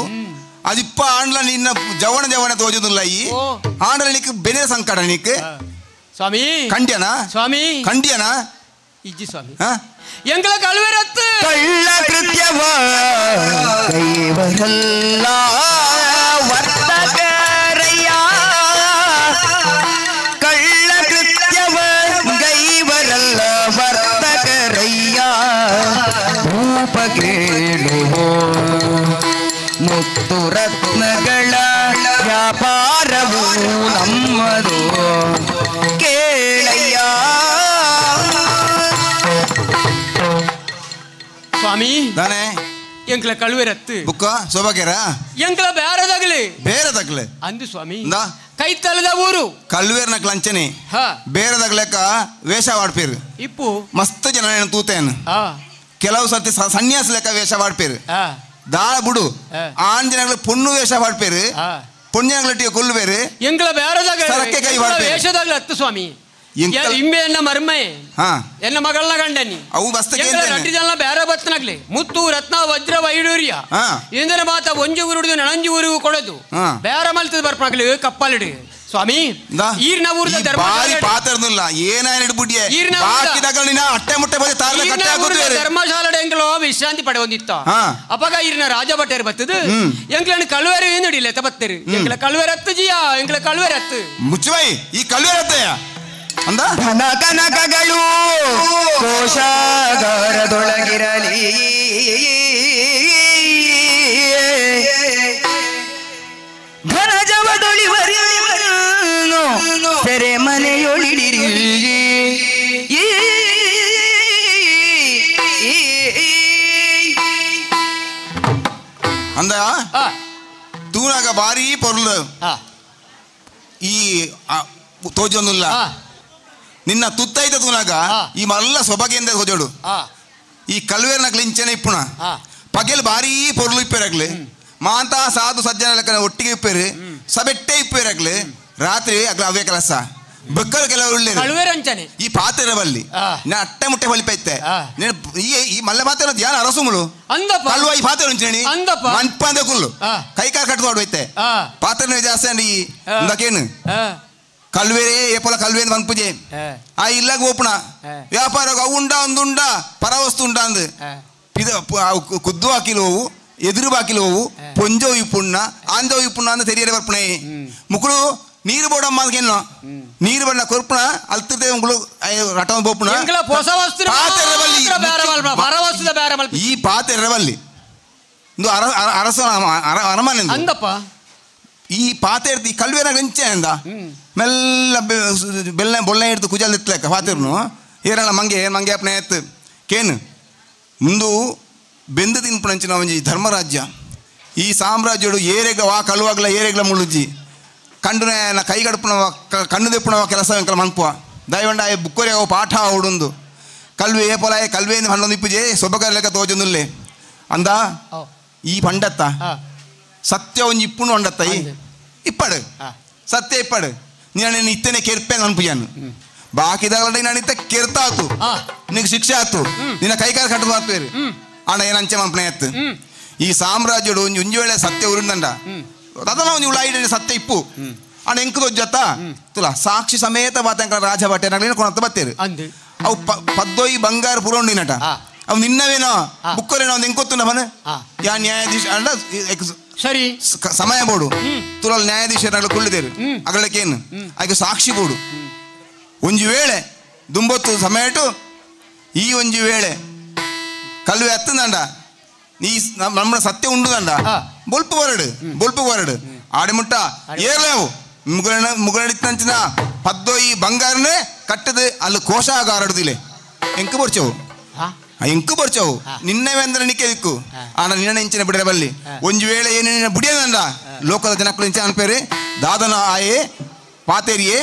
ಅದಿಪ್ಪ ಆಂಡ್ಲ ನಿನ್ನ ಜವಣ ಜವಣ ತೋಜುದಿಲ್ಲ ಈ ಆಂಡ್ಲ ನಿಕ್ ಬೆನೆ ಸಂಕಟ ನಿಕ್ ಸ್ವಾಮಿ ಕಂಡ್ಯನ ಸ್ವಾಮಿ ಕಂಡ್ಯನ ಇಜ್ಜಿ ಸ್ವಾಮಿ ಎಂಗಳ ಕಳುವೆರತ್ತು ಕಳ್ಳ ಕೃತ್ಯವ ಕೈವರಲ್ಲ ವರ್ತಕರಯ್ಯ ಕಳ್ಳ ಕೃತ್ಯವ ಗೈವರಲ್ಲ ವರ್ತಕರಯ್ಯ ರೂಪ ಕೇಳುವೋ ಮುತ್ತು ರತ್ನಗಳ ವ್ಯಾಪಾರವು ನಮ್ಮದು ಕೇಳಯ್ಯ ಸ್ವಾಮಿ ದಾನೆ ಎಂಕ್ಲ ಕಳುವೆರತ್ತು ಬುಕ್ಕ ಸೋಬಾಕೇರ ಎಂಕ್ಲ ಬೇರೆದಾಗಲಿ ಬೇರೆದಾಗ್ಲೆ ಅಂದು ಸ್ವಾಮಿ ಕೈತಲದ ಊರು ಕಲ್ವೇರ್ನ ಕ್ಲಂಚನೆ ಬೇರೆದಾಗ್ಲೆಕ್ಕ ವೇಷ ವಾಡ್ಪೀರ್ ಇಪ್ಪು ಮಸ್ತ್ ಜನ ತೂತೇನು ಕೆಲವು ಸರ್ತಿ ಸನ್ಯಾಸ ಲೆಕ್ಕ ವೇಷ ವಾಡ್ಪೀರ್ ದಾಳ ಬುಡು ಆನ್ ಜನಗಳ ಪೊಣ್ಣು ವೇಷ ವಾಡ್ಪೇರು ಪೊಣ್ಣ ಕೊಲ್ಲುಬೇರು ಎಂಕ್ಲ ಬೇರೆದಾಗ ಕೈ ವಾಡ್ಪೇರು ವೇಷದಾಗ್ಲ ಹತ್ತು ಸ್ವಾಮಿ ಇಂಬೆ ಎನ್ನ ಮರ್ಮೆ ಎನ್ನ ಮಗಳನ್ನ ಗಂಡನಿ ಅವು ರಡ್ಡಿ ಜನ ಬೇರೆ ಬತ್ತನಾಗ್ಲಿ ಮುತ್ತು ರತ್ನ ವಜ್ರ ವೈಡೂರ್ಯ ಇಂದನ ಮಾತ ಒಂಜಿ ಊರುಡುದು ನಣಂಜಿ ಊರಿಗೂ ಕೊಡೋದು ಬೇರೆ ಮಲ್ತದ ಬರ್ಪನಾಗ್ಲಿ ಕಪ್ಪಲಿಡಿ ಸ್ವಾಮಿ ಈರ್ನ ಊರದ ಧರ್ಮ ಪಾತ್ರನಿಲ್ಲ ಏನಾಯ ಇಡ್ಬಿಟ್ಟಿಯೇ ಬಾಕಿದಾಗ ಅಟ್ಟೆ ಮುಟ್ಟೆ ಬಂದು ತಾರ್ಲ ಕಟ್ಟೆ ಹಾಕುತ್ತೇವೆ ಧರ್ಮಶಾಲೆ ಎಂಕ್ಲೋ ವಿಶ್ರಾಂತಿ ಪಡೆಯೊಂದಿತ್ತ ಅಪಗ ಈರ್ನ ರಾಜ ಭಟ್ಟರು ಬತ್ತದು ಎಂಕ್ಲನ ಕಳುವೆರು ಏನು ಹಿಡಿಲ್ಲ ಬತ್ತರು ಎಂಕ್ಲ ಕಳುವೆರತ್ತು ಜಿಯಾ ಎಂಕ್ಲ ಕಳುವೆರತ್ತು ಮುಚ್ಚುಬಾಯಿ ಈ ಕಳುವೆರತ್ತಯ್ಯ ಅಂದ ಧನ ಕನಕಗಳು ಕೋಶಾಗಾರದೊಳಗಿರಲಿ ಧನ ಜವದೊಳಿವರಿವನ್ನು ಸೆರೆ ಮನೆಯೊಳಿಡಿರಿ ಅಂದ ತೂನಾಗ ಭಾರಿ ಪೊರ್ಲು ಈ ತೋಜೊಂದುಲ್ಲ ನಿನ್ನ ತುತ್ತೈತ ತೂನಾಗ ಈ ಮಲ್ಲ ಸೊಬಗೆಂದ ತೋಜೋಡು ಈ ಕಲ್ವೇರ್ನ ಕ್ಲಿಂಚನೆ ಇಪ್ಪುಣ ಪಗೆಲ್ ಭಾರಿ ಪೊರ್ಲು ಇಪ್ಪೇರಾಗ್ಲಿ ಮಾಂತ ಸಾಧು ಸಜ್ಜನ ಲೆಕ್ಕನ ಒಟ್ಟಿಗೆ ಇಪ್ಪೇರು ಸಬೆಟ್ಟೆ ಇಪ್ಪೇರಾಗ್ಲಿ ರಾತ್ರಿ ಅಗ್ಲ ಅವೇ ಕೆಲಸ ಬಕ್ಕಲು ಕೆಲವರು ಈ ಪಾತ್ರೆ ಬಲ್ಲಿ ನಾ ಅಟ್ಟೆ ಮುಟ್ಟೆ ಬಲಿಪೈತೆ ಈ ಈ ಮಲ್ಲ ಮಾತ್ರ ಧ್ಯಾನ ಅರಸುಮುಲು ಕಲ್ವ ಈ ಪಾತ್ರೆ ಉಂಚಣಿ ಮನ್ಪಂದೆ ಕುಲ್ಲು ಕೈ ಕಾಲು ಕಟ್ಟುವಾಡು ಐತೆ ಪಾತ್ರೆ ಜಾಸ್ತಿ ಈ ಇಂದಕೇನು ಕಲ್ವೇರೇ ಏಪಲ ಕಲ್ವೇನ್ ಮನ್ಪುಜೆ ಆ ಇಲ್ಲಾಗ ಓಪುಣ ವ್ಯಾಪಾರ ಅವು ಉಂಡ ಒಂದುಂಡ ಪರವಸ್ತು ಉಂಡ ಅಂದ್ ಕುದ್ದು ಹಾಕಿಲು ಹೋವು ಎದುರು ಬಾಕಿಲು ಹೋವು ಪೊಂಜೋ ಇಪ್ಪುಣ್ಣ ಆಂಜೋ ಇಪ್ಪುಣ್ಣ ಅಂದ ತೆರಿಯರೆ ಬರ್ಪಣೆ ಮುಕ್ಕಳು ನೀರು ಬೋಡಮ್ಮ ಅದಕ್ಕೇನು ನೀರು ಬಣ್ಣ ಕೊರ್ಪಣ ಅಲ್ತಿರ್ದೆ ಉಂಗುಳು ರಟವ ಬೋಪುಣ ಈ ಪಾತ್ರೆ ಬಲ್ಲಿ ಇಂದು ಅರಸ ಅರಮನೆ ಅಂದಪ್ಪ ಈ ಪಾತೆ ಈ ಕಲ್ವೇನ ಗಂಚೆ ಅಂದ ಮೆಲ್ಲ ಬೆಲ್ಲ ಬೊಳ್ಳೆ ಹಿಡ್ದು ಕುಜಲ್ ಎತ್ತಲೆಕ್ಕ ಪಾತೆರ್ನು ಏರಣ ಮಂಗೆ ಮಂಗೆ ಅಪ್ಪನೆ ಎತ್ತು ಕೇನು ಮುಂದು ಬೆಂದು ತಿನ್ಪುಣಂಚಿನ ಒಂಜಿ ಧರ್ಮರಾಜ್ಯ ಈ ಸಾಮ್ರಾಜ್ಯಡು ಏರೆಗ್ಲ ವಾ ಕಳುವಾಗ್ಲ ಏರೆಗ್ಲ ಮುಳುಜಿ ಕಂಡುನ ಕೈಗಡಪುನವ ಕಣ್ಣು ದೆಪ್ಪುನವ ಕೆಲಸ ಎಂಕಲ ಮನ್ಪುವ ದಯವಂಡ ಆಯ ಬುಕ್ಕೊರೆ ಅವು ಪಾಠ ಉಡುಂದು ಕಲ್ವೆ ಏ ಪೊಲಾಯ ಕಲ್ವೇಂದು ಹಣ್ಣೊಂದು ಇಪ್ಪುಜೆ ಸೊಬಗರ ಲೆಕ್ಕ ತೋಜೊಂದುಲ್ಲೆ ಅಂದ ಈ ಪಂಡತ್ತ ಸತ್ಯ ಒಂಜಿ ಇಪ್ಪುನು ಅಂಡತ್ತ ಈ ಇಪ್ಪಡು ಸತ್ಯ ಇಪ್ಪಡು ನೀನು ಇತ್ತನೆ ಕೆರ್ಪೆ ಅನ್ಪುಜಾನು ಬಾಕಿದಾಗಲೇ ನಾನು ಇತ್ತ ಕೆರ್ತಾತು ನಿನಗೆ ಶಿಕ್ಷೆ ಆತು ನಿನ್ನ ಕೈಕಾಲು ಕಟ್ಟದು ಆತ್ವೇರು ಅಣ್ಣ ಏನು ಅಂಚೆ ಮನ್ಪನೆ ಆಯ್ತು ಈ ಸಾಮ್ರಾಜ್ಯಡು ಒಂಜಿ ಒಂಜಿ ವೇಳೆ ಸತ್ಯ ಉರುಂದಂಡ ಅದನ್ನ ಒಂದು ಉಳಾಯಿಡ ಸತ್ಯ ಇಪ್ಪು ಅಣ್ಣ ಎಂಕು ದೊಜ್ಜತ್ತ ತುಲ ಸಾಕ್ಷಿ ಸಮೇತ ಬಾತಂಕಲ ರಾಜ ಭಟ್ಟೆ ನಗಲಿನ ಕೊಣತ್ತ ಬತ್ತೇರು ಅವು ಪದ್ದೋಯಿ ಬಂಗಾರ ಪುರೋಂಡಿನಟ ಅವು ನಿನ್ನವೇನೋ ಬುಕ್ಕೋರೇನೋ ಒಂದು ಎಂಕೊತ್ತುಂಡ ಮನೆ ಯಾ ನ್ಯಾಯಾಧೀಶ ಅಂಡ ಸರಿ ಸಮಯ ಬೋಡು ತುಲಲ್ ನ್ಯಾಯಾಧೀಶರನ್ನು ಕುಳ್ಳಿದೇರು ಅಗಳಕ್ಕೇನು ಆಕೆ ಸಾಕ್ಷಿ ಬೋಡು ಒಂಜಿ ವೇಳೆ ದುಂಬೊತ್ತು ಸಮಯಟು ಈ ಒಂಜಿ ವೇಳೆ ಕಲ್ವೆ ಹತ್ತಂದಂಡ ಈ ನಮ್ಮ ಸತ್ಯ ಉಂಡುದಂಡ ಬೊಲ್ಪು ಬರಡು ಬೊಲ್ಪು ಬರಡು ಆಡಿಮುಟ್ಟ ಏರ್ಲೇವು ಮುಗಣ ಮುಗಣಿತ್ತಂಚಿನ ಪದ್ದೋಯಿ ಬಂಗಾರನೇ ಕಟ್ಟದು ಅಲ್ಲಿ ಕೋಶಾಗಾರಡುದಿಲೆ ಎಂಕು ಬರ್ಚವು ಎಂಕು ಬರ್ಚವು ನಿನ್ನವೆಂದ್ರೆ ನಿಕ್ಕೆ ದಿಕ್ಕು ಆನ ನಿನ್ನ ಇಂಚಿನ ಬಿಡರೆ ಬಲ್ಲಿ ಒಂಜಿ ವೇಳೆ ಏನು ನಿನ್ನ ಬಿಡಿಯದಂಡ ಲೋಕದ ಜನಕ್ಕಳು ಇಂಚ ಅನ್ಪೇರಿ ದಾದನ ಆಯೆ ಪಾತೇರಿಯೇ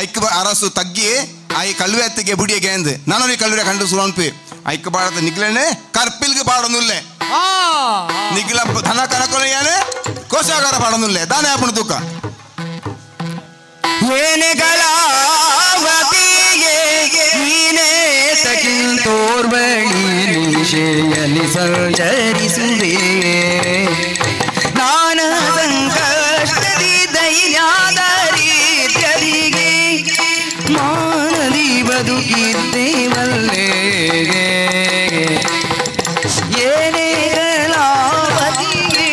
ಐಕ್ ಅರಸು ತಗ್ಗಿಯೇ ಆಯಿ ಕಲ್ವೆ ಅತ್ತಿಗೆ ಬುಡಿಯಗೆ ಅಂದು ನಾನು ಕಲ್ವೆ ಕಂಡು ಸುರು ಅನ್ಪಿ ಐಕ್ ಬಾಡದ ನಿಗ್ಲೇನೆ ಕರ್ಪಿಲ್ಗೆ ಪಾಡೊಂದುಲ್ಲೆ ನಿಗ್ಲ ಧನ ಕನಕೊನೆಯಾನೆ ಕೋಶಾಗಾರ ಪಾಡೊಂದುಲ್ಲೆ ದಾನೆ ಆಪಣ ತೂಕ ಏನೆಗಳಾವತಿಗೆ ನೀನೇ ತೋರ್ಬಳಿ ನಿಶೆಯಲ್ಲಿ ಸಂಚರಿಸುವೆ ನಾನ ಸಂಕಷ್ಟದಿ ಧೈರ್ಯರಿಗೆ ಮಾನದಿ ಬದುಕಿದ್ದೇವಲ್ಲೇ ಏನೆಗಳಾವತಿಗೆ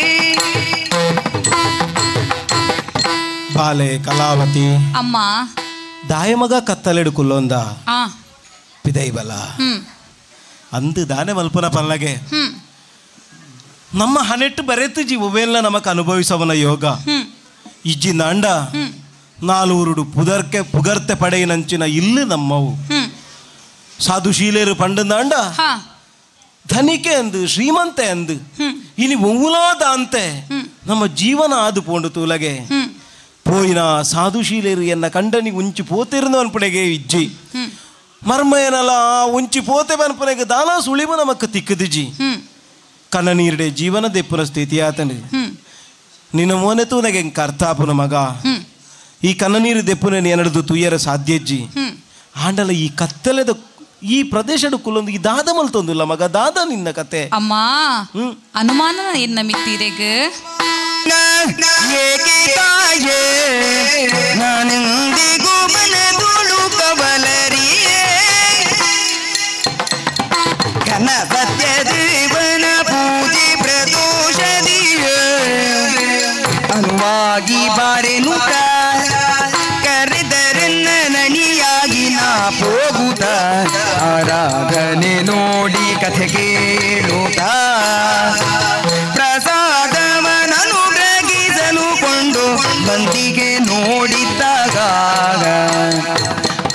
ಬಾಲೆ ಕಲಾವತಿ ಅಮ್ಮ ದಾಯಮಗ ಕತ್ತಲೆಡು ಕುಲ್ಲೊಂದ ಆ ಪಿದೈಬಲ ಅಂದು ದಾನೆ ಮಲ್ಪನ ಪಲ್ಲಗೆ ನಮ್ಮ ಹನೆಟ್ಟು ಬರೆತು ಜಿ ಒವೆಲ್ಲ ನಮಕ್ ಅನುಭವಿಸವನ ಯೋಗ ಇಜ್ಜಿ ನಾಂಡ ನಾಲೂರುಡು ಪುದರ್ಕೆ ಪುಗರ್ತೆ ಪಡೆಯಿನಂಚಿನ ಇಲ್ಲಿ ನಮ್ಮವು ಸಾಧುಶೀಲೇರು ಪಂಡಂದಾಂಡ ಧನಿಕೆ ಅಂದು ಶ್ರೀಮಂತೆ ಅಂದು ಇನಿ ಒವ್ವುಲಾದ ಅಂತೆ ನಮ್ಮ ಜೀವನ ಆದು ಪೋಂಡು ತೂಲಗೆ ಪೋಯಿನ ಸಾಧುಶೀಲೇರು ಎನ್ನ ಕಂಡನಿ ಉಂಚಿ ಪೋತಿರುಂದು ಅನ್ಪುಣೆಗೆ ಇಜ್ಜಿ ಮರ್ಮಯನಲ ಉಂಚಿ ಪೋತೆ ಬನ್ಪುನೆಗೆ ದಾನ ಸುಳಿವು ನಮಕ್ ತಿಕ್ಕದಿಜಿ ಕಣ್ಣ ನೀರುಡೆ ಜೀವನ ದೆಪ್ಪುನ ಸ್ಥಿತಿ ಆತನು ನಿನ್ನ ಮೋನೆ ತೂನಗೆ ಕರ್ತಾಪುನ ಮಗ ಈ ಕಣ್ಣ ನೀರು ದೆಪ್ಪುನ ಎನಡ್ದು ತುಯ್ಯರ ಸಾಧ್ಯಜ್ಜಿ ಆಂಡಲ ಈ ಕತ್ತಲೆದ ಈ ಪ್ರದೇಶದ ಕುಲೊಂದು ಈ ದಾದ ಮಲ್ತೊಂದಿಲ್ಲ ಮಗ ದಾದ ನಿನ್ನ ಕತೆ ಅಮ್ಮ ಅನುಮಾನ ಎನ್ನ ಮಿತ್ತಿರೆಗ್ ಏಕೆ ತಾಯೇ ನಾನೆಂದಿಗೂ ಮನದುಳು ಕವಲರಿಯೇ ಘನ ಸತ್ಯ ದೇವನ ಪೂಜೆ ಪ್ರದೋಷದಿಯೇ ಅನುವಾಗಿ ಬಾರೆನುತ ಕರೆದರನ್ನ ನನಿಯಾಗಿ ಸಾಧನೆ ನೋಡಿ ಕಥೆ ಕೇಳುತ್ತ ಪ್ರಸಾದವನನು ಗ್ರಹಿಸಲು ಕೊಂಡು ಬಂದಿಗೆ ನೋಡಿದ್ದಾಗ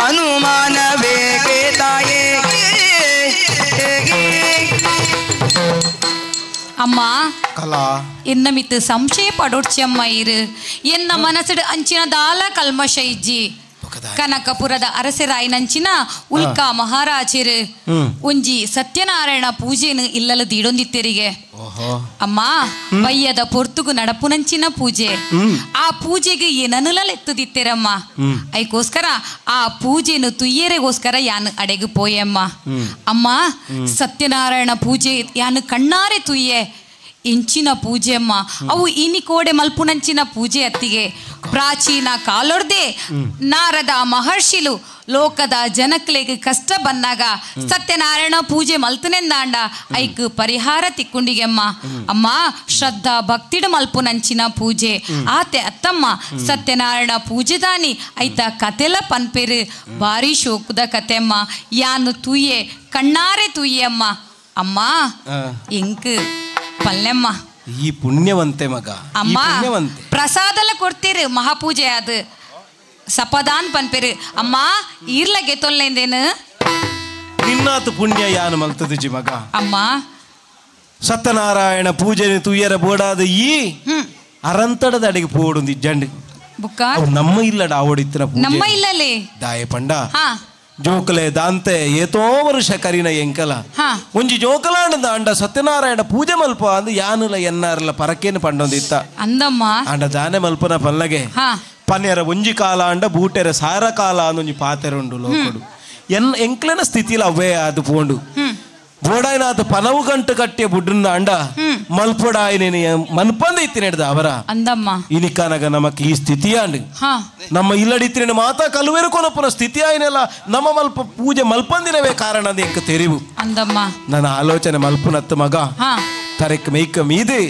ಅನುಮಾನವೇಕೆ ತಾಯೇ? ಅಮ್ಮ ಕಲಾ ಎನ್ನ ಮಿತ್ತು ಸಂಶಯ ಪಡೋಡ್ಚಿ ಅಮ್ಮ ಇರು ಎನ್ನ ಮನಸ್ಸು ಅಂಚಿನ ದಾಲ ಕಲ್ಮಶ ಇಜ್ಜಿ. ಕನಕಪುರದ ಅರಸರಾಯಿನಂಚಿನ ಉಲ್ಕಾ ಮಹಾರಾಜರು ಒಂಜಿ ಸತ್ಯನಾರಾಯಣ ಪೂಜೆನು ಇಲ್ಲಲ ದೀಡೊಂದಿತ್ತೆರಿಗೆ. ಅಮ್ಮ ಬಯ್ಯದ ಪೊರ್ತುಗು ನಡಪುನಂಚಿನ ಪೂಜೆ, ಆ ಪೂಜೆಗೆ ಏನನುಲ ಎತ್ತುದಿತ್ತೆರಮ್ಮ. ಐಕೋಸ್ಕರ ಆ ಪೂಜೆನು ತುಯ್ಯರೆಗೋಸ್ಕರ ಯಾನು ಅಡೆಗು ಪೋಯಮ್ಮ. ಅಮ್ಮ ಸತ್ಯನಾರಾಯಣ ಪೂಜೆ ಯಾನು ಕಣ್ಣಾರೆ ತುಯ್ಯೆ ಇಂಚಿನ ಪೂಜೆ ಅಮ್ಮ. ಅವು ಇನಿಕೋಡೆ ಮಲ್ಪುನಂಚಿನ ಪೂಜೆ ಅತ್ತಿಗೆ. ಪ್ರಾಚೀನ ಕಾಲೊರ್ದೆ ನಾರದ ಮಹರ್ಷಿಲು ಲೋಕದ ಜನಕ್ಲೆಗ್ ಕಷ್ಟ ಬಂದಾಗ ಸತ್ಯನಾರಾಯಣ ಪೂಜೆ ಮಲ್ತನೆಂದಾಂಡ ಐಕ್ ಪರಿಹಾರ ತಿಕ್కుంಡಿಗೆಮ್ಮ. ಅಮ್ಮ ಶ್ರದ್ಧಾ ಭಕ್ತಿಡ ಮಲ್ಪುನಂಚಿನ ಪೂಜೆ ಆತೆ ಅತ್ತಮ್ಮ. ಸತ್ಯನಾರಾಯಣ ಪೂಜೆ ದಾನಿ ಐತ ಕತೆಲ ಪನ್ಪೆರು ಭಾರಿ ಶೋಕದ ಕತೆಮ್ಮ. ಯಾನು ತೂಯೆ ಕಣ್ಣಾರೆ ತೂಯೆ ಅಮ್ಮ. ಅಮ್ಮ ಎಂಕ್ ಪಲ್ಲೆಮ್ಮ ಈ ಪುಣ್ಯವಂತೆ ಮಗ ಅಮ್ಮ ಪ್ರಸಾದಲ ಕೊಡ್ತೀರಿ ಮಹಾಪೂಜೆ ಅದು ಸಪದಾನ್ ಪನ್ಪೇರು ಅಮ್ಮ ಈರ್ಲಗೆ ತೊಲ್ಲೇಂದೇನು ನಿನ್ನಾತು ಪುಣ್ಯ ಯಾನು ಮಲ್ತದಿಜಿ ಮಗ. ಅಮ್ಮ ಸತ್ಯನಾರಾಯಣ ಪೂಜೆ ತುಯ್ಯರ ಬೋಡಾದ ಈ ಅರಂತಡದ ಅಡಿಗೆ ಪೋಡುಂದಿ ಜಂಡಿ ಬುಕ್ಕ ನಮ್ಮ ಇಲ್ಲಡ ಆವಡಿತ್ತಿನ ಪೂಜೆ ನಮ್ಮ ಇಲ್ಲಲೇ ದಾಯ ಪಂಡ ಜೋಕಲೆ ದಾಂತೆ ಏತೋ ವರ್ಷ ಕರಿನ ಎಂಕಲ ಒಂಜಿ ಜೋಕಲಾಂಡ ಅಂಡ ಸತ್ಯನಾರಾಯಣ ಪೂಜೆ ಮಲ್ಪ ಅಂದ್ ಯಾನುಲ ಎನ್ನಾರಲ ಪರಕೇನು ಪಂಡೊಂದಿತ್ತ ಅಂದಮ್ಮ. ಅಂಡ ದಾನೆ ಮಲ್ಪನ ಪಲ್ಲಗೆ ಪನ್ಯರ ಒಂಜಿ ಕಾಲ ಅಂಡ ಬೂಟೆರ ಸಾರ ಕಾಲ ಅಂದೊಂಜಿ ಪಾತೆರ ಉಂಡು ಲೋಕಡು ಎನ್ ಎಂಕ್ಲೆನ ಸ್ಥಿತಿಲ ಅವೇ ಅದು ಪೋಂಡು ಬೋಡಾಯ್ನಾಥ ಪನವು ಗಂಟು ಕಟ್ಟಿಯ ಬುಡ್ಡುಂದ ಅಂಡ ಮಲ್ಪೊಡಾಯ್ನೇನು ಮನ್ಪಂದ ಇತ್ತಿನ ಅವರ ಅಂದಮ್ಮ. ಇನಿಕನಗ ನಮಕ್ ಈ ಸ್ಥಿತಿ ಅಂಡ್ ನಮ್ಮ ಇಲ್ಲಡಿತ್ತಿನ ಮಾತಾ ಕಲುವೆರು ಕೊನಪುನ ಸ್ಥಿತಿ ಆಯ್ನೆಲ್ಲ ನಮ್ಮ ಮಲ್ಪ ಪೂಜೆ ಮಲ್ಪಂದಿನವೇ ಕಾರಣ ಅಂದ ಎಂಕ ತೆರಿವು ಅಂದಮ್ಮ. ನನ್ನ ಆಲೋಚನೆ ಮಲ್ಪುನತ್ತು ಮಗ ತರಕ್ ಮೇಯ್ಕ ಮೀದಿ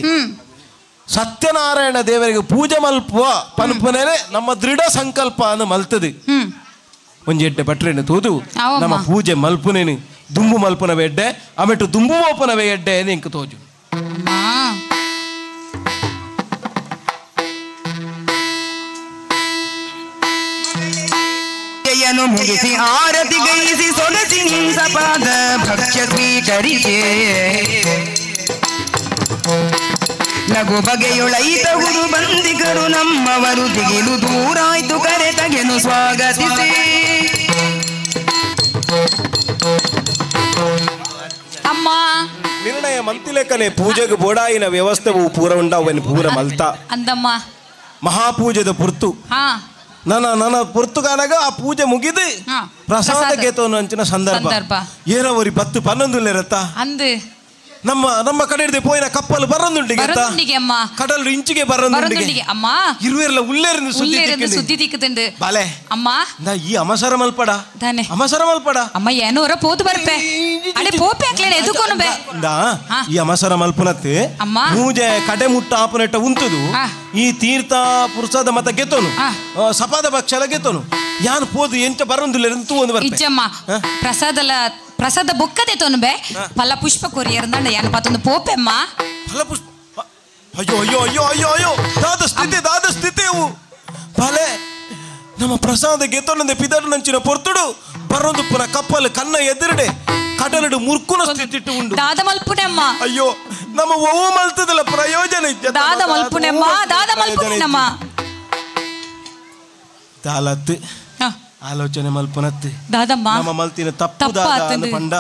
ಸತ್ಯನಾರಾಯಣ ದೇವರಿಗೆ ಪೂಜೆ ಮಲ್ಪುವ ಪನ್ಪುನೇ ನಮ್ಮ ದೃಢ ಸಂಕಲ್ಪ ಅನ್ನು ಮಲ್ತದೆ. ಒಂಜಿ ಎಡ್ಡೆ ಬಟ್ರೇನು ತೂದು ನಮ್ಮ ಪೂಜೆ ಮಲ್ಪುನೇನು ದುಂಬು ಮಲ್ಪನವೇ ಎಡ್ಡೆ ಆಮೇಟು ದುಂಬು ಮೋಪನವೇ ಎಡ್ಡೆ ಎಂಕ ತೋಜು. ಮುಗಿಸಿ ಆರತಿ ಗೈಸಿ ಸೊಗಸಿ ನಿಂಸಪಾದ ಭಕ್ಷ್ಯ ಸ್ವೀಕರಿಸೆ ಲಘು ಬಗೆಯೊಳೈತ ಗುರು ಬಂದಿಗರು ನಮ್ಮವರು ದಿಗಿಲು ದೂರಾಯ್ತು ಕರೆ ತಗೆನು ಸ್ವಾಗತಿಸಿ. ಅಮ್ಮ ನಿರ್ಣಯ ಮಂತಿಲೇಖನೆ ಪೂಜೆಗೆ ಬೋಡಾಯಿನ ವ್ಯವಸ್ಥೆವು ಪೂರ ಉಂಡಾವೆನು ಪೂರ ಮಲ್ತ ಅಂದಮ್ಮ. ಮಹಾಪೂಜೆದ ಪುರ್ತು ನನ್ನ ನನ್ನ ಪುರ್ತುಗಾನಾಗ ಆ ಪೂಜೆ ಮುಗಿದು ಪ್ರಸಾದ ಗೇತವನ್ನು ಅಂಚಿನ ಸಂದರ್ಭ ಏನೋ ಒರಿ 10 11 ಇರತ್ತ ಅಂದು ನಮ್ಮ ನಮ್ಮ ಕಡೆ ಹಿಡಿದು ಪೋಯಿನ ಕಪ್ಪಲು ಬರಂದುಂಡಿಗೆ ಕಡಲು ಇಂಚಿಗೆ ಬರಂದುಂಡಿಗೆ ಅಮ್ಮ ಇರುವೆಲ್ಲ ಉಲ್ಲೇರಿಂದ ಸುದ್ದಿ ತಿಕ್ಕುದುಂಡು ಬಾಲೆ ಅಮ್ಮ ನಾ ಈ ಅಮಸರ ಮಲ್ಪಡ ದಾನೆ ಅಮಸರ ಮಲ್ಪಡ ಅಮ್ಮ ಏನೋರ ಪೋದು ಬರ್ಪೆ ಅಡೆ ಪೋಪೆ ಅಕ್ಲೇನೆ ಎದುಕೊನು ಬೆ ದಾ ಈ ಅಮಸರ ಮಲ್ಪನತ್ತೆ ಅಮ್ಮ ಪೂಜೆ ಕಡೆ ಮುಟ್ಟ ಆಪನೆಟ್ಟ ಉಂತುದು ಈ ತೀರ್ಥ ಪುರುಷದ ಮತ ಗೆತ್ತೋನು ಸಪಾದ ಪಕ್ಷಲ ಗೆತ್ತೋನು ಯಾನು ಪೋದು ಎಂಚ ಬರಂದುಲ್ಲ ಎಂತೂ ಒಂದು ಬರ್ಪೆ ಇಜ್ಜಮ್ಮ ಪ್ರಸಾದಲ ಪ್ರಸಾದ ಬೊಕ್ಕದೆ ತೊನ್ಬೆ ಫಲ ಪುಷ್ಪ ಕೊರಿಯರ್ ಯಾನ್ ಪಾತೊಂದು ಪೋಪೆಮ್ಮ ಫಲ ಪುಷ್ಪ ಅಯ್ಯೋ ಅಯ್ಯೋ ಅಯ್ಯೋ ಅಯ್ಯೋ ಅಯ್ಯೋ ದಾದ ಸ್ಥಿತಿ ದಾದ ಸ್ಥಿತಿ ಅವು ಫಲೆ ನಮ್ಮ ಪ್ರಸಾದ ಗೆತ್ತೊಂದೆ ಪಿದರ್ನಂಚಿನ ಪೊರ್ತುಡು ಬರೊಂದು ಪುನ ಕಪ್ಪಲು ಕನ್ನ ಎದುರುಡೆ ಕಡಲಡು ಮುರ್ಕುನ ಸ್ಥಿತಿಟ್ಟು ಉಂಡು ದಾದ ಮಲ್ಪುನೆಮ್ಮ ಅಯ್ಯೋ ನಮ್ಮ ಒವು ಮಲ್ತದಲ್ಲ ಪ್ರಯೋಜನ ಇಜ್ಜ ದಾದ ಮಲ್ಪುನೆಮ್ಮ ದಾದ ಮಲ್ಪುನೆಮ್ಮ ದಾಲತ್ ಆಲೋಚನೆ ಮಲ್ಪನತ್ತೆ ದಾದಮ್ಮ ನಮ್ಮ ಮಲ್ತಿನ ತಪ್ಪು ದಾದ ಪಂಡ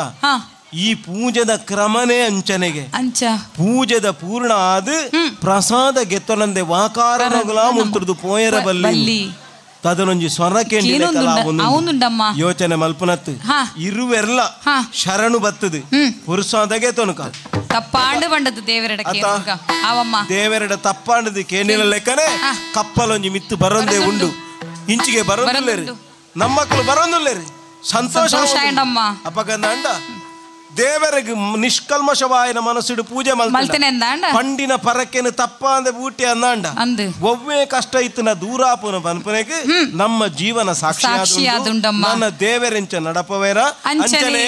ಈ ಪೂಜೆದ ಕ್ರಮನೇ ಅಂಚನೆಗೆ ಅಂಚ ಪೂಜೆದ ಪೂರ್ಣ ಆದ ಪ್ರಸಾದ ಗೆತ್ತೊನಂದೆ ವಾಕಾರನಗುಲ ಮುಂತುರ್ದು ಪೋಯರ ಬಲ್ಲಿ ತದನೊಂಜಿ ಸ್ವರ ಕೇಂದ್ರ ಯೋಚನೆ ಮಲ್ಪನತ್ತು ಇರುವೆರ್ಲ ಶರಣು ಬತ್ತದು ಪುರುಷಾದ ಗೆತ್ತೊನಕ ತಪ್ಪಾಂಡು ಬಂಡದು ದೇವರೆಡ ಆವಮ್ಮ ದೇವರೆಡ ತಪ್ಪಾಂಡದು ಕೇಣಿನ ಲೆಕ್ಕನೆ ಕಪ್ಪಲೊಂಜಿ ಮಿತ್ತು ಬರಂದೇ ಉಂಡು ಇಂಚಿಗೆ ಬರೋದಿಲ್ಲ ನಮ್ಮ ಮಕ್ಕಳು ಬರೋದಿಲ್ಲ ಸಂತೋಷ ಅಪ್ಪಗಂದ ಅಂಡ ದೇವರಿಗೆ ನಿಷ್ಕಲ್ಮಶವಾಯನ ಮನಸ್ಸುಡು ಪೂಜೆ ಮಲ್ತನೆ ಅಂದಾಂಡ ಪಂಡಿನ ಪರಕೆನು ತಪ್ಪಾಂದೆ ಬೂಟಿ ಅಂದಾಂಡ ಒವ್ವೇ ಕಷ್ಟ ಇತ್ತನ ದೂರಾಪುನ ಪನ್ಪನೆಗೆ ನಮ್ಮ ಜೀವನ ಸಾಕ್ಷಿಯಾದುಂಡಮ್ಮ ನನ್ನ ದೇವರೆಂಚ ನಡಪವೇರ ಅಂಚನೆ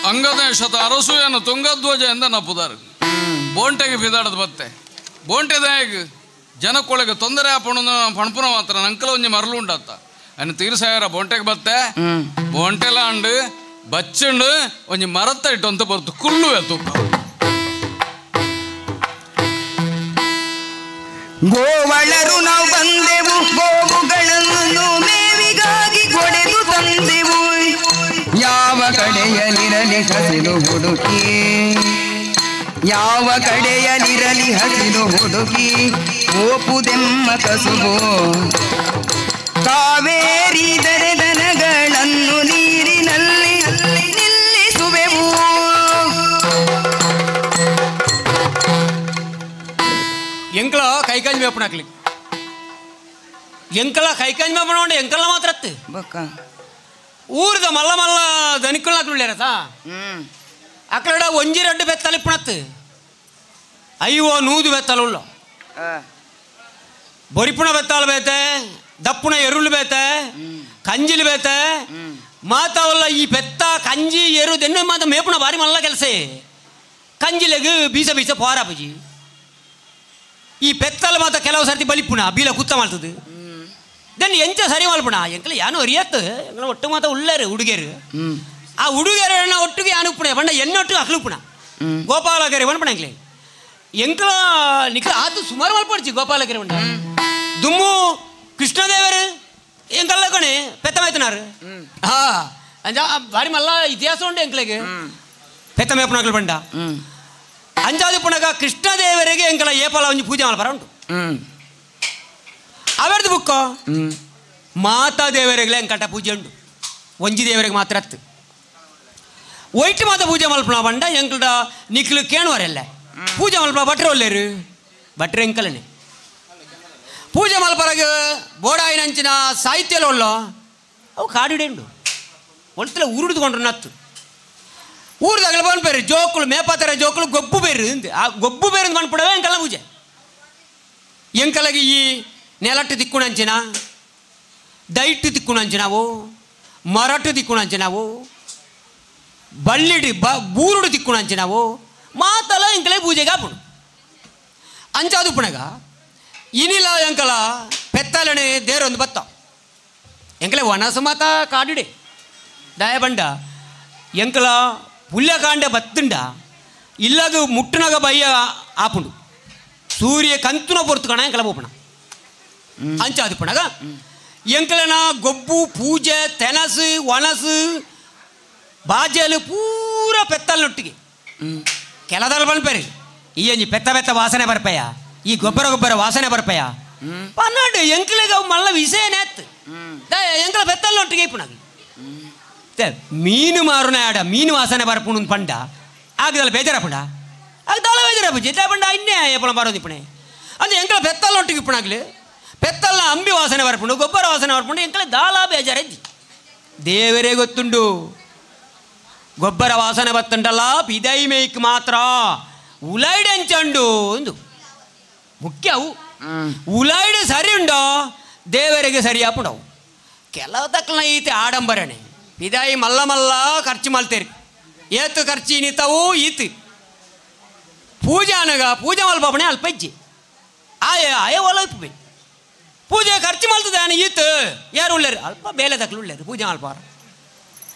ಅಂಗದೇಶದ ಅರಸುಯನ್ನು ತುಂಗಧ್ವಜ ಎಂದ ನಪ್ಪುದಾರು ಬೋಂಟೆಗೆ ಬಿದಾಡದ ಬತ್ತೆ ಬೋಂಟೆದಾಯಗ ಜನಕ್ಕೊಳಗೆ ತೊಂದರೆ ಆಪಣ ಪಣಪುನ ಮಾತ್ರ ನಂಕಲ ಒಂಜಿ ಮರಳು ಉಂಡತ್ತ ಅನ್ನ ತೀರ್ಸಾಯರ ಬೋಂಟೆಗೆ ಬತ್ತೆ ಬೋಂಟೆಲ ಅಂಡು ಬಚ್ಚಂಡು ಒಂಜಿ ಮರತ್ತ ಇಟ್ಟು ಅಂತ ಬರ್ತು ಕುಳ್ಳುವೆ ತೂಕ ಗೋವಳರು ನಾವು ಬಂದೆವು ಗೋವುಗಳನ್ನು ಮೇವಿಗಾಗಿ ಕೊಡೆದು ತಂದೆವು ಯಾವ ಕಡೆಯಲಿರಲಿ ಹಸಿರು ಹುಡುಕಿ ಯಾವ ಕಡೆಯಲಿರಲಿ ಹಸಿರು ಹುಡುಕಿ ಓಪುದೆಮ್ಮ ಕಸುಬು ಕಾವೇರಿ ದರೆದನಗಳನ್ನು ನೀರಿನಲ್ಲಿ ನಿಲ್ಲಿಸುವೆವು. ಎಂಕಲ ಕೈಕಾಂಜಿ ಮೇಪಣ ಹಾಕ್ಲಿ ಎಂಕಲ ಕೈಕಾಂಜಿ ಮೇಪಣ ಉಂಡು ಎಂಕಲ ಮಾತ್ರ ಬೊಕ್ಕ ಊರದ ಮಲ್ಲ ಮಲ್ಲ ದನಿಕುಲ್ ಹಾಕ್ಲುಳ್ಳೇರತ ಅಕ್ಕಡ ಒಂಜಿ ರಡ್ಡು ಬೆತ್ತಲ ಇಪ್ಪಣತ್ತು ಐವೋ ನೂದು ಬೆತ್ತಲ ಉಳ್ಳ ಬೊರಿಪುಣ ಬೆತ್ತಾಲ ಬೇತೆ ದಪ್ಪುಣ ಎರುಳು ಬೇತೆ ಕಂಜಿಲು ಬೇತೆ ಮಾತಾವಲ್ಲ ಈ ಬೆತ್ತ ಕಂಜಿ ಎರು ದೆನ್ನು ಮಾತ ಮೇಪುಣ ಬಾರಿ ಮಲ್ಲ ಕೆಲಸ ಕಂಜಿಲೆಗ್ ಬೀಸ ಬೀಸ ಪೋರಾಪುಜಿ ಈ ಪೆತ್ತಲ ಮಾತ ಕೆಲವು ಸರ್ತಿ ಬಲಿಪುಣ ಬೀಲ ಕುತ್ತ ಮಾಡ್ತದೆ then ಎಂಚ ಸರಿ ಮಲ್ಪುಣ ಎಂಕಲ ಯಾನು ಅರಿಯತ್ತು ಎಂಕಲ ಒಟ್ಟು ಮಾತ ಉಳ್ಳಾರು ಹುಡುಗರು ಆ ಹುಡುಗರನ್ನ ಒಟ್ಟಿಗೆ ಯಾನು ಉಪ್ಪುಣ ಬಂಡ ಎನ್ನೊಟ್ಟು ಅಕ್ಲುಪ್ಪುಣ ಗೋಪಾಲಗೆರೆ ಬಂಡ್ಪಣ ಎಂಕ್ಲೆ ಎಂಕಲ ನಿಖಲ ಆತು ಸುಮಾರು ಮಲ್ಪಡ್ಚಿ ಗೋಪಾಲಗೆರೆ ಬಂಡ ದುಮ್ಮು ಕೃಷ್ಣದೇವರು ಎಂಕಲ್ಲ ಕೊಣೆ ಪೆತ್ತ ಮೇತನಾರು ಹಾ ಅಂಜ ಬಾರಿ ಮಲ್ಲ ಇತಿಹಾಸ ಉಂಟು ಎಂಕ್ಲೆಗೆ ಪೆತ್ತ ಮೇಪುಣಕ್ಲು ಬಂಡ ಅಂಜಾದಿ ಪುಣಗ ಕೃಷ್ಣದೇವರಿಗೆ ಎಂಕಲ ಏಪಲ ಒಂಜಿ ಪೂಜೆ ಮಲ್ಪರ ಉಂಟು ಅವೆರ್ದು ಬುಕ್ಕ ಮಾತಾ ದೇವರಿಗೆಲ್ಲ ಎಂಕಟ ಪೂಜೆ ಉಂಟು ಒಂಜಿ ದೇವರಿಗೆ ಮಾತ್ರ ಅತ್ತು ಒಯ್ಟ್ ಮಾತ ಪೂಜೆ ಮಲ್ಪಣ ಬಂಡ ಎಂಕಲ್ಡ ನಿಕ್ಲು ಕೇಣುವರೆಲ್ಲ ಪೂಜೆ ಮಲ್ಪಣ ಭಟ್ರೆ ಒಲ್ಲೇರು ಭಟ್ರೆ ಎಂಕಲನೆ ಪೂಜೆ ಮಲ್ಪರಾಗ ಬೋಡಾಯಿನಂಚಿನ ಸಾಹಿತ್ಯಲ ಒಳ್ಳೋ ಅವು ಕಾಡಿಡೆ ಉಂಡು ಒಳ್ತಲೆ ಉರುಡಿದುಕೊಂಡ್ರು ನತ್ತು ಊರ್ದಾಗಲ ಬಂದ್ಪೇರು ಜೋಕುಲು ಮೇಪಾತರ ಜೋಕುಲು ಗೊಬ್ಬು ಬೇರು ಆ ಗೊಬ್ಬು ಬೇರು ಬಂದ್ಬಿಡವೆ ಎಂಕಲ ಪೂಜೆ ಎಂಕಲಗೆ ಈ ನೆಲಟ್ಟು ತಿಕ್ಕುಣಂಚಿನ ದೈಟ್ಟು ತಿಕ್ಕುಣಂಚಿನವು ಮರಟ್ಟು ತಿಕ್ಕುಣಂಚಿನವು ಬಳ್ಳಿಡಿ ಬೂರುಡು ತಿಕ್ಕುಣಂಚಿನವು ಮಾತಲ ಎಂಕಲೆ ಪೂಜೆಗೆ ಆಪುಣು ಅಂಚಾದು ಪುಣಗ ಇನಿಲ ಎಂಕಲ ಪೆತ್ತಲನೆ ದೇರೊಂದು ಬತ್ತ ಎಂಕಲೆ ವನಸ ಮಾತ ಕಾಡಿಡೆ ದಯಬಂಡ ಎಂಕಲ ಪುಲ್ಯಕಾಂಡ ಬತ್ತುಂಡ ಇಲ್ಲಗ ಮುಟ್ಟುನಗ ಬಯ್ಯ ಆಪುಂಡು ಸೂರ್ಯ ಕಂತುನ ಪೊರ್ತುಕಣ ಎಂಕಲ ಬೋಪಣ ಅಂಚಾದು ಪಣಗ ಎಂಕಲನ ಗೊಬ್ಬು ಪೂಜೆ ತೆನಸು ಒಣಸು ಬಾಜಲು ಪೂರ ಪೆತ್ತಲ್ನೊಟ್ಟಿಗೆ ಕೆಲದಲ್ ಬಂದ್ಪೇರಿ ಈ ಅಂಜಿ ಪೆತ್ತ ಪೆತ್ತ ವಾಸನೆ ಬರ್ಪಯ್ಯ ಈ ಗೊಬ್ಬರ ಗೊಬ್ಬರ ವಾಸನೆ ಬರ್ಪಯ್ಯ ಪನ್ನಾಡು ಎಂಕಲಿಗೆ ಅವು ಮಲ್ಲ ವಿಷಯನೇ ಆತು ಎಂಕಲ ಪೆತ್ತಲ್ನೊಟ್ಟಿಗೆ ಇಪ್ಪುನಾಗ ಮೀನು ಮಾರುನ ಆಡ ಮೀನು ವಾಸನೆ ಬರ್ಪುಣು ಪಂಡ ಆಗದಲ್ಲ ಬೇಜಾರಪುಂಡ ಆಗದಲ್ಲ ಬೇಜಾರಪು ಜಿದ್ದ ಪಂಡ ಇನ್ನೇ ಎಪ್ಪಳ ಮಾರೋದು ಇಪ್ಪಣೆ ಅಂದ್ರೆ ಎಂಕಲ ಪೆತ್ತಲ್ನೊಟ್ಟಿಗೆ ಇಪ್ಪಣಾಗ್ಲಿ ಪೆತ್ತಲ್ನ ಅಂಬಿ ವಾಸನೆ ಬರ್ಪುಂಡು ಗೊಬ್ಬರ ವಾಸನೆ ಬರ್ಪುಂಡು ಎಂಕಲ ದಾಲ ಬೇಜಾರಜ್ಜಿ ದೇವರೇ ಗೊತ್ತುಂಡು. ಗೊಬ್ಬರ ವಾಸನೆ ಬತ್ತಂಡಲ್ಲ ಪಿದೈ ಮೇಯ್ಕ್ ಮಾತ್ರ ಉಲೈಡ್ ಅಂಚಂಡು ಒಂದು ಮುಖ್ಯ ಅವು ಉಲೈಡ್ ಸರಿ ಉಂಡೋ ದೇವರಿಗೆ ಸರಿ ಆಪುಂಡವು ಕೆಲವು ತಕ್ಕನ ಈತೆ ಆಡಂಬರನೆ ಪಿದಾಯಿ ಮಲ್ಲ ಮಲ್ಲ ಖರ್ಚು ಮಲ್ತೇರಿ ಏತು ಖರ್ಚು ನಿತವು ಈತು ಪೂಜೆ ಅನಗ ಪೂಜೆ ಮಲ್ಪನೆ ಅಲ್ಪ ಇಜ್ಜಿ ಆಯ ಆಯ ಒಲಪೆ ಪೂಜೆ ಖರ್ಚು ಮಲ್ತದೆ ಆನ ಈತು ಯಾರು ಉಳ್ಳೇರು ಅಲ್ಪ ಬೇಲೆ ತಕ್ಕಲು ಉಳ್ಳೇರು ಪೂಜೆ ಮಲ್ಪಾರ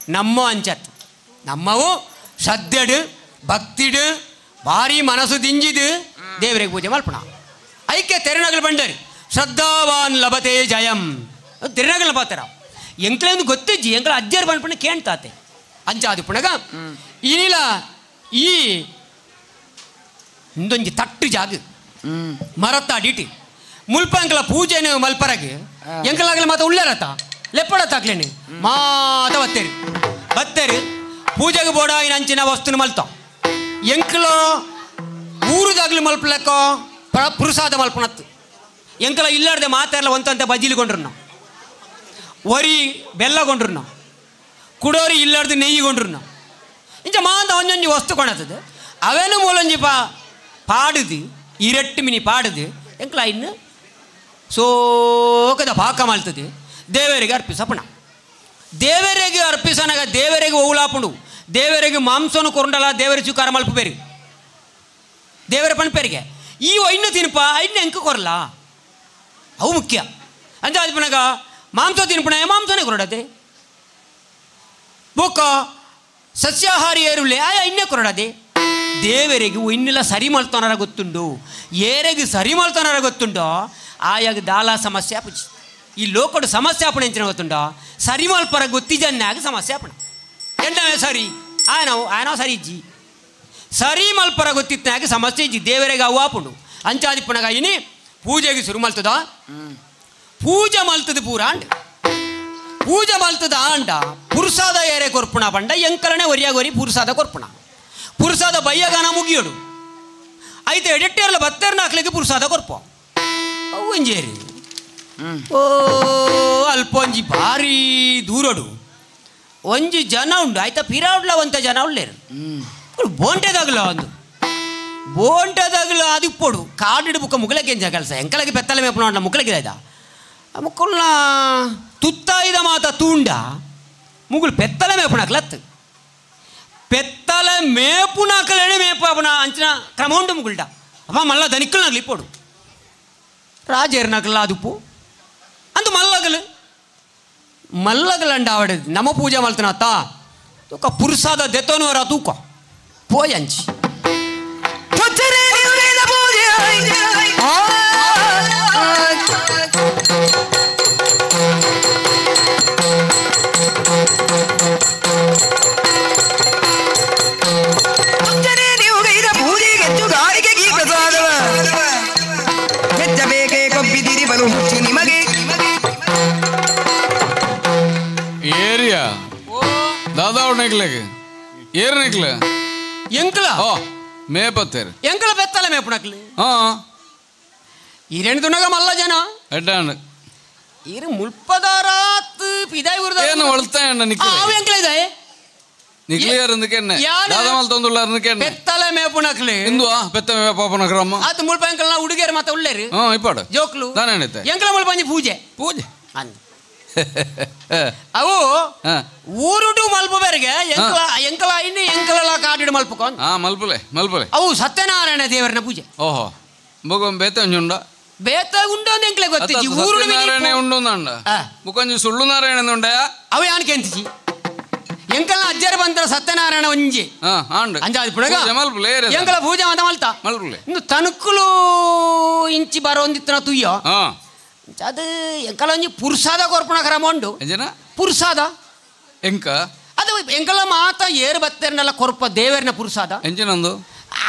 ನಮ್ಮ ಅಂಚತ್ ನಮ್ಮವು ಶ್ರದ್ಧೆಡು ಭಕ್ತಿಡು ಭಾರಿ ಮನಸ್ಸು ದಿಂಜಿದು ದೇವರಿಗೆ ಪೂಜೆ ಮಲ್ಪಣ ಐಕ್ಯ ತೆರನಗಲು ಬಂಡರಿ ಶ್ರದ್ಧಾವಾನ್ ಲಭತೆ ಜಯಂ ತಿರುನಗಲ ಪಾತ್ರ ಎಂಕ್ಲೇಂದು ಗೊತ್ತಿಜ್ಜಿ ಎಂಕ್ಲ ಅಜ್ಜರು ಬಂದ್ಪಣ ಕೇಳ್ತಾತೆ ಅಂಚಾದು ಪುಣಗ ಇನಿಲ ಈ ಇಂದೊಂಜಿ ತಟ್ಟು ಜಾಗ ಮರತ್ತ ಅಡಿಟಿ ಮುಲ್ಪ ಎಂಕ್ಲ ಪೂಜೆನು ಮಲ್ಪರಗೆ ಎಂಕ್ಲಾಗಲ ಮಾತ ಉಳ್ಳರತ ಲೆಪ್ಪಡ ತಾಕ್ಲೇನು ಮಾತ ಬತ್ತೇರಿ ಬತ್ತೇರಿ ಪೂಜೆಗೆ ಬೋಡ ಅಂಚಿನ ವಸ್ತುನ ಮಲ್ತ ಎಂಕ್ಲ ಊರುದಾಗ್ಲಿ ಮಲ್ಪಲಕ್ಕ ಪುರುಸಾದ ಮಲ್ಪನತ್ತು ಎಂಕಲ ಇಲ್ಲಾರ್ದೆ ಮಾತಾಡಲ ಒಂತಂತ ಬಜಿಲಿ ಕೊಂಡ್ರು ನಾವು ಒರಿ ಬೆಲ್ಲ ಕೊಂಡ್ರು ನಾವು ಕುಡೋರಿ ಇಲ್ಲಾರ್ದು ನೆಯ್ಯಿ ಕೊಂಡ್ರು ನಾವು ಇಂಚ ಮಾಂತ ಒಂಜೊಂಜಿ ವಸ್ತು ಕೊಣತದೆ ಅವೇನು ಮೂಲೊಂಜಿ ಪಾ ಪಾಡುದು ಇರಟ್ಟು ಮಿನಿ ಪಾಡುದು ಎಂಕಲ ಇನ್ನು ಸೋಕದ ಪಾಕ ಮಲ್ತದೆ ದೇವರಿಗೆ ಅರ್ಪಿಸಪಣ ದೇವರಿಗೆ ಅರ್ಪಿಸನಾಗ ದೇವರಿಗೆ ಓಲಾಪುಂಡು ದೇವರಿಗೆ ಮಾಂಸನು ಕೊರಂಡಲ ದೇವರ ಸ್ವೀಕಾರ ಮಲ್ಪ ಬೇರೆ ದೇವರ ಪಣಪೇರಿಗೆ ಈ ಐನ್ನು ತಿನ್ಪ ಐನ್ನು ಎಂಕ ಕೊರಲ ಅವು ಮುಖ್ಯ ಅಂಚ ಅಲ್ಪನಾಗ ಮಾಂಸ ತಿನ್ಪಣ ಮಾಂಸನೇ ಕೊರಡದೆ ಬೊಕ್ಕ ಸಸ್ಯಾಹಾರಿ ಏರುಳ್ಳೆ ಆಯ ಇನ್ನೇ ಕೊರಡದೆ ದೇವರಿಗೆ ಇನ್ನೆಲ್ಲ ಸರಿ ಮಲ್ತನಾರ ಗೊತ್ತುಂಡು ಏರೆಗೆ ಸರಿ ಮಲ್ತನಾರ ಗೊತ್ತುಂಡೋ ಆಯಾಗ ದಾಲ ಸಮಸ್ಯೆ ಆಪುಜಿ ಈ ಲೋಕಡು ಸಮಸ್ಯೆ ಆಪಣ ಎಂಚಿನ ಗೊತ್ತುಂಡೋ ಸರಿ ಮಲ್ಪರ ಗೊತ್ತಿಜನ್ನಾಗ ಸಮಸ್ಯೆ ಆಪಣ ಎಂಡವೇ ಸರಿ ಆಯನವು ಆಯನೋ ಸರಿ ಇಜ್ಜಿ ಸರಿ ಮಲ್ಪರ ಗೊತ್ತಿತ್ತಾಗ ಸಮಸ್ಯೆ ಇಜ್ಜಿ ದೇವರಿಗೆ ಅವು ಆಪುಂಡು ಅಂಚಾದಿಪ್ಪಣಗ ಇನಿ ಪೂಜೆಗೆ ಶುರು ಮಲ್ತದ ಪೂಜೆ ಮಲ್ತದ ಪೂರ ಅಂಡ್ ಪೂಜೆ ಮಲ್ತದ ಆಂಡ ಪುರುಸಾದ ಏರೆ ಕೊರ್ಪುಣ ಪಂಡ ಎಂಕಲನೆ ಒರಿಯಾಗ ಒರಿ ಪುರುಸಾದ ಕೊರ್ಪುಣ ಪುರುಸಾದ ಬಯ್ಯಗಾನ ಮುಗಿಯೋಡು ಐತೆ ಎಡಿಟರ್ಲ ಬತ್ತೇರ್ನ ಹಾಕ್ಲಿಕ್ಕೆ ಪುರುಸಾದ ಕೊರ್ಪ ಅವು ಒಂಜೇರಿ ಓ ಅಲ್ಪ ಒಂಜಿ ಭಾರಿ ದೂರಡು ಒಂಜಿ ಜನ ಉಂಡು ಆಯ್ತಾ ಪಿರಾಡ್ಲ ಒಂತ ಜನ ಉಳ್ಳೇರು ಬೋಂಟೆದಾಗಲ ಒಂದು ಬೋಂಟೆದಾಗಲ ಅದು ಪೋಡು ಕಾಡಿಡು ಬುಕ್ಕ ಮುಗಲಕ್ಕೆ ಎಂಜ ಕೆಲಸ ಎಂಕಲಗೆ ಬೆತ್ತಲೆ ಮೇಪನ ಮುಕ್ಕಲಕ್ಕೆ ಆಯ್ತಾ ಮುಕ್ಕುಲ್ನ ತುತ್ತಾಯಿದ ಮಾತ ತೂಂಡ ಮುಗುಳು ಪೆತ್ತಲೆ ಮೇಪುಣಕ್ಲತ್ತು ಪೆತ್ತಲೆ ಮೇಪುಣಕಲೇನೆ ಮೇಪುನ ಅಂಚಿನ ಕ್ರಮ ಉಂಡು ಮುಗುಳ್ಡ ಅಪ್ಪ ಮಲ್ಲ ದನಿಕ್ಕಲ್ ನಗಲಿ ಪೋಡು ರಾಜೇರ್ನಕಲ್ಲ ಅದುಪ್ಪು ಅಂದು ಮಲ್ಲಗಲು ಮಲ್ಲಗಲಂಡ ಆವಡೆ ನಮ್ಮ ಪೂಜೆ ಮಲ್ತನತ್ತ ತೂಕ ಪುರುಸಾದ ದೆತ್ತೋನವರ ತೂಕ ಪೋಯಂಚಿ ಏರಿಯಾ ದಾದಾ ನೆಕ್ಲೆಗ್ ಏರ್ ನೆಕ್ಲೆ ಎಂಕಲ ಓ ಮೇಪತ್ತೇರು ಎಂಕಲ ಬೆತ್ತಲ ಮೇಪುಣಕ್ಲು ಹಾ ಇರೇನು ತುಣಗ ಮಲ್ಲ ಜನ ಎಡ್ಡಾಂಡ್ ಇರು ಮುಲ್ಪದಾರಾತ್ ಪಿದಾಯಿ ಉರ್ದ ಏನು ಒಳ್ತಾಯಣ್ಣ ನಿಕ್ಲೆ ಅವು ಎಂಕಲ ಇದೆ ನಿಕ್ಲೆ ಯಾರಂದಕ್ಕೆ ಎಣ್ಣೆ ದಾದಾ ಮಲ್ ತಂದುಳ್ಳಾರಂದಕ್ಕೆ ಎಣ್ಣೆ ಬೆತ್ತಲ ಮೇಪುಣಕ್ಲು ಇಂದುವಾ ಬೆತ್ತ ಮೇಪುಣಕ್ರಮ್ಮ ಆತ ಮುಲ್ಪ ಎಂಕಲ್ನ ಹುಡುಗಿಯರು ಮಾತ ಉಳ್ಳೇರು ಹಾ ಇಪ್ಪಾಡು ಜೋಕ್ಲು ದಾನೇನೈತೆ ಎಂಕಲ ಮುಲ್ಪಂಜಿ ಪೂಜೆ ಪೂಜೆ ಅಂದ್ ಅವು ಊರುಟು ಮಲ್ಪ ಬೇರೆಗೆ ಎಂಕಲ ಎಂಕಲ ಇನ್ನು ಎಂಕಲ ಕಾಟಿಡು ಮಲ್ಪಕೊಂಡ್ ಹಾ ಮಲ್ಪಲೆ ಮಲ್ಪಲೆ ಅವು ಸತ್ಯನಾರಾಯಣ ದೇವರನ ಪೂಜೆ ಓಹೋ ಬೊಕ ಬೇತೆ ಒಂಜಿ ಉಂಡ ಬೇತ ಉಂಡು ಅಂದ್ ಎಂಕ್ಲೆ ಗೊತ್ತಿಜ್ಜಿ ಊರು ಸತ್ಯನಾರಾಯಣ ಉಂಡು ಅಂದ ಬುಕೊಂಜಿ ಸುಳ್ಳು ನಾರಾಯಣ ಉಂಡಯ ಅವು ಯಾನ್ ಕೆಂತಿಜಿ ಎಂಕಲ್ನ ಅಜ್ಜರ ಬಂತರ ಸತ್ಯನಾರಾಯಣ ಒಂಜಿ ಅಂಜಾದಿ ಪುಣಗ ಎಂಕಲ ಪೂಜೆ ಮಾತ ಮಲ್ತ ಮಲ್ಪಲೆ ಇನ್ನು ತನುಕುಲು ಇಂಚಿ ಬರೋಂದಿತ್ತನ ತುಯ್ಯೋ ಅದು ಎಂಕಲ ಒಂಜಿ ಪುರುಸಾದ ಕೊರ್ಪುಣ ಕ್ರಮ ಉಂಡು ಪುರುಸಾದ ಎಂಕ ಅದು ಎಂಕಲ ಮಾತ ಏರು ಬತ್ತೇರ್ನೆಲ್ಲ ಕೊರ್ಪ ದೇವರನ ಪುರುಸಾದ ಎಂಚಿನಂದು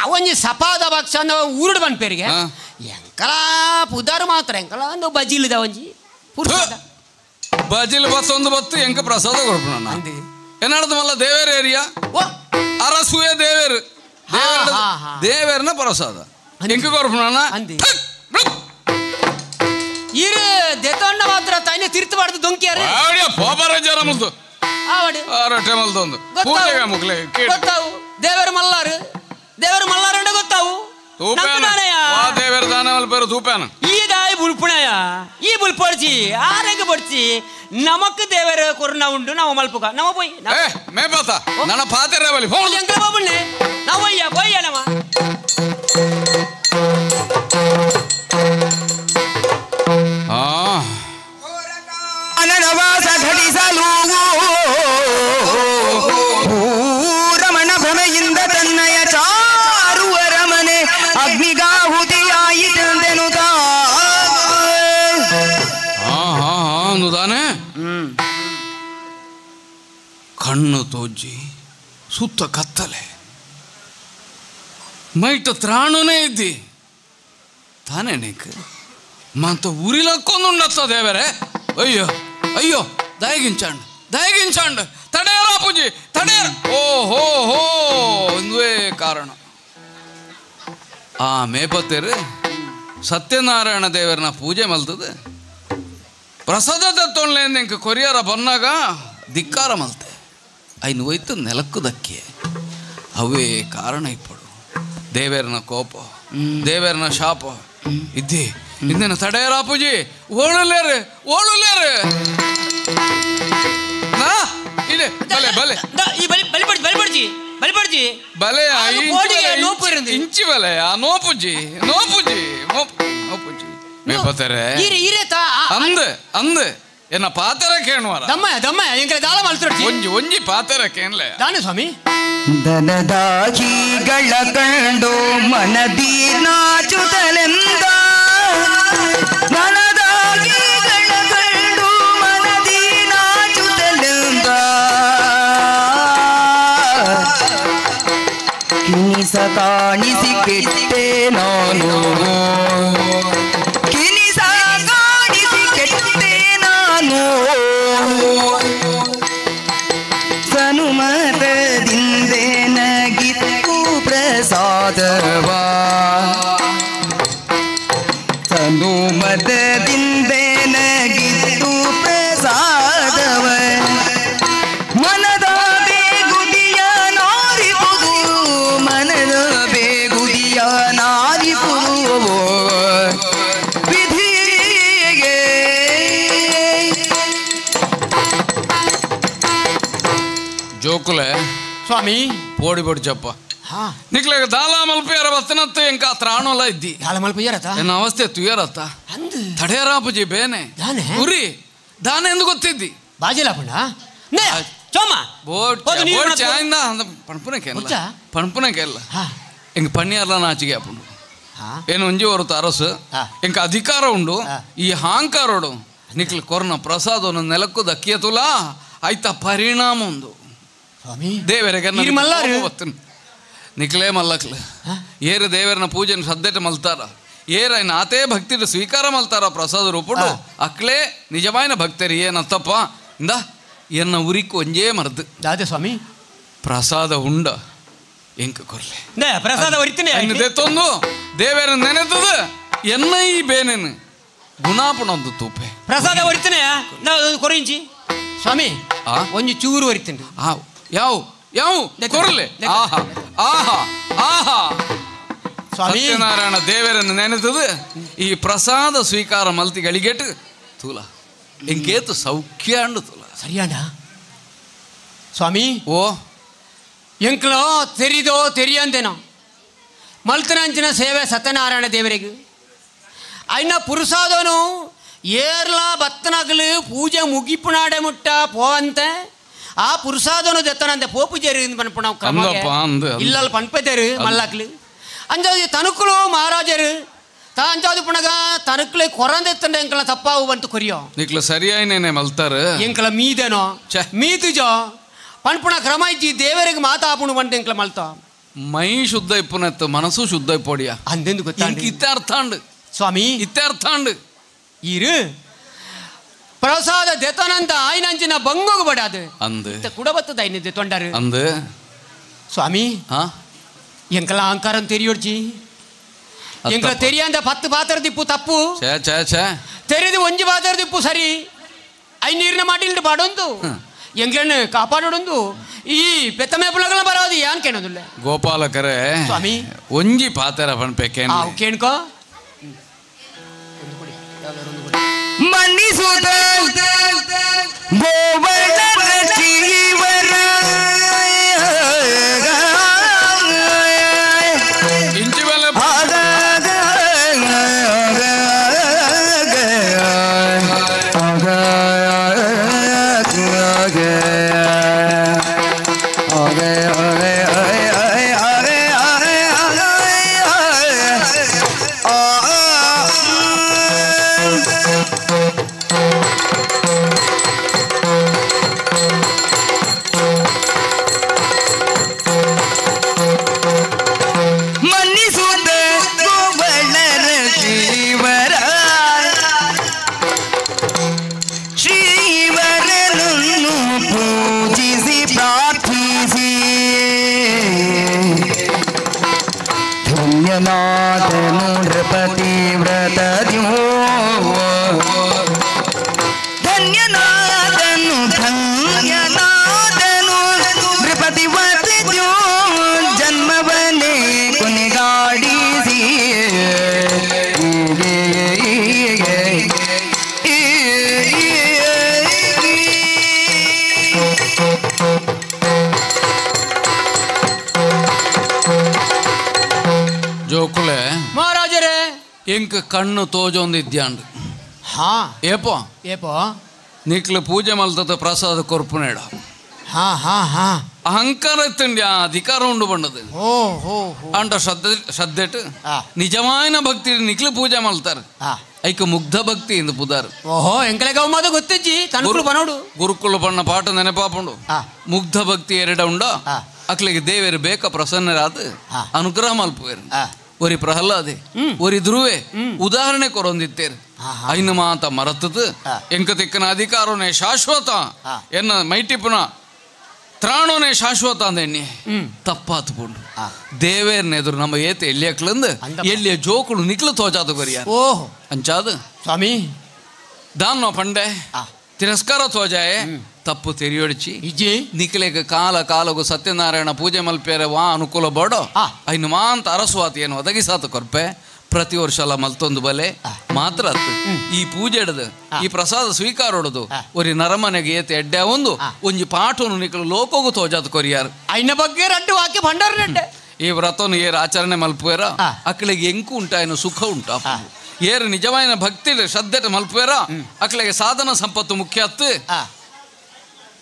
ಒಂಜಿ ಸಪಾದ ಭಕ್ಷ ಅಂದ ಊರುಡು ಬಂದ್ಪೇರಿಗೆ ಎಂಕಲ ಪುದಾರು ಮಾತ್ರ ಎಂಕಲ ಒಂದು ಬಜಿಲಿದ ಒಂಜಿ ಪುರುಸಾದ ಬಜಿಲ್ ಬಸ್ ಒಂದು ಬತ್ತು ಎಂಕ ಪ್ರಸಾದ ಕೊರ್ಪುಣ ಏನಾಡ್ದು ಮಲ್ಲ ದೇವೇರ್ ಏರಿಯಾ ಅರಸುವೆ ದೇವೇರು ದೇವೇರ್ನ ಪ್ರಸಾದ ಎಂಕ ಕೊರ್ಪುಣ ಇರು ದೆತೊಂಡ ಮಾತ್ರ ತಾಯಿನ ತಿರ್ತಬಾರ್ದು ದೊಂಕಿಯಾರೆ ಪೋಪರ ಜರ ಮುದ್ದು ಆವಡು ರೊಟ್ಟೆ ಮಲ್ತೊಂದು ಪೂಜೆಗೆ ಮುಗ್ಲೆ ಗೊತ್ತಾವು ದೇವರು ಮಲ್ಲಾರು ದೇವರು ಮಲ್ಲಾರು ಅಂಡ ಗೊತ್ತಾವು ದೇವರ ದಾನ ಮಲ್ಪೇರು ತೂಪಾನ ಈ ದಾಯಿ ಬುಲ್ಪುಣಯ ಈ ಬುಲ್ಪೊಡ್ಚಿ ಆರಂಗ ಪೊಡ್ಚಿ ನಮಕ್ ದೇವರ ಕೊರ್ನ ಉಂಡು ನಾವು ಮಲ್ಪುಕ ನಮ ಪೋಯ್ ಮೇ ಪಾತ ನನ್ನ ಪಾತೆರ ಬಲಿ ಫೋನ್ ಎಂಕಲ ಬಾಬುಣ್ಣೆ ನಾವು ಒಯ್ಯ ಪೊಯ್ಯ ನಮ ಅನನವಾಸ ಘಟಿಸಲು ರಮಣ ಭ್ರಮೆಯಿಂದ ತನ್ನಯ ಚಾರುವರ ಮನೆ ಅಗ್ನಿಗಾಹುತಿಯಾಯಿತೆಂದೆನುತ ದಾನೆ ಕಣ್ಣು ತೋಜಿ ಸುತ್ತ ಕತ್ತಲೆ ಮೈಟ ತ್ರಾಣನೇ ಇದ್ದಿ ತಾನೇ ನೀಕ್ ಮಂತ ಉರಿಲಕ್ಕೊಂದುಂಡತ್ತ ದೇವರೇ ಅಯ್ಯೋ ಅಯ್ಯೋ ದಯಗಿಂಚಾಂಡ್ ದಯಗಿಂಚಾಂಡ್ ತಡೆಯರ ಪೂಜಿ ತಡೆಯರ ಓ ಹೋ ಹೋ ಒಂದುವೇ ಕಾರಣ ಆ ಮೇಪತ್ತೇರು ಸತ್ಯನಾರಾಯಣ ದೇವರನ್ನ ಪೂಜೆ ಮಲ್ತದೆ ಪ್ರಸಾದ ತತ್ತೊಂಡ್ಲೇಂದು ಇಂಕ ಕೊರಿಯರ ಬನ್ನಾಗ ಧಿಕ್ಕಾರ ಮಲ್ತೆ ಐನು ಹೋಯ್ತು ನೆಲಕ್ಕು ದಕ್ಕೆ ಅವೇ ಕಾರಣ ಇಪ್ಪಡು ದೇವೇರನ ಕೋಪ ದೇವೇರನ ಶಾಪ ಇದ್ದಿ ಇಂದಿನ ತಡೆಯರ ಪೂಜಿ ಓಳುಲೇರು ಓಳುಲೇರು ಇದೆ ಬಲೆ ಬಲೆ ಈ ಬಲಿ ಬಲಿ ಪಡ್ಜಿ ಬಲಿ ಪಡ್ಜಿ ಬಲಿ ಪಡ್ಜಿ ಬಲೆ ಇಂಚಿ ಬಲೆ ಆ ನೋಪುಜಿ ನೋಪುಜಿ ನೋಪುಜಿ ಮೇಪತ್ತರೆ ಅಂದ ಅಂದ ಎನ್ನ ಪಾತರ ಕೇಣುವರ ದಮ್ಮಯ್ಯ ದಮ್ಮಯ್ಯ ಎಂಕಲೆ ದಾಳ ಮಲ್ತೊಡ್ಚಿ ಒಂಜಿ ಒಂಜಿ ಪಾತರ ಕೇನ್ಲೆ ದಾನೆ ಸ್ವಾಮಿ ದನದಾಹಿಗಳ ಕಂಡು ಮನದಿ ನಾಚುತ್ತಲೆಂದ ದನದಾಹಿಗಳ ಕಂಡು ಮನದಿ ನಾಚುತ್ತಲೆಂದ ಕಿನಿಸ ಕಾಣಿಸಿ ಕೆಟ್ಟೆ ನಾನು ಕಿನಿಸ ಕಾಣಿಸಿ ಕೆಟ್ಟೆ ನಾನು ಸನುಮತದಿಂದೇನಗಿತ್ತು ಪ್ರಸಾದವಾ ಸನುಮತದಿಂದೇನಗಿತ್ತು ಪ್ರಸಾದವ ಮನದ ಬೇಗುದಿಯ ನಾರಿಪುದು ಮನದ ಬೇಗುದಿಯ ನಾರಿಪುದು ವಿಧಿಗೆ ಜೋಕುಲೆ ಸ್ವಾಮಿ ಪೋಡಿ ಪೊಡಿ ಚಪ್ಪ ನಿಕ್ಲೆಗ ದಾಲ ಮಲ್ಪಿಯರ ಬತ್ತನತ್ತು ಎಂಕ ತ್ರಾಣೋಲ ಇದ್ದಿ ದಾಲ ಮಲ್ಪಿಯರತ್ತ ಎನ್ನ ಅವಸ್ಥೆ ತುಯರತ್ತ ತಡೆಯರಾಪುಜಿ ಬೇನೆ ಉರಿ ದಾನೆ ಎಂದು ಗೊತ್ತಿದ್ದಿ ಬಾಜಿಲಾಪುಂಡ ನೇ ಚೋಮ ಬೋಟ್ ಬೋಟ್ ಚಾಯಿಂದ ಪಣಪುನ ಕೇಲ್ಲ ಪಣಪುನ ಕೇಲ್ಲ ಎಂಕ ಪಣ್ಣಿಯರ್ಲ ನಾಚಿಗೆ ಆಪುಂಡು ಏನು ಒಂಜಿ ಹೊರತು ಅರಸು ಎಂಕ ಅಧಿಕಾರ ಉಂಡು ಈ ಹಾಂಕಾರೋಡು ನಿಕ್ಲ ಕೊರ್ನ ಪ್ರಸಾದವನ್ನು ನೆಲಕ್ಕೂ ದಕ್ಕಿಯತುಲ ಆಯ್ತ ಪರಿಣಾಮ ಉಂದು ದೇವರಿಗೆ ನಿಕ್ಲೇ ಮಲ್ಲಕ್ಲೆ ಏರು ದೇವರನ ಪೂಜೆನ ಸದ್ದೆಟ ಮಲ್ತಾರ ಏರೈನ ಆತೇ ಭಕ್ತಿರು ಸ್ವೀಕಾರ ಮಲ್ತಾರ ಪ್ರಸಾದ ರೂಪುಡು ಅಕ್ಲೇ ನಿಜವಾಯಿನ ಭಕ್ತರು ಏನತ್ತಪ್ಪ ಇಂದ ಎನ್ನ ಉರಿಕ್ ಒಂಜೇ ಮರ್ದು ದಾದೆ ಸ್ವಾಮಿ ಪ್ರಸಾದ ಉಂಡ ಎಂಕ ಕೊರ್ಲೆ ಪ್ರಸಾದ ಒರಿತೀನಿ ತೊಂದು ದೇವರ ನೆನೆತದ ಎನ್ನ ಈ ಬೇನೇನು ಗುಣಾಪಣೊಂದು ತೂಪೆ ಪ್ರಸಾದ ಒರಿತೀನಿ ಕೊರಿಂಚಿ ಸ್ವಾಮಿ ಒಂಜಿ ಚೂರು ಒರಿತೀನಿ ಯಾವ ಯಾವ ಕೊರಲೆ ಆಹಾ ಆಹಾ ಆಹಾ ಸ್ವಾಮಿ ಸತ್ಯನಾರಾಯಣ ದೇವರನ್ನು ನೆನೆತದ ಈ ಪ್ರಸಾದ ಸ್ವೀಕಾರ ಮಲ್ತಿಗಳಿಗೆಟ್ಟು ತೂಲ ಎಂಕೇತು ಸೌಖ್ಯ ಅಂಡು ತೂಲ ಸರಿಯಾಣ ಸ್ವಾಮಿ ಓ ಎಂಕ್ಲೋ ತೆರಿದೋ ತೆರಿಯಂದೇನೋ ಮಲ್ತನಂಚಿನ ಸೇವೆ ಸತ್ಯನಾರಾಯಣ ದೇವರಿಗೆ ಅಯ್ನ ಪುರುಷಾದನು ಏರ್ಲ ಬತ್ತನಗಲು ಪೂಜೆ ಮುಗಿಪುನಾಡೆ ಮುಟ್ಟ ಪೋ ಅಂತೆ ಆ ಪುರುಷಾದನು ದೆತ್ತನಂತೆ ಪೋಪು ಜೇರು ಪನ್ಪುಣ ಇಲ್ಲಲ್ ಪನ್ಪೆತೇರು ಮಲ್ಲಾಕ್ಲು ಅಂಜಾದು ತನುಕುಲು ಮಹಾರಾಜರು ತಾ ಅಂಜಾದು ಪುಣಗ ತನುಕ್ಲೆ ಕೊರಂದೆತ್ತಂಡ ಎಂಕಲ ತಪ್ಪಾವು ಬಂತು ಕೊರಿಯೋ ನಿಕ್ಲ ಸರಿಯಾಯಿನೇನೆ ಮಲ್ತಾರ ಎಂಕಲ ಮೀದೇನೋ ಮೀತುಜೋ ಪನ್ಪುಣ ಕ್ರಮ ಇಜ್ಜಿ ದೇವರಿಗೆ ಮಾತಾಪುಣು ಬಂತು ಎಂಕಲ ಮಲ್ತ ಮೈ ಶುದ್ಧ ಇಪ್ಪುನತ್ತು ಮನಸ್ಸು ಶುದ್ಧ ಇಪ್ಪೊಡಿಯ ಅಂದೆಂದು ಗೊತ್ತಾ ಇತ್ತೆ ಅರ್ಥಾಂಡ್ ಸ್ವಾಮಿ ಇತ್ತೆ ಅರ್ಥಾಂಡ್ ಇರು ಪ್ರಸಾದ ದೆತನಂತ ಆಯ್ನಂಚಿನ ಬಂಗೋಗು ಬಡಾದು ಅಂದು ಕುಡಬತ್ತದ ಐನಿದ್ದೆ ತೊಂಡರು ಅಂದು ಸ್ವಾಮಿ ಎಂಕಲ ಅಹಂಕಾರ ತೆರಿಯೋಡ್ಜಿ ಎಂಕಲ ತೆರಿಯಂದ 10 ಪಾತ್ರ ದಿಪ್ಪು ತಪ್ಪು ತೆರೆದು ಒಂಜಿ ಪಾತ್ರ ದಿಪ್ಪು ಸರಿ I ನೀರಿನ ಮಾಡಿಲ್ಡು ಬಾಡೊಂದು ಎಂಗ್ಲನ್ನು ಕಾಪಾಡೋಡೊಂದು ಈ ಪೆತ್ತಮೆ ಪುಲಗಳ ಬರೋದು ಯಾನ್ ಕೇಳೋದಿಲ್ಲ ಗೋಪಾಲಕರೇ ಸ್ವಾಮಿ ಒಂಜಿ ಪಾತೆರ ಪನ್ಪೆ ಆ ಕೇಳ್ಕೋ ಮನ್ನಿಸುತ್ತ ಗೋವರ್ಧನ ಶ್ರೀವರ ಇಂಚಿ ಮೇಲೆ ಮನ್ನಿಸುತ್ತ ಗೋವರ್ಧನ ಶ್ರೀವರ ಶ್ರೀವರನನ್ನು ಪೂಜಿಸಿ ಪ್ರಾರ್ಥಿಸಿ ಧನ್ಯನಾಥನು ನೃಪತಿ ವ್ರತದ್ಯೋ ಧನ್ಯನಾದನು ಧನ್ಯನಾದನು ನೃಪತಿ ವ್ರತದ್ಯೋ ಜನ್ಮವನೇ ಕೊನೆಗಾಡಿಸಿ ಜೋಕುಲೆ ಮಹಾರಾಜರೇ ಎಂಕ್ ಕಣ್ಣು ತೋಜೊಂದಿದ್ಯಾಂಡ್ ಹಾ ಏಪೋ ಏಪೋ ನಿಕ್ಲು ಪೂಜೆ ಮಲ್ತದ ಪ್ರಸಾದ ಕೊರ್ಪುನೇಡ ಹಾ ಹಾ ಹಾ ಅಹಂಕಾರ ತಿಂಡಿ ಆ ಅಧಿಕಾರ ಉಂಡು ಬಂಡದು ಓ ಹೋ ಹೋ ಅಂಟ ಶ್ರದ್ಧೆ ಶ್ರದ್ಧೆಟ್ ಆ. ನಿಜವಾಯಿನ ಭಕ್ತಿ ನಿಕ್ಲು ಪೂಜೆ ಮಲ್ತಾರೆ ಆ ಐಕ ಮುಗ್ಧ ಭಕ್ತಿ ಇಂದು ಪುದಾರ್ ಓಹೋ ಎಂಕಲೆಗ ಮಾದ ಗೊತ್ತಿಜ್ಜಿ ತನಕುಲು ಬನೋಡು ಗುರುಕುಲ ಬಣ್ಣ ಪಾಠ ನೆನಪಾಪುಂಡು ಆ. ಮುಗ್ಧ ಭಕ್ತಿ ಎರಡ ಉಂಡ ಆ. ಅಕ್ಲಿಗೆ ದೇವೇರು ಬೇಕ ಪ್ರಸನ್ನರಾದ ಆ. ಅನುಗ್ರಹ ಮಲ್ಪುವೇರು ಆ. ಒರಿ ಪ್ರಹ್ಲಾದೆ ಒರಿ ಧ್ರುವೆ ಉದಾಹರಣೆ ಕೊರೊಂದಿತ್ತೇರು ಐನು ಮಾತ ಮರತದ ಆ. ಎಂಕ ತಿಕ್ಕನ ಅಧಿಕಾರನೇ ಶಾಶ್ವತ ಆ. ಎನ್ನ ಮೈಟಿಪುನ ತ್ರಾಣೋನೇ ಶಾಶ್ವತ ಅಂದ ಎಣ್ಣೆ ಹ್ಮ್. ತಪ್ಪಾತು ಪುಂಡು ಆ. ದೇವೇರ್ನೆದುರು ನಮ್ಮ ಏತ ಎಲ್ಲಿಯಕ್ಲಂದು ಅಂದಪ್ಪ. ಎಲ್ಲಿಯ ಜೋಕುಳು ನಿಕ್ಲು ತೋಜಾದ ಕೊರಿಯ ಓಹೋ ಅಂಚಾದ ಸ್ವಾಮಿ ದಾನ್ನೋ ಪಂಡೆ ಆ. ತಿರಸ್ಕಾರ ತೋಜಾಯೆ ತಪ್ಪು ತೆರಿಯೊಡಿಚಿ ಇಜ್ಜಿ ನಿಕ್ಲೆಗ್ ಕಾಲ ಕಾಲಗು ಸತ್ಯನಾರಾಯಣ ಪೂಜೆ ಮಲ್ಪೇರೆ ವಾ ಅನುಕೂಲ ಬೋಡೋ ಆ. ಐನು ಮಾಂತ ಅರಸುವಾತ ಏನು ಒದಗಿಸಾತ ಕೊರ್ಪೆ ಪ್ರತಿ ವರ್ಷ ಅಲ್ಲ ಮಲ್ತೊಂದು ಬಲೆ ಮಾತ್ರ ಅತ್ತು ಈ ಪೂಜೆ ಹಿಡ್ದು ಈ ಪ್ರಸಾದ ಸ್ವೀಕಾರ ಹೊಡದು ಆ. ಒರಿ ನರಮನೆಗೆ ಏತ ಎಡ್ಡೆ ಒಂದು ಆ. ಒಂಜಿ ಪಾಠನು ನಿಕ್ಲು ಲೋಕೋಗು ತೋಜಾತ ಕೊರಿಯಾರು ಐನ ಬಗ್ಗೆ ರಡ್ಡು ವಾಕ್ಯ ಭಂಡಾರ ನಡ್ಡೆ ಈ ವ್ರತನು ಏರು ಆಚರಣೆ ಮಲ್ಪುವೇರ ಆ. ಅಕ್ಲೆಗೆ ಎಂಕು ಉಂಟಾಯನು ಸುಖ ಉಂಟು ಏರು ನಿಜವಾಯಿನ ಭಕ್ತಿ ಶ್ರದ್ಧೆ ಮಲ್ಪುವೇರ ಅಕ್ಲೆಗೆ ಸಾಧನ ಸಂಪತ್ತು ಮುಖ್ಯ ಅತ್ತು ಆ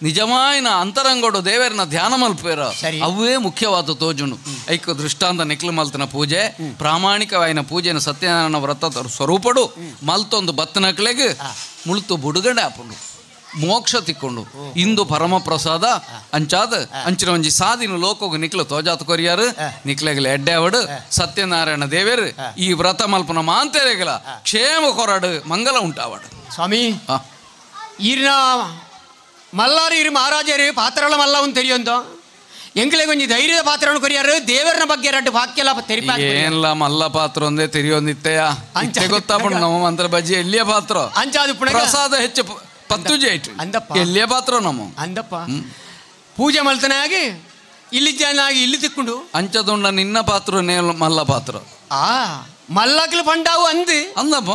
ನಿಜವಾಯಿನ ಅಂತರಂಗೋಡು ದೇವರನ್ನ ಧ್ಯಾನ ಮಲ್ಪುವೇರ ಸರಿ. ಅವೇ ಮುಖ್ಯವಾದ ತೋಜುನು ಐಕ ದೃಷ್ಟಾಂತ ನಿಕ್ಲು ಮಲ್ತನ ಪೂಜೆ ಪ್ರಾಮಾಣಿಕವಾಯಿನ ಪೂಜೆನ ಸತ್ಯನಾರಾಯಣ ವ್ರತ ಸ್ವರೂಪಡು ಮಲ್ತೊಂದು ಬತ್ತನಕ್ಲೆಗ್ ಮುಳುತು ಬುಡುಗಡೆ ಆಪುಂಡು ಮೋಕ್ಷ ತಿಕ್ಕೊಂಡು ಇಂದು ಪರಮ ಪ್ರಸಾದ ಅಂಚಾದ ಅಂಚಿನ ಒಂಜಿ ಸಾದಿನ ಲೋಕೋಗು ನಿಕ್ಲು ತೋಜಾತ ಕೊರಿಯಾರು ನಿಕ್ಲೆಗಲ ಎಡ್ಡೆ ಅವಡು ಸತ್ಯನಾರಾಯಣ ದೇವೇರು ಈ ವ್ರತ ಮಲ್ಪನ ಮಾಂತೇರೆಗಲ ಕ್ಷೇಮ ಕೊರಡು ಮಂಗಲ ಉಂಟಾವಡು ಸ್ವಾಮಿ ಆ. ಈರಿನ ಮಲ್ಲಾರು ಇರು ಮಹಾರಾಜರು ಪಾತ್ರಗಳ ಮಲ್ಲವನ್ ತೆರಿಯೊಂದು ಎಂಕ್ಲೆಗ್ ಒಂಜಿ ಧೈರ್ಯದ ಪಾತ್ರವನ್ನು ಕೊರಿಯಾರು ದೇವರನ ಬಗ್ಗೆ ರಡ್ಡು ವಾಕ್ಯ ಎಲ್ಲ ತೆರಿಪ ಏನ್ಲ ಮಲ್ಲ ಪಾತ್ರ ಒಂದೇ ತೆರಿಯೊಂದಿತ್ತೆಯ ಅಂಚ ಇತ್ತೆ ಗೊತ್ತಾಪುಂಡು ನಮ್ಮ ಮಂತ್ರ ಬಜ್ಜಿ ಎಲ್ಲಿಯ ಪಾತ್ರ ಅಂಚಾದು ಪುಣಗ ಪ್ರಸಾದ ಹೆಚ್ಚು ಪತ್ತುಜಿ ಆಯ್ತು ಅಂದಪ್ಪ. ಎಲ್ಲಿಯ ಪಾತ್ರ ನಮ್ಮ ಅಂದಪ್ಪ ಪೂಜೆ ಮಲ್ತನಾಗಿ ಇಲ್ಲಿ ಜನಾಗಿ ಇಲ್ಲಿ ತಿಕ್ಕೊಂಡು ಅಂಚದುಂಡ ನಿನ್ನ ಪಾತ್ರ ಮಲ್ಲ ಪಾತ್ರ ಆ ಮಲ್ಲಕ್ಲು ಪಂಡಾವು ಅಂದು ಅಂದಪ್ಪ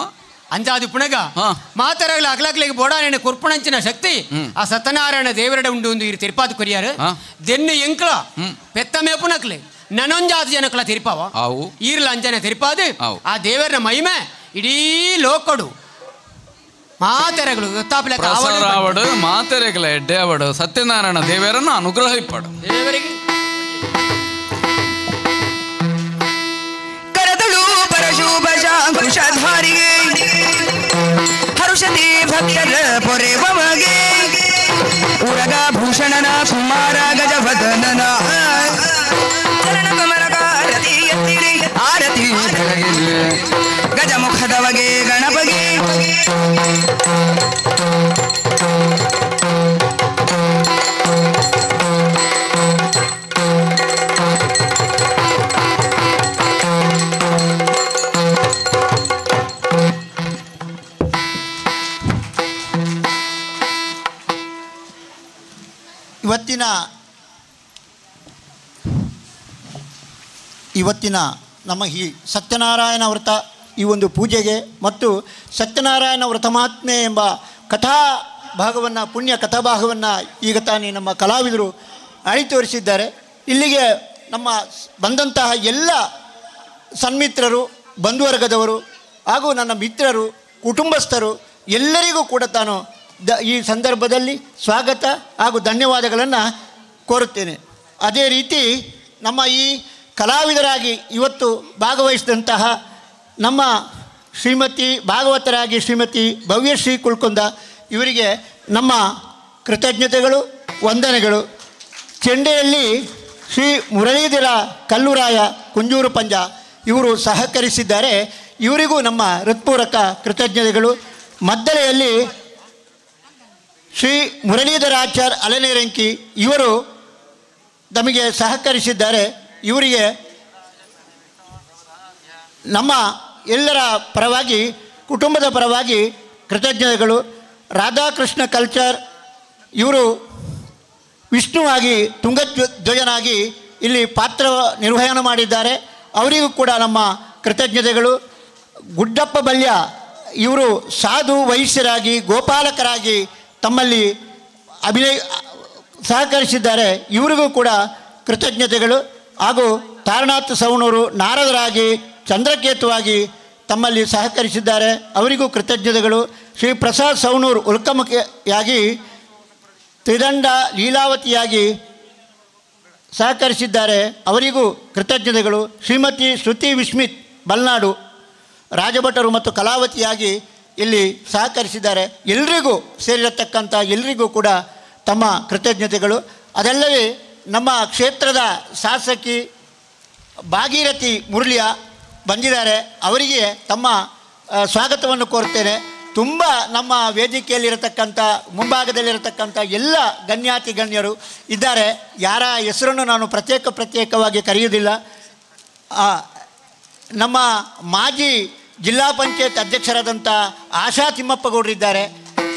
ಅಂಚಾದು ಪುಣಗ ಹಾ. ಮಾತರಗಳ ಅಗ್ಲಕ್ಲಿಗೆ ಬೋಡಾನೇನ ಕುರ್ಪಣಂಚಿನ ಶಕ್ತಿ ಆ ಸತ್ಯನಾರಾಯಣ ದೇವರಡ ಉಂಡು ಒಂದು ಇರು ತಿರುಪಾತು ಕೊರಿಯಾರು ಹಾ. ದೆನ್ನು ಎಂಕ್ಲ ಹ್ಮ್. ಪೆತ್ತ ಮೇಪುನಕ್ಲೆ ನನೊಂಜಾತ ಜನಕ್ಲ ತಿರುಪಾವ ಆವು. ಈರ್ಲ ಅಂಜನೆ ತಿರುಪಾದು ಆವು. ಆ ದೇವರನ ಮಹಿಮೆ ಇಡೀ ಲೋಕಡು ಮಾತೆರಗಳು ಗೊತ್ತಾಪಲೆ ಪ್ರಸಾರ ಅವಡು ಮಾತೆರೆಗಲ ಎಡ್ಡೆ ಅವಡು ಸತ್ಯನಾರಾಯಣ ದೇವರನ್ನ ಅನುಗ್ರಹ ಇಪ್ಪಡು ದೇವರಿಗೆ ಕರದಳು ಪರಶುಭಶಾಂಕುಶಧಾರಿಗೆ ಹರುಷತಿ ಭಕ್ತರ ಪೊರೆ ಬಮಗೆ ಉರಗ ಭೂಷಣನ ಕುಮಾರ ಗಜವದನನ ಚರಣ ಕಮಲಕಾರತಿ ಎತ್ತಿರಿ ಆರತಿ ಬೆಳಗಿರಿ ಗಜಮುಖದವಗೆ ಗಣಪಗೆ ಇವತ್ತಿನ ನಮ್ಮ ಈ ಸತ್ಯನಾರಾಯಣ ವ್ರತ ಈ ಒಂದು ಪೂಜೆಗೆ ಮತ್ತು ಸತ್ಯನಾರಾಯಣ ವ್ರತಮಾತ್ಮೆ ಎಂಬ ಕಥಾ ಭಾಗವನ್ನು, ಪುಣ್ಯ ಕಥಾಭಾಗವನ್ನು ಈಗ ತಾನೇ ನಮ್ಮ ಕಲಾವಿದರು ಅಳಿ ತೋರಿಸಿದ್ದಾರೆ. ಇಲ್ಲಿಗೆ ನಮ್ಮ ಬಂದಂತಹ ಎಲ್ಲ ಸನ್ಮಿತ್ರರು, ಬಂಧುವರ್ಗದವರು ಹಾಗೂ ನನ್ನ ಮಿತ್ರರು, ಕುಟುಂಬಸ್ಥರು ಎಲ್ಲರಿಗೂ ಕೂಡ ತಾನು ಈ ಸಂದರ್ಭದಲ್ಲಿ ಸ್ವಾಗತ ಹಾಗೂ ಧನ್ಯವಾದಗಳನ್ನು ಕೋರುತ್ತೇನೆ. ಅದೇ ರೀತಿ ನಮ್ಮ ಈ ಕಲಾವಿದರಾಗಿ ಇವತ್ತು ಭಾಗವಹಿಸಿದಂತಹ ನಮ್ಮ ಶ್ರೀಮತಿ ಭಾಗವತರಾಗಿ ಶ್ರೀಮತಿ ಭವ್ಯಶ್ರೀ ಕುಳ್ಕೊಂದ ಇವರಿಗೆ ನಮ್ಮ ಕೃತಜ್ಞತೆಗಳು, ವಂದನೆಗಳು. ಚೆಂಡೆಯಲ್ಲಿ ಶ್ರೀ ಮುರಳೀಧರ ಕಲ್ಲೂರಾಯ ಕುಂಜೂರು ಪಂಜ ಇವರು ಸಹಕರಿಸಿದ್ದಾರೆ, ಇವರಿಗೂ ನಮ್ಮ ಹೃತ್ಪೂರ್ವಕ ಕೃತಜ್ಞತೆಗಳು. ಮದ್ದಳೆಯಲ್ಲಿ ಶ್ರೀ ಮುರಳೀಧರಾಚಾರ್ ಅಲನೇರಂಕಿ ಇವರು ನಮಗೆ ಸಹಕರಿಸಿದ್ದಾರೆ, ಇವರಿಗೆ ನಮ್ಮ ಎಲ್ಲರ ಪರವಾಗಿ, ಕುಟುಂಬದ ಪರವಾಗಿ ಕೃತಜ್ಞತೆಗಳು. ರಾಧಾಕೃಷ್ಣ ಕಲ್ಚರ್ ಇವರು ವಿಷ್ಣುವಾಗಿ ತುಂಗಧ್ವಜನಾಗಿ ಇಲ್ಲಿ ಪಾತ್ರ ನಿರ್ವಹಣೆ ಮಾಡಿದ್ದಾರೆ, ಅವರಿಗೂ ಕೂಡ ನಮ್ಮ ಕೃತಜ್ಞತೆಗಳು. ಗುಡ್ಡಪ್ಪ ಬಲ್ಯ ಇವರು ಸಾಧು ವೈಶ್ಯರಾಗಿ ಗೋಪಾಲಕರಾಗಿ ತಮ್ಮಲ್ಲಿ ಅಭಿನಯ ಸಹಕರಿಸಿದ್ದಾರೆ, ಇವರಿಗೂ ಕೂಡ ಕೃತಜ್ಞತೆಗಳು. ಹಾಗೂ ತಾರನಾಥ್ ಸವಣೂರು ನಾರದರಾಗಿ ಚಂದ್ರಕೇತುವಾಗಿ ತಮ್ಮಲ್ಲಿ ಸಹಕರಿಸಿದ್ದಾರೆ, ಅವರಿಗೂ ಕೃತಜ್ಞತೆಗಳು. ಶ್ರೀ ಪ್ರಸಾದ್ ಸವಣೂರು ಉಲ್ಕಮುಖಿಯಾಗಿ ತ್ರಿದಂಡ ಲೀಲಾವತಿಯಾಗಿ ಸಹಕರಿಸಿದ್ದಾರೆ, ಅವರಿಗೂ ಕೃತಜ್ಞತೆಗಳು. ಶ್ರೀಮತಿ ಶ್ರುತಿ ವಿಸ್ಮಿತ್ ಬಲ್ನಾಡು ರಾಜಭಟರು ಮತ್ತು ಕಲಾವತಿಯಾಗಿ ಇಲ್ಲಿ ಸಹಕರಿಸಿದ್ದಾರೆ, ಎಲ್ರಿಗೂ ಸೇರಿರತಕ್ಕಂಥ ಎಲ್ರಿಗೂ ಕೂಡ ತಮ್ಮ ಕೃತಜ್ಞತೆಗಳು. ಅದಲ್ಲದೆ ನಮ್ಮ ಕ್ಷೇತ್ರದ ಶಾಸಕಿ ಭಾಗೀರಥಿ ಮುರಳಿಯ ಬಂದಿದ್ದಾರೆ, ಅವರಿಗೆ ತಮ್ಮ ಸ್ವಾಗತವನ್ನು ಕೋರ್ತೇನೆ. ತುಂಬ ನಮ್ಮ ವೇದಿಕೆಯಲ್ಲಿರತಕ್ಕಂಥ ಮುಂಭಾಗದಲ್ಲಿರತಕ್ಕಂಥ ಎಲ್ಲ ಗಣ್ಯಾತಿ ಗಣ್ಯರು ಇದ್ದಾರೆ, ಯಾರ ಹೆಸರನ್ನು ನಾನು ಪ್ರತ್ಯೇಕವಾಗಿ ಕರೆಯುವುದಿಲ್ಲ. ನಮ್ಮ ಮಾಜಿ ಜಿಲ್ಲಾ ಪಂಚಾಯತ್ ಅಧ್ಯಕ್ಷರಾದಂಥ ಆಶಾ ತಿಮ್ಮಪ್ಪಗೌಡರಿದ್ದಾರೆ,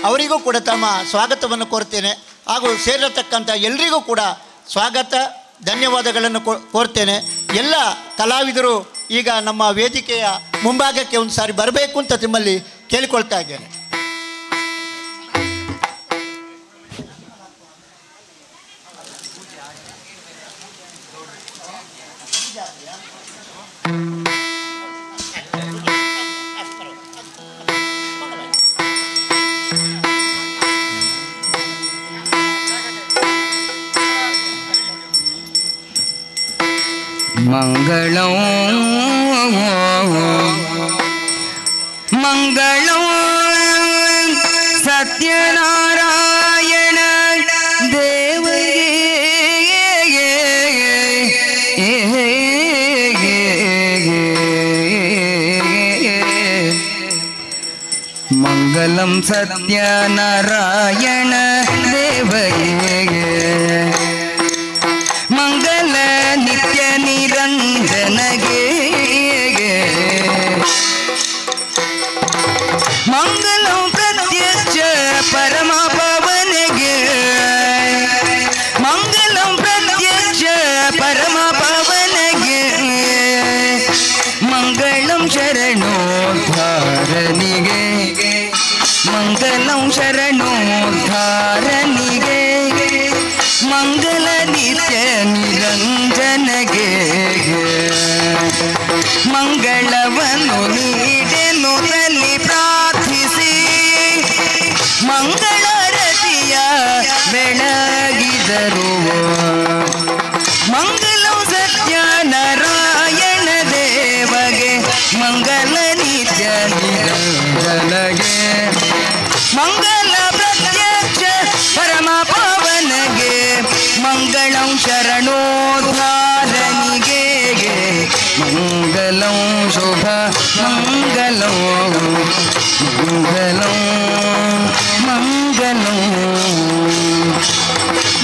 ಅವರಿಗೂ ಕೂಡ ತಮ್ಮ ಸ್ವಾಗತವನ್ನು ಕೋರ್ತೇನೆ. ಹಾಗೂ ಸೇರಿರತಕ್ಕಂಥ ಎಲ್ರಿಗೂ ಕೂಡ ಸ್ವಾಗತ ಧನ್ಯವಾದಗಳನ್ನು ಕೋರ್ತೇನೆ. ಎಲ್ಲ ಕಲಾವಿದರು ಈಗ ನಮ್ಮ ವೇದಿಕೆಯ ಮುಂಭಾಗಕ್ಕೆ ಒಂದು ಸಾರಿ ಬರಬೇಕು ಅಂತ ನಿಮ್ಮಲ್ಲಿ ಕೇಳಿಕೊಳ್ತಾ ಇದ್ದೇನೆ. ಮಂಗಳಂ ಮಂಗಳಂ ಸತ್ಯನಾರಾಯಣ ದೇವರಿಗೆ ಮಂಗಳಂ ಸತ್ಯನಾರಾಯಣ ದೇವರಿಗೆ ಮಂಗಲ ನಿತ್ಯ ನಿರಂಜನಗೆ ಮಂಗಲಂ ಪ್ರತ್ಯಕ್ಷ ಪರಮ ಪವನಗೆ ಮಂಗಲಂ ಪ್ರತ್ಯಕ್ಷ ಪರಮ ಪವನಗೆ ಮಂಗಳಂ ಶರಣೋದ್ಧಾರನಿಗೆ ಮಂಗಳಂ ಶರಣೋದ್ಧಾರನಿಗೆ ಮಂಗಲ ನಿತ್ಯ ನಿರಂಜನಗೆ ಮಂಗಳವನ್ನು ನೀಡೆನು ತಲ್ಲಿ ಪ್ರಾರ್ಥಿಸಿ ಮಂಗಳರತಿಯ ಬೆಳಗಿದರು ಮಂಗಲಂ ಸತ್ಯನಾರಾಯಣ ದೇವಗೆ ಮಂಗಲ ನಿತ್ಯ ನಿರಂಜನಗೆ ಮಂಗಲ ಪ್ರತ್ಯಕ್ಷ ಪರಮ ಪವನಗೆ ಮಂಗಳಂ ಶರಣೋದ್ಧಾರನಿಗೆ ಮಂಗಳಂ ಶುಭ ಮಂಗಳಂ ಮಂಗಳಂ ಮಂಗಳಂ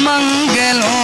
ಮಂಗಳಂ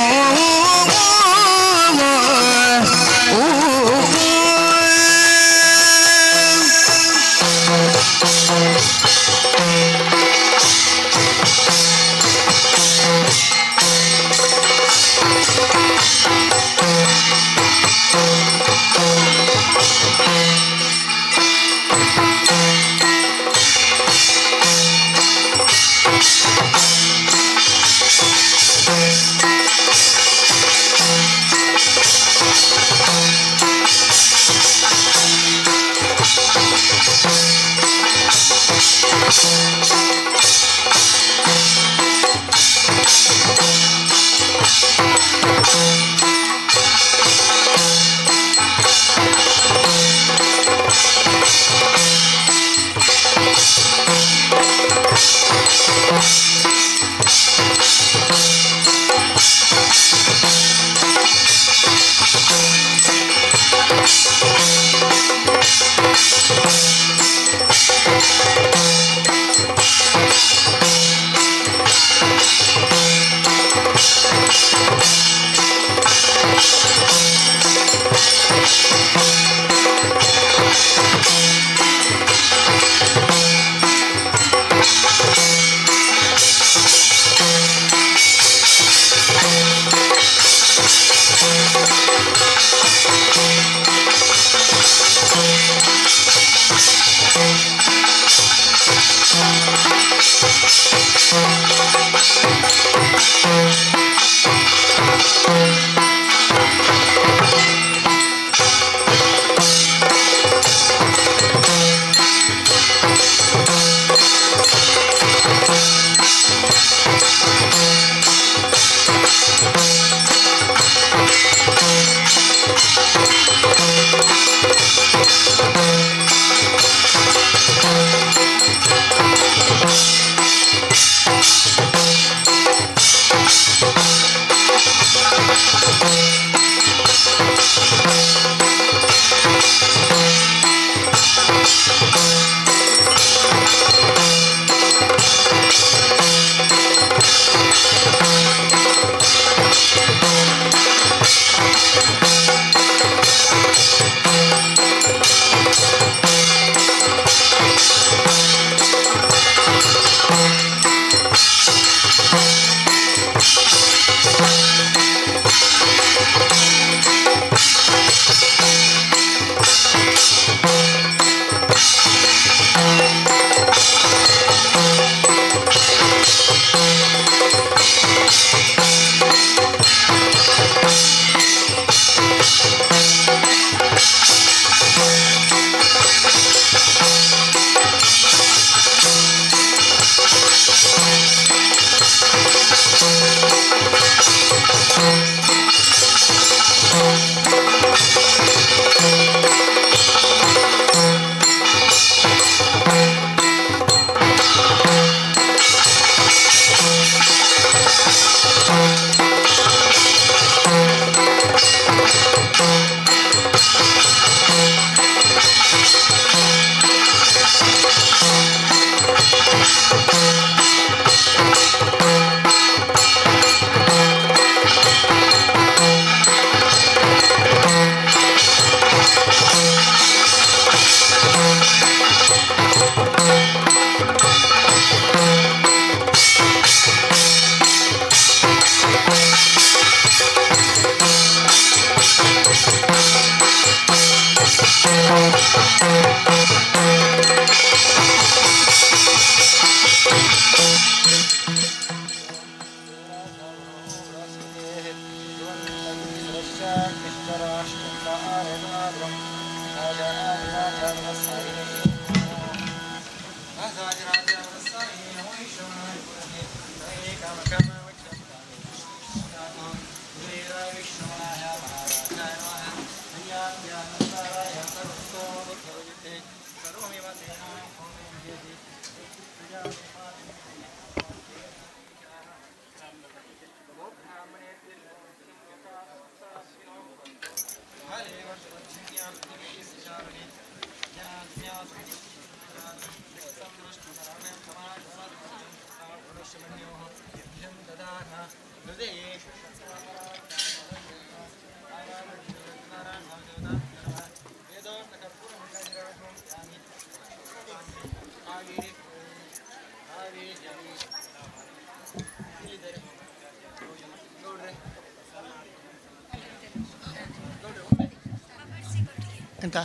ಎಂತ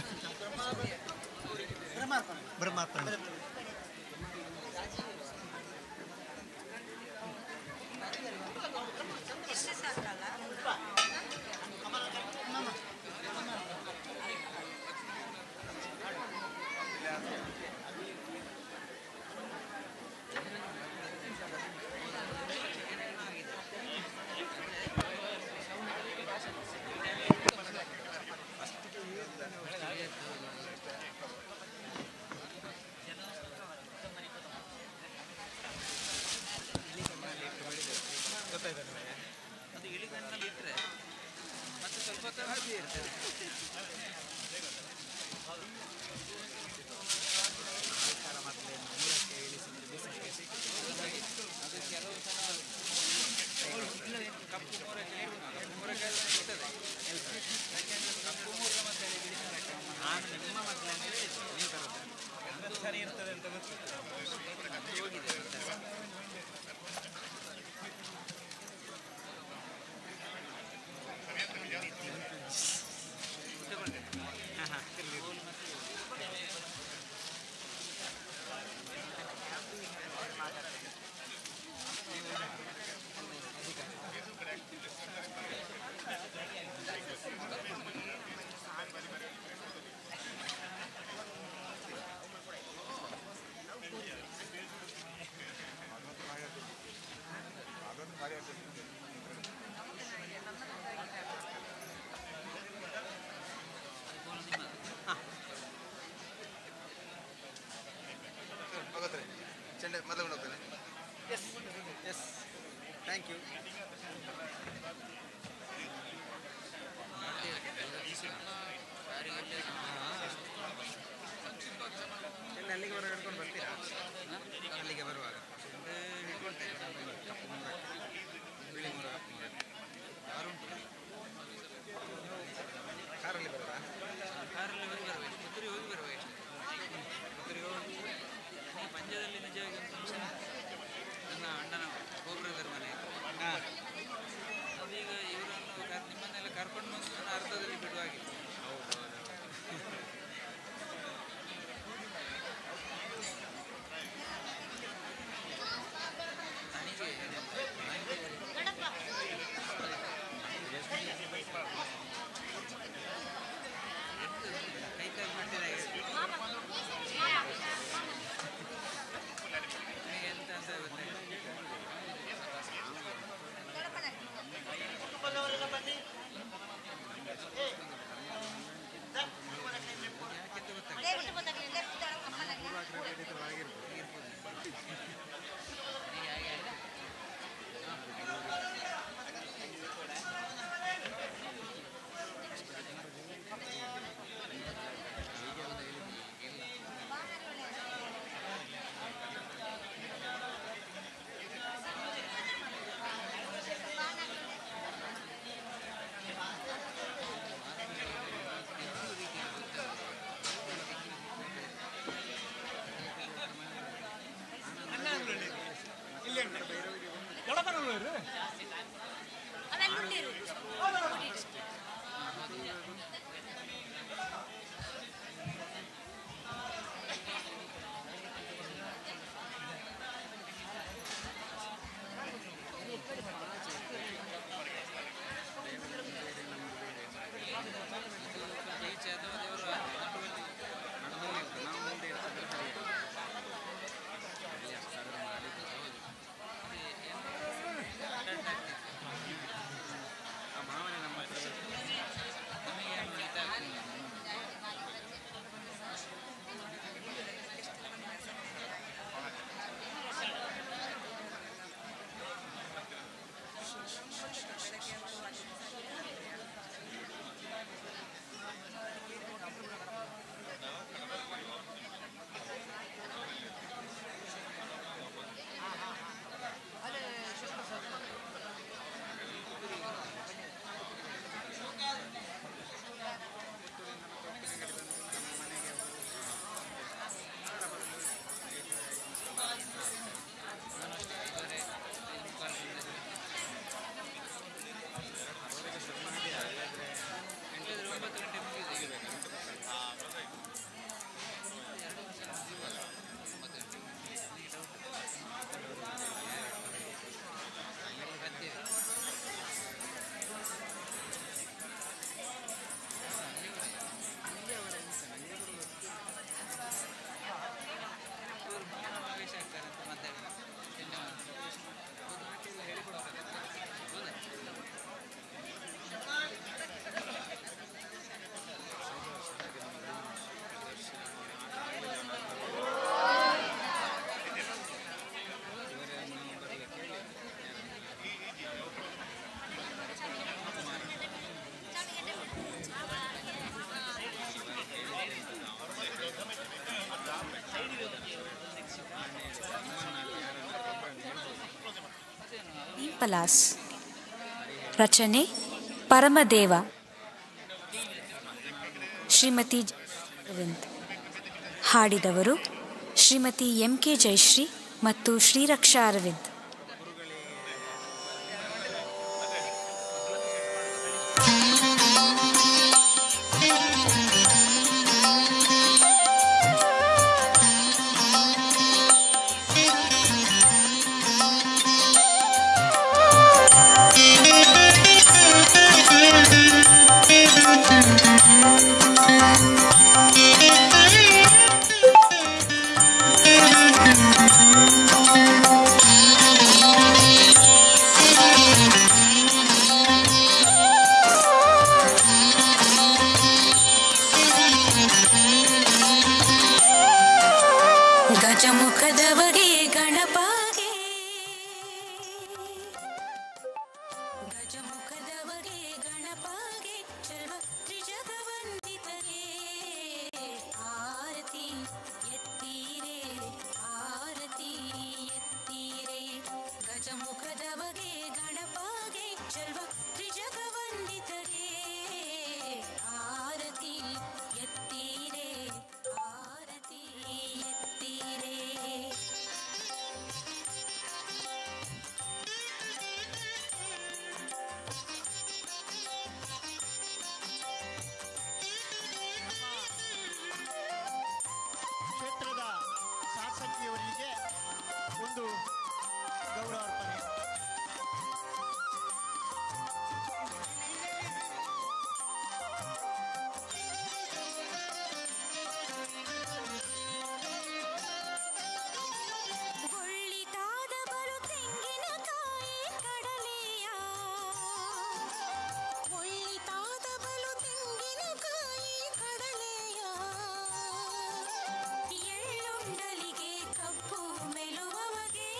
ಬ್ರಹ್ಮಾರ್ಪಣೆ. ಚೆಂಡೆ ಮೊದಲು ಹೋಗ್ತಾನೆ. Yes yes, thank you. ಅಲ್ಲಿಗೆ ಬರುವಾಗ ಹಿಡ್ಕೊಂಡು ಬರ್ತೀರಾ? ಅಲ್ಲಿಗೆ ಬರುವಾಗ ಹಿಡ್ಕೊಳ್ತೇನೆ. ಕಪ್ಪು ಮೂರಕ್ಕೆ, ಬಿಳಿ ಮೂರ, ಕಪ್ಪು ಮೂರಕ್ಕೆ ಯಾರುಂಟು? ಪಲಾಸ್. ರಚನೆ ಪರಮದೇವ, ಶ್ರೀಮತಿ ಅರವಿಂದ್. ಹಾಡಿದವರು ಶ್ರೀಮತಿ ಎಂ ಕೆ ಜಯಶ್ರೀ ಮತ್ತು ಶ್ರೀರಕ್ಷಾ ಅರವಿಂದ್. ಗಜಮುಖದವಗೆ ಗಣಪಗೆ, ಗಜಮುಖದವಗೆ ಗಣಪಗೆ, ಚಲ್ವ ತ್ರಿಜಗವಂದಿತರೇ, ಆರತಿ ಎತ್ತೀರೆ, ಆರತಿ ಎತ್ತೀರೆ. ಗಜಮುಖದವಗೆ ಗಣಪಗೆ, ಚಲ್ವ ತ್ರಿಜಗವಂದಿತರೇ, ಆರತಿ ಎತ್ತೀರೆ, ಆರತಿ ಎತ್ತೀರೆ. ಕ್ಷೇತ್ರದ ಶಾಸಕಿಯವರಿಗೆ ಒಂದು ಗೌರವಾರ್ಪಣೆ. ಒಳ್ಳಿತಾದ ಬಲು ತೆಂಗಿನಕಾಯಿ ಕಡಲೆಯ, ಒಳ್ಳಿತಾದ ಬಲು ತೆಂಗಿನಕಾಯಿ ಕಡಲೆಯ, ಎಳ್ಳುಂಡಲಿಗೆ ಕಬ್ಬು ಮೆಲುವವಗೆ.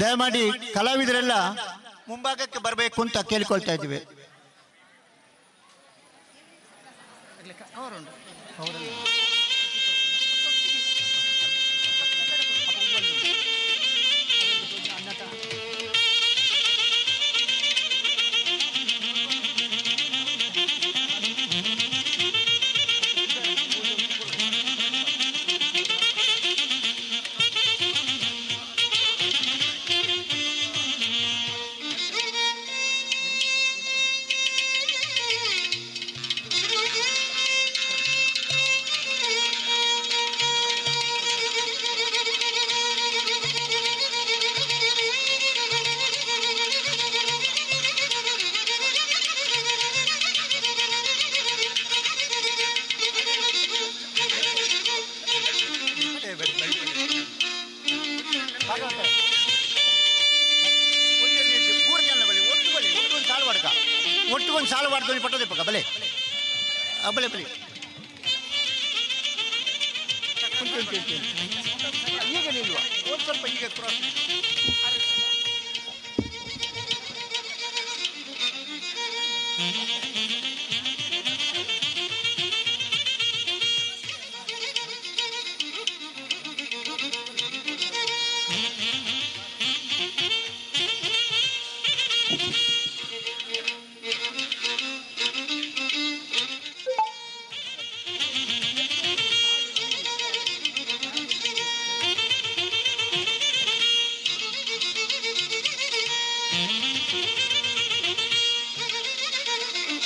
ದಯಮಾಡಿ ಕಲಾವಿದರೆಲ್ಲ ಮುಂಭಾಗಕ್ಕೆ ಬರಬೇಕು ಅಂತ ಕೇಳಿಕೊಳ್ತಾ ಇದ್ದೀವಿ. ಒಟ್ಟು ಒಂದು ಸಾಲು ಮಾಡ್ಕೊಂಡು ಪಟ್ಟದೆ ಪಕ್ಕ ಬಲೆ ಬಲೆ ಬಲೆ ಉಂಟು ಉಂಟು ಉಂಟು. ಈಗ ನಿಲ್ಲುವ ಒಂದು ಸ್ವಲ್ಪ ಈಗ ಕ್ರಾಸ್. Thank you.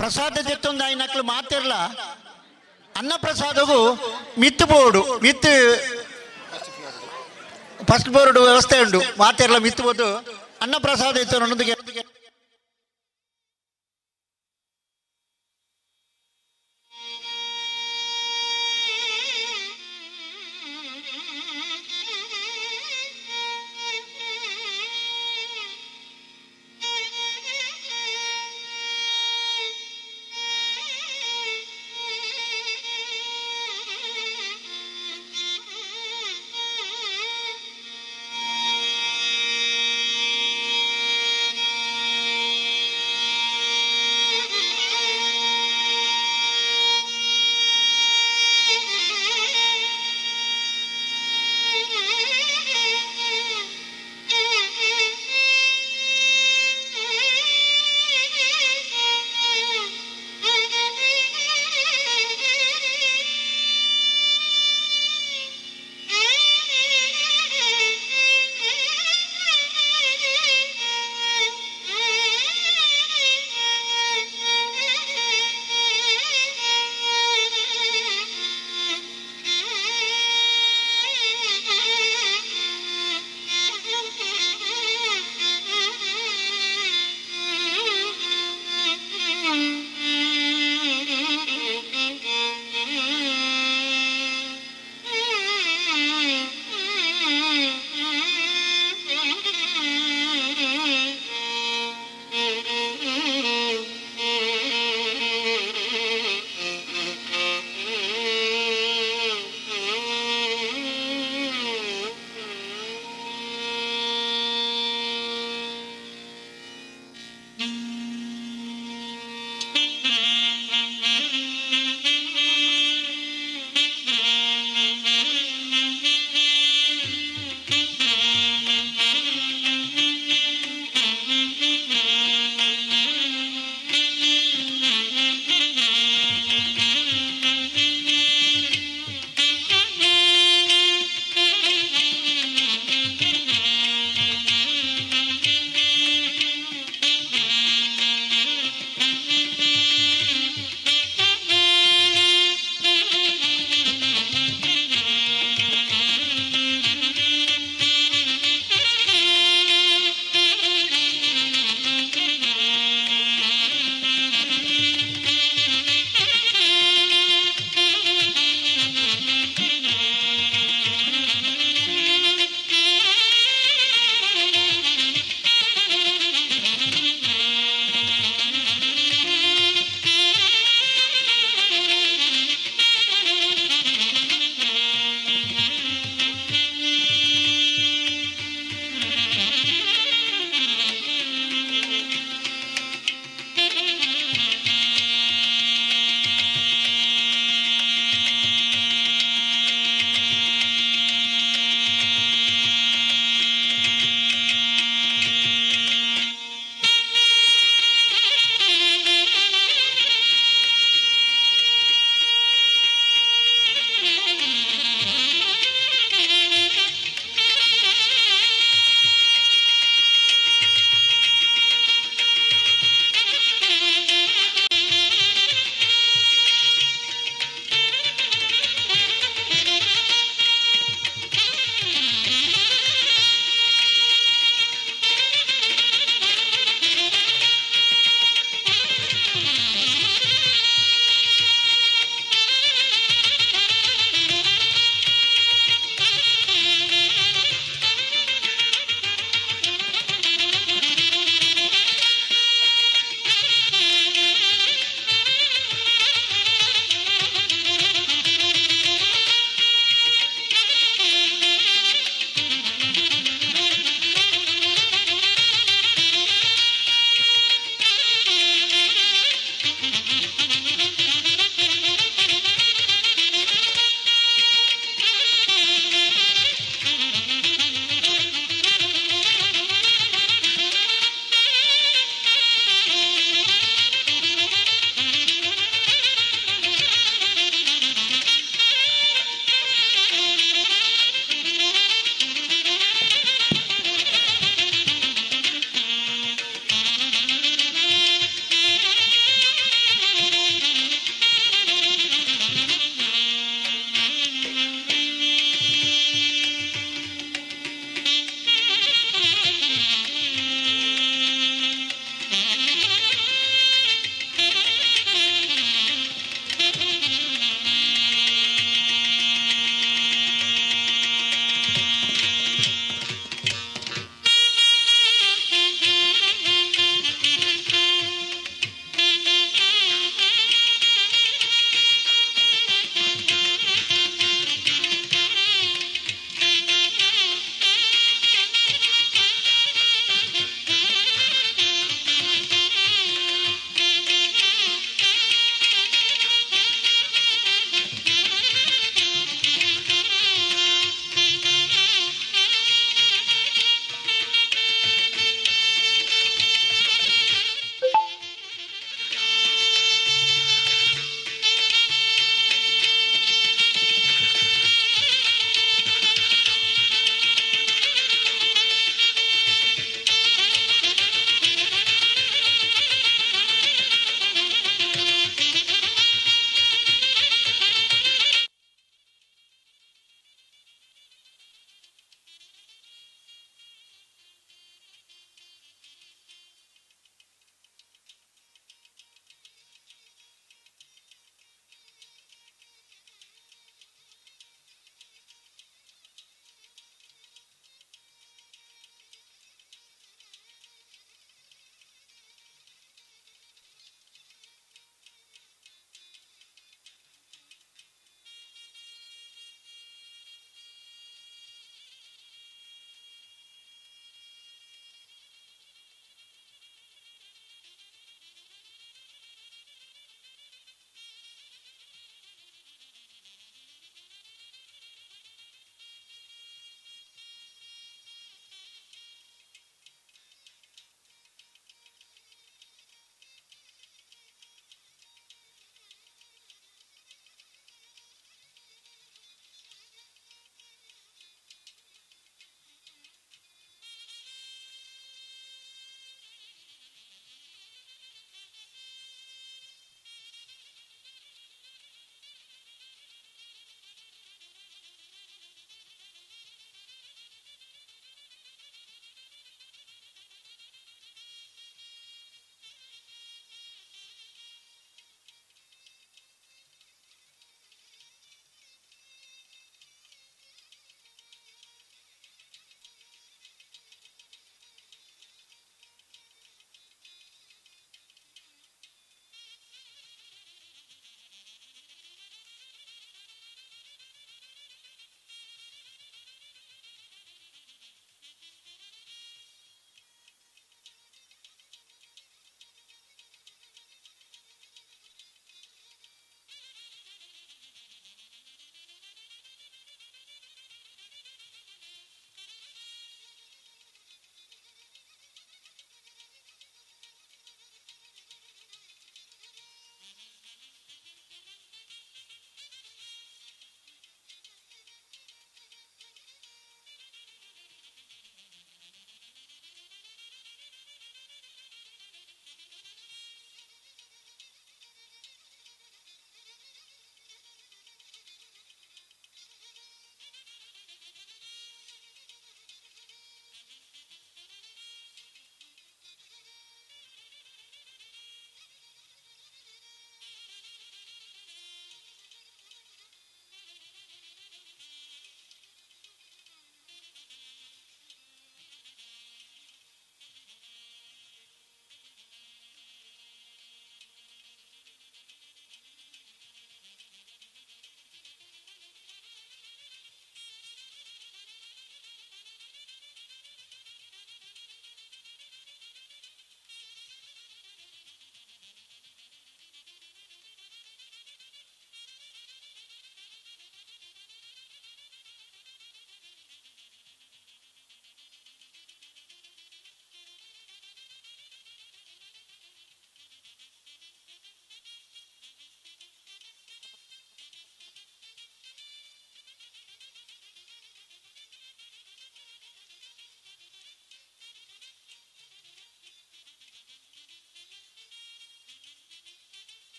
ಪ್ರಸಾದ ಜೆತ್ತೊಂದು ಐನಕ್ಲು ಮಾತಿರ್ಲ ಅನ್ನಪ್ರಸಾದಗೂ ಮಿತ್ತು ಬೋರ್ಡು ಮಿತ್ತು ಫಸ್ಟ್ ಬೋರ್ಡ್ ವ್ಯವಸ್ಥೆ ಉಂಟು ಮಾತಿರ್ಲ ಮಿತ್ತು ಬೋದು ಅನ್ನಪ್ರಸಾದ ಇತ್ತು ನನ್ನೊಂದಿಗೆ. Thank you.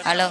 ಹಲೋ.